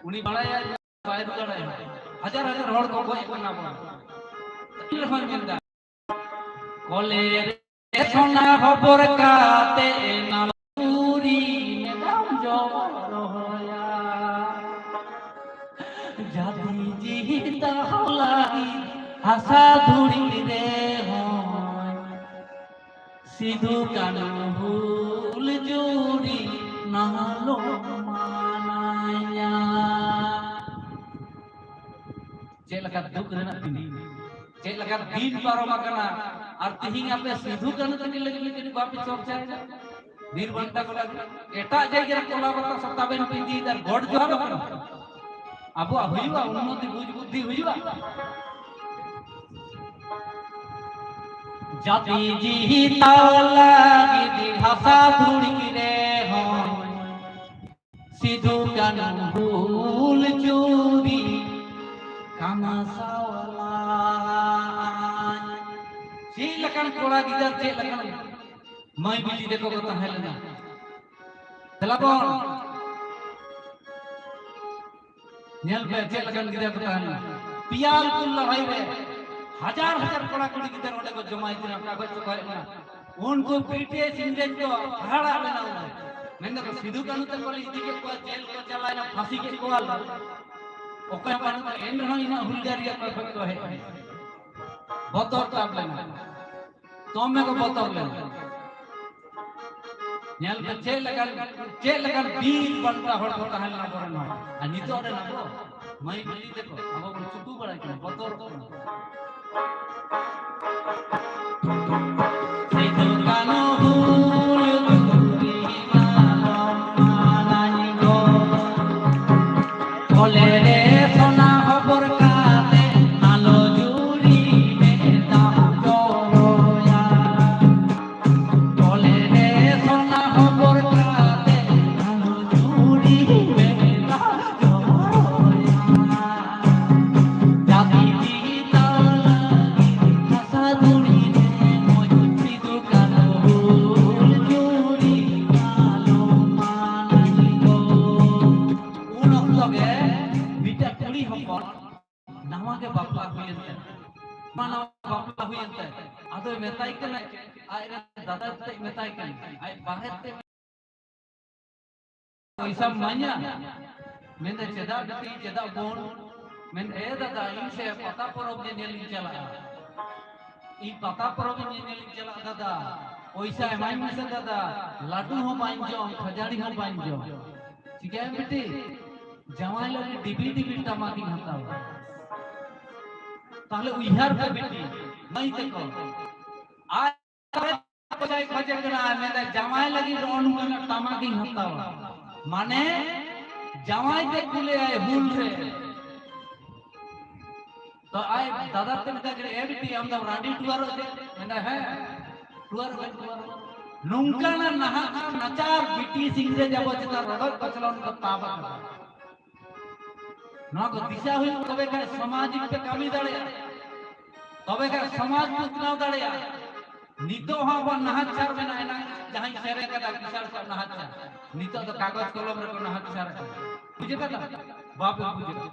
ᱩᱱᱤ ᱵᱟᱲᱟᱭᱟ ᱵᱟᱭ ᱨᱩᱣᱟᱹᱲᱟ, ᱦᱟᱡᱟᱨ ᱦᱟᱡᱟᱨ ᱦᱚᱲ ᱠᱚ ᱜᱚᱡ ᱠᱟᱱᱟ ᱵᱚᱱ᱾ ᱮᱱ ᱨᱮᱦᱚᱸᱭ ᱢᱮᱱᱫᱟ, ᱠᱚᱞᱮ ᱨᱮ ᱥᱚᱱᱟ ᱦᱚᱵᱚᱨ ᱠᱟᱛᱮ ᱮᱱᱟᱞᱚ ᱯᱩᱨᱤ ᱢᱮᱫᱟᱢ ᱡᱚᱨᱚᱭᱟ᱾ ᱡᱟᱹᱛᱤ ᱡᱤᱣᱤ ᱫᱚᱦᱚ ᱞᱟᱹᱜᱤᱫ ᱦᱟᱥᱟ ᱫᱷᱩᱲᱤ ᱨᱮᱦᱚᱸ ᱥᱤᱫᱩ ᱠᱟᱹᱱᱦᱩ ᱦᱩᱞ ᱡᱩᱨᱤ ᱱᱟᱞᱚ ᱢᱟᱱᱟᱭᱟ᱾ ᱪᱮᱫ ᱞᱮᱠᱟ ᱫᱩᱠ ᱨᱮᱱᱟᱜ ᱫᱤᱱ, ᱪᱮᱫ ᱞᱮᱠᱟ ᱫᱤᱱ ᱯᱟᱨᱚᱢ ᱟᱠᱟᱱᱟ, ᱟᱨ ᱛᱤᱦᱤᱧ ᱟᱯᱮ ᱥᱤᱫᱷᱩ ᱠᱟᱹᱱᱦᱩ ᱛᱟᱹᱠᱤᱱ ᱞᱟᱹᱜᱤᱫ ᱞᱟᱹᱜᱤᱫ ᱵᱟᱯᱮ ᱪᱚᱨᱪᱟᱭᱮᱫᱟ? ᱵᱤᱨ ᱵᱟᱱᱴᱟ ᱠᱚ ᱞᱟᱹᱜᱤᱫ ᱮᱴᱟᱜ ᱡᱟᱭᱜᱟ ᱨᱮ ᱠᱚᱞᱟ ᱯᱟᱛᱟ ᱥᱟᱛᱟ ᱵᱮᱱ ᱯᱤᱸᱫᱤᱭᱮᱫᱟ, ᱜᱚᱰ ᱡᱚᱦᱟᱨ ᱟᱠᱟᱱᱟ᱾ ᱟᱵᱚᱣᱟᱜ ᱦᱩᱭᱩᱜᱼᱟ, ᱩᱱᱱᱚᱛᱤ ᱵᱩᱡᱽ ᱵᱩᱫᱽᱫᱷᱤ ᱦᱩᱭᱩᱜᱼᱟ᱾ ᱡᱟᱹᱛᱤ ᱡᱤᱦᱤ ᱛᱟᱣ ᱞᱟᱹᱜᱤᱫ ᱦᱟᱥᱟ ᱫᱷᱩᱲᱤ ᱨᱮᱦᱚᱸ ᱥᱤᱫᱷᱩ ᱠᱟᱹᱱᱦᱩ ᱦᱩᱞ ᱪᱩᱨᱤ ᱠᱟᱢᱟᱥᱟᱣᱞᱟ᱾ ᱪᱮᱫ ᱞᱮᱠᱟᱱ ᱠᱚᱲᱟ ᱜᱤᱫᱟᱹᱨ, ᱪᱮᱫ ᱞᱮᱠᱟᱱ ᱢᱟᱹᱭ ᱵᱤᱴᱤ ᱛᱟᱠᱚ ᱠᱚ ᱛᱟᱦᱮᱸ ᱞᱮᱱᱟ᱾ ᱫᱮᱞᱟ ᱵᱚᱱ ᱧᱮᱞ ᱯᱮ, ᱪᱮᱫ ᱞᱮᱠᱟᱱ ᱜᱤᱫᱟᱹᱨ ᱠᱚ ᱛᱟᱦᱮᱸ ᱞᱮᱱᱟ᱾ ᱯᱤᱭᱟᱞᱯᱩᱨ ᱞᱟᱹᱲᱦᱟᱹᱭ ᱨᱮ ᱦᱟᱡᱟᱨ ᱦᱟᱡᱟᱨ ᱠᱚᱲᱟ ᱠᱩᱲᱤ ᱜᱤᱫᱟᱹᱨ ᱚᱸᱰᱮ ᱠᱚ ᱡᱚᱢᱟᱭ ᱠᱟᱱᱟ, ᱚᱠᱟ ᱠᱷᱚᱡ ᱪᱚᱠᱚ ᱦᱮᱡ ᱞᱮᱱᱟ᱾ ᱩᱱᱠᱩ ᱵᱨᱤᱴᱤᱥ ᱤᱝᱨᱮᱡᱽ ᱠᱚ ᱦᱟᱦᱟᱲᱟᱜ ᱞᱮᱱᱟ᱾ ᱩᱱᱠᱩ ᱢᱮᱱ ᱫᱟᱠᱚ, "ᱥᱤᱫᱷᱩ ᱠᱟᱹᱱᱦᱩ ᱛᱟᱠᱚ ᱞᱮ ᱤᱫᱤ ᱠᱮᱫ ᱠᱚᱣᱟ, ᱡᱮᱞ ᱠᱚ ᱪᱟᱞᱟᱣ ᱮᱱᱟ, ᱯᱷᱟᱸᱥᱤ ᱠᱮᱫ ᱠᱚᱣᱟ ᱞᱮ, ᱚᱠᱚᱭ ᱦᱚᱸ ᱵᱟᱹᱱᱩᱜ ᱠᱚᱣᱟ, ᱮᱱ ᱨᱮᱦᱚᱸ ᱤᱱᱟᱹᱜ ᱦᱩᱞᱜᱟᱹᱨᱤᱭᱟᱹ ᱚᱠᱚᱭ ᱠᱷᱚᱡ ᱠᱚ ᱦᱮᱡ ᱮᱱᱟ?" ᱵᱚᱛᱚᱨ ᱛᱟᱵ ᱞᱮᱱᱟ, ᱫᱚᱢᱮ ᱠᱚ ᱵᱚᱛᱚᱨ ᱞᱮᱱᱟ᱾ ᱧᱮᱞ ᱯᱮ, ᱪᱮᱫ ᱞᱮᱠᱟᱱ, ᱪᱮᱫ ᱞᱮᱠᱟᱱ ᱵᱤᱨ ᱵᱟᱱᱴᱟ ᱦᱚᱲ ᱠᱚ ᱛᱟᱦᱮᱸ ᱞᱮᱱᱟ ᱟᱵᱚᱨᱮᱱ ᱦᱚᱲ᱾ ᱟᱨ ᱱᱤᱛᱚᱜ ᱨᱮᱱ ᱟᱵᱚ ᱢᱟᱹᱭ ᱵᱤᱴᱤ ᱛᱟᱠᱚ, ᱟᱵᱚ ᱵᱚᱱ ᱪᱩᱠᱩ ᱵᱟᱲᱟᱭ ᱠᱟᱱᱟ, ᱵᱚᱛᱚᱨᱚᱜ ᱠᱟᱱᱟ᱾ ᱥᱤᱫᱩ ᱠᱟᱹᱱᱦᱩ ᱦᱩᱞ ᱛᱩᱨᱩᱭ ᱢᱟᱞᱚᱢ ᱢᱟᱞᱟᱧ ᱜᱚ᱾ ᱠᱚᱞᱮ ᱨᱮ ᱥᱚᱱᱟ ᱦᱚᱵᱚᱨ ᱠᱟᱛᱮ ᱟᱞᱚ ᱡᱩᱨᱤ ᱢᱮ ᱫᱟᱜ ᱡᱚᱨᱚᱭᱟ᱾ ᱠᱚᱞᱮ ᱨᱮ ᱥᱚᱱᱟ ᱦᱚᱵᱚᱨ ᱠᱟᱛᱮ ᱟᱞᱚ ᱡᱩᱨᱤ ᱢᱮ ᱫᱟᱜ ᱡᱚᱨᱚᱭᱟ᱾ ᱡᱟᱹᱛᱤ ᱡᱤᱣᱤ ᱛᱟᱞᱟ ᱦᱟᱥᱟ ᱫᱷᱩᱲᱤ ᱨᱮ ᱢᱚᱡᱽ ᱥᱤᱫᱩ ᱠᱟᱹᱱᱦᱩ ᱦᱩᱞ ᱡᱩᱨᱤ ᱟᱞᱚ ᱢᱟᱞᱟᱧ ᱜᱚ᱾ ᱩᱱ ᱚᱠᱛᱚ ᱜᱮ ᱢᱤᱫᱴᱟᱝ ᱠᱩᱲᱤ ᱦᱚᱯᱚᱱ ᱱᱟᱣᱟ ᱜᱮ ᱵᱟᱯᱞᱟ ᱦᱩᱭᱮᱱ ᱛᱟᱭᱟ᱾ ᱱᱟᱣᱟ ᱱᱟᱣᱟ ᱵᱟᱯᱞᱟ ᱦᱩᱭᱮᱱ ᱛᱟᱭᱟ᱾ ᱟᱫᱚᱭ ᱢᱮᱛᱟᱭ ᱠᱟᱱᱟ, ᱟᱡ ᱨᱮᱱ ᱫᱟᱫᱟ ᱛᱮᱫ ᱢᱮᱛᱟᱭ ᱠᱟᱱᱟ, ᱟᱡ ᱵᱟᱦᱨᱮ ᱛᱮ, "ᱯᱚᱭᱥᱟᱢ ᱤᱢᱟᱹᱧᱟ?" ᱢᱮᱱᱫᱟᱭ, "ᱪᱮᱫᱟᱜ ᱵᱤᱴᱤ, ᱪᱮᱫᱟᱜ ᱵᱚᱱ?" ᱢᱮᱱ, "ᱮ ᱫᱟᱫᱟ, ᱤᱧ ᱥᱮ ᱯᱟᱛᱟ ᱯᱚᱨᱚᱵᱽ ᱧᱮᱧᱮᱞᱤᱧ ᱪᱟᱞᱟᱜᱼᱟ, ᱤᱧ ᱯᱟᱛᱟ ᱯᱚᱨᱚᱵᱽ ᱧᱮᱧᱮᱞᱤᱧ ᱪᱟᱞᱟᱜᱼᱟ ᱫᱟᱫᱟ, ᱯᱚᱭᱥᱟ ᱤᱢᱟᱹᱧ ᱢᱮᱥᱮ ᱫᱟᱫᱟ, ᱞᱟᱹᱰᱩ ᱦᱚᱸ ᱵᱟᱹᱧ ᱡᱚᱢ, ᱠᱷᱟᱹᱡᱟᱹᱲᱤ ᱦᱚᱸ ᱵᱟᱹᱧ ᱡᱚᱢ᱾ ᱪᱤᱠᱟᱹᱭᱟᱢ ᱵᱤᱴᱤ? ᱡᱟᱶᱟᱭ ᱞᱟᱹᱜᱤᱫ ᱰᱤᱵᱤ ᱰᱤᱵᱤ ᱴᱟᱢᱟᱠᱤᱧ ᱦᱟᱛᱟᱣᱟ᱾" ᱛᱟᱦᱞᱮ ᱩᱭᱦᱟᱹᱨ ᱯᱮ ᱵᱤᱴᱤ, ᱢᱟᱹᱭ ᱛᱟᱠᱚ, ᱟᱡ ᱯᱚᱭᱥᱟᱭ ᱠᱷᱚᱡᱮ ᱠᱟᱱᱟ, ᱢᱮᱱᱫᱟ, "ᱡᱟᱶᱟᱭ ᱞᱟᱹᱜᱤᱫ ᱱᱚᱜᱼᱚ ᱱᱚᱝᱠᱟᱱᱟᱜ ᱴᱟᱢᱟᱠᱤᱧ ᱦᱟᱛᱟᱣᱟ᱾" ᱢᱟᱱᱮ ᱡᱟᱶᱟᱭ ᱛᱮ ᱠᱩᱞᱮᱭᱟᱭ ᱦᱩᱞ ᱨᱮ᱾ ᱛᱚ ᱟᱡ ᱫᱟᱫᱟ ᱛᱮ ᱢᱮᱛᱟᱭ ᱠᱟᱱᱟ, "ᱮ ᱵᱤᱴᱤ, ᱟᱢ ᱫᱚ ᱨᱟᱺᱰᱤ ᱴᱩᱣᱟᱹᱨᱚᱜ ᱛᱮ?" ᱢᱮᱱᱫᱟ, "ᱦᱮᱸ, ᱴᱩᱣᱟᱹᱨᱚᱜ ᱟᱹᱧ, ᱴᱩᱣᱟᱹᱨᱚᱜ ᱟᱹᱧ᱾" ᱱᱚᱝᱠᱟᱱᱟᱜ ᱱᱟᱦᱟᱪᱟᱨ ᱱᱟᱪᱟᱨ ᱵᱨᱤᱴᱤᱥ ᱤᱝᱨᱮᱡᱽ ᱟᱵᱚ ᱪᱮᱛᱟᱱ ᱨᱚᱰᱚᱡ ᱠᱚᱪᱞᱚᱱ ᱠᱚ ᱛᱟᱵ ᱟᱠᱟᱫᱟ᱾ ᱱᱚᱣᱟ ᱠᱚ ᱫᱤᱥᱟᱹ ᱦᱩᱭᱩᱜ, ᱛᱚᱵᱮ ᱠᱷᱟᱱ ᱥᱟᱢᱟᱡᱤᱠ ᱯᱮ ᱠᱟᱹᱢᱤ ᱫᱟᱲᱮᱭᱟᱜᱼᱟ, ᱛᱚᱵᱮ ᱠᱷᱟᱱ ᱥᱚᱢᱟᱡᱽ ᱯᱮ ᱩᱛᱱᱟᱹᱣ ᱫᱟᱲᱮᱭᱟᱜᱼᱟ᱾ ᱱᱤᱛᱚᱜ ᱦᱚᱸ ᱟᱵᱚᱣᱟᱜ ᱱᱟᱦᱟᱪᱟᱨ ᱢᱮᱱᱟᱜᱼᱟ, ᱮᱱᱟᱝ ᱡᱟᱦᱟᱸᱧ ᱥᱮᱨᱮᱧ ᱠᱟᱫᱟ ᱠᱤᱥᱟᱹᱬ ᱠᱚᱣᱟᱜ ᱱᱟᱦᱟᱪᱟᱨ, ᱱᱤᱛᱚᱜ ᱫᱚ ᱠᱟᱜᱚᱡᱽ ᱠᱚᱞᱚᱢ ᱨᱮᱠᱚ ᱱᱟᱦᱟᱪᱟᱨ ᱠᱟᱱᱟ᱾ ᱵᱩᱡᱷᱟᱹᱣ ᱠᱟᱫᱟ? ᱵᱟᱯᱮ ᱵᱩᱡᱷᱟᱹᱣ᱾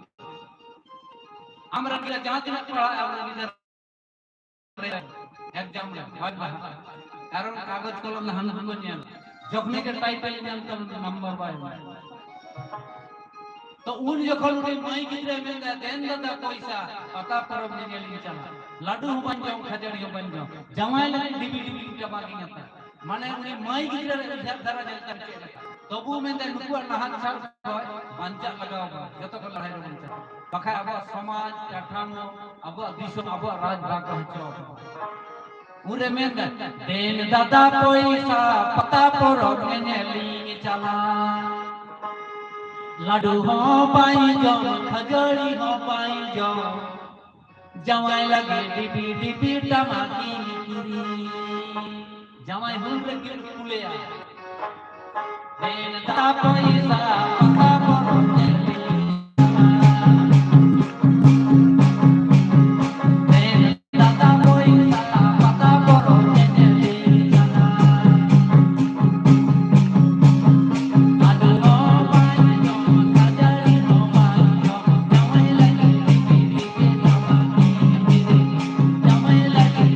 ᱟᱢᱨᱮᱱ ᱜᱤᱫᱽᱨᱟᱹ ᱡᱟᱦᱟᱸ ᱛᱤᱱᱟᱹᱜ ᱯᱟᱲᱦᱟᱜ, ᱟᱢᱨᱮᱱ ᱜᱤᱫᱽᱨᱟᱹ ᱮᱠᱡᱟᱢ ᱨᱮ ᱦᱚᱭ ᱵᱟᱦᱟ, ᱠᱟᱨᱚᱱ ᱠᱟᱜᱚᱡᱽ ᱠᱚᱞᱚᱢ ᱫᱚ ᱦᱟᱱᱟ ᱠᱚ ᱧᱮᱞ, ᱡᱚᱠᱷᱚᱱ ᱜᱮ ᱴᱟᱭᱤᱴᱮᱞ ᱧᱮᱞ ᱛᱟᱢ ᱱᱟᱢᱵᱟᱨ ᱵᱟᱭ ᱮᱢᱟ᱾ ᱛᱚ ᱩᱱ ᱡᱚᱠᱷᱚᱱ ᱩᱱᱤ ᱢᱟᱹᱭ ᱜᱤᱫᱽᱨᱟᱹᱭ ᱢᱮᱱᱫᱟ, "ᱫᱮᱱ ᱫᱟᱫᱟ ᱯᱚᱭᱥᱟ, ᱯᱟᱛᱟ ᱯᱚᱨᱚᱵᱽ ᱧᱮᱧᱮᱞᱤᱧ ᱪᱟᱞᱟᱜ, ᱞᱟᱹᱰᱩ ᱦᱚᱸ ᱵᱟᱹᱧ ᱡᱚᱢ, ᱠᱷᱟᱹᱡᱟᱹᱲᱤ ᱦᱚᱸ ᱵᱟᱹᱧ ᱡᱚᱢ, ᱡᱟᱶᱟᱭ ᱞᱟᱹᱜᱤᱫ ᱰᱤᱵᱤ ᱰᱤᱵᱤ ᱴᱟᱢᱟᱠᱤᱧ ᱦᱟᱛᱟᱣᱟ᱾" ᱢᱟᱱᱮ ᱩᱱᱤ ᱢᱟᱹᱭ ᱜᱤᱫᱽᱨᱟᱹ ᱨᱮ ᱩᱭᱦᱟᱹᱨ ᱫᱷᱟᱨᱟ ᱧᱮᱞ ᱛᱟᱢ ᱪᱮᱫ ᱞᱮᱠᱟ? ᱛᱚᱵᱩ ᱢᱮᱱᱫᱟᱭ, ᱱᱩᱠᱩᱣᱟᱜ ᱱᱟᱦᱟᱪᱟᱨ ᱠᱷᱚᱱ ᱵᱟᱧᱪᱟᱜ ᱞᱟᱜᱟᱣ ᱵᱚᱱᱟ, ᱡᱚᱛᱚ ᱠᱷᱚᱱ ᱞᱟᱦᱟ ᱨᱮᱵᱚᱱ ᱪᱟᱞᱟᱜᱼᱟ, ᱵᱟᱠᱷᱟᱡ ᱟᱵᱚᱣᱟᱜ ᱥᱚᱢᱟᱡᱽ, ᱠᱟᱴᱷᱟᱢᱳ, ᱟᱵᱚᱣᱟᱜ ᱫᱤᱥᱚᱢ, ᱟᱵᱚᱣᱟᱜ ᱨᱟᱡᱽ ᱵᱟᱠᱚ ᱦᱚᱪᱚ ᱟᱵᱚᱱᱟ᱾ ᱩᱱᱨᱮ ᱢᱮᱱᱫᱟ, "ᱫᱮᱱ ᱫᱟᱫᱟ ᱯᱚᱭᱥᱟ, ᱯᱟᱛᱟ ᱯᱚᱨᱚᱵᱽ ᱧᱮᱧᱮᱞᱤᱧ ᱪᱟᱞᱟᱜ, ᱞᱟᱹᱰᱩ ᱦᱚᱸ ᱵᱟᱭ ᱡᱚᱢ, ᱠᱷᱟᱹᱡᱟᱹᱲᱤ ᱦᱚᱸ ᱵᱟᱭ ᱡᱚᱢ, ᱡᱟᱶᱟᱭ ᱞᱟᱹᱜᱤᱫ ᱰᱤᱵᱤ ᱰᱤᱵᱤ ᱴᱟᱢᱟᱠᱤᱧ ᱠᱤᱨᱤᱧ᱾" ᱡᱟᱶᱟᱭ ᱦᱩᱞ ᱨᱮ ᱠᱤᱱ ᱠᱩᱞᱮᱭᱟ᱾ ᱫᱮᱱ ᱫᱟᱫᱟ ᱯᱚᱭᱥᱟ, ᱯᱟᱛᱟ ᱯᱚᱨᱚᱵᱽ ᱧᱮᱧᱮᱞᱤᱧ ᱪᱟᱞᱟᱜ᱾ ᱫᱮᱱ ᱫᱟᱫᱟ ᱯᱚᱭᱥᱟ, ᱯᱟᱛᱟ ᱯᱚᱨᱚᱵᱽ ᱧᱮᱧᱮᱞᱤᱧ ᱪᱟᱞᱟᱜ᱾ ᱞᱟᱹᱰᱩ ᱦᱚᱸ ᱵᱟᱭ ᱡᱚᱢ, ᱠᱷᱟᱹᱡᱟᱹᱲᱤ ᱦᱚᱸ ᱵᱟᱭ ᱡᱚᱢ, ᱡᱟᱶᱟᱭ ᱞᱟᱹᱜᱤᱫ ᱰᱤᱵᱤ ᱰᱤᱵᱤ ᱴᱟᱢᱟᱠᱤᱧ ᱠᱤᱨᱤᱧ, ᱡᱟᱶᱟᱭ ᱞᱟᱹᱜᱤᱫ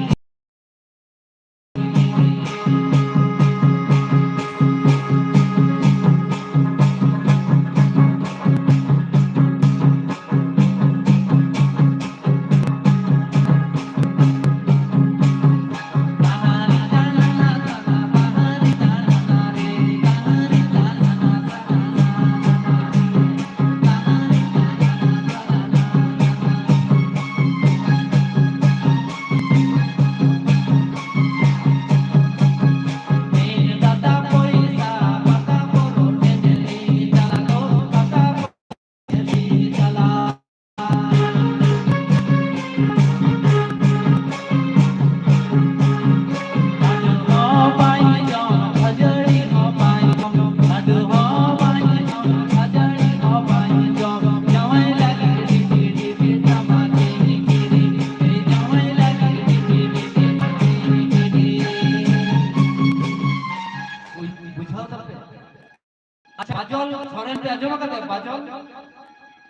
ᱟᱸᱡᱚᱢ ᱠᱟᱫᱟ ᱵᱟᱡᱚᱞ?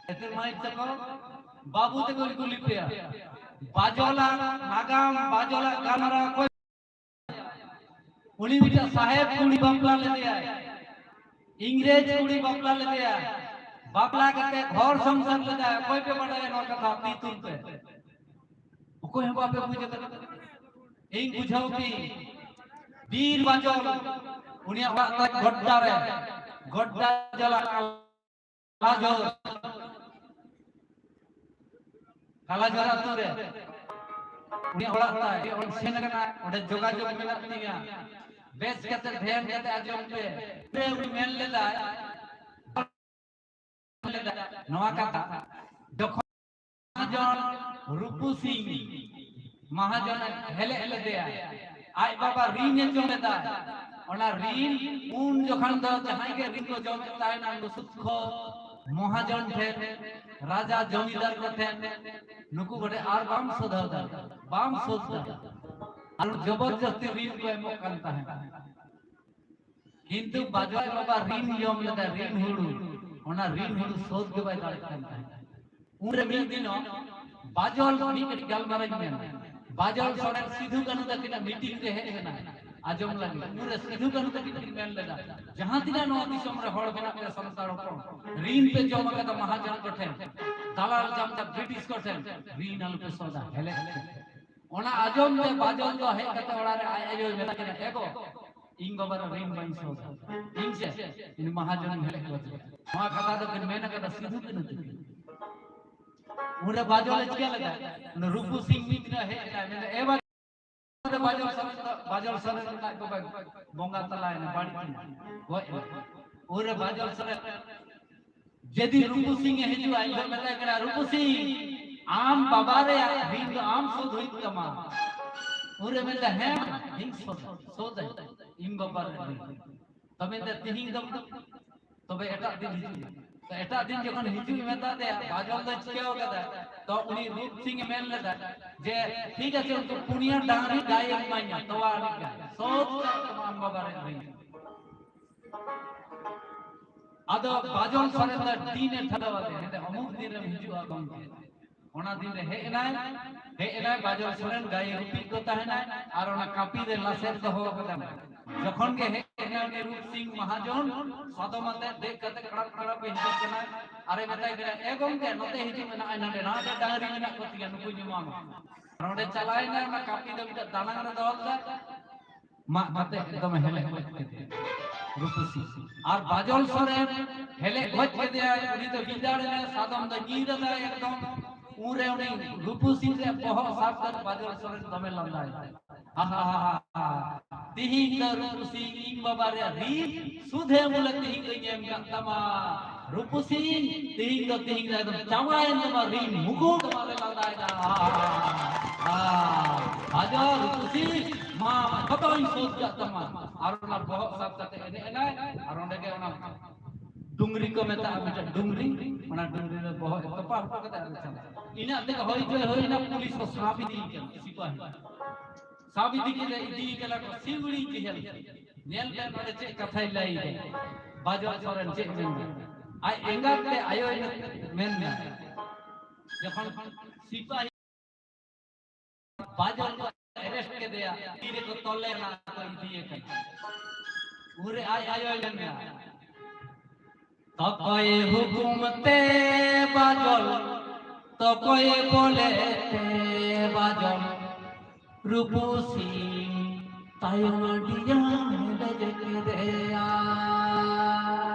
ᱮᱛᱮ ᱢᱟᱹᱭ ᱛᱟᱠᱚ, ᱵᱟᱹᱵᱩ ᱛᱟᱠᱚ ᱠᱚ ᱠᱩᱞᱤ ᱯᱮᱭᱟ, ᱵᱟᱡᱚᱞᱟᱜ ᱱᱟᱜᱟᱢ, ᱵᱟᱡᱚᱞᱟᱜ ᱜᱟᱞᱢᱟᱨᱟᱣ ᱚᱠᱚᱭ? ᱩᱱᱤ ᱢᱤᱫᱴᱟᱝ ᱥᱟᱦᱮᱵ ᱠᱩᱲᱤ ᱵᱟᱯᱞᱟ ᱞᱮᱫᱮᱭᱟᱭ, ᱤᱝᱨᱮᱡᱽ ᱠᱩᱲᱤ ᱵᱟᱯᱞᱟ ᱞᱮᱫᱮᱭᱟᱭ, ᱵᱟᱯᱞᱟ ᱠᱟᱛᱮ ᱜᱷᱚᱨ ᱥᱚᱝᱥᱟᱨ ᱞᱮᱫᱟᱭ᱾ ᱚᱠᱚᱭ ᱯᱮ ᱵᱟᱰᱟᱭᱟ ᱱᱚᱣᱟ ᱠᱟᱛᱷᱟ? ᱛᱤ ᱛᱩᱞ ᱯᱮ᱾ ᱚᱠᱚᱭ ᱦᱚᱸ ᱵᱟᱯᱮ ᱵᱩᱡᱽ ᱟᱠᱟᱫᱟ᱾ ᱤᱧ ᱵᱩᱡᱷᱟᱹᱣ ᱯᱮ, ᱵᱤᱨ ᱵᱟᱡᱚᱞ, ᱩᱱᱤᱭᱟᱜ ᱚᱲᱟᱜ ᱛᱟᱭ ᱜᱚᱰᱰᱟ ᱨᱮ, ᱜᱚᱰᱰᱟ ᱡᱟᱞᱟ ᱠᱟᱞᱟᱡᱚᱨ, ᱠᱟᱞᱟᱡᱚᱨ ᱟᱛᱳ ᱨᱮ ᱩᱱᱤᱭᱟᱜ ᱚᱲᱟᱜ ᱛᱟᱭ᱾ ᱚᱸᱰᱮ ᱥᱮᱱ ᱟᱠᱟᱱᱟ, ᱚᱸᱰᱮ ᱡᱳᱜᱟᱡᱳᱜᱽ ᱢᱮᱱᱟᱜ ᱛᱤᱧᱟ᱾ ᱵᱮᱥ ᱠᱟᱛᱮ ᱫᱷᱮᱭᱟᱱ ᱠᱟᱛᱮ ᱟᱸᱡᱚᱢ ᱯᱮ᱾ ᱩᱱᱤ ᱢᱮᱱ ᱞᱮᱫᱟᱭ, ᱱᱚᱣᱟ ᱠᱟᱛᱷᱟ ᱡᱚᱠᱷᱚᱱ ᱢᱟᱦᱟᱡᱚᱱ ᱨᱩᱯᱩ ᱥᱤᱝ ᱢᱟᱦᱟᱡᱚᱱ ᱮ ᱦᱮᱞᱮᱡ ᱞᱮᱫᱮᱭᱟ, ᱟᱡ ᱵᱟᱵᱟ ᱨᱤᱱ ᱮ ᱡᱚᱢ ᱞᱮᱫᱟ᱾ ᱚᱱᱟ ᱨᱤᱱ ᱩᱱ ᱡᱚᱠᱷᱚᱱ ᱫᱚ ᱡᱟᱦᱟᱸᱭ ᱜᱮ ᱨᱤᱱ ᱠᱚ ᱡᱚᱢᱮᱫ ᱛᱟᱦᱮᱱᱟ, ᱩᱱᱠᱩ ᱥᱩᱫ ᱠᱚ ᱢᱚᱦᱟᱡᱚᱱ ᱴᱷᱮᱱ, ᱨᱟᱡᱟ ᱡᱚᱢᱤᱫᱟᱨ ᱠᱚ ᱴᱷᱮᱱ, ᱱᱩᱠᱩ ᱠᱚᱴᱷᱮᱱ ᱟᱨ ᱵᱟᱢ ᱥᱳᱫᱷᱟᱣ ᱫᱟᱲᱮᱭᱟᱜᱼᱟ, ᱵᱟᱢ ᱥᱳᱫᱷ ᱫᱟᱲᱮᱭᱟᱜᱼᱟ᱾ ᱟᱨ ᱡᱚᱵᱚᱨᱡᱚᱥᱛᱤ ᱨᱤᱱ ᱠᱚ ᱮᱢᱚᱜ ᱠᱟᱱ ᱛᱟᱦᱮᱸᱫ᱾ ᱠᱤᱱᱛᱩ ᱵᱟᱡᱚᱞ ᱵᱟᱵᱟ ᱨᱤᱱ ᱡᱚᱢ ᱞᱮᱫᱟ, ᱨᱤᱱ ᱦᱩᱲᱩ, ᱚᱱᱟ ᱨᱤᱱ ᱦᱩᱲᱩ ᱥᱳᱫᱷ ᱜᱮ ᱵᱟᱭ ᱫᱟᱲᱮᱭᱟᱜ ᱠᱟᱱ ᱛᱟᱦᱮᱸᱫ᱾ ᱩᱱᱨᱮ ᱢᱤᱫ ᱫᱤᱱᱚᱜ ᱵᱟᱡᱚᱞ ᱢᱤᱫ ᱠᱟᱹᱴᱤᱡ ᱜᱟᱞᱢᱟᱨᱟᱣ ᱤᱧ ᱢᱮᱱᱟ᱾ ᱵᱟᱡᱚᱞ ᱥᱚᱨᱮᱱ ᱥᱤᱫᱷᱩ ᱠᱟᱹᱱᱦᱩ ᱛᱟᱹᱠᱤᱱᱟᱜ ᱢᱤᱴᱤᱝ ᱨᱮ ᱦᱮᱡ ᱞᱮᱱᱟ, ᱟᱸᱡᱚᱢ ᱞᱟᱹᱜᱤᱫ᱾ ᱩᱱᱨᱮ ᱥᱤᱫᱷᱩ ᱠᱟᱹᱱᱦᱩ ᱛᱟᱹᱠᱤᱱ ᱠᱤᱱ ᱢᱮᱱ ᱞᱮᱫᱟ, ᱡᱟᱦᱟᱸ ᱛᱤᱱᱟᱹᱜ ᱱᱚᱣᱟ ᱫᱤᱥᱚᱢ ᱨᱮ ᱦᱚᱲ ᱢᱮᱱᱟᱜ ᱯᱮᱭᱟ ᱥᱟᱱᱛᱟᱲ ᱦᱚᱯᱚᱱ, ᱨᱤᱱ ᱯᱮ ᱡᱚᱢ ᱟᱠᱟᱫᱟ ᱢᱟᱦᱟᱡᱚᱱ ᱠᱚᱴᱷᱮᱱ, ᱫᱟᱞᱟᱞ ᱡᱟᱢᱛᱟ ᱵᱨᱤᱴᱤᱥ ᱠᱚᱴᱷᱮᱱ, ᱨᱤᱱ ᱟᱞᱚᱯᱮ ᱥᱳᱫᱷᱟ, ᱦᱮᱞᱮᱡ ᱯᱮ᱾ ᱚᱱᱟ ᱟᱸᱡᱚᱢ ᱛᱮ ᱵᱟᱡᱚᱞ ᱫᱚ ᱦᱮᱡ ᱠᱟᱛᱮ ᱚᱲᱟᱜ ᱨᱮ ᱟᱡ ᱟᱭᱳᱭ ᱢᱮᱛᱟ ᱠᱤᱱᱟ, "ᱮ ᱜᱚ, ᱤᱧ ᱵᱟᱵᱟ ᱨᱮ ᱨᱤᱱ ᱵᱟᱹᱧ ᱥᱳᱫᱷᱟ, ᱤᱧ ᱪᱮᱫ ᱤᱧ ᱢᱟᱦᱟᱡᱚᱱ ᱤᱧ ᱦᱮᱞᱮᱡ ᱜᱚᱫ ᱮᱱᱟ?" ᱱᱚᱣᱟ ᱠᱟᱛᱷᱟ ᱫᱚ ᱠᱤᱱ ᱢᱮᱱ ᱟᱠᱟᱫᱟ ᱥᱤᱫᱷᱩ ᱠᱟᱹᱱᱦᱩ ᱛᱟᱹᱠᱤᱱ᱾ ᱩᱱᱨᱮ ᱵᱟᱡᱚᱞ ᱮ ᱪᱤᱠᱟᱹ ᱞᱮᱫᱟ? ᱩᱱᱤ ᱨᱩᱯᱩ ᱥᱤᱝ ᱢᱤᱫ ᱫᱤᱱ ᱦᱮᱡ ᱮᱱᱟᱭ, ᱢᱮᱱᱫᱟ, "ᱮ ᱵᱟᱡᱚᱞ", ᱩᱱᱨᱮ ᱵᱟᱡᱚᱞ ᱥᱚᱨᱮᱱ ᱫᱚ, ᱵᱟᱡᱚᱞ ᱥᱚᱨᱮᱱ ᱨᱮᱱᱟᱜ ᱜᱚ ᱵᱟᱵᱟ ᱵᱚᱸᱜᱟ ᱛᱟᱞᱟᱭᱮᱱᱟ, ᱵᱟᱹᱲᱤᱡ ᱮᱱᱟ, ᱜᱚᱡ ᱮᱱᱟ᱾ ᱩᱱᱨᱮ ᱵᱟᱡᱚᱞ ᱥᱚᱨᱮᱱ ᱡᱮᱫᱤᱱ ᱨᱩᱯᱩ ᱥᱤᱝ ᱮ ᱦᱤᱡᱩᱜᱼᱟ, ᱤᱧ ᱫᱚ ᱢᱮᱛᱟᱭ ᱠᱟᱱᱟ, "ᱨᱩᱯᱩ ᱥᱤᱝ, ᱟᱢ ᱵᱟᱵᱟ ᱨᱮᱭᱟᱜ ᱨᱤᱱ ᱫᱚ ᱟᱢ ᱥᱳᱫᱷ ᱦᱩᱭᱩᱜ ᱛᱟᱢᱟ᱾" ᱩᱱᱨᱮ ᱢᱮᱱᱫᱟ, "ᱦᱮᱸ, ᱤᱧ ᱥᱳᱫᱷ, ᱥᱳᱫᱷ ᱟᱹᱧ, ᱤᱧ ᱵᱟᱵᱟ ᱨᱮᱭᱟᱜ ᱨᱤᱱ᱾" ᱛᱚ ᱢᱮᱱᱫᱟ, "ᱛᱤᱦᱤᱧ ᱫᱚ, ᱛᱚᱵᱮ ᱮᱴᱟᱜ ᱫᱤᱱ ᱦᱤᱡᱩᱜ ᱢᱮ᱾" ᱛᱚ ᱮᱴᱟᱜ ᱫᱤᱱ ᱡᱚᱠᱷᱚᱱ ᱦᱤᱡᱩᱜ ᱮ ᱢᱮᱛᱟ ᱫᱮᱭᱟ, ᱵᱟᱡᱚᱞ ᱫᱚ ᱪᱤᱠᱟᱹᱣ ᱠᱟᱫᱟ? ᱛᱚ ᱩᱱᱤ ᱨᱩᱯ ᱥᱤᱝ ᱮ ᱢᱮᱱ ᱞᱮᱫᱟ ᱡᱮ, "ᱴᱷᱤᱠ ᱟᱪᱷᱮ, ᱩᱱᱠᱩ ᱯᱩᱱᱭᱟ ᱰᱟᱝᱨᱤ ᱜᱟᱭ ᱮᱢ ᱤᱢᱟᱹᱧᱟ, ᱛᱚᱣᱟ ᱟᱹᱱᱤᱡ ᱜᱟᱭ, ᱥᱳᱫᱷ ᱠᱟᱜ ᱛᱟᱢᱟ ᱟᱢ ᱵᱟᱵᱟ ᱨᱮᱭᱟᱜ ᱨᱤᱱ᱾" ᱟᱫᱚ ᱵᱟᱡᱚᱞ ᱥᱚᱨᱮᱱ ᱫᱚ ᱫᱤᱱᱮ ᱴᱷᱟᱞᱟᱣ ᱟᱫᱮ, ᱦᱮᱸᱫᱮ ᱚᱢᱩᱠ ᱫᱤᱱ ᱨᱮᱢ ᱦᱤᱡᱩᱜᱼᱟ ᱜᱚᱢᱠᱮ᱾ ᱚᱱᱟ ᱫᱤᱱ ᱨᱮ ᱦᱮᱡ ᱮᱱᱟᱭ, ᱦᱮᱡ ᱮᱱᱟᱭ ᱵᱟᱡᱚᱞ ᱥᱚᱨᱮᱱ, ᱜᱟᱭᱮ ᱜᱩᱯᱤᱡ ᱠᱚ ᱛᱟᱦᱮᱱᱟᱭ, ᱟᱨ ᱚᱱᱟ ᱠᱟᱹᱯᱤ ᱨᱮ ᱞᱟᱥᱮᱨ ᱫᱚᱦᱚ ᱟᱠᱟᱫᱟᱭ᱾ ᱡᱚᱠᱷᱚᱱ ᱜᱮ ᱦᱮᱡ ᱮᱱᱟᱭ ᱩᱱᱤ ᱨᱩᱯ ᱥᱤᱝ ᱢᱟᱦᱟᱡᱚᱱ, ᱥᱟᱫᱚᱢ ᱟᱛᱮ ᱫᱮᱡ ᱠᱟᱛᱮ ᱠᱟᱲᱟᱯ ᱠᱟᱲᱟᱯ ᱮ ᱦᱤᱡᱩᱜ ᱠᱟᱱᱟᱭ, ᱟᱨᱮ ᱢᱮᱛᱟᱭ ᱠᱟᱱᱟ, "ᱮ ᱜᱚᱢᱠᱮ, ᱱᱚᱛᱮ ᱦᱤᱡᱩᱜ ᱢᱮ, ᱱᱚᱜᱼᱚᱭ ᱱᱟᱰᱮ, ᱱᱟᱰᱮ ᱰᱟᱝᱨᱤ ᱢᱮᱱᱟᱜ ᱠᱚ ᱛᱤᱧᱟ, ᱱᱩᱠᱩᱧ ᱮᱢᱟᱢᱟ᱾" ᱟᱨ ᱚᱸᱰᱮ ᱪᱟᱞᱟᱣ ᱮᱱᱟᱭ, ᱚᱱᱟ ᱠᱟᱹᱯᱤ ᱫᱚ ᱢᱤᱫᱴᱮᱱ ᱫᱟᱱᱟᱝ ᱨᱮ ᱫᱚᱦᱚ ᱞᱮᱫᱟᱭ, ᱢᱟᱜ ᱠᱟᱛᱮ ᱮᱠᱫᱚᱢ ᱦᱮᱞᱮᱡ ᱜᱚᱡ ᱠᱮᱫᱮᱭᱟ ᱨᱩᱯᱩᱥᱤ᱾ ᱟᱨ ᱵᱟᱡᱚᱞ ᱥᱚᱨᱮᱱ ᱦᱮᱞᱮᱡ ᱜᱚᱡ ᱠᱮᱫᱮᱭᱟᱭ, ᱩᱱᱤ ᱫᱚ ᱵᱤᱫᱟᱲ ᱮᱱᱟᱭ, ᱥᱟᱫᱚᱢ ᱫᱚ ᱧᱤᱨ ᱟᱫᱟᱭ ᱮᱠᱫᱚᱢ᱾ ᱩᱱᱨᱮ ᱩᱱᱤ ᱨᱩᱯᱩᱥᱤ ᱨᱮ ᱵᱚᱦᱚᱜ ᱥᱟᱵ ᱠᱟᱛᱮ ᱵᱟᱡᱚᱞ ᱥᱚᱨᱮᱱ ᱫᱚᱢᱮ ᱞᱟᱸᱫᱟᱭ, "ᱦᱟ ᱦᱟ ᱦᱟ ᱦᱟ, ᱛᱤᱦᱤᱧ ᱫᱚ ᱨᱩᱯᱩᱥᱤ ᱤᱧ ᱵᱟᱵᱟ ᱨᱮ ᱨᱤᱱ ᱥᱩᱫᱷᱮ ᱢᱩᱞᱮ ᱛᱤᱦᱤᱧ ᱫᱚᱧ ᱮᱢ ᱠᱟᱜ ᱛᱟᱢᱟ᱾ ᱨᱩᱯᱩᱥᱤ, ᱛᱤᱦᱤᱧ ᱫᱚ, ᱛᱤᱦᱤᱧ ᱫᱚ ᱮᱠᱫᱚᱢ ᱪᱟᱵᱟᱭᱮᱱ ᱛᱟᱢᱟ ᱨᱤᱱ, ᱢᱩᱠᱩᱴ ᱢᱟᱞᱮ ᱞᱟᱸᱫᱟᱭᱮᱫᱟ᱾ ᱟᱨ ᱵᱟᱡᱚᱞ ᱨᱩᱯᱩᱥᱤ, ᱢᱟ ᱡᱷᱚᱛᱚᱧ ᱥᱳᱫᱷ ᱠᱟᱜ ᱛᱟᱢᱟ᱾" ᱟᱨ ᱚᱱᱟ ᱵᱚᱦᱚᱜ ᱥᱟᱵ ᱠᱟᱛᱮ ᱮᱱᱮᱡ ᱮᱱᱟᱭ, ᱟᱨ ᱚᱸᱰᱮ ᱜᱮ ᱚᱱᱟ ᱰᱩᱝᱨᱤ ᱠᱚ ᱢᱮᱛᱟᱜᱼᱟ, ᱢᱤᱫᱴᱮᱱ ᱰᱩᱝᱨᱤ, ᱚᱱᱟ ᱰᱩᱝᱨᱤ ᱨᱮ ᱵᱚᱦᱚᱜ ᱮ ᱛᱚᱯᱟ ᱦᱚᱴᱚ ᱠᱟᱛᱮ ᱟᱨ ᱪᱟᱞᱟᱜ᱾ ᱤᱱᱟᱹᱜ ᱛᱮᱜᱮ ᱦᱩᱭ ᱪᱚᱭ ᱦᱩᱭᱱᱟ, ᱯᱩᱞᱤᱥ ᱠᱚ ᱥᱟᱵ ᱤᱫᱤᱭᱮ ᱠᱟᱱᱟ, ᱥᱤᱯᱟᱦᱤ᱾ ᱥᱟᱵ ᱤᱫᱤ ᱠᱮᱫᱮ, ᱤᱫᱤᱭᱮ ᱠᱟᱱᱟ ᱠᱚ ᱥᱤᱣᱲᱤ ᱡᱮᱦᱮᱞ᱾ ᱧᱮᱞ ᱢᱮ ᱱᱚᱰᱮ ᱪᱮᱫ ᱠᱟᱛᱷᱟᱭ ᱞᱟᱹᱭ ᱮᱫᱟ, ᱵᱟᱡᱚᱞ ᱥᱚᱨᱮᱱ ᱪᱮᱫ ᱢᱮᱱᱫᱟ᱾ ᱟᱡ ᱮᱸᱜᱟᱛ ᱛᱮ ᱟᱭᱳᱭ ᱢᱮᱱᱫᱟ, ᱡᱚᱠᱷᱚᱱ ᱥᱤᱯᱟᱦᱤ ᱵᱟᱡᱚᱞ ᱠᱚ arrest ᱠᱮᱫᱮᱭᱟ, ᱛᱤ ᱨᱮᱠᱚ ᱛᱚᱞᱮ ᱠᱟᱱᱟ, ᱠᱚ ᱤᱫᱤᱭᱮ ᱠᱟᱱᱟ᱾ ᱩᱱᱨᱮ ᱟᱡ ᱟᱭᱳᱭ ᱢᱮᱱᱫᱟ, ᱛᱚᱠᱚᱭ ᱦᱩᱠᱩᱢ ᱛᱮ ᱵᱟᱡᱚᱞ, ᱛᱚᱠᱚᱭ ᱵᱚᱞᱮ ᱛᱮ ᱵᱟᱡᱚᱞ, ᱨᱩᱯᱩᱥᱤ ᱛᱟᱭᱚᱢ ᱟᱹᱰᱤᱭᱟᱱ ᱞᱮᱡᱮ ᱠᱮᱫᱮᱭᱟ᱾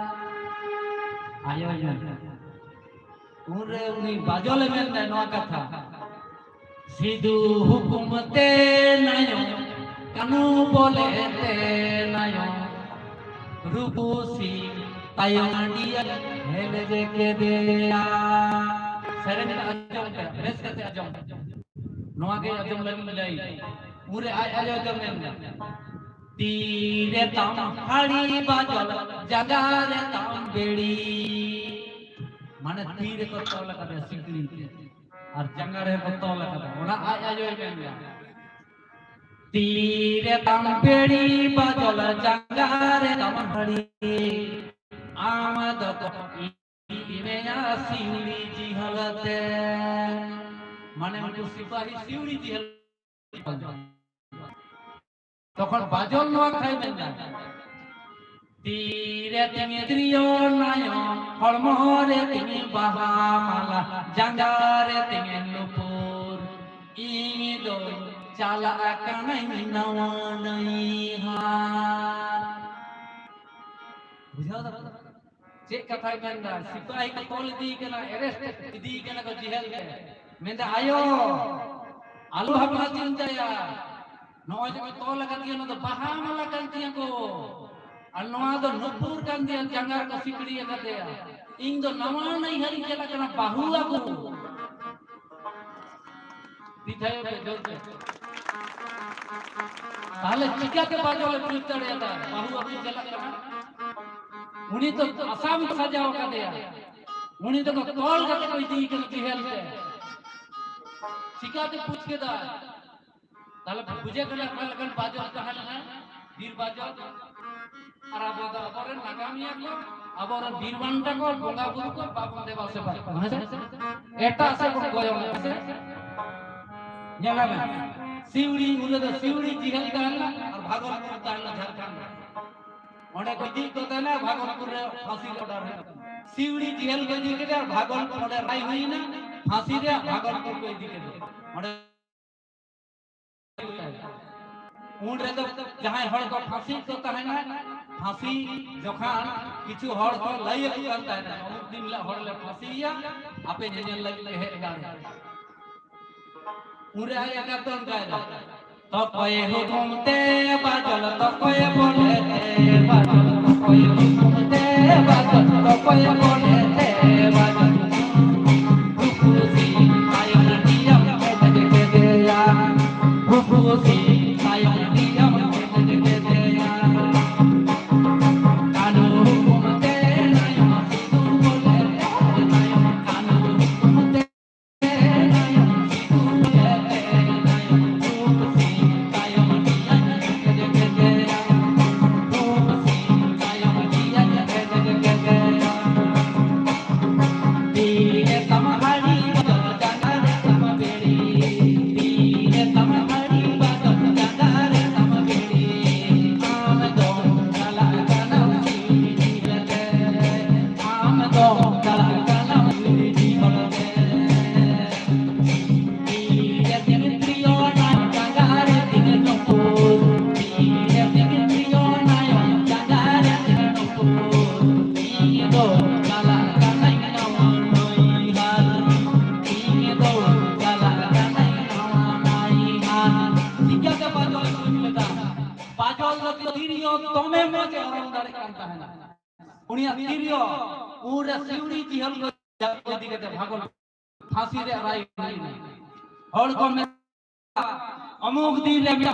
ᱟᱭᱳᱭ ᱢᱮᱱ, ᱩᱱᱨᱮ ᱩᱱᱤ ᱵᱟᱡᱚᱞᱮ ᱢᱮᱱᱫᱟ ᱱᱚᱣᱟ ᱠᱟᱛᱷᱟ, ᱥᱤᱫᱩ ᱦᱩᱠᱩᱢ ᱛᱮ ᱱᱟᱭᱚᱢ, ᱠᱟᱹᱱᱩ ᱵᱚᱞᱮ ᱛᱮ ᱱᱟᱭᱚᱢ, ᱨᱩᱯᱩᱥᱤ ᱛᱟᱭᱚᱢ ᱟᱹᱰᱤᱭᱟᱱ ᱞᱮᱡᱮ ᱠᱮᱫᱮᱭᱟ᱾ ᱥᱮᱨᱮᱧ ᱨᱮ ᱟᱸᱡᱚᱢ ᱯᱮ, ᱵᱮᱥ ᱠᱟᱛᱮ ᱟᱸᱡᱚᱢ ᱯᱮ᱾ ᱱᱚᱣᱟ ᱜᱮ ᱟᱸᱡᱚᱢ ᱞᱟᱹᱜᱤᱫ ᱞᱟᱹᱭ᱾ ᱩᱱᱨᱮ ᱟᱡ ᱟᱭᱳ ᱫᱚ ᱢᱮᱱᱫᱟ, ᱛᱤ ᱨᱮ ᱛᱟᱢ ᱦᱟᱹᱲᱤ ᱵᱟᱡᱚᱞ, ᱡᱟᱸᱜᱟ ᱨᱮ ᱛᱟᱢ ᱵᱮᱲᱤ᱾ ᱢᱟᱱᱮ ᱛᱤ ᱨᱮᱠᱚ ᱛᱚᱞ ᱟᱠᱟᱫᱮᱭᱟ ᱥᱤᱠᱲᱤ ᱛᱮ, ᱟᱨ ᱡᱟᱸᱜᱟ ᱨᱮᱠᱚ ᱛᱚᱞ ᱟᱠᱟᱫᱟ᱾ ᱚᱱᱟ ᱟᱡ ᱟᱭᱳᱭ ᱢᱮᱱᱫᱟ, ᱛᱤ ᱨᱮ ᱛᱟᱢ ᱵᱮᱲᱤ ᱵᱟᱡᱚᱞ, ᱡᱟᱸᱜᱟ ᱨᱮ ᱛᱟᱢ ᱦᱟᱹᱲᱤ᱾ ᱟᱢ ᱫᱚᱠᱚ ᱤᱫᱤ ᱢᱮᱭᱟ ᱥᱤᱣᱲᱤ ᱡᱤᱦᱟᱹᱞ ᱛᱮ᱾ ᱢᱟᱱᱮ ᱩᱱᱠᱩ ᱥᱤᱯᱟᱦᱤ ᱥᱤᱣᱲᱤ ᱡᱤᱦᱟᱹᱞ᱾ ᱛᱚᱠᱷᱚᱱ ᱵᱟᱡᱚᱞ ᱱᱚᱣᱟ ᱠᱟᱛᱷᱟᱭ ᱢᱮᱱᱫᱟ, ᱛᱤᱨᱮ ᱛᱤᱧ ᱛᱤᱨᱭᱳ ᱱᱟᱭᱚᱢ, ᱦᱚᱲᱢᱚ ᱨᱮ ᱛᱤᱧ ᱵᱟᱦᱟ ᱢᱟᱞᱟ, ᱡᱟᱸᱜᱟ ᱨᱮ ᱛᱤᱧ ᱱᱩᱯᱩᱨ, ᱤᱧ ᱫᱚ ᱪᱟᱞᱟᱜ ᱠᱟᱹᱱᱟᱹᱧ ᱱᱟᱣᱟ ᱱᱟᱹᱭᱦᱟᱨ᱾ ᱵᱩᱡᱷᱟᱹᱣ ᱫᱟᱯᱮ? ᱪᱮᱫ ᱠᱟᱛᱷᱟᱭ ᱢᱮᱱᱫᱟ? ᱥᱤᱯᱟᱦᱤ ᱠᱚ ᱛᱚᱞ ᱤᱫᱤᱭ ᱠᱟᱱᱟ, arrest ᱤᱫᱤᱭ ᱠᱟᱱᱟ ᱠᱚ ᱡᱮᱦᱮᱞ ᱛᱮ᱾ ᱢᱮᱱᱫᱟ, ᱟᱭᱳ, ᱟᱞᱚ ᱵᱷᱟᱵᱽᱱᱟ ᱪᱤᱱᱛᱟᱹᱭᱟ, ᱱᱚᱜᱼᱚᱭ ᱡᱮ ᱠᱚ ᱛᱚᱞ ᱟᱠᱟᱫᱤᱧᱟ, ᱱᱚᱣᱟ ᱫᱚ ᱵᱟᱦᱟ ᱢᱟᱞᱟ ᱠᱟᱱ ᱛᱤᱧᱟ ᱠᱚ, ᱟᱨ ᱱᱚᱣᱟ ᱫᱚ ᱱᱩᱯᱩᱨ ᱠᱟᱱ ᱛᱤᱧᱟ, ᱡᱟᱸᱜᱟ ᱨᱮᱠᱚ ᱥᱤᱠᱲᱤ ᱟᱠᱟᱫᱮᱭᱟ᱾ ᱤᱧ ᱫᱚ ᱱᱟᱣᱟ ᱱᱟᱹᱭᱦᱟᱹᱨᱤᱧ ᱪᱟᱞᱟᱜ ᱠᱟᱱᱟ, ᱵᱟᱹᱦᱩ ᱟᱹᱜᱩ᱾ ᱛᱤ ᱛᱷᱟᱭᱚ ᱯᱮ, ᱡᱳᱨ ᱛᱮ᱾ ᱛᱟᱦᱞᱮ ᱪᱤᱠᱟᱹᱛᱮ ᱵᱟᱡᱚᱞ ᱮ ᱵᱩᱡᱽ ᱫᱟᱲᱮᱭᱟᱫᱟ ᱵᱟᱹᱦᱩ ᱟᱹᱜᱩ ᱪᱟᱞᱟᱜ ᱠᱟᱱᱟ? ᱩᱱᱤ ᱫᱚ ᱟᱥᱟᱢᱤ ᱠᱚ ᱥᱟᱡᱟᱣ ᱟᱠᱟᱫᱮᱭᱟ᱾ ᱩᱱᱤ ᱫᱚᱠᱚ ᱛᱚᱞ ᱠᱟᱛᱮ ᱠᱚ ᱤᱫᱤᱭᱮ ᱠᱟᱱᱟ ᱡᱮᱦᱮᱞ ᱛᱮ᱾ ᱪᱤᱠᱟᱹᱛᱮ ᱵᱩᱡᱽ ᱠᱮᱫᱟ? ᱛᱟᱦᱞᱮ ᱵᱩᱡᱷᱟᱹᱜ ᱠᱟᱱᱟ ᱚᱠᱟ ᱞᱮᱠᱟᱱ ᱵᱟᱡᱚᱞ ᱛᱟᱦᱮᱸ ᱞᱮᱱᱟ, ᱵᱤᱨ ᱵᱟᱡᱚᱞ᱾ ᱟᱨ ᱟᱵᱚ ᱫᱚ ᱟᱵᱚᱨᱮᱱ ᱱᱟᱜᱟᱢᱤᱭᱟᱹ ᱠᱚ, ᱟᱵᱚᱨᱮᱱ ᱵᱤᱨ ᱵᱟᱱᱴᱟ ᱠᱚ, ᱵᱚᱸᱜᱟ ᱵᱩᱨᱩ ᱠᱚ ᱵᱟᱵᱚᱱ ᱫᱮᱵᱟ ᱥᱮᱵᱟ ᱠᱚᱣᱟ, ᱦᱮᱸ ᱥᱮ? ᱮᱴᱟᱜ ᱥᱮᱫ ᱵᱚᱱ ᱠᱚᱭᱚᱜᱟ, ᱦᱮᱸ ᱥᱮ? ᱧᱮᱞ ᱢᱮ, ᱥᱤᱣᱲᱤ, ᱩᱱ ᱨᱮᱫᱚ ᱥᱤᱣᱲᱤ ᱡᱮᱦᱮᱞ ᱛᱟᱦᱮᱸ ᱞᱮᱱᱟ ᱟᱨ ᱵᱷᱟᱜᱚᱞᱯᱩᱨ ᱛᱟᱦᱮᱸ ᱞᱮᱱᱟ ᱡᱷᱟᱲᱠᱷᱚᱸᱰ ᱨᱮ᱾ ᱚᱸᱰᱮ ᱠᱚ ᱤᱫᱤᱭᱮᱫ ᱠᱚ ᱛᱟᱦᱮᱱᱟ, ᱵᱷᱟᱜᱚᱞᱯᱩᱨ ᱨᱮ ᱯᱷᱟᱸᱥᱤ ᱨᱮ order ᱦᱩᱭᱩᱜᱼᱟ᱾ ᱥᱤᱣᱲᱤ ᱡᱮᱦᱮᱞ ᱠᱚ ᱤᱫᱤ ᱠᱮᱫᱮᱭᱟ, ᱵᱷᱟᱜᱚᱞᱯᱩᱨ ᱚᱸᱰᱮ ᱨᱟᱭ ᱦᱩᱭᱱᱟ, ᱯᱷᱟᱸᱥᱤ ᱨᱮᱭᱟᱜ ᱵᱷᱟᱜᱚᱞᱯᱩᱨ ᱠᱚ ᱤᱫᱤ ᱠᱮᱫᱮᱭᱟ᱾ ᱚᱸᱰᱮ ᱩᱱ ᱨᱮᱫᱚ ᱡᱟᱦᱟᱸᱭ ᱦᱚᱲ ᱠᱚ ᱯᱷᱟᱸᱥᱤ ᱠᱚ ᱛᱟᱦᱮᱱᱟ, ᱯᱷᱟᱸᱥᱤ ᱡᱚᱠᱷᱟᱱ ᱠᱤᱪᱷᱩ ᱦᱚᱲ ᱠᱚ ᱞᱟᱹᱭ ᱟᱠᱚ ᱠᱟᱱ ᱛᱟᱦᱮᱱᱟ, "ᱚᱢᱩᱠ ᱫᱤᱱ ᱦᱤᱞᱳᱜ ᱦᱚᱲ ᱞᱮ ᱯᱷᱟᱸᱥᱤᱭᱮᱭᱟ, ᱟᱯᱮ ᱧᱮᱧᱮᱞ ᱞᱟᱹᱜᱤᱫ ᱯᱮ ᱦᱮᱡ ᱫᱟᱲᱮᱭᱟᱜᱼᱟ᱾" ᱩᱱᱨᱮ ᱟᱡ ᱮᱠᱟᱞᱛᱮ ᱚᱱᱠᱟᱭᱮᱫᱟ, "ᱛᱚᱠᱚᱭ ᱦᱩᱛᱩᱢ ᱛᱮ ᱵᱟᱡᱚᱞ, ᱛᱚᱠᱚᱭ ᱵᱚᱞᱮ ᱛᱮ ᱵᱟᱡᱚᱞ, ᱛᱚᱠᱚᱭ ᱦᱩᱛᱩᱢ ᱛᱮ ᱵᱟᱡᱚᱞ, ᱛᱚᱠᱚᱭ ᱵᱚᱞᱮ ᱛᱮ ᱵᱟᱡᱚᱞ᱾ ᱨᱩᱯᱩᱥᱤ ᱛᱟᱭᱚᱢ ᱱᱤᱭᱚᱢ ᱠᱮᱴᱮᱡ ᱠᱮᱫᱮᱭᱟ, ᱨᱩᱯᱩᱥᱤ ᱛᱟᱭᱚᱢ ᱱᱤᱭᱚᱢ ᱠᱮᱴᱮᱡ ᱠᱮᱫᱮᱭᱟ᱾ ᱠᱟᱹᱱᱩ ᱦᱩᱛᱩᱢ ᱛᱮ ᱱᱟᱭᱚᱢ ᱥᱤᱫᱩ ᱵᱚᱞᱮ ᱛᱮ ᱱᱟᱭᱚᱢ, ᱠᱟᱹᱱᱩ ᱦᱩᱛᱩᱢ ᱛᱮ ᱪᱟᱞᱟᱜ ᱠᱟᱹᱱᱟᱹᱧ ᱱᱟᱣᱟ ᱱᱟᱹᱭᱦᱟᱹᱨ, ᱤᱧ ᱫᱚ ᱪᱟᱞᱟᱜ ᱠᱟᱹᱱᱟᱹᱧ ᱱᱟᱣᱟ ᱱᱟᱹᱭᱦᱟᱹᱨ᱾ ᱪᱤᱠᱟᱹᱛᱮ ᱯᱟᱸᱡᱚᱞ ᱵᱩᱡᱽ ᱞᱮᱫᱟ? ᱯᱟᱸᱡᱚᱞ ᱫᱚ ᱛᱤᱨᱭᱳ ᱫᱚᱢᱮ ᱢᱚᱡᱽ ᱮ ᱚᱨᱚᱝ ᱫᱟᱲᱮᱭᱟᱜ ᱠᱟᱱ ᱛᱟᱦᱮᱱᱟ᱾ ᱩᱱᱤᱭᱟᱜ ᱛᱤᱨᱭᱳ ᱩᱱᱨᱮ ᱥᱤᱣᱲᱤ ᱡᱤᱦᱟᱹᱞ ᱠᱚ ᱤᱫᱤ ᱠᱟᱛᱮ ᱵᱷᱟᱜᱚᱞ ᱯᱷᱟᱸᱥᱤ ᱨᱮ ᱟᱨᱟᱭ ᱦᱩᱭ ᱮᱱᱟ᱾ ᱦᱚᱲ ᱠᱚ ᱢᱮᱱᱟ, "ᱚᱢᱩᱠ ᱫᱤᱱ ᱨᱮ ᱢᱤᱫ